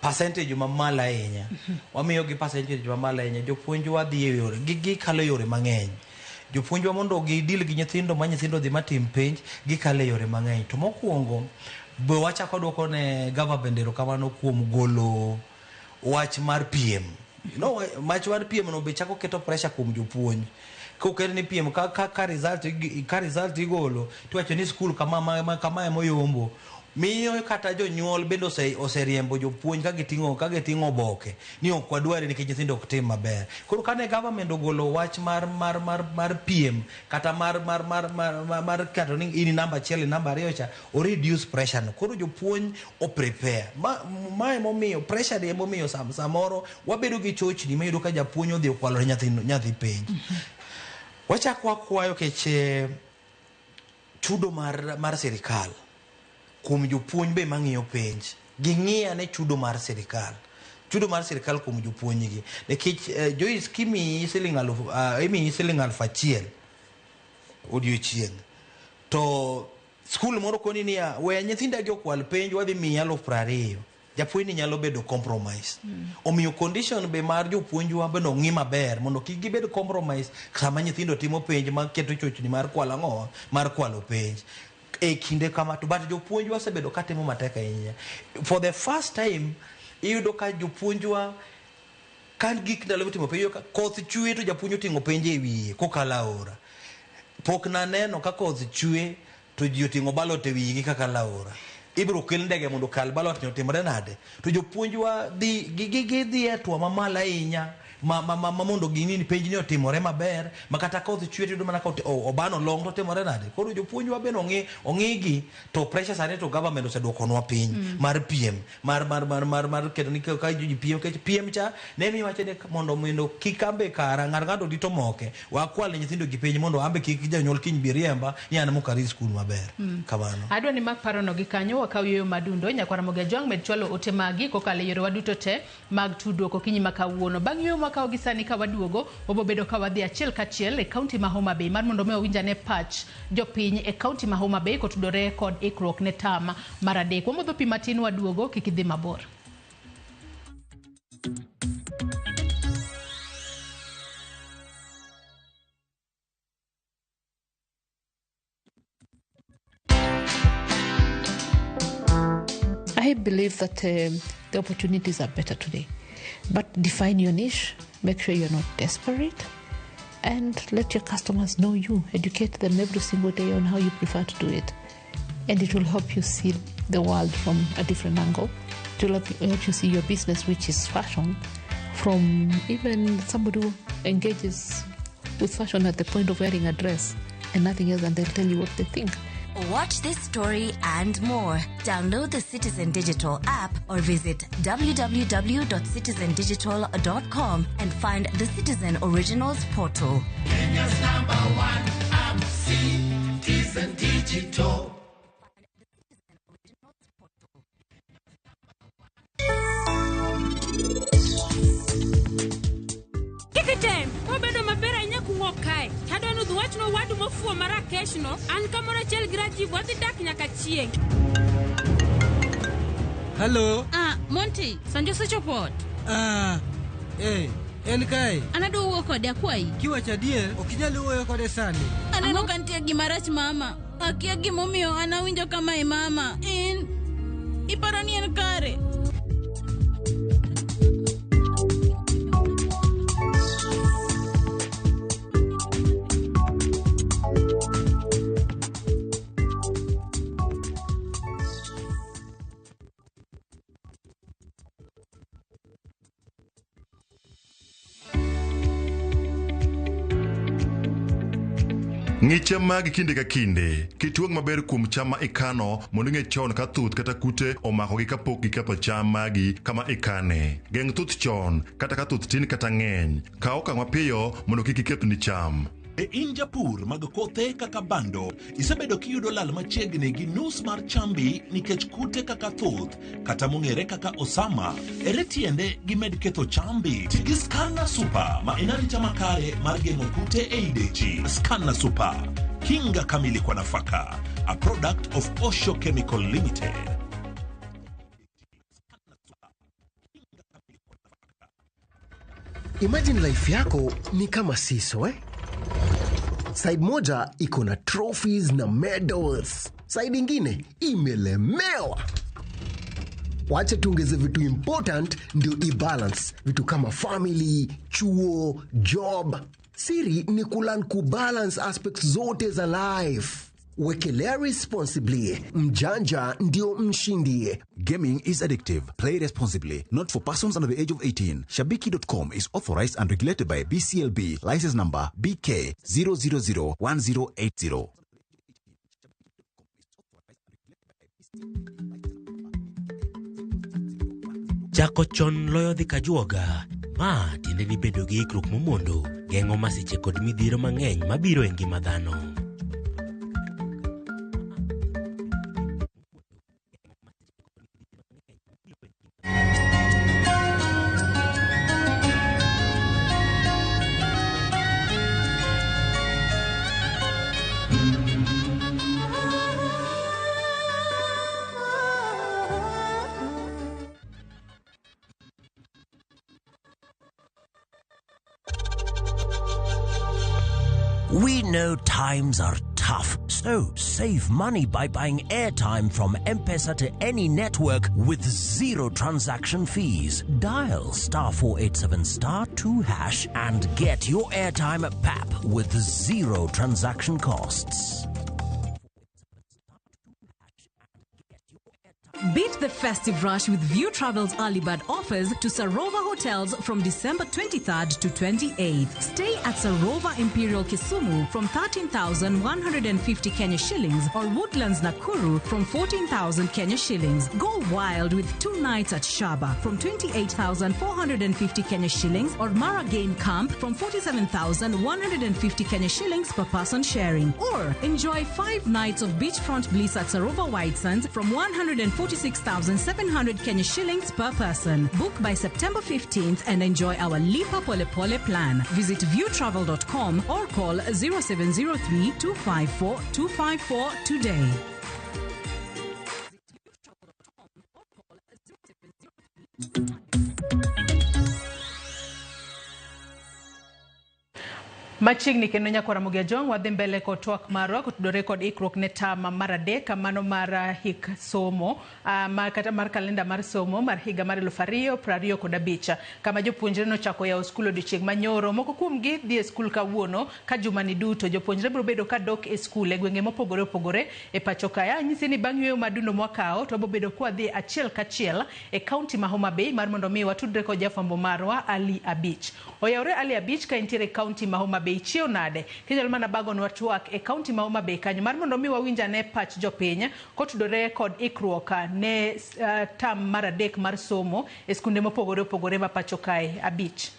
percentage mamalo ahinya. Wamiyogi percentage mamalo ahinya. Jopuonjwa dhi e yore, gikalo e yore mang'eny. Jopuonjwa mondo gidil gi nyithindo ma nyithindo dhi matim penj, gikalo e yore mang'eny. To mokwongo, be wachako duoko ne government erokamano kuom golo wach mar piem. No, wach mar piem no be chako keto pressure kuom jopuonj. Koket ni piem ka result igolo tiwacho ni skul kama ema oyombo, miyo kata jonyuol bende oseriembo jopuonj ka giting'o oboke ni ok wadware nikech nyithindo ok tim maber. Koro kane government ogolo wach mar piem kata mar kato ni in namba 1, namba 2 cha, o reduce pressure no. Koro jopuonj o prepare. Ma emomiyo pressure ni emomiyo samoro wabedo gi chochni mayudo ka japuonj odhi okwalo ne nyathi penj. Wachako wakwayo kech chudo mar sirikal kuom jopuonj be mang'iyo penj, ging'i ane chudo mar sirikal kuom jopuonj gi, nikech Joyce, kimiyi siling 1000, imiyi siling 1000 odiochieng', to Skul moro koni niya, we nyithinda gi okwal penj wadhi miyi 20,000. Japuonj ni nyalo bedo compromise. Omiyo condition be mar jopuonjwa bende ong'i maber mondo kik gibed compromise sama nyithindo timo penj ma keto chochni mar kwalo ang'o mar kwalo penj. E kinde kama to but jopuonjwa osebedo katimo matek ahinya. For the first time iyudo ka jopuonjwa ka gik ndalo mitimo penj iyudo ka koth chwe to japuonj oting'o penj e wiye kokalo aora. Pok naneno ka koth chwe to ji oting'o ballot e wigi kaka aora. Ibiro kel ndege mondo okal ballot ni otimre nade? To jopuonjwa dhi gidhi e hatua mamalo ahinya ma mondo gini penj ni otimore maber ma kata koth chwe to iyudo mana ka obano long to timore nade? Koro jopuonjwa bende ong'i to pressure sani to government oseduokonwa piny mar piem mar keto ni ka ji piem nikech piem cha ne miwacho ni mondo kik ambe kara ng'ato rito moke wakwal ne nyithindo gi penj mondo ambe kik janyuol kiny bi riemba ni an mok arit skul maber. Kamano. Adwa ni mak parono gi kanyo wakaw yueyo madundo. Nyakwar Ramogi Ajwang' med chwalo ote magi kokalo e yorewa duto te mag tudruok okinyi ma kawuono. Bang' yueyo mwakawo gi sani ka waduogo, wabobedo ka wadhi achiel kachiel e kaunti ma Homa Bay mar mondo mi wawinj ane pach jopiny e kaunti ma Homa Bay kotudore kod ikruok ne tam mar adek. Wamodho pi matin waduogo, kik idhi mabor. I believe that the opportunities are better today. But define your niche, make sure you're not desperate, and let your customers know you. Educate them every single day on how you prefer to do it. And it will help you see the world from a different angle. It will help you see your business, which is fashion, from even somebody who engages with fashion at the point of wearing a dress and nothing else, and they'll tell you what they think. Watch this story and more. Download the Citizen Digital app or visit www.citizendigital.com and find the Citizen Originals portal. Kenya's number one app, Citizen Digital. Kik wabedo maber ahinya kuwuok kae. Tadwa nudh wachno owadu mofuwo Marakesh no, an kamoro achiel gi Rajiv wadhi dak nyaka chieng'. Halo. Ah, Monty, Sanjo osechopo ot. Ah, en kae. An adwa wuoyo kode akwayi. Kiwacho adier, ok inyal wuoyo kode sani. Aneno ka nitie gima rach mama. Akia gimomiyo an awinjo kamae mama. In iparo ni en kare. Ng'i cham magi kinde ka kinde. Kitwang' maber kuom cham ma ikano mondo ing'e chon ka thuth kata kute omakogi kapok giketho cham magi kama ikane. Geng' thuth chon kata ka thuth tin kata ng'eny. Kaw okang' mapiyo mondo kik ikethni cham. E in japur mag kothe kaka bando, isebedo kiyudo lal machiegni gi nus mar chambi nikech kute kaka thuth kata mong'ere kaka osama. Ere tiende gimed ketho chambi? Ti gi Scanner Super ma en arita makare mar geng'o kute ei dechi. Scanner Super, kinga kamili kwa nafaka. A product of Osho Chemical Limited. Imagine life yako ni kama seesaw, eh? Side moja iko na trophies na medals, side ingine imelemewa. Wacha tuongeze vitu important ndio ibalance, vitu kama family, chuo, job. Siri ni kulearn kubalance aspects zote za life. Wekelea responsibly. Mjanja ndio mshindi. Gaming is addictive. Play responsibly. Not for persons under the age of 18. Shabiki.com is authorized and regulated by BCLB. License number BK 0001080. Chako chon loyo dhi kajuoga. Ma tiende ni bedo gi ikruok momondo geng'o masiche kod midhiero mang'eny mabiro e ngima dhano. We know times are tough, so save money by buying airtime from M-Pesa to any network with zero transaction fees. Dial star 487 star 2 hash and get your airtime at PAP with zero transaction costs. Beat the festive rush with View Travel's early bird offers to Sarova Hotels from December 23rd to 28th. Stay at Sarova Imperial Kisumu from 13,150 Kenya shillings or Woodlands Nakuru from 14,000 Kenya shillings. Go wild with 2 nights at Shaba from 28,450 Kenya shillings or Mara Game Camp from 47,150 Kenya shillings per person sharing. Or enjoy 5 nights of beachfront bliss at Sarova White Sands from 146,700 Kenya shillings per person. Book by September 15th and enjoy our Lipa Pole Pole plan. Visit viewtravel.com or call 0703 254 254 today. Machiegni kendo nyakora Ramogi Ajwang' wadhi mbele kod twak marwa kotudore kod ikruok ne tama mar adek mano mar hik somo kata mar kalenda mar somo mar higa mar 2025 kama jopuonjre nochako yawo skul odiochieng' manyoro. Moko kuomgi dhi e skul kawuono ka jumani duto jopuonjre biro bedo ka dok e skul e gwenge mopogore opogore e pacho kae. Anyisi ni bang' yueyo madundo mwakawo to wabiro bedo kwadhi achiel kachiel e kaunti ma Homa Bay mar mondo mi watudre kod jafwambo marwa Ali Abich. Oyawre Ali Abich ka entiere e kaunti ma Homa Bay, chiew nade? Kinyalo mana bagonwa twak e kaunti ma Homa Bay kanyo mar mondo mi wawinj ane pach jopiny kotudore kod ikruok ne tam mar adek mar somo e skunde mopogore opogore ma pacho kae. Abich.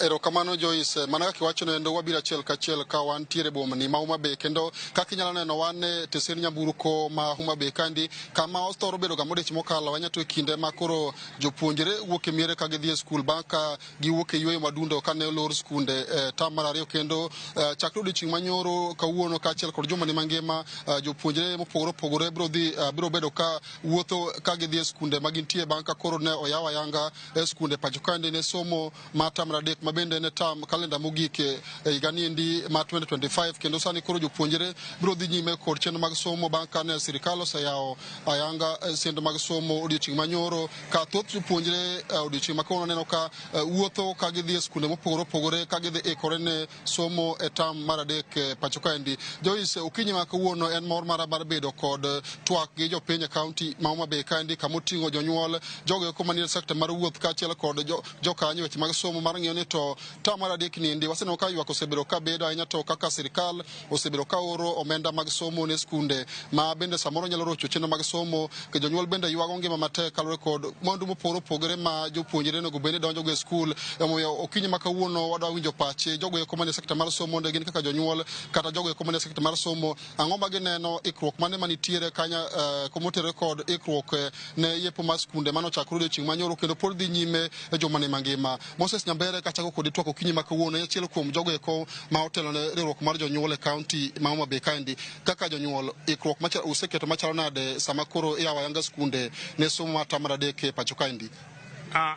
Erokamano Joyce, mana kaka iwacho endo wabiro achiel kachiel ka wantiere boma ni ma Homa Bay kendo kaka inyalo neno wan e tesen nyamburko ma Homa Bay kandi kama othoro bedo ga modich mokalo ahinya to e kinde ma koro jopuonjre wuok e miere ka gidhi e skul bang' ka giwuok e yueyo madundo kane olor skunde tam mar ariyo kendo chakre odiochieng' manyoro kawuono kaachiel kod juma ni mangima jopuonjre mopogore opogore biro bedo ka wuotho ka gidhi e skunde ma gintie bang' ka koro ne oyaw ayanga e skunde pacho kaendi ne somo mar tam mar adek ma bende ne tam kalenda mogik e higa niendi mar 2025 kendo sani koro jopuonjre biro dhi nyime kod chenro mag somo bang' kane sirikal oseyawo ayanga chenro mag somo odiochieng' manyoro ka thoth jopuonjre odiochieng' ma kawuono neno ka wuotho ka gidhi e skunde mopogore opogore ka gidhi ikore ne somo e tam mar adek pacho kaendi. Joyce, okinyi ma kawuono en mor mara mar bedo kod twak gi jopiny e kaunti ma Homa Bay kaendi kamoting'o jonyuol, jogo eko manie sekta mar wuoth kaachiel kod jokanyo weche mag somo mar ng'iyo ni to tam mar adek niendi waseneno ka ywak osebedo ka bedo ahinya to kaka sirikal osebedo ka oro omenda mag somo ne skunde ma bende samoro nyalo rocho chenro mag somo ke jonyuol bende ywago ngima matek kaluwore kod mwandu mopogore opogore ma jopuonjre onego bed ni donjogo e skul. Omiyo okinyi ma kawuono wadwa winjo pache jogo eko manie sekta mar somo mondo gin kaka jonyuol kata jogo eko manie sekta mar somo ang'o ma gineno ikruok mane manitiere kanya komotere kod ikruok ne yepo mar skunde manochakore odiochieng' manyoro kendo pod dhi nyime e juma ni mangima. Moses Nyambere kachako kod twak okinyi ma kawuono en achiel kuom jogo eko ma otelo ne riwruok mar jonyuol e kaunti ma Homa Bay kaendi. Kaka jonyuol, ikruok useketo machalo nade sama koro iyawo ayanga skunde ne somo mar tam mar adek e pacho kaendi?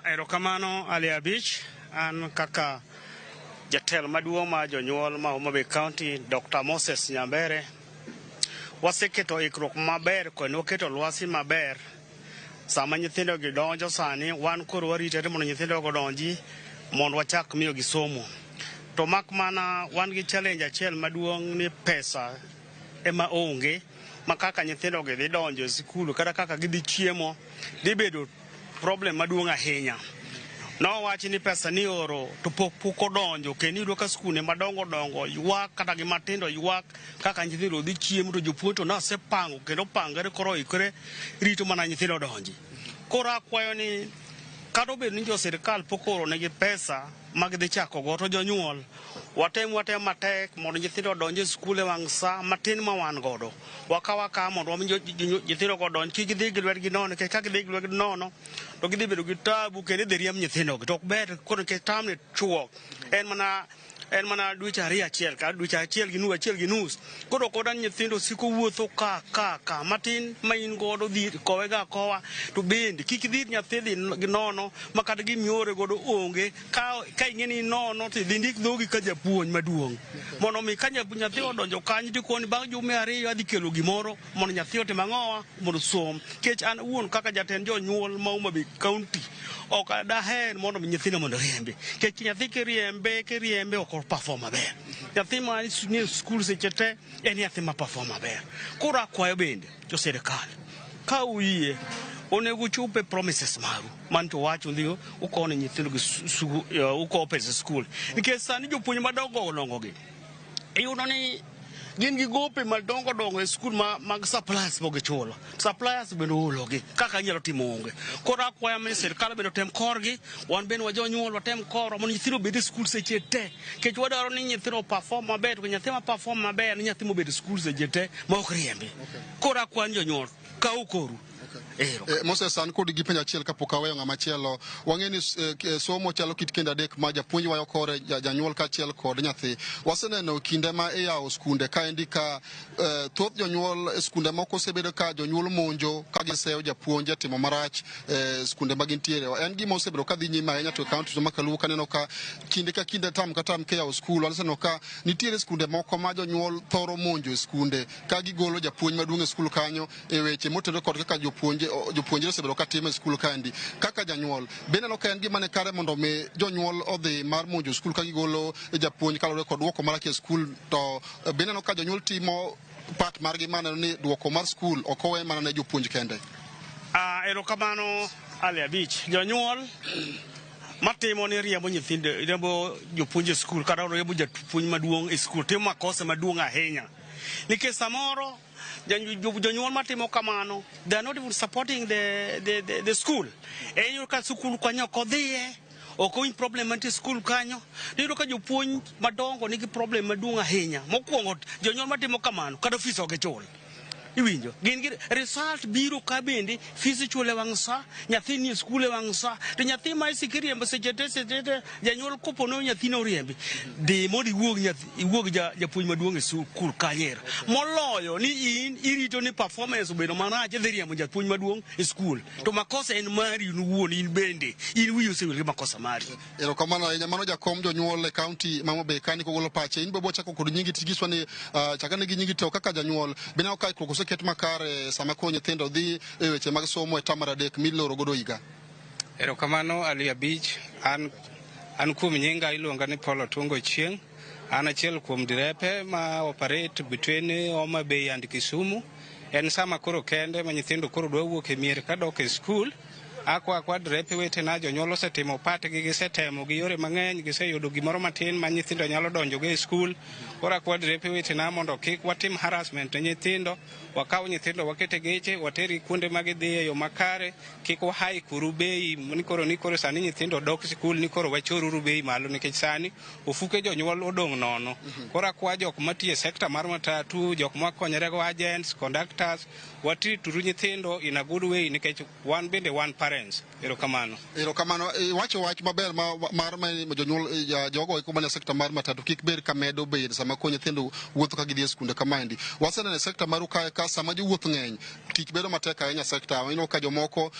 Erokamano Ali Abich, an kaka jatelo maduong' mar jonyuol ma Homa Bay County, Dr. Moses Nyambere, waseketo ikruok maber kendo waketo lwasi maber. Sama nyithindo gi donjo sani, wan koro warito mondo nyithindo go donji mondo wachak miyogi somo. To mak mana wan gi challenge achiel maduong' ni pesa ema onge ma kaka nyithindo gi dhi donjo e sikul kata kaka gidhi chiemo dhi bedo problem maduong' ahinya. Nowachi ni pesa ni oro to pok odonjo kendo iyudo ka skunde madongo dongo ywak kata gi matindo ywak kaka nyithindo dhi chiemo to jopuonj to nosepango kendo opangore koro oikore rito mana nyithindo donji. Koro akwayo ni kata obedo ni jo sirikal pok ooronegi pesa ma gidhi chako go to jonyuol watem matek mondo nyithindo odonj e skul e wang' sa matin ma wan godo. Wakaw akawa mondo wami nyithindo go odonj kik gidhi gi lwetgi nono nikech ka gidhi gi lwetgi nono to gidhi bedo gi tabu kendo idhi riemb nyithindo gi. To ok ber koro nikech tamni chuok en mana En mana dweche 2 achiel ka dweche 1 gi nus 1 gi nus. Koro koda nyithindo siko wuotho ka ka ka matin ma in godo dhi kowe ga kowa to bende kik idhir nyathi dhi gi nono ma kata gimiore godo onge ka ing'e ni nono to idhi ndik dhogi ka japuonj maduong' mondo mi ka nyathi odonjo kanyo tikoni bang' jumbe 2 adhi kelo gimoro mondo nyathi otim ang'owa mondo som. Nikech an wuon kaka jatend jonyuol ma Homa Bay County ok daher mondo mi nyithindo mondo riembe. Nikech nyathi kiriembe ok perform maber. Nyathi ma ni skul seche te en nyathi ma perform maber. Koro akwayo bende jo sirikal ka uyie onego uchope promises maru man to wacho ndhiyo ukowo nyithindo gi ukowo pesa skul. Nikech sani jopuonj madongo dongo gi iyudo ni gin gi gope madongo dongo e skul mag suppliers pok gichulo. Suppliers bende oologi kaka inyalo timo onge. Koro akwayo ni sirikal bende otem korgi, wan bende wajonyuol watem korwa mondo nyithindo obed e skul seche te. Nikech wadwaro ni nyithindo perform maber, to nyathi ma perform maber ni nyathi mobet e skul seche te ma ok riembi. Koro akwayo jonyuol kaw koru. Moses, an kodi gi penjo achiel kapok aweyo ng'ama chielo. Wang'e ni somo chalo kit kendo adek ma japuonj wayo kore janyuol kaachiel kod nyathi. Waseneno kinde ma iyawo skunde kaendi ka thoth jonyuol e skunde moko osebedo ka jonyuol monjo ka giseyo japuonj e timo marach skunde ma gintiere. En gima osebedo ka dhi nyime ahinya to e kaunti ma Kaluo kaneno ka kinde ka kinde tam ka tam kiyawo skul waseneno ka nitiere skunde moko ma jonyuol thoro monjo e skunde ka gigolo japuonj maduong' e skul kanyo e weche motenore kod kaka jopuonjre osebedo ka timo e skul kaendi. Kaka janyuol, be ineno ka en gima ni kare mondo mi jonyuol odhi mar monjo skul ka gigolo japuonj kaluwore kod duoko marach e skul, to be ineno ka jonyuol timo part margi maneno ni duoko mar skul ok owe mana ne jopuonj kende? Erokamano Ali Abich. Jonyuol matimo ni riembo nyithindo, riembo jopuonj e skul kata riembo japuonj maduong' e skul timo makosa maduong' ahinya. Nikech samoro jonyuol matimo kamano, they are not even supporting the school. En yudo ka skul kanyo ok odhiye, ok owinj problem mantie skul kanyo. Iyudo ka jopuonj madongo nigi problem maduong' ahinya. Mokwongo jonyuol matimo kamano kata fees ok gichul. Iwinjo? Gin gi result biro ka bende fees ichulo e wang' sa, nyathi nie skul e wang' sa, to nyathi ma isiko iriembo seche te janyuol kopo no nyathino oriembi, dhi mondo iwuog nyathi iwuog japuonj maduong' e skul kanyera. Moloyo ni in irito ni performance obedo marach idhi riembo japuonj maduong' e skul. To makosa en mari in owuon in bende, in wiyi osewil gi makosa mari. Erokamano ahinya. Mano jakom jonyuol e kaunti ma Homa Bay kani kogolo pache. In be bochako kod nyingi tigiswa ni chakane gi nyingi to kaka janyuol be ineno ka ikruok oseket makare sama koro nyithindo dhi e weche mag somo e tam mar 3 miloro godo higa? Erokamano Ali Abich. An kuom nyinga iluonga ni Paul Otungo Chieng'. An achiel kuom direpe ma operate between Homa Bay and Kisumu. En sama koro kende ma nyithindo koro dwa wuok e mier kadok e skul. Akwa direpe wetena jonyuol osetimo partgi, gisetemo gi yore mang'eny, giseyudo gimoro matin ma nyithindo nyalo donjogo e skul. Koro akwa direpe wetena mondo kik watim harassment ne nyithindo, wakaw nyithindo waket e geche, watergi kuonde ma gidhiye e yo makare, kik wahai kuru bei ni koro sani nyithindo dok skul ni koro wachoruru bei malo nikech sani ofuke jonyuol odong' nono. Koro akwa jok matiyo e sekta mar matatu, jok makonyore go agents, conductors, watrituru nyithindo in a good way nikech wan bende wan parents. Erokamano. Erokamano. Iwacho wach maber mar jonyuol jogo eko manie sekta mar matatu kik bed ka medo bed sama koro nyithindo wuotho ka gidhi e skunde kamaendi. Waseneno e sekta maru kae ka sama jowuoth ng'eny tich bedo matek ahinya sekta. Ineno ka jomoko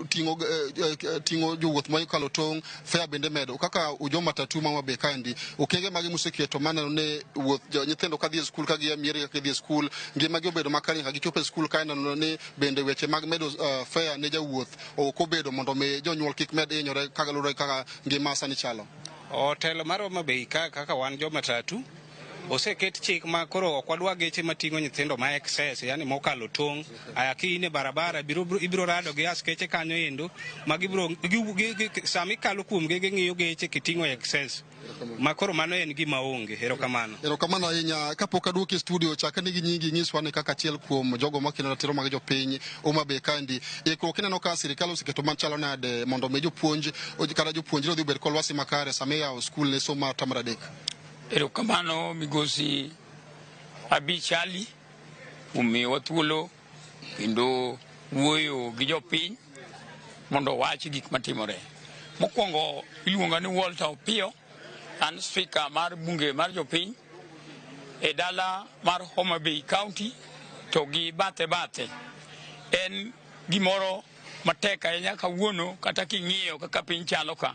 ting'o jowuoth mokalo tong', fare bende medo. Kaka ujo matatu ma Homa Bay kaendi, okenge mage museketo maneno ni wuoth nyithindo kadhi e skul ka gia mier ka gidhi e skul ngimagi obedo makare nyaka gichop e skul kae neno ni bende weche mag medo fare ne jawuoth ok obedo mondo mi jonyuol kik med hinyore kaluwore kaka ngima sani chalo. Otelo mar Homa Bay ka kaka wan jomatatu oseket chik ma koro ok wadwa geche mating'o nyithindo ma excess, yani mokalo tong'. Aya ki in e barabara ibiro rado gi askeche kanyo endo ma gibiro sama ikalo kuomgi ging'iyo geche kiting'o excess. Ma koro mano en gima onge. Erokamano. Erokamano ahinya. Kapok aduoki e studio, chakni gi nyingi nyiswa ni kaka achiel kuom jogo makelo ratiro mag jopiny Homa Bay kaendi. Ikruok ineno ka sirikal oseketo machalo nade mondo mi jopuonj kata jopuonjre odhi obed kod lwasi makare sama iyawo skul ne somo mar tam mar 3? Erokamano migosi Abich Ali kuom miyowa thuolo kendo wuoyo gi jopiny mondo owach gik matimore. Mokwongo iluonga ni Walter Opiyo, An speaker mar bunge mar jopiny e dala mar Homa Bay County to gi bathe bathe. En gimoro matek ahinya kawuono kata king'iyo kaka piny chalo ka.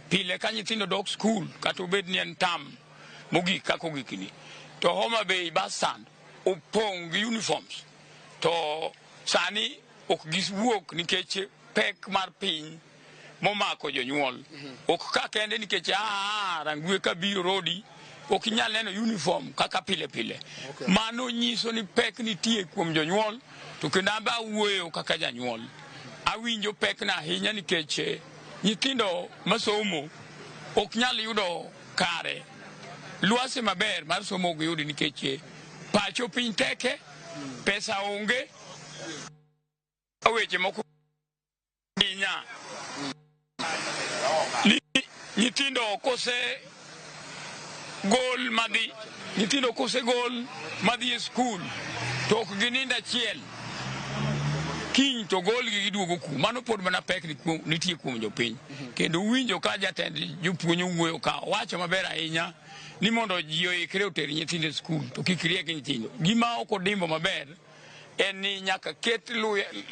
Pile ka nyithindo dok skul kata obed ni en tam mogik kaka ogikni, to Homa Bay bus stand opong' gi uniforms to sani ok giwuok nikech pek mar piny momako jonyuol. Ok ka kende nikech Rangwe kabiro rodi ok inyal neno uniform kaka pile pile. Mano nyiso ni pek nitie kuom jonyuol, to kendo an be awuoyo kaka janyuol. Awinjo pekna ahinya nikech nyithindo masomo ok nyal yudo kare lwasi maber mar somo ok giyudi nikech pacho piny teke, pesa onge, weche moko hinya. Ni nyithindo kose gol madhi, nyithindo kose gol madhi e skul to ok ginind achiel, kiny to golgi giduogo ku. Mano pod mana pek nitie kuom jopiny. Kendo winjo ka jatend jopuonj owuoyo ka owacho maber ahinya ni mondo ji oikre oter nyithindo e skul to kik riek nyithindo. Gima ok odimbo maber en ni nyaka ket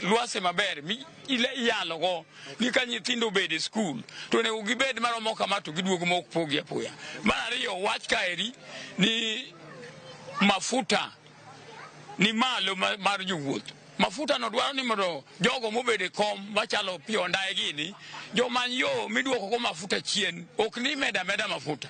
lwasi maber mi iyalogo ni ka nyithindo obed e skul to onego gibed maromo kama to giduogo ma ok pogi apoya. Mar ariyo, wach kaeri ni mafuta ni malo mar jowuoth. Mafuta no dwaro ni mondo jogo mobedo e kom machalo Opiyo Wandayi gini jomany yo miduoko go mafuta chien, ok ni meda meda mafuta.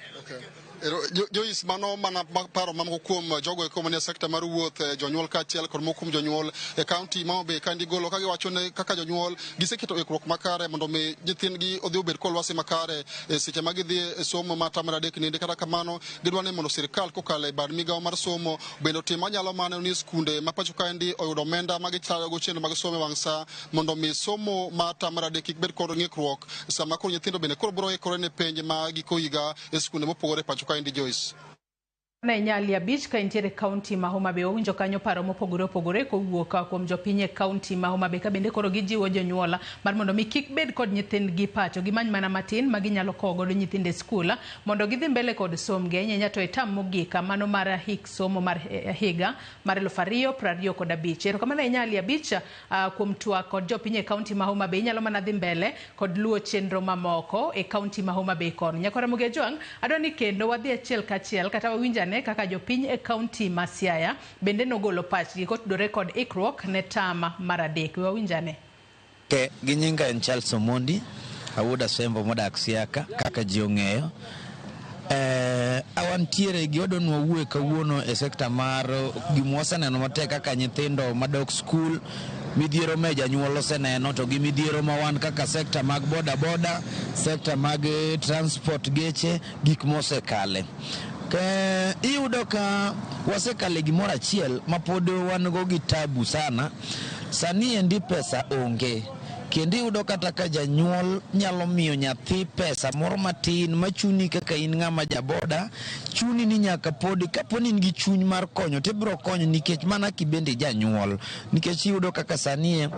Joyce, mano mana paro mamoko kuom jogo eko manie sekta mar wuoth, jonyuol kaachiel kod moko kuom jonyuol e kaunti ma Homa Bay ka golo ka giwacho ni kaka jonyuol giseketo ikruok makare mondo mi nyithindgi odhi obed kod lwasi makare e seche ma gidhi e somo mar term mar adek nende. Kata kamano gidwa ni mondo sirikal kokalo e bad migawo mar somo bende otim manyalo mano ni skunde ma pacho kaendi oyudo omenda ma gitayogo chenro mag somo e wang' sa mondo mi somo mar term mar adek kik bed kod ng'ikruok sama koro nyithindo bende koro biro ikore ne penj ma giko higa e skunde mopogore e pacho kaendi. Joyce. Ne Nyali Abich ka intiere kaunti ma Homa Bay, wawinjo kanyo paro mopogore opogore kowuok kuom jopiny e kaunti ma Homa Bay, ka bende koro gijiwo jonyuol mar mondo mi kik bed kod nyithindgi pacho, gimany mana matin ma ginyalo kowo godo nyithindo e skul mondo gidhi mbele kod sombgi, ahinya to e tam mogik mano mar hik somo mar higa mar 2025. Erokamano ahinya Ali Abich kuom twak kod jopiny e kaunti ma Homa Bay. Inyalo mana dhi mbele kod luwo chenro mamoko e kaunti ma Homa Bay koni. Nyakwara Ramogi Ajwang', adwa ni kendo wadhi achiel kachiel kata wawinj ane kaka jopiny e kaunti ma Siaya bende nogolo pachgi kotudore kod ikruok ne tam mar adek. Wawinj ane. Gi nyinga en Charles Omondi, awuod Asembo modak Siaka kaka ji ong'eyo. Awantiere gi odwa nwawuoye kawuono e sekta mar gima waseneno matek kaka nyithindo madok skul, midhiero me janyuol oseneno to gi midhiero ma wan kaka sekta mag boda boda, sekta mag transport geche, gik mosekale. Iyudo ka wasekale gimoro achiel ma pod wan go gi tabu sana. Sani endi pesa onge. Kendo iyudo kata ka janyuol nyalo miyo nyathi pesa moro matin machuni kaka in ng'ama jaboda, chuni ni nyaka pod kapo ni in gi chuny mar konyo tibiro konyo nikech mana kibende janyuol. Nikech iyudo kaka sani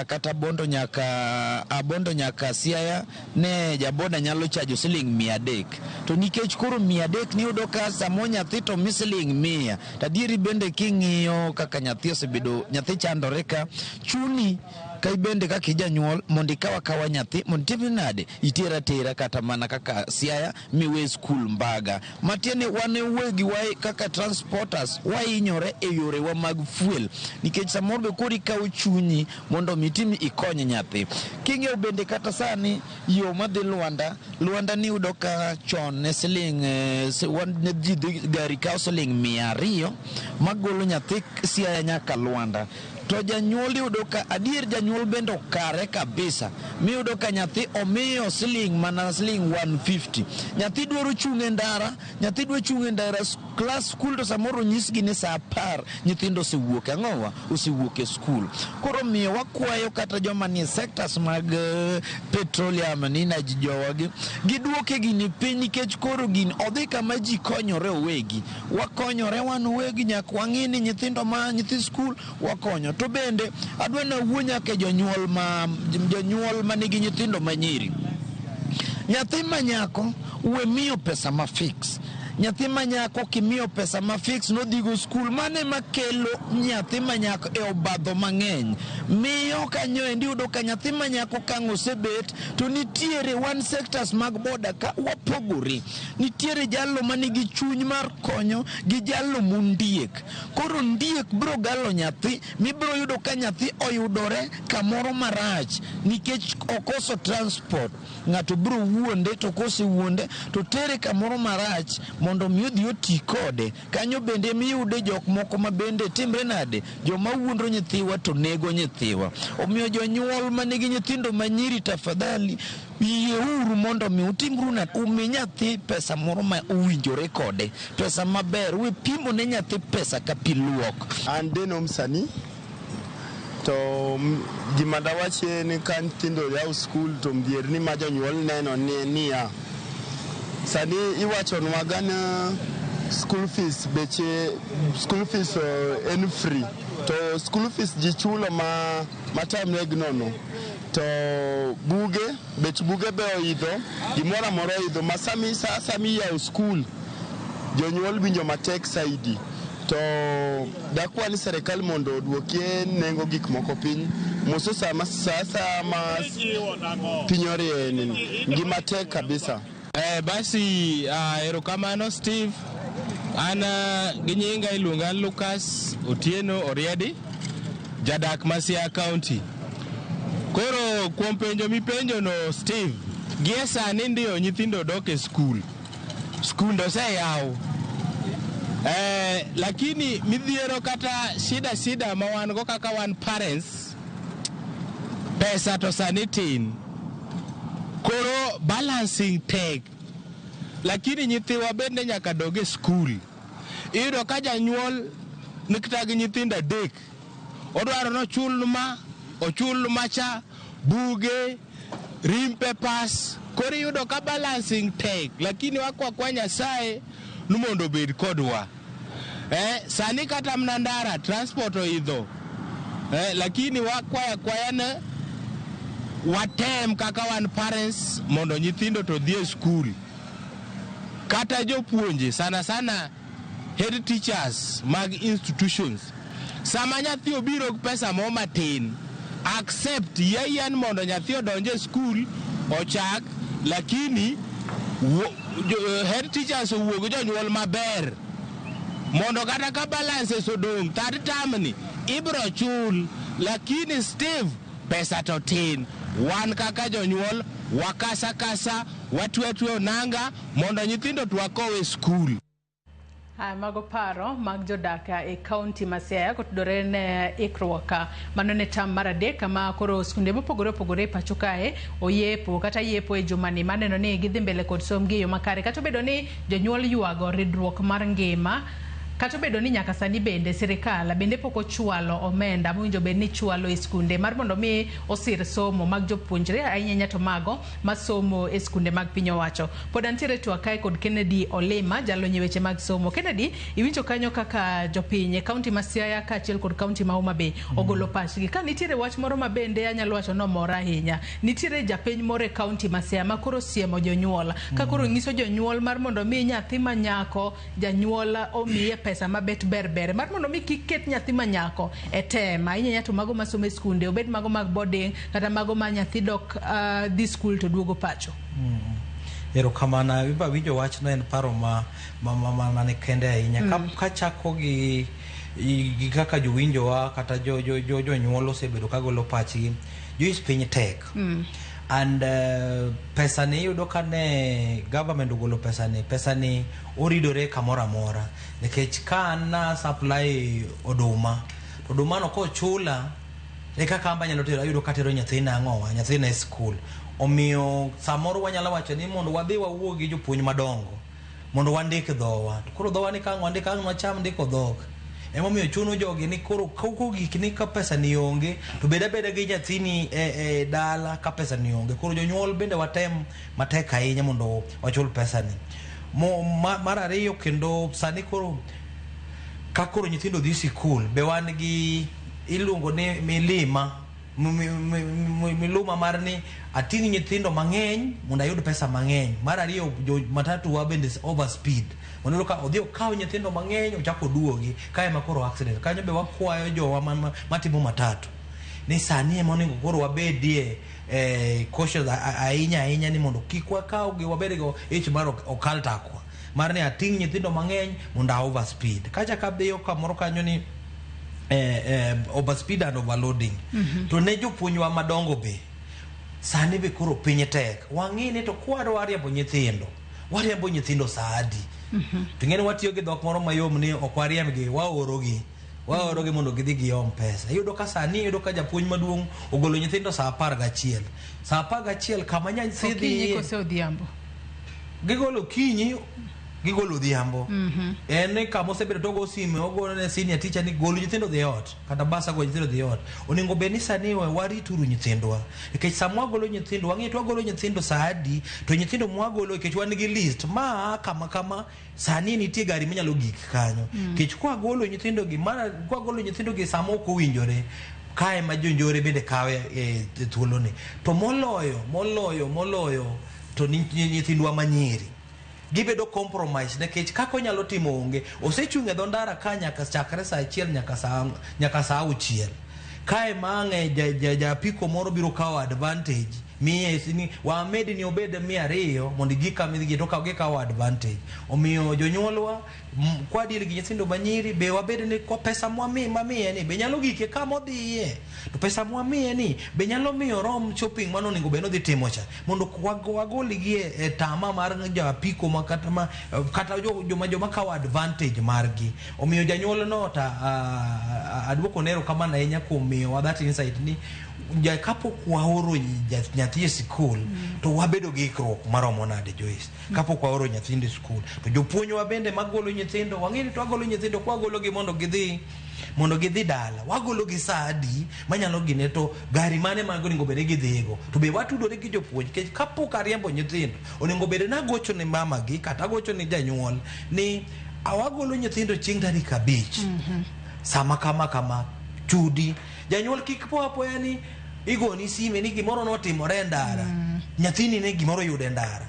kata Bondo nyaka Siaya ne jaboda nyalo chajo siling 300. To nikech koro 300 niyudo ka samo nyathi to mi siling 100. Tadieri bende king'iyo kaka nyathi osebedo, nyathi chandore ka, chuni ka ibende kaka ijanyuol mondo ikaw akawa nyathi mondo itim nade, iter atera kata mana kaka Siaya miwe skul Mbaga. Matiende wan wegi wa kaka transporters wahinyore e yorewa mag fuel nikech samoro be koro ikawo chunyi mondo mi itim ikony nyathi. King'iyo bende kata sani yo madhi Luanda, Luanda ni yudo ka chon ne siling ne ji dhi gari kawo siling 200 magolo nyathi Siaya nyaka Luanda. To janyuol yudo ka adier janyuol bende okare kabisa miyudo ka nyathi omiyo siling mana siling 150. Nyathi dwaro chung' e ndara, nyathi dwa chung' e ndara klas skul to samoro onyisgi ni saa 10 nyithindo osewuok ang'owa osewuok e skul. Koro miyo wakwayo kata joma nie sectors mag petroleum ni energy jowagi giduoke gini piny nikech koro gini odhi kama ji konyore owegi. Wakonyore wan owegi nyaka wang'i ni nyithindo ma nyithi skul wakonyo. To bende adwa ni awuo nyaka jonyuol manigi nyithindo manyiri. Nyathi ma nyako we miyo pesa ma fix. Nyathi ma nyako kimiyo pesa ma fix nodhigo skul, mano ema kelo nyathi ma nyako e obadho mang'eny. Miyo kanyo endi yudo ka nyathi ma nyako kang' osebet to nitiere wan sectors mag boda ka wapogore. Nitiere jalno manigi chuny mar konyo gi jalno mondiek. Koro ndiek biro galo nyathi mibiro yudo ka nyathi oyudore kamoro marach nikech okoso transport. Ng'ato biro wuonde to kosewuonde to tere kamoro marach mondo mi odhi oti kode. Kanyo bende miyude jok moko ma bende timre nade, joma wuondo nyithiwa to nego nyithiwa. Omiyo jonyuol manigi nyithindo manyiri, tafadhali yieuru mondo mi utimru nade, umi nyathi pesa moro ma owinjore kode, pesa maber. We pimo ne nyathi pesa ka pi luok. An Deno Msanii to gima dawachi ni ka nyithindo yawo skul to midhierni ma jonyuol neno ni niya sani iwachonwa ga ni school fees beche school fees en free to school fees ji chulo ma matamre gi nono to buge bech buge be oidho gimoro amora oidho ma sami sa sami yawo skul jonyuol winjo matek saidi to dakwa ni serikal mondo oduokie nengo gik moko piny moso sama sasa ma piny orie ni ngima tek kabisa. Basi erokamano Steve. An gi nyinga iluonga Lucas Otieno Oriedi, jadak ma Siaya County. Koro kuom penjo mipenjo no Steve, gie sani ndio nyithindo dok e skul. Skul oseyaw. Lakini midhiero kata shida ma wan go kaka wan parents, pesa to sani tin. Koro balancing tek. Lakini nyithiwa bende nyaka dog e skul. Iyudo ka janyuol nikata gi nyithindo 3, odwaro nochul ma, ochul macha, buge, rim papers. Koro iyudo ka balancing tek, lakini wakwa kwa Nyasaye ni mondo obed kodwa. Sani kata mana ndara transport oidho. Lakini wakwaya kwaya ne watem kaka wan parents mondo nyithindo to dhi e skul. Kata jopuonje sana sana head teachers mag institutions, sama nyathi obiro gi pesa mo matin, accept yie mondo nyathi odonj e skul ochak, lakini head teachers owuo gi jonyuol maber mondo kata ka balances odong' third term ni ibro chul, lakini Steve pesa to tin. Wan kaka jonyuol wakasa kasa watwe onanga mondo nyithindo twakowe e skul. Haya, mago paro mag jodak e kaunti ma Siaya kotudore ne ikruok mano ne tam mar 3 ma koro skunde mopogore opogore e pacho kae oyepo kata yepo e jumani maneno ni gidhi mbele kod somgi e yo makare, kata obedo ni jonyuol ywago ridruok mar ngima, kata obedo ni nyaka sani bende sirikal bende pok ochwalo omenda mowinjo bed ni chwalo e skunde mar mondo mi osir somo mag jopuonjre ahinya to mago masomo e skunde mag piny owacho. Pod antiere twak kae kod Kennedy Olima, jalony e weche mag somo. Kennedy, iwinjo kanyo kaka jopiny e kaunti ma Siaya kaachiel kod kaunti ma Homa Bay ogolo pachgi. Ka nitiere wach moro ma bende anyalo wacho nomora ahinya, nitiere japiny moro e kaunti ma Siaya ma koro siemo jonyuol, ka koro nyiso jonyuol mar mondo mi nyathi ma nyako janyuol omiye pesa mabet ber mar mondo mi kik ket nyathi ma nyako e tem ahinya to mago masomo e skunde, obed mago mag boarding kata mago ma nyathi dok dhi skul to duogo pacho. Erokamano, iba winjo wachno en paro ma mane kende ahinya. Kachako gi kaka jowinjowa kata jonyuol osebedo kagolo pachgi, Joyce, piny tek. And pesa ni iyudo ka ne government ogolo pesa ni oridore kamoro amora, nikech ka an na supply oduma to oduma no kochula e kaka amba nyalo tero, ayudo katero nyathina ang'owa nyathina e skul. Omiyo samoro wanyalo wacho ni mondo wadhi wawuo gi jopuonj madongo mondo wandik dhowa. To koro dhowa ni ka ang' wandik ang' wacham ndiko dhok. Emomiyo chuno jogi ni koro kogik ni ka pesa ni onge to bed abeda gi nyathini e dala ka pesa ni onge. Koro jonyuol bende watem matek ahinya mondo wachul pesa ni. Mar ariyo kendo sani koro ka koro nyithindo dhi sikul be wan gi iluongo ni milima Miluma mar ni ating' nyithindo mang'eny mondo ayud pesa mang'eny. Mar ariyo, jo matatu wa bende over speed. Waneno ka odhi okaw nyithindo mang'eny, ochako oduogi kae ma koro accident. Kanyo be wakwayo jowa matimo matatu ni sani ema onego koro wabedie cautious ahinya ahinya, ni mondo kik wakawgi wabed go ich mar okal takwa mar ni ating' nyithindo mang'eny mondo a over speed. Kacha kadhiyo kamoro kanyo ni overspeed and overloading. To ne jopuonjwa madongo be sani be koro piny tek, wang'i ni to kwadwa riembo nyithindo, wariembo nyithindo saa adi? To ing'eni watiyo gi dhok moro mayom ni ok wariembgi, waorogi mondo gidhi giom pesa. Iyudo ka sani, iyudo ka japuonj maduong' ogolo nyithindo saa 11, saa 11 kama nyathi Okinyi dhiye. Kose odhiambo? Gigolo okinyi, gigolo odhiambo. En ni kama osebedo to ogo sime, ogono ne senior teacher ni gol nyithindo dhi ot, kata basa go nyithindo dhi ot. Onego bed ni sani we warituru nyithindwa, nikech sama wagolo nyithindo, wang'e to wagolo nyithindo saa adi, to nyithindo mwagolo, nikech wan gi list ma kama kama sani nitie gari manyalo gik kanyo. Nikech kwagolo nyithindo gi mara, kwagolo nyithindo gi sama ok owinjore, kae ma jonjore bende kawe e thuoloni. To moloyo to ni nyithindwa manyiri gibedo compromise, nikech kaka onyalo timo onge. Osechung' e dho ndara ka nyaka chakre saa 1 nyaka saa 6 kae ma ang' ja apiko moro biro kawo advantage, miye ni wamed ni obed 200 mondo gik kama idhi to kaw gikawo advantage. Omiyo jonyuolwa, kwa deal gi nyithindo manyiri be wabed ni kwa pesa mwami mamiye ni be nyalo gike kama odhiye, to pesa mwamiye ni be nyalo miyo rom shopping mano onego bed ni odhi timo cha, mondo wagolgi e tama mar japiko ma kata ma kata joma kawo advantage margi. Omiyo janyuol no ta aduoko ne erokamano ahinya kuom miyowa that insight ni ja kapok waoro nyathi e sikul to wabedo gi ikruok maromo nade, Joyce. Kapok waoro nyithindo e skul, to jopuonjwa bende magolo nyithindo, wang'e ni to wagolo nyithindo, kwagologi mondo gidhi dala, wagologi saa adi manyalo gine, to gari mane ma onego bed ni gidhigo, to be watudore gi jopuonj, nikech kapok ariembo nyithindo onego bed ni agocho ne mamagi kata agocho ne janyuol ni awagolo nyithindo chieng' tarik 5 sama kama kama. Chudi janyuol kik po apoya ni igoni sime ni gimoro notimore e ndara, nyathini ne gimoro oyudo e ndara.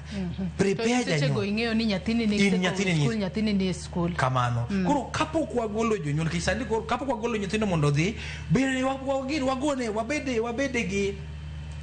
Prepare To sechego janyuol. ing'eyo ni nyathini ni In nyathini ni skul, nyathini ni e skul. Kamano. Koro kapok wagolo jonyuol, nikech sani koro kapok wagolo nyithindo mondo odhi, bende wagone wabede gi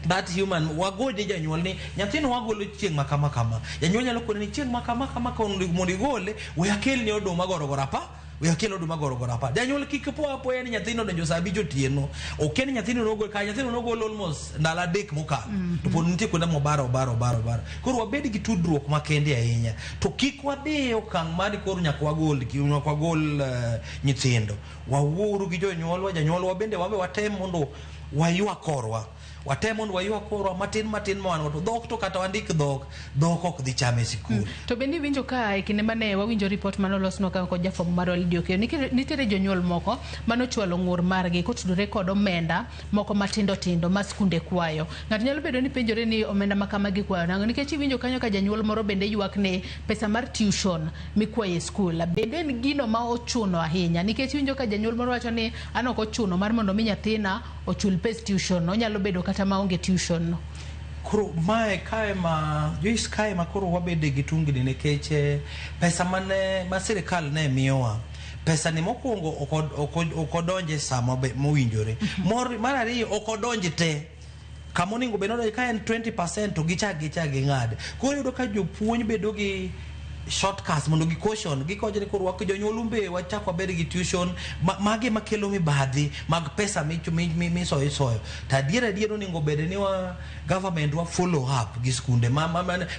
that human, wagone janyuol ni nyathino wagolo chieng' ma kama kama. Janyuol nyalo kone ni chieng' ma kama kama ka mondo igole, we akelni oduma gorogoro apa, we akel oduma gorogoro apa. Janyuol kik po apoya ni nyathino odonjo saa 5 otieno, okia ni nyathino nogol ka nyathino nogol almost ndalo 3 mokalo, to pod nitie kuonde mobaro obaro obaro obaro. Koro wabed gi tudruok makende ahinya, to kik wadhi e okang' mar ni koro nyaka wagol nyithindo. Wawuouru gi jonyuolwa, janyuolwa bende wabe watem mondo waywa korwa, watem mondo waywa korwa matin matin ma wan go. To dhok to kata wandik dhok, dhok ok dhi chame e sikul. To bende iwinjo ka e kinde mane wawinjo ripot manolosnwa ka kod jafwambo marwa Lydia Okeyo, nitiere jonyuol moko manochwalo ng'ur margi kotudore kod omenda moko matindo tindo ma skunde kwayo. Ng'ato nyalo bedo ni penjore ni omenda ma kama gikwayo nang'o, nikech iwinjo kanyo ka janyuol moro bende ywak ni pesa mar tuition mikwayo e skul bende en gino ma ochuno ahinya, nikech iwinjo ka janyuol moro wacho ni an ok ochuno mar mondo mi nyathina ochul pes tuition, onyalo bedo kata maonge tuition no. Koro mae kae ma Joyce, kae ma koro wabede gi tungni, nikech pesa mane ma sirikal ne miyowa, pesa ni mokwongo ok odonje sama mowinjore. Mar ariyo, ok odonj te kama onego bed nodonje. Ka en 20% to gichak ging'ad. Koro iyudo ka jopuonj bedo gi shortcuts mondo gi caution gikocho ni koro wak jonyuol umbe wachak wabed gi tuition magi makelo mibadhi mag pesa misoyo isoyo. To adier adier onego bed ni wa government wa follow up gi skunde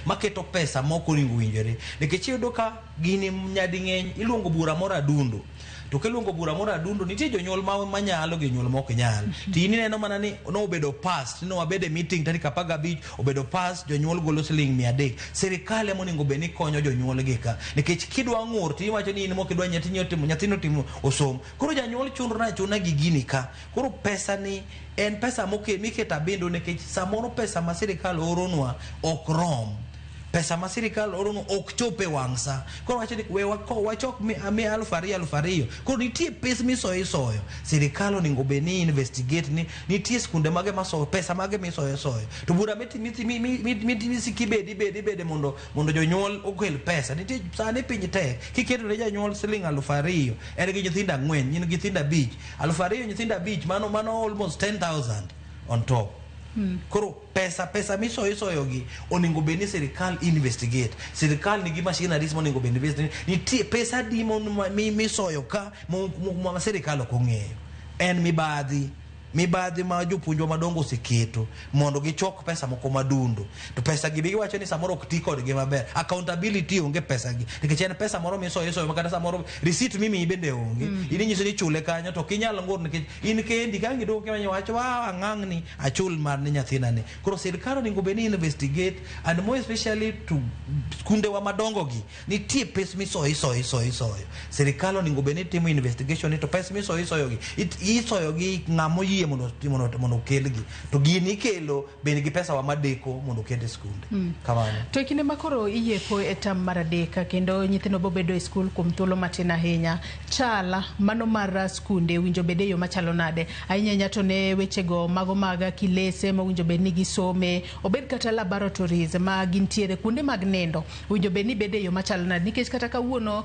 maketo pesa ma ok onego winjore, nikech iyudo ka gini nyading'eny iluongo bura moro adundo, to kiluongo bura moro adundo, nitie jonyuol ma manyalo gi jonyuol ma ok nyal. To in ineno mana ni nobedo pass ni wabedo e meeting tarik 15, obedo pass, jonyuol golo siling 300. Sirikal ema onego bed ni konyo jonyuol gi ka, nikech kidwa ng'ur to iwacho ni in mok idwa nyathini otimo, nyathini otimo osom. Koro janyuol chunre achuna gi gini ka. Koro pesa ni en pesa miketo abindo, nikech samoro pesa ma sirikal oronwa ok rom. Pesa ma sirikal orono ok chop e wang' sa. Koro wacho ni we wachok 2,000 2,000. Koro nitie pes misoyo isoyo. Sirikal onego bed ni investigate ni nitie skunde mage masoyo pesa mage misoyo soyo. To bura miti ibede ibede mondo jonyuol okel pesa. Nitie sani piny tek. Kiketo ne janyuol siling 2,000 en gi nyithindo 4, in gi nyithindo 5. 2,000 nyithindo 5 mano almost 10,000 on top. Koro pesa misoyo isoyo gi onego bed ni sirikal investigate. Sirikal nigi machineries monego bed ni investigate. Nitie pesa adi misoyo ka ma sirikal ok ong'eyo. En mibadhi. Mibadhi ma jopuonjwa madongo oseketo mondo gichok pesa moko madundo to pesa gi be giwacho ni samoro ok ti kodgi maber. Accountability onge pesa gi nikech en pesa moro misoyo isoyo ma kata samoro receipt mimiyi bende onge. In inyiso ni ichule kanyo to ok inyal ng'ur nikech in kendi ka ang' iduoke wacho wa ang'ang' achul mar ni nyathina ni. Koro sirikal onego bed ni investigate and more especially to skundewa madongo gi nitie pes misoyo isoyo isoyo isoyo. Sirikal onego bed ni timo investigation ni to pes misoyo isoyo gi isoyo gi ng'ama oyie mondo okelgi to gini ikelo bende gi pesa wa madeko mondo oket e skunde. Kamano. To e kinde ma koro iyepo e tam mar 3 kendo nyithindo bobedo e skul kuom thuolo matin ahinya, chala mano mar skunde winjo bede yo machalo nade? Ahinya ahinya to ne wechego mago mag kilese mowinjo bed ni gisome, obed kata laboratories ma gintiere, kuonde mag nindo winjo bed ni bede yo machalo nade? Nikech kata kawuono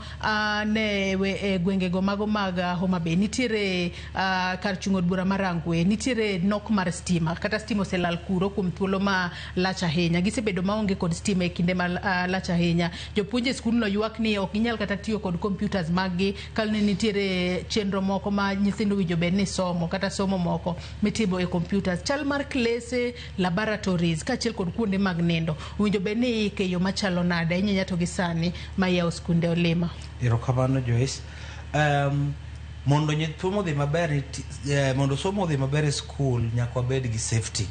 ne e gwengego mago mag Homa Bay nitiere kar chung' od bura mar Rangwe, nitiere nok mar stima, kata stima oselal kuro kuom thuolo ma lach ahinya. Gisebedo maonge kod stima e kinde ma lach ahinya. Jopuonj e skundno ywak ni ok ginyal kata tiyo kod computers mag gi kaluwore ni nitiere chenro moko ma nyithindo owinjo bed ni somo kata somo moko mitimo e computers. Chal mar klese, laboratories kaachiel kod kuonde mag nindo owinjo bed ni iike e yo machalo nade ahinya ahinya to gi sani ma iyawo skunde olima. Erokamano Joyce. Mondo somo odhi maber, mondo somo odhi maber e skul nyaka wabed gi safety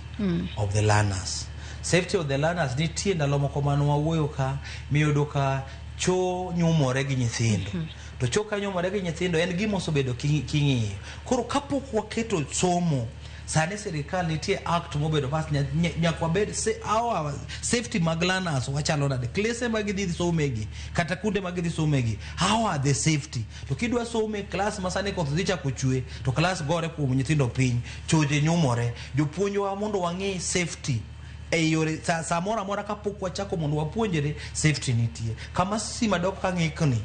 of the learners. Safety of the learners nitie ndalo moko mane wawuoyo ka miyudo ka cho nyumore gi nyithindo. To cho ka nyumore gi nyithindo en gima osebedo king'iyo. Koro kapok waketo somo sani sirikal nitie act mobedo pas nyaka wabed our safety mag learners wachalo nade, klese ma gidhi somegi kata kuonde ma gidhi somegi, how are the safety. To kidwa somo e klas ma sani koth dhi chako chwe to klas gore kuom nyithindo piny, choche nyumore, jopuonjwa mondo wang'i safety e yore samoro amora kapok wachako mondo wapuonjre safety nitie kama stima dok ka ng'ikni.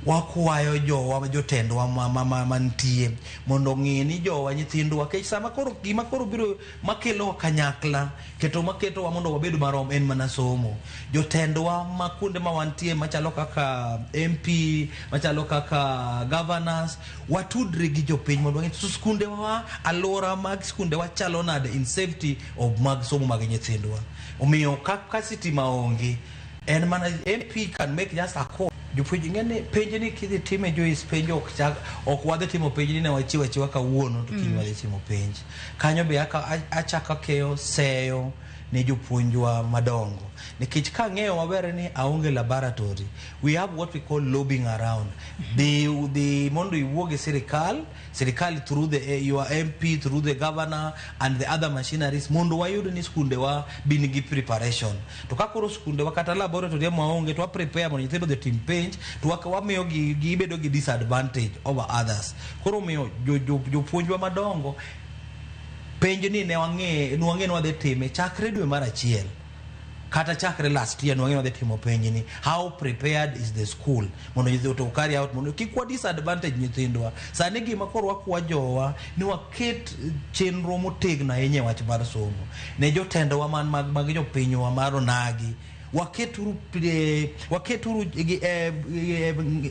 Wakwayo jowa jotendwa mantie mondo ong'e ni jowa nyithindwa kech sama koro gima koro biro makelo kanyakla keto maketowa mondo wabed marom en mana somo. Jotendwa ma kuonde ma wantie machalo kaka MP, machalo kaka governors, watudre gi jopiny mondo wang'e to skundewa, alwora mag skundewa chalo nade in safety of mag somo mag nyithindwa. Omiyo ka sitima onge en mana MP can make just a call. Jopuonj ing'e ni penj ni kidhi time Joyce, penj ok chak ok wadhi timo penj ni ne wachiwo achiwa kawuono to kiny wadhi timo penj. Kanyo be achako akeyo seyo ne jopuonjwa madongo nikech kang'eyo maber ni aonge laboratory, we have what we call lobbying around. Dhi mondo iwuo gi sirikal through your MP, through the governor and the other machineries mondo wayud ni skundewa bin gi preparation. To ka koro skundewa kata laboratory maonge to wa prepare mondo nyithindo odhi otim penj to wamiyo gi gibedo gi disadvantage over others. Koro omiyo jopuonjwa madongo penj ni ne wang'e ne wang'e ni wadhi time chakre dwe mar achiel kata chakre last year ne wang'e ni wadhi timo penj ni how prepared is the school mondo nyithindo to carry out mondo kik wa disadvantage nyithindwa. Sani gima koro wakwa jowa ni waket chenro motegno ahinya e wach mar somo ne jotendwa man mag jopinywa mar onagi waketuru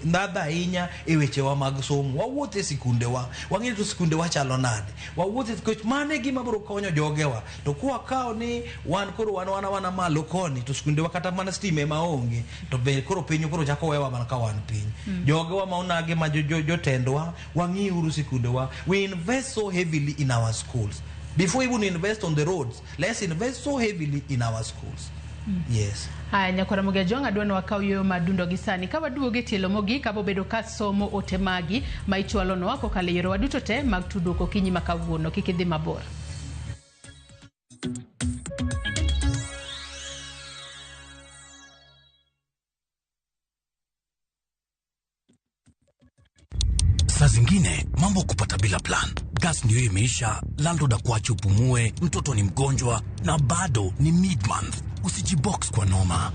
ndhadhu ahinya e wechewa mag somo. Wawuoth e sikundewa wang'e to sikundewa chalo nade, wawuoth e nikech mano e gima biro konyo jogewa. To kwakawo ni wan koro wan wana malo koni to sikundewa kata mana stima ema onge to be koro piny koro chako wewa mana ka wan piny. Jogewa ma onagi ma jotendwa wang'iuru sikundewa. We invest so heavily in our schools before even invest on the roads. Let's invest so heavily in our schools. Yes. Haya, nyakwara Ramogi Ajwang', adwa ni wakaw yueyo madundo gi sani ka waduogo e tielo mogik abobedo ka somo ote magi ma ichwalonwa kokalo e yorewa duto te mag tudruok okinyi ma kawuono. Kik idhi mabor. zingine mambo kupata bila plan. Gas ndio imeisha, landlord akuache upumue, mtoto ni mgonjwa na bado ni mid month. Usijibox kwa noma.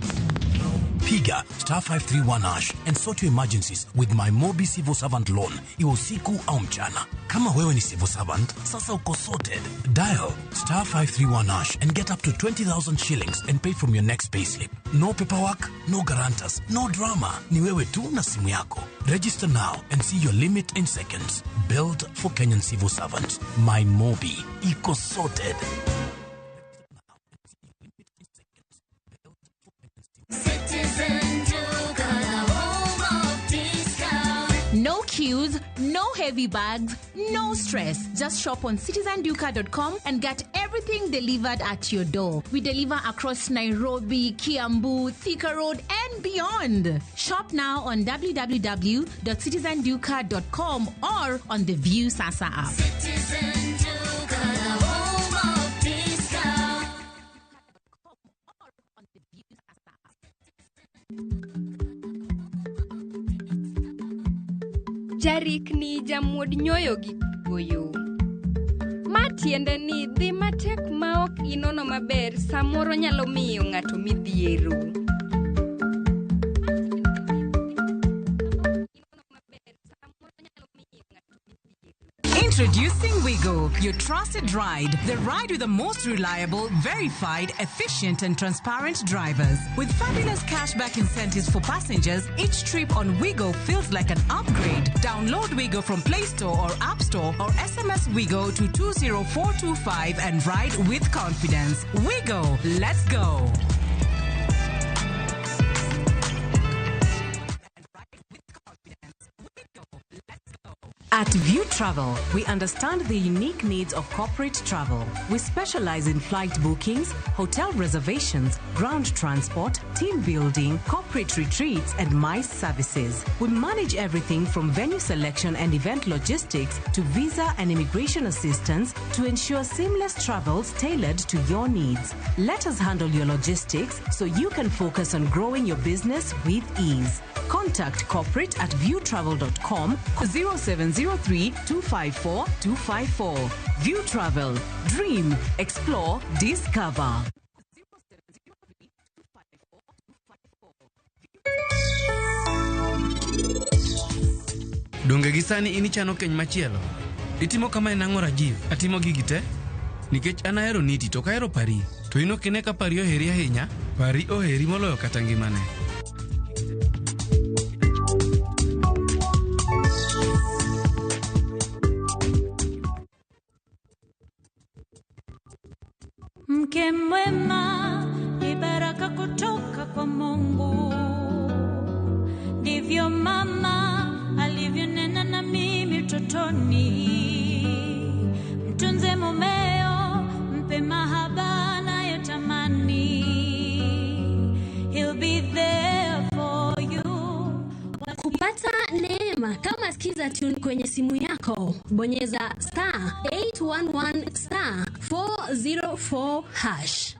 Piga star 531 hash and sort your emergencies with my Mobi Civil Servant Loan, iwe usiku au mchana. Kama wewe ni civil servant, sasa uko sorted. Dial star 531 hash and get up to 20,000 shillings and pay from your next payslip. No paperwork, no guarantors, no drama. Ni wewe tu na simu yako. Register now and see your limit in seconds. Built for Kenyan civil servants. My Mobi. Iko sorted. Citizen Duka, the home of discount. No queues, no heavy bags, no stress. Just shop on citizenduka.com and get everything delivered at your door. We deliver across Nairobi, Kiambu, Thika Road, and beyond. Shop now on www.citizenduka.com or on the View Sasa app. Citizen Duka, the home of discount. Jarikni jamuod nyoyo gi kuoyo. Ma tiende ni dhi matek ma ok inono maber samoro nyalo miyo ng'ato midhiero. Introducing Wigo, your trusted ride. The ride with the most reliable, verified, efficient, and transparent drivers. With fabulous cashback incentives for passengers, each trip on Wigo feels like an upgrade. Download Wigo from Play Store or App Store or SMS Wigo to 20425 and ride with confidence. Wigo, let's go. At View Travel, we understand the unique needs of corporate travel. We specialize in flight bookings, hotel reservations, ground transport, team building, corporate retreats, and MICE services. We manage everything from venue selection and event logistics to visa and immigration assistance to ensure seamless travels tailored to your needs. Let us handle your logistics so you can focus on growing your business with ease. Contact corporate at viewtravel.com 0703 254 254. View Travel. Dream, explore, discover. Donge gi sani in ichano keny machielo? Itimo kamae nang'o Rajiv? Atimo gigi te? Nikech an ahero Niti to ok ahero Pari. To in ok ine ka Pari oheri ahinya? Pari oheri moloyo kata ngimane. Mke mwema ni baraka kutoka kwa Mungu, ndivyo mama alivyonena na mimi utotoni. Mtunze mumeo, mpe mahaba anayotamani. He'll be there for you. Kupata neema kama Skiza Tune kwenye simu yako, bonyeza star 811 star 404 hash.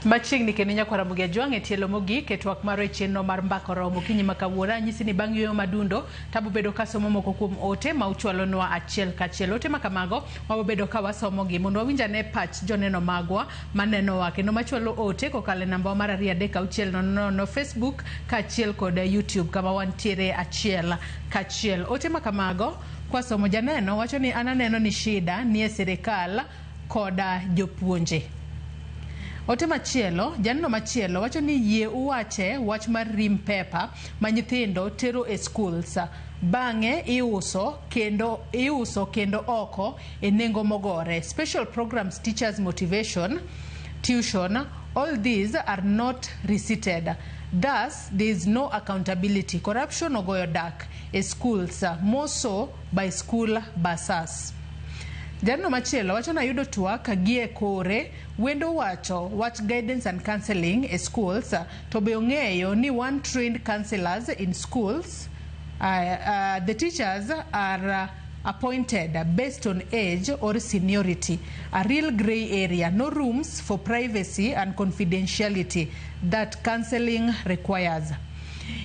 Machiegni kendo nyaka Ramogi Ajwang' e tielo mogik e twak mar chenro mar mbaka oromo okinyi ma kawuono. Anyisi ni bang' yueyo madundo tabo bedo kasomo moko kuom ote ma uchwalonwa achiel kachiel. Ote ma kamago wabobedo ka wasomogi mondo wawinj ane pach joneno magwa manenowa kendo machwalo ote kokalo e namba mar 23600 Facebook kaachiel kod YouTube kama wantiere achiel kachiel. Ote ma kamago kwasomo, janeno wacho ni an aneno ni shida nie sirikal koda jopuonje. Ote machielo, janeno machielo wacho ni yie uwache wach mar rim paper ma nyithindo tero e schools. Bang'e iuso kendo oko e nengo mogore. Special programs, teachers motivation, tuition, all these are not receipted. Thus, there is no accountability. Corruption ogoyo dak e schools, more so by school buses. Janeno machielo wacho nayudo twak gi e kore wendo wacho wach guidance and counseling e schools to be ong'eyo ni one trained counselors in schools the teachers are appointed based on age or seniority, a real grey area, no rooms for privacy and confidentiality that counseling requires.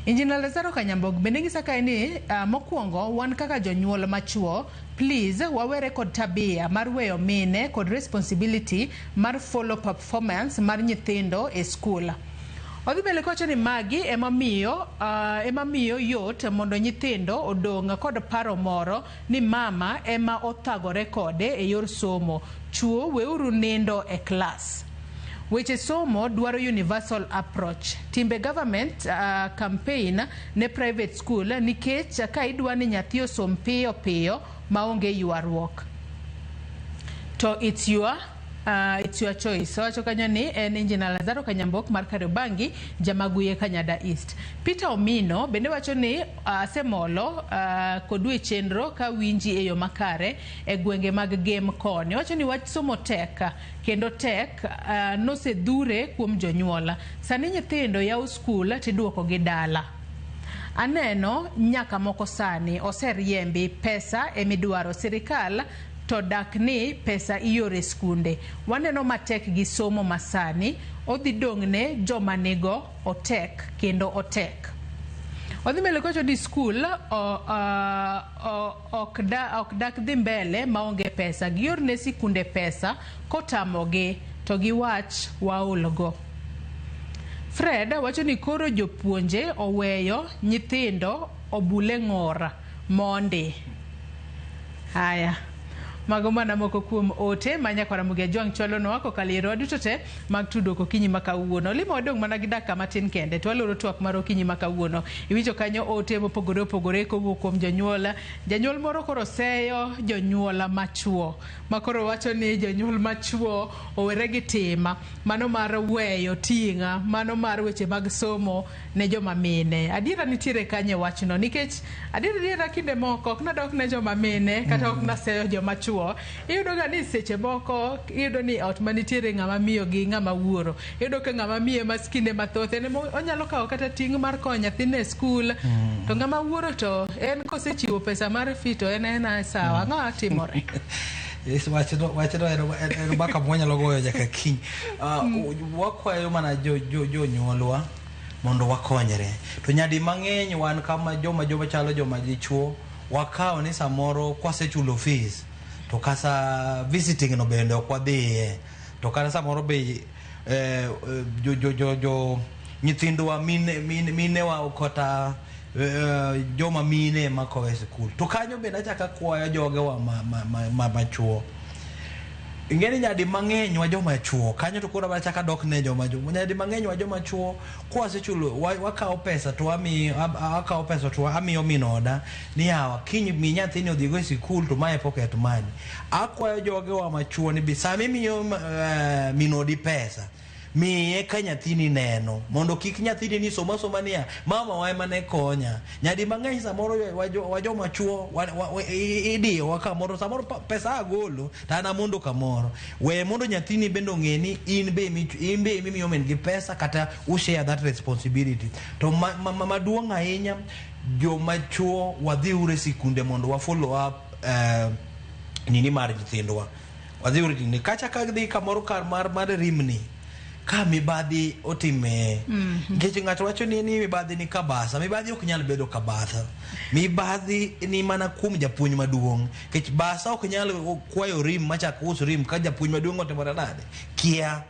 Engineer Lazaro Kanyambok bende ng'isa kae ni mokwongo wan kaka jonyuol machuo, please wawere kod tabia mar weyo mine kod responsibility mar follow performance mar nyithindo e skul. Odhi mbele kowacho ni magi ema miyo yot mondo nyithindo odong' kod paro moro ni mama ema othagore kode e yor somo. Chuo weuru nindo e klas. Weche somo dwaro universal approach. Timbe government campaign ne private school nikech ka idwa ni nyathi osom piyo piyo maonge ywaruok, to it's your choice. Owacho kanyo ni en Engineer Lazaro Kanyambok mar Kariobangi, Jamaguye, Kanyada East. Peter Omino bende wacho ni asemolo kodu e chenro ka winji e yo makare e gwenge mag Gem koni. Owacho ni wach somo tek kendo tek nosedhure kuom jonyuol. Sani nyithindo yawo skul tiduoko gi dala. Aneno nyaka moko sani oseriembi, pesa emidwaro sirikal to dak ni pesa ioro e skunde. Waneno matek gi somo masani, odhi dong' ne joma nigo otek kendo otek. Odhi mbele kowacho ni skul ok dak dhi mbele maonge pesa. Giorne sikunde pesa kotamogi to giwach waol go. Fred wacho ni koro jopuonje oweyo nyithindo obule ng'or mondi. Haya. Mago mana moko kuom ote ma nyakwar Ramogi Ajwang' chwalonwa kokalo e yorewa duto te mag tudruok okinyi ma kawuono. Limo wadong' mana gi dakika matin kende to waloro twak mar okinyi ma kawuono. Iwinjo kanyo ote mopogore opogore kowuok kuom jonyuol. Janyuol moro koro seyo jonyuol machuo ma koro wacho ni jonyuol machuo owere gi tim mano mar weyo ting'a mano mar weche mag somo ne joma mine. Adiera nitiere kanye wachno nikech adiera adiera kinde moko ok nadok ne joma mine kata ok naseyo joma chuo. Iyudo ga ni seche moko iyudo ni ot manitiere ng'ama miyo gi ng'ama wuoro, iyudo ka ng'ama miyo ema kinde mathoth en ema onyalo kawo kata ting' mar kowo nyathine e skul, to ng'ama wuoro to en kosechiwo pesa mar fee to en ena sawa. Ang'o timore? Yes, wachno en mbaka mwanyalo goyo nyaka kiny. Wakwayo mana jonyuolwa mondo wakonyre. To nyadi mang'eny wan kama joma chalo joma dichuo wakawo ni samoro kwasechulo fees to kasa visiting no bende ok wadhiye, to kata samoro be jo nyithindwa minewa kata joma mine ema kowe sikul. To kanyo bende achako akwayo jogewa machuo. Ing'eni nyadi mang'eny wa joma chuo kanyo, to koro achako adok ne joma nyadi mang'eny wa joma chuo kwasechulo wakawo pesa to wamiyo, akawo pesa to amiyo min oda ni yawa kiny mi nyathini odhigo e sikul to mae pocket money. Akwayo jogewa machuo ni bi sama imiyo min odi pesa, miye ka nyathini neno mondo kik nyathini ni soma soma niya mama wa ema ne konya. Nyadi mang'eny samoro wa joma chuo idiyowa kamoro, samoro pesa agolo to an amondo kamoro. We mondo nyathini bende ong'e ni in be imiyo min gi pesa kata u share that responsibility. To maduong' ahinya, joma chuo, wadhiuru e sikunde mondo wa follow up nini mar nyithindwa. Wadhiuru nini kacha ka dhi kamoro kar mar rimni ka mibadhi otime, nikech ng'ato wacho ni mibadhi ni kabasa. Mibadhi ok nyal bedo kabasa, mibadhi ni mana kuom japuonj maduong', nikech basa ok nyal kwayo rim machak us rim ka japuonj maduong' otimore nade kia.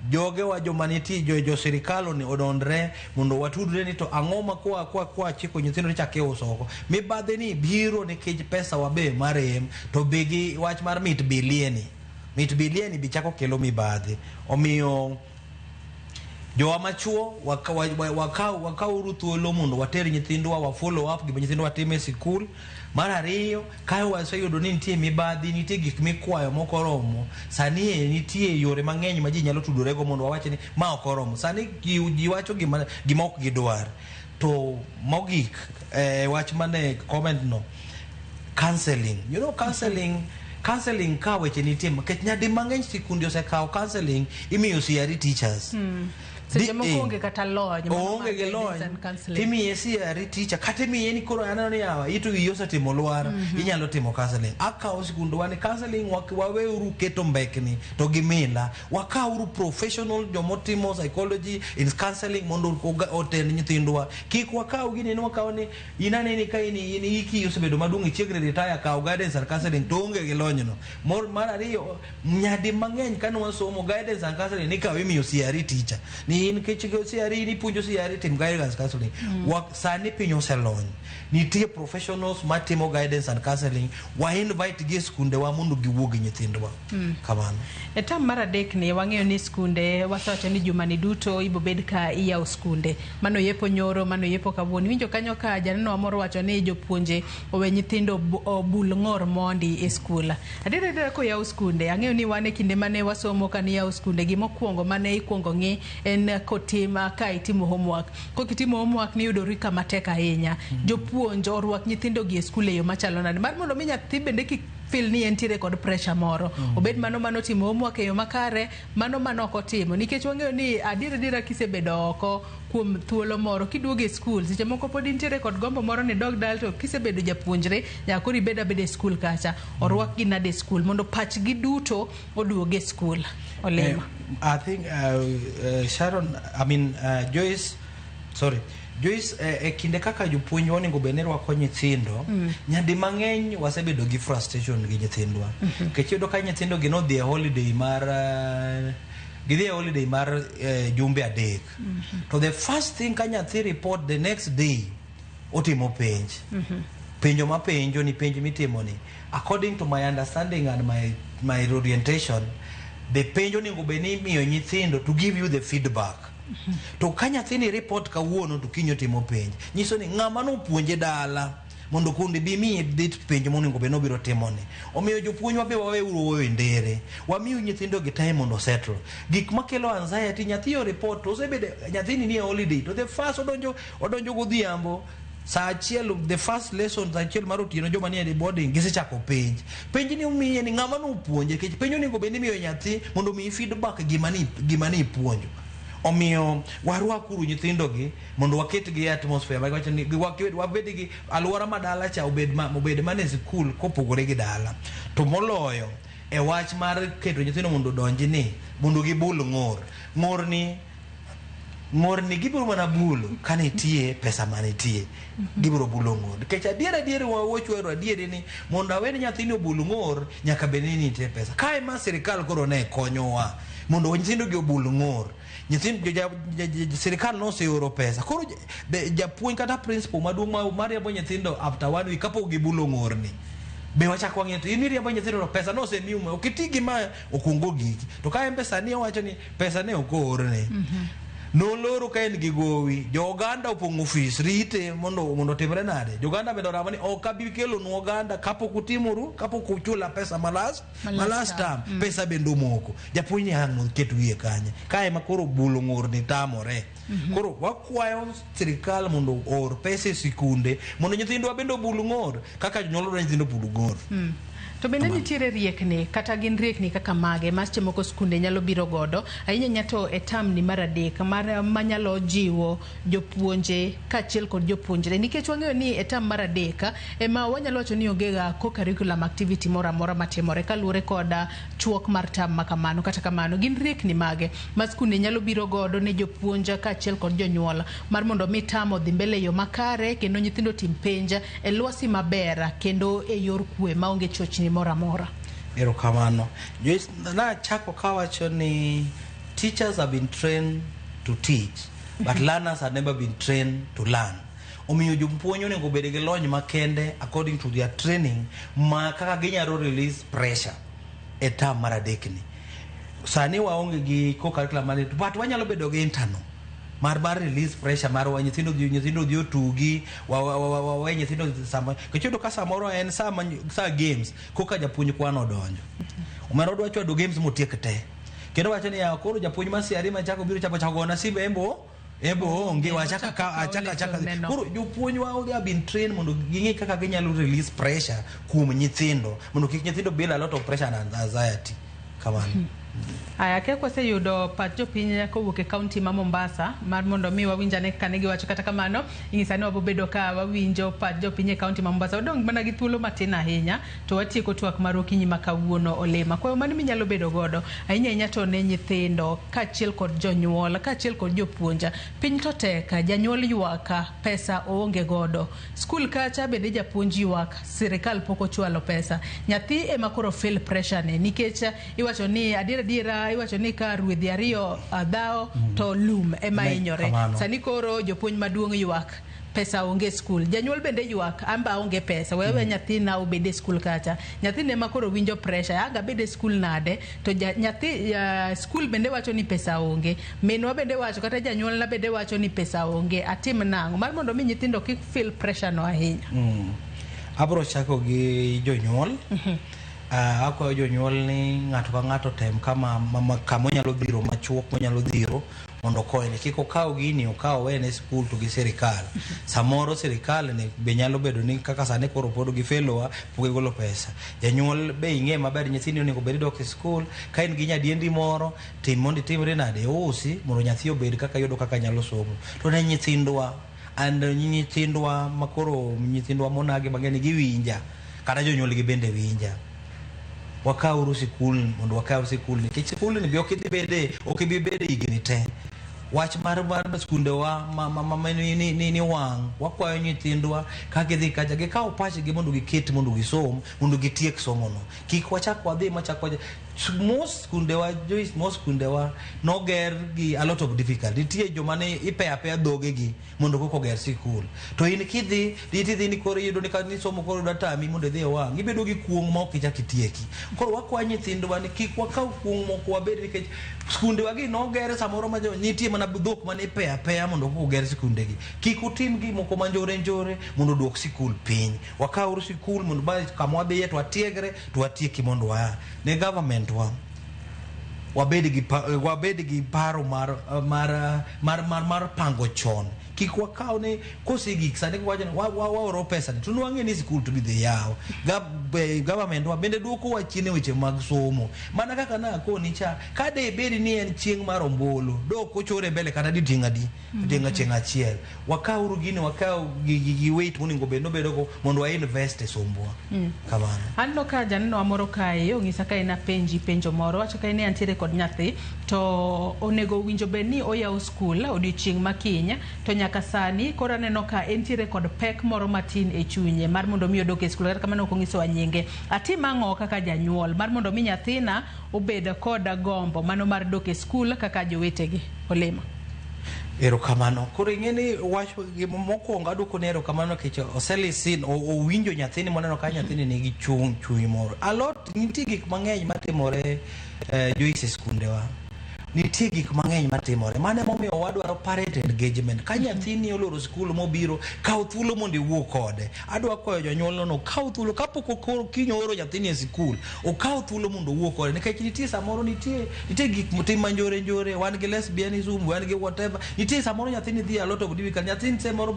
Jogewa joma nitie jo sirikal odondre mondo watudre ni to ang'o ma kwa chiko nyithindo ni chak iuso oko. Mibadhi ni biro nikech pesa wabe marem, to be gi wach mar mit bilieni, mit bilieni bi chako kelo mibadhi. Omiyo jowa machuo, wakawuru thuolo mondo water nyithindwa, wa follow up gima nyithindwa timo e sikul. Mar ariyo, ka waseyudo ni nitie mibadhi, nitie gik mikwayo mok oromo, sani e nitie yore mang'eny ma ji nyalo tudorego mondo wawach ni ma ok oromo. Sani ji wacho gima ok gidwar. To mogik, wach mane comment no, counseling, counseling ka weche nitie, nikech nyadi mang'eny sikunde osekawo counseling imiyo CRE teachers. Seche moko onge kata lony. Oonge gi lony. Timiye CRE teacher kata imiye ni koro aneno ni yawa ito wiyi osetimo lwar inyalo timo counseling. Akawo sikundwa ni counseling waweuru keto mbekni to gi mila. Wakawuru professional jomotimo psychology in counseling mondo otend nyithindwa. Kik wakaw gini ni wakaw ni in aneni ka in iki osebedo maduong' ichiegni retire kaw guidance and counseling to onge gi lonyno. Mar ariyo nyadi mang'eny kane wasomo guidance and counseling nikawo imiyo CRE teacher ni in kech CRE ni puonjo CRE tim guidance counseling. Sani piny oselony, nitie professionals matimo guidance and counseling, wa invite gi e skundewa mondo giwuo gi nyithindwa. Kamano. E tam mar adek ni wang'eyo ni skunde wasewacho ni jumani duto ibobed ka iyawo skunde. Mano yepo nyoro, mano yepo kawuono. Iwinjo kanyo ka janeno moro wacho ni jopuonje owe nyithindo obul ng'or mondi e skul. Adier adier koyaw skunde, ang'eyo ni wan e kinde mane wasomo kane iyawo skunde, gimokwongo mane ikwongo ng'i en kotim ka itimo homework. Kokitimo homework niyudori kama tek ahinya. Jopuonj orwak nyithindo gi e skul e yo machalo nade? Mar mondo mi nyathi bende kik feel ni entiere kod pressure moro. Obed mano mano timo homework e yo makare, mano mano ok otimo. Nikech wang'eyo ni adier adiera kisebedo oko kuom thuolo moro, kiduogo e skul, seche moko pod intiere kod gombo moro ni dog dala to kisebedo japuonjre, nyaka koro ibed abeda e skul kacha. Orwakgi nade e skul mondo pachgi duto oduog e skul. Olima. I think Sharon, I mean Joyce, sorry. Joyce, e kinde kaka jopuonj onego bed ni rwako nyithindo, nyadi mang'eny wasebedo gi frustration gi nyithindwa. Nikech iyudo ka nyithindo gi nodhi e holiday mar gidhi e holiday mar jumbe 3. To the first thing ka nyathi report the next day otimo penj. Penjo mapenjo ni penj mitimo ni according to my understanding and my orientation, the penj onego bed ni imiyo nyithindo to give you the feedback. To ka nyathini report kawuono to kiny otimo penj, nyiso ni ng'ama nopuonje dala mondo kundi bi miye dit penj monego bed nobiro timo ni. Omiyo jopuonjwa be waweuru wuoyo e ndere, wamiyo nyithindo gi time mondo settle. Gik makelo anxiety, nyathi o report to osebedo nyathini ni e holiday to the first odonjo godhiambo saa 1 the first lesson saa 1 mar otieno joma nie boarding gisechako penj. Penj ni omiye ni ng'ama nopuonje nikech penj onego bed ni imiyo nyathi mondo omiyi feedback gima ni ipuonjo. Omiyo warwakuru nyithindogi mondo waketgi e atmosphere ma giwacho ni wabed gi alwora ma dala cha obed mana e sikul kopogore gi dala. To moloyo e wach mar keto nyithindo mondo odonji ni mondo gibul ng'or. Ng'or ni gibiro mana bulo ka nitie pesa manitie. Gibiro bulo ng'or. Nikech adier wachwero adieri ni mondo awe ni nyathini obul ng'or nyaka bed ni nitie pesa. Kae ma sirikal koro ne konyowa mondo nyithindo gi obul ng'or. Nyithindo sirikal noseoro pesa. Koro japuonj kata principal maduong' mariembo nyithindo after 1 week kapok gibulo ng'orni. Be wachako wang'iyo to in iriembo nyithindo to pesa nosemiu ma ok iti gi ma okungo giki. To ka en pesa ni owacho ni pesa ne ok oorne. Noloro ka en gi gowi, jo oganda opong'o ofis rite mondo otimre nade. Jo oganda bende oramo ni ok abi kelonu oganda kapok utimoru, kapok uchula pesa ma last term, pesa bende omoko. Japuonj ni ang' noket wiye kanye. Kae ma koro bulo ng'or ni tamore. Koro wakwayo sirikal mondo oor pesa e sikunde mondo nyithindwa bende obul ng'or kaka jonyuol dwaro nyithindo obul ng'or. To bende nitiere riekni kata gin riekni kaka mage ma seche moko skunde nyalo biro godo ahinya ahinya to e term ni mar 3 mar manyalo jiwo jopuonje kaachiel kod jopuonjre nikech wang'eyo ni e term mar 3 ema wanyalo wacho ni onge ga co-curriculum activity moro amora matimore kaluwore kod chuok mar term ma kamano. Kata kamano gin riekni mage ma skunde nyalo biro godo ne jopuonj kaachiel kod jonyuol mar mondo mi term odhi mbele e yo makare kendo nyithindo tim penj e lwasi maber kendo e yor kwe maonge chochni moro amora. Erokamano. Joyce, nachako kawacho ni teachers have been trained to teach, but learners have never been trained to learn. Omiyo jopuonj onego obed gi lony makende according to their training ma kaka ginyalo release pressure e term mar 3 ni. Sani waonge gi co-curriculum mane, but wanyalo bedo gi internal mar release pressure mar wa nyithindo dhi otugi wa nyithindo sama nikech ka samoro en sa games koka japuonj kwano odonjo. Omera odwa chwado games motiek te. Kendo wacho ni ya koro japuonj ma CRE machako biro chako gona simbe embo onge wachaka achaka. Koro jopuonj wa they have been trained mondo ging'e kaka ginyalo release pressure kuom nyithindo mondo kik nyithindo build a lot of pressure and anxiety. Kamano. Aya, kia kwaseyudo pach jopiny kowuok e kaunti ma Mombasa mar mondo mi wawinj ane kaka ne giwacho. Kata kamano, ing'isa ni wabobedo ka wawinjo pach jopiny e kaunti ma Mombasa. Wadong' mana gi thuolo matin ahinya to watieko twak mar okinyi ma kawuono. Olema, kwayo mane minyalo bedo godo ahinya ahinya to ne nyithindo kaachiel kod jonyuol kaachiel kod jopuonj? Piny to tek, janyuol ywak, pesa oonge godo. Skul kacha bende japuonj ywak, sirikal pok ochwalo pesa. Nyathi ema koro feel pressure ne nikech iwacho ni adier adiera, iwacho ni ka rwedhi ariyo dhawo to lum ema hinyore. Sani koro jopuonj maduong' ywak pesa onge e skul, janyuol bende ywak amba aonge pesa, we aweya nyathina obed e skul kacha. Nyathina ema koro winjo pressure, ang' abed e skul nade to nyathi skul bende wacho ni pesa onge, minwa bende wacho kata janyuolna bende wacho ni pesa onge, atim nang'o mar mondo mi nyithindo kik feel pressure no ahinya? Abro chako gi jonyuol. Akwayo jonyuol ni ng'ato ka ng'ato tem kama kama onyalo dhiro machuok monyalo dhiro mondo okonye. Kik okaw gini okaw owene skul to gi sirikal. Samoro sirikal ni be nyalo bedo ni kaka sani koro pod gifelowa, pok gigolo pesa. Janyuol be ing'e maber nyithindi onego bed ni dok e skul. Ka in gi nyadiendi moro, tim mondo itimri nade, iusi mondo nyathi obed kaka yudo kaka nyalo somo. To ne nyithindwa, and nyithindwa makoro nyithindwa monagi mang'eny giwinja, kata jonyuolgi bende winja. Wakawuru sikul mondo wakaw sikul nikech sikul ni be ok idhi bede, ok ibi bede higni te. Wach mar skundewa ma ni wang' wakwayo nyithindwa ka gidhi kacha gikaw pachgi mondo giket mondo gisom mondo gitiek somono. Kik wachak wadhi machak wach most skundewa, Joyce, most skundewa noger gi a lot of difficulty. Nitie joma ne ipeyo apeya dhogegi mondo koko oger sikul. To in kidhi tidhi ni koro iyudo ni ka ni somo koro dwa tami mondo idhi e wang' ibedo gi kuong' ma ok ichak itieki. Koro wakwayo nyithindwa ni kik wakaw kuong' moko wabed nikech skundewa gi noger samoro ma nitie mana dhok mane ipeyo apeya mondo koko oger sikundegi. Kik utim gimoko ma njore njore mondo oduok sikul piny. Wakawuru sikul mondo ba kama wadhiye to watiegre to watieki mondo waa. Ne government wa wabed gi paro mar pango chon. Kik wakaw ni kosegik sani wacho ni waoro pesa ni to nwang'e ni sikul to bidhi yaw. Government wa bende duoko wa chien e weche mag somo. Mana kaka nakoni cha, ka de bed ni en chieng' mar ombulu, dok ochore mbele kata di tieng' adi, tieng' chieng' achiel. Wakawuru gini, wakaw gi weight monego bed nobedogo mondo wa invest e sombwa. Kamano. Aneno ka janeno moro kae ong'isa ka en apenji penjo moro, wacho ka en antiere kod nyathi to onego winjo bed ni oyawo skul odiochieng' ma kiny, to nyaka sani koro aneno ka entiere kod pek moro matin e chunye mar mondo mi odok e skul, kata kamano ok ong'isowa nyinge. Atim ang'o kaka janyuol mar mondo mi nyathina obed kod gombo mano mar dok e skul kaka jowetegi? Olema. Erokamano. Koro ing'e ni wach mokwongo aduoko ni erokamano nikech oselisin owinjo nyathini moneno ka nyathini nigi chuny moro. Alot nitie gik mang'eny matimore Joyce e skundewa. Nitie gik mang'eny matimore. Mano emomiyo wadwaro parent engagement. Ka nyathini oloro skul mobiro, kaw thuolo mondo iwuo kode. Adwa kwayo jonyuol no kaw thuolo kapok kiny ooro nyathini e sikul, okaw thuolo mondo owuo kode. Nikech nitie samoro nitie gik motim ma njore njore, wan gi lesbianism, wan gi whatever. Nitie samoro nyathini dhi a lot of difficult. Nyathini samoro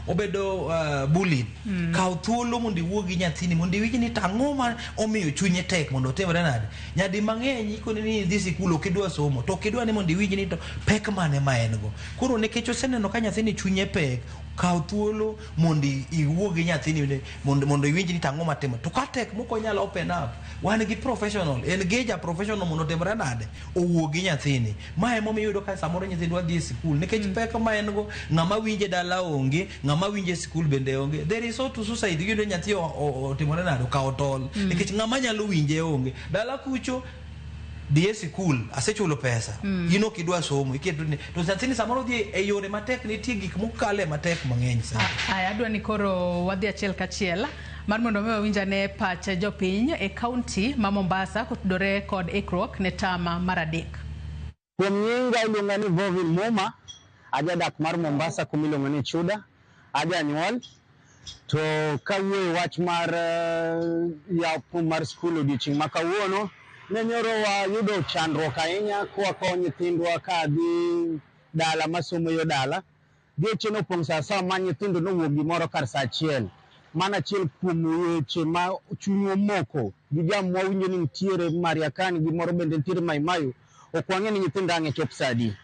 obedo bullied. Kaw thuolo mondo iwuo gi nyathini mondo iwinj ni tang'o ma omiyo chunye tek mondo otimre nade. Nyadi mang'eny ikoni ni idhi sikul ok idwa somo, to ok idwa ni mondo iwinj ni to pek mane ma en go. Koro nikech oseneno ka nyathini chunye pek, kaw thuolo mondo iwuo gi nyathini mondo iwinj ni tang'o matimo. To ka tek mok onyal open up, wan gi professional, engage a professional mondo otimre nade, owuo gi nyathini. Ma emomiyo iyudo ka samoro nyithindwa dhi e sikul nikech pek ma en go, ng'ama winje dala onge, ng'ama winje sikul bende onge. There is also suicide, iyudo nyathi otimore nade, okawo tol nikech ng'ama nyalo winje onge. Dala kucho dhi e sikul, asechulo pesa, in ok idwa somo, iketo ni to nyathini samoro dhi e yore matek, nitie gik mokale matek mang'eny sana. Aya, adwa ni koro wadhi achiel kachiel mar mondo mi wawinj ane pach jopiny e kaunti ma Mombasa kotudore kod ikruok ne tama mar 3. Kuom nyinga iluonga ni Vovin Muma, ajadak mar Mombasa kuma iluongo ni Chuda, ajanyuol. To kawuoyo wach mar yaw mar skul odiochieng' ma kawuono, ne nyoro wayudo chandruok ahinya kwakowo nyithindwa ka dhi dala masomo yo dala. Geche nopong' sa asawa ma nyithindo nowuok gimoro kar sa 1. Mano achiel kuom weche ma chuny omoko gi jam mwawinjo ni nitiere Mariakani gi moro bende nitiere Maimayu, ok wang'e ni nyithindo ang' e chop sa adi.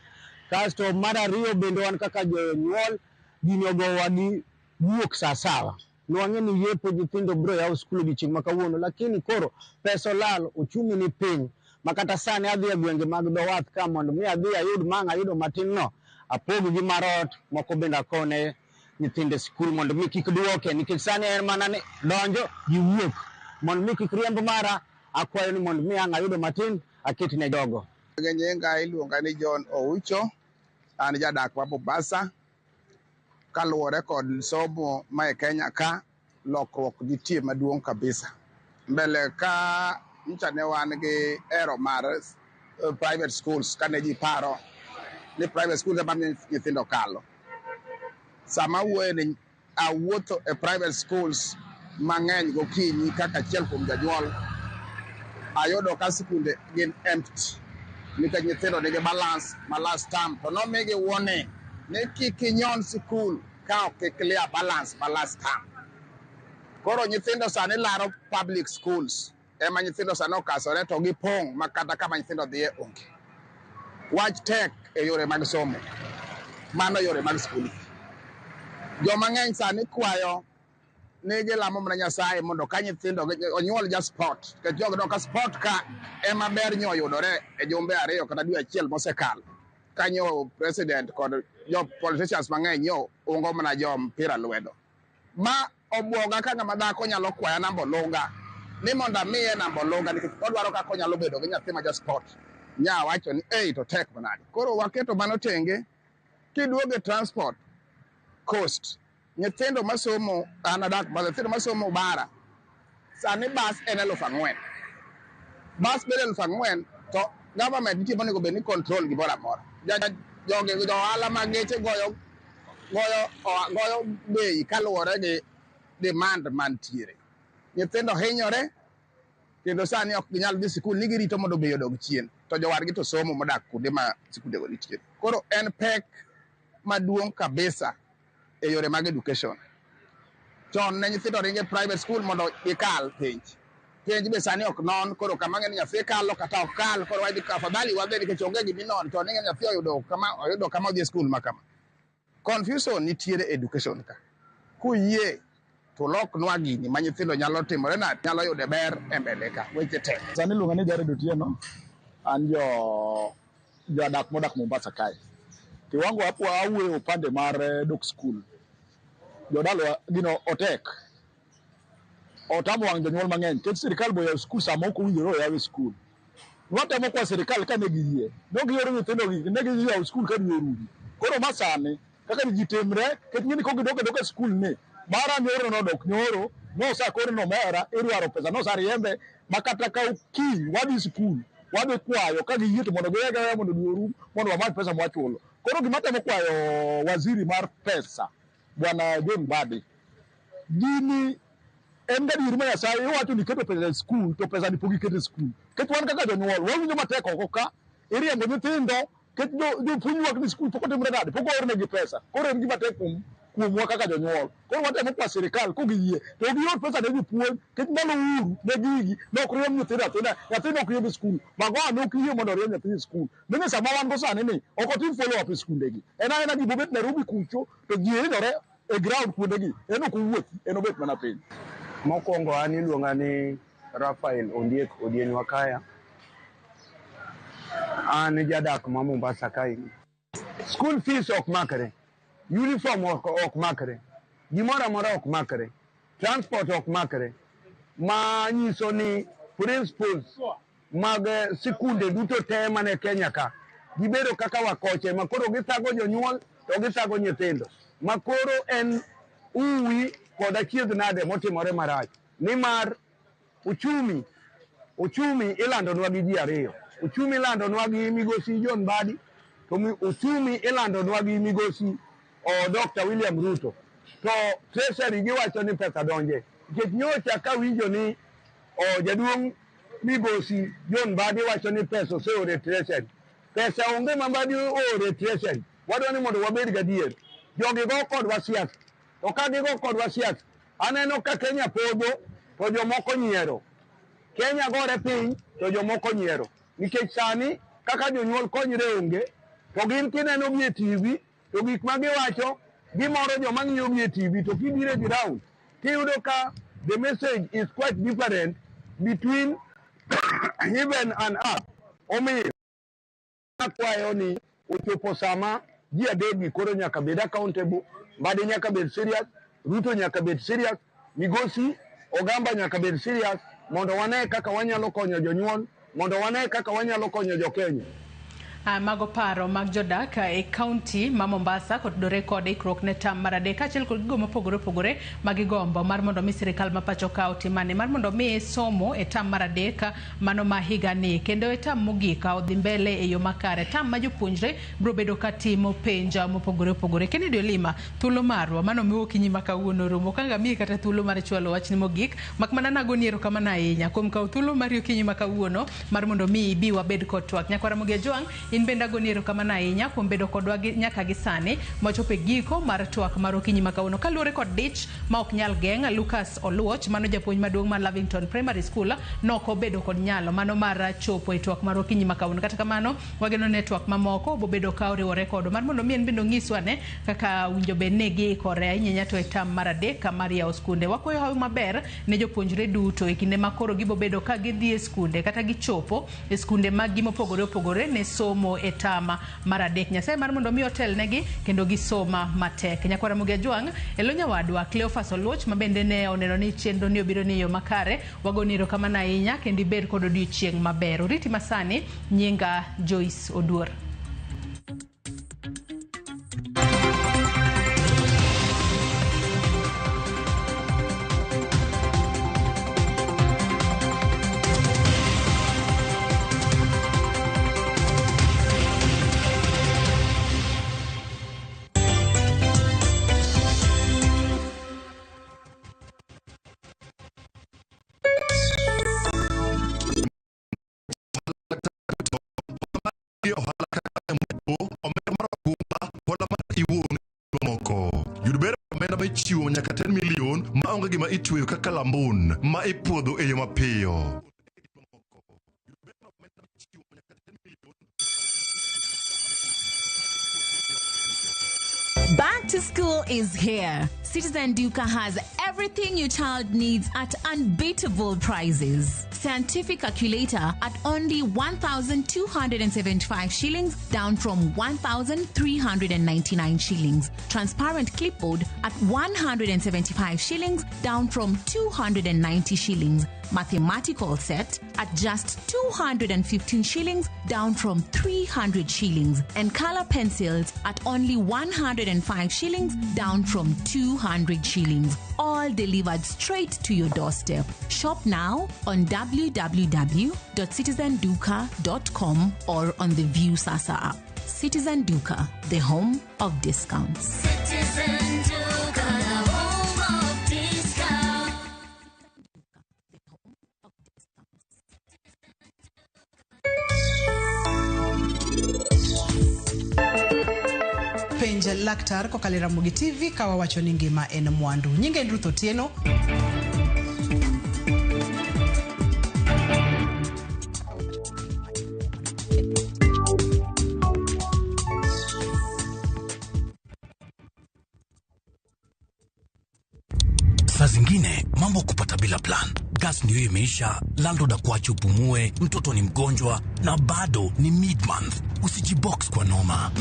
Kasto mar ariyo bende wan kaka jonyuol gini ogowa gi wuok sa sawa. Nwang'e ni yepo nyithindo biro yawo skul odiochieng' ma kawuono, lakini koro pesa olal, uchumi ni piny. Ma kata sani adhi e gwenge mag dho wath ka mondo mi adhi ayud mang' ayudo matin no, apog gi mar ot, moko bende akone nyithindo e skul mondo mi kik duoke nikech sani en mana ni donjo gi wuok. Mondo mi kik riemb mara, akwayo ni mondo mi ang' ayudo matin aket ne jogo. Nyinga iluonga ni John Oucho, an jadak ma Mombasa. Kaluwore kod somo ma e Kenya ka, lokruok nitie maduong' kabisa. Mbele ka nyocha ne wan gi ero mar private schools kane ji paro ni private schools ema miyo nyithindo kalo. Sama awuoyo ni awuotho e private schools mang'eny gokinyi kaka achiel kuom janyuol, ayudo ka sikunde gin empty nikech nyithindo nigi balance ma last term to nomigi warning ni kik inyon sikul ka ok i clear balance ma last term. Koro nyithindo sani laro public schools ema nyithindo sani okasore to gipong' ma kata kama nyithindo dhiye onge. Wach tek e yore mag somo, mano yore mag skul. Joma ng'eny sani kwayo ni gilamo mana Nyasaye mondo ka nyithindo onyuol ja sport nikech jogo ka sport ka ema ber nyo oyudore e jumbe 2 kata dwe 1 mosekalo. Kanyo president kod jo politicians mang'eny nyo ungo mana jo mpira lwedo. Ma obwoga ka ng'ama dhako nyalo kwaya namba olunga ni mondo amiye namba olunga nikech odwaro kaka onyalo bedo gi nyathi ma ja sport. Nya wacho ni ei to tek manade. Koro waketo mano tenge kiduogo e transport cost nyithindo masomo an adak ma nyithindo masomo bara sani bas en 4,000. Bas bedo 4,000 to government nitie monego bed ni control gimoro amora. Jogi jo ohala mag geche goyo goyo bei kaluwore gi demand mantiere. Nyithindo hinyore kendo sani ok ginyal dhi sikul ni girito mondo bei odog chien to jowadgi to somo modak kuonde ma sikundego nitie. Koro en pek maduong' kabisa e yore mag education. Chon ne nyithindo ringo e private school mondo gikal penj. Penj be sani ok non, koro kama ng'e ni nyathi kalo kata ok kal, koro wadhi afadhali wadhi nikech onge gima inono. Chon ing'e ni nyathi oyudo kama odhi e skul ma kama. Confusion nitiere e education ka. Kuyie to loknwa gini ma nyithindo nyalo timore nade, nyalo yude ber e mbele ka. Weche tek. Sani iluonga ni Jared Otieno, an jo jadak modak Mombasa kae. Kiwango hapo awuoyo upande mar dok skul. Jodalwa gino otek. Otamo wang' jonyuol mang'eny nikech sirikal boyawo skul sama ok owinjore oyaw skul. Watemo kwa sirikal kane giyie, ne gioro nyithindo gi, ne giyawo skul ka dwe orumo. Koro ma sani kaka ji timre, nikech ing'e ni kogidok adoka e skul ni, mara nyoro nodok nyoro, nosakore nomera, irwaro pesa nosariembe, ma kata ka kiny wadhi skul, wadhi kwayo ka giyie to mondo giweg aweya mondo dwe orum, mondo wamany pesa mwachulo. Koro gima temo kwayo waziri mar pesa, bwana John Mbadi, gini en gadieri ma Nyasaye iwacho ni iketo pesa e skul to pesa ni pok iketo e skul. Nikech wan kaka jonyuol wawinjo matek oko ka iriembo nyithindo nikech jopuonj ywak ni skul pok otimre nade pok oornegi pesa. Koro en gima tek kuomwa kaka jonyuol. Koro watemo kwa sirikal kogiyie to gior pesa ne jopuonj nikech ndalo Uhuru ne gigi ne ok riemb nyithindo athinda nyathi ne ok riemb e skul. Magoha ne ok yie mondo oriemb nyathi e skul. Mine sama wan go sani ni ok otim follow up e skundegi. En aena gima obet Nairobi kucho to ji hinyore e ground kuondegi en ok owuothi en obet mana piny. Mokwongo an iluonga ni Rafael Ondiek Odieny Wakaya. An jadak ma Mombasa kae. School fees ok makre, uniform ok makre, gimoro amora ok makre, transport ok makre. Ma nyiso ni principals mag sikunde duto te mane Kenya ka gibedo kaka wakoche ma koro githago jonyuol to githago nyithindo ma koro en uwi kod achiedh nade motimore marach nimar uchumi ilandonwa gi ji ariyo. Uchumi ilandonwa gi migosi John Mbadi to uchumi ilandonwa gi migosi Dr. William Ruto. To Treasury giwacho ni pesa donje nikech nyocha kawinjo ni jaduong' migosi John Mbadi wacho ni pesa oseoro e Treasury. Pesa onge ma Mbadi ooro e Treasury. Wadwa ni mondo wabed gadier. Jogi go kodwa siasa. To ka gigo kodwa siasa, Aneno ka Kenya podho to jomoko nyiero. Kenya gore piny to jomoko nyiero. Nikech sani kaka jonyuol konyre onge, to gin kineno gi e TV to gik ma giwacho gimoro joma ng'iyo gi e TV to kibiro e ground tiyudo ka the message is quite different between heaven and earth. Omiyo akwayo ni ochopo sama ji adekgi koro nyaka bed accountable, Mbadi nyaka bed serious, Ruto nyaka bed serious, Migosi Ogamba nyaka bed serious mondo wane kaka wanyalo konyo jonyuol, mondo wane kaka wanyalo konyo jo-Kenya. Mago paro mag jodak e kaunti ma Mombasa kotudore kod ikruok ne tam mar adek kaachiel kod gigo mopogore opogore ma gigombo mar mondo mi sirikal ma pacho ka otimane mar mondo mi somo e tam mar adek mano ma higani kendo e tam mogik odhi mbele e yo makare tam ma jopuonjre biro bedo ka timo penj mopogore opogore. Kennedy Olima, thuolo marwa mano miwa okinyi ma kawuono rumo ok ang' amiyi kata thuolo mar chwalo wachni mogik mak mana nagoni erokamano ahinya kuom kawo thuolo mari okinyi ma kawuono mar mondo mi ibi wabed kod twak. Nyakwara Ramogi Ajwang', in bende agoni erokamano ahinya kuom bedo kodwa nyaka gi sani mwachopo e giko mar twak mar okinyi ma kawuono. Kaluwore kod dich ma ok nyal geng', Lucas Oluoch mano japuonj maduong' mar Lavington Primary School nok obedo kod nyalo mano mar chopo e twak mar okinyi ma kawuono. Kata kamano wageno ni e twak mamoko obobedo ka oriwore kodwa mar mondo mi en bende onyiswa ne kaka winjo bed ni giikore ahinya to e tam mar adek mar yawo skunde. Wakwayo hawi maber ne jopuonjre duto e kinde ma koro gibobedo ka gidhi e skunde kata gichopo e skunde maggi mopogore opogore ne somo e tama mar adek. Nyasaye mar mondo mi otelnegi kendo gisoma matek. Nyakwar Ramogi Ajwang', elo nyawadwa Cleophas Oluoch ma bende ne oneno ni chenro ni obiro ni e yo makare. Wagoni erokamano ahinya kendo ibed kod odiochieng' maber. Oriti masani, nyinga Joyce Oduor. Ohala kaka omenda mar okumba, hola mar iwuon moko. Yud ber omenda ma ichiwo nyaka 10 million ma onge gima itweyo kaka lambun ma ipuodho e yo mapiyo. Back to school is here. Citizen Duka has everything your child needs at unbeatable prices. Scientific calculator at only 1,275 shillings, down from 1,399 shillings. Transparent clipboard at 175 shillings, down from 290 shillings. Mathematical set at just 215 shillings, down from 300 shillings. And color pencils at only 105 shillings, down from 200 shillings. All delivered straight to your doorstep. Shop now on www.citizenduka.com or on the View Sasa app. Citizen Duka, the home of discounts. Citizen Duka, the home of discount. Penj laktar kokalo e Ramogi TV ka wawacho ni ngima en mwandu. Nyinga en Ruth Otieno. Saa zingine mambo kupata bila plan. Gas ndiyo imeisha, landlord akuache upumue, mtoto ni mgonjwa na bado ni mid-month. Usijibox kwa noma.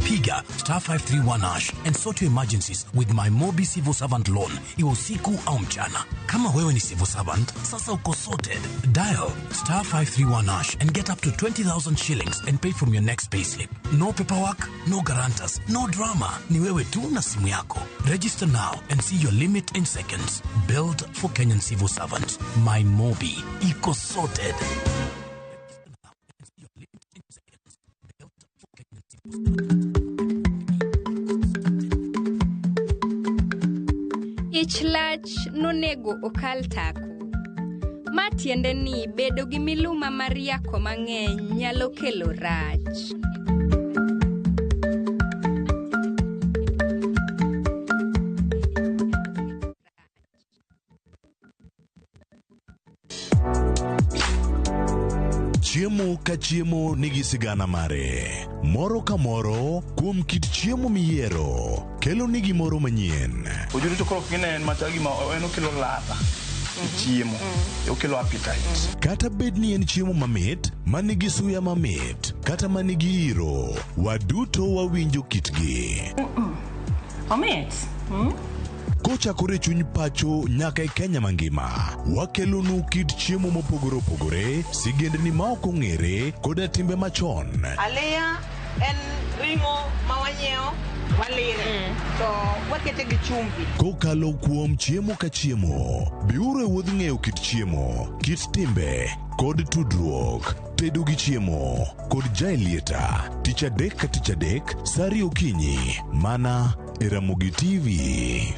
Piga star 531 hash and sort your emergencies with my Mobi Civil Servant Loan, iwe usiku au mchana. Kama wewe ni civil servant, sasa uko sorted. Dial star 531 hash and get up to 20,000 shillings and pay from your next payslip. No paperwork, no guarantors, no drama. Ni wewe tu na simu yako. Register now and see your limit in seconds. Built for Kenyan civil servants. My Mobi. Iko sorted. Ich lach nonego okal tako. Ma tiende ni bedo gi miluma mar yako mang'eny nyalo kelo rach. Chiemo ka chiemo nigi sigana mare. Moro ka moro kuom kit chiemo miyiero kelo ni gimoro manyien. Ojuru to koro kine en machal gima en okelo ladha e chiemo, okelo appetite. Kata bed ni en chiemo mamit, ma nigi suya mamit, kata ma nigi iro, waduto wawinjo kitgi. Omit. Kochakore e chuny pacho nyaka e Kenya mangima, wakelonu kit chiemo mopogore opogore, sigendni ma ok ong'ere, koda timbe machon. Aliya en ring'o ma wanyiewo walire to wakete gi chumbi. Kokalo kuom chiemo ka chiemo, biuru e wuodh ng'eyo kit chiemo, kit timbe, kod tudruok. Tedo gi chiemo kod Jaelieta, tich adek ka tich adek, sa ariyo okinyi, mana e Ramogi TV.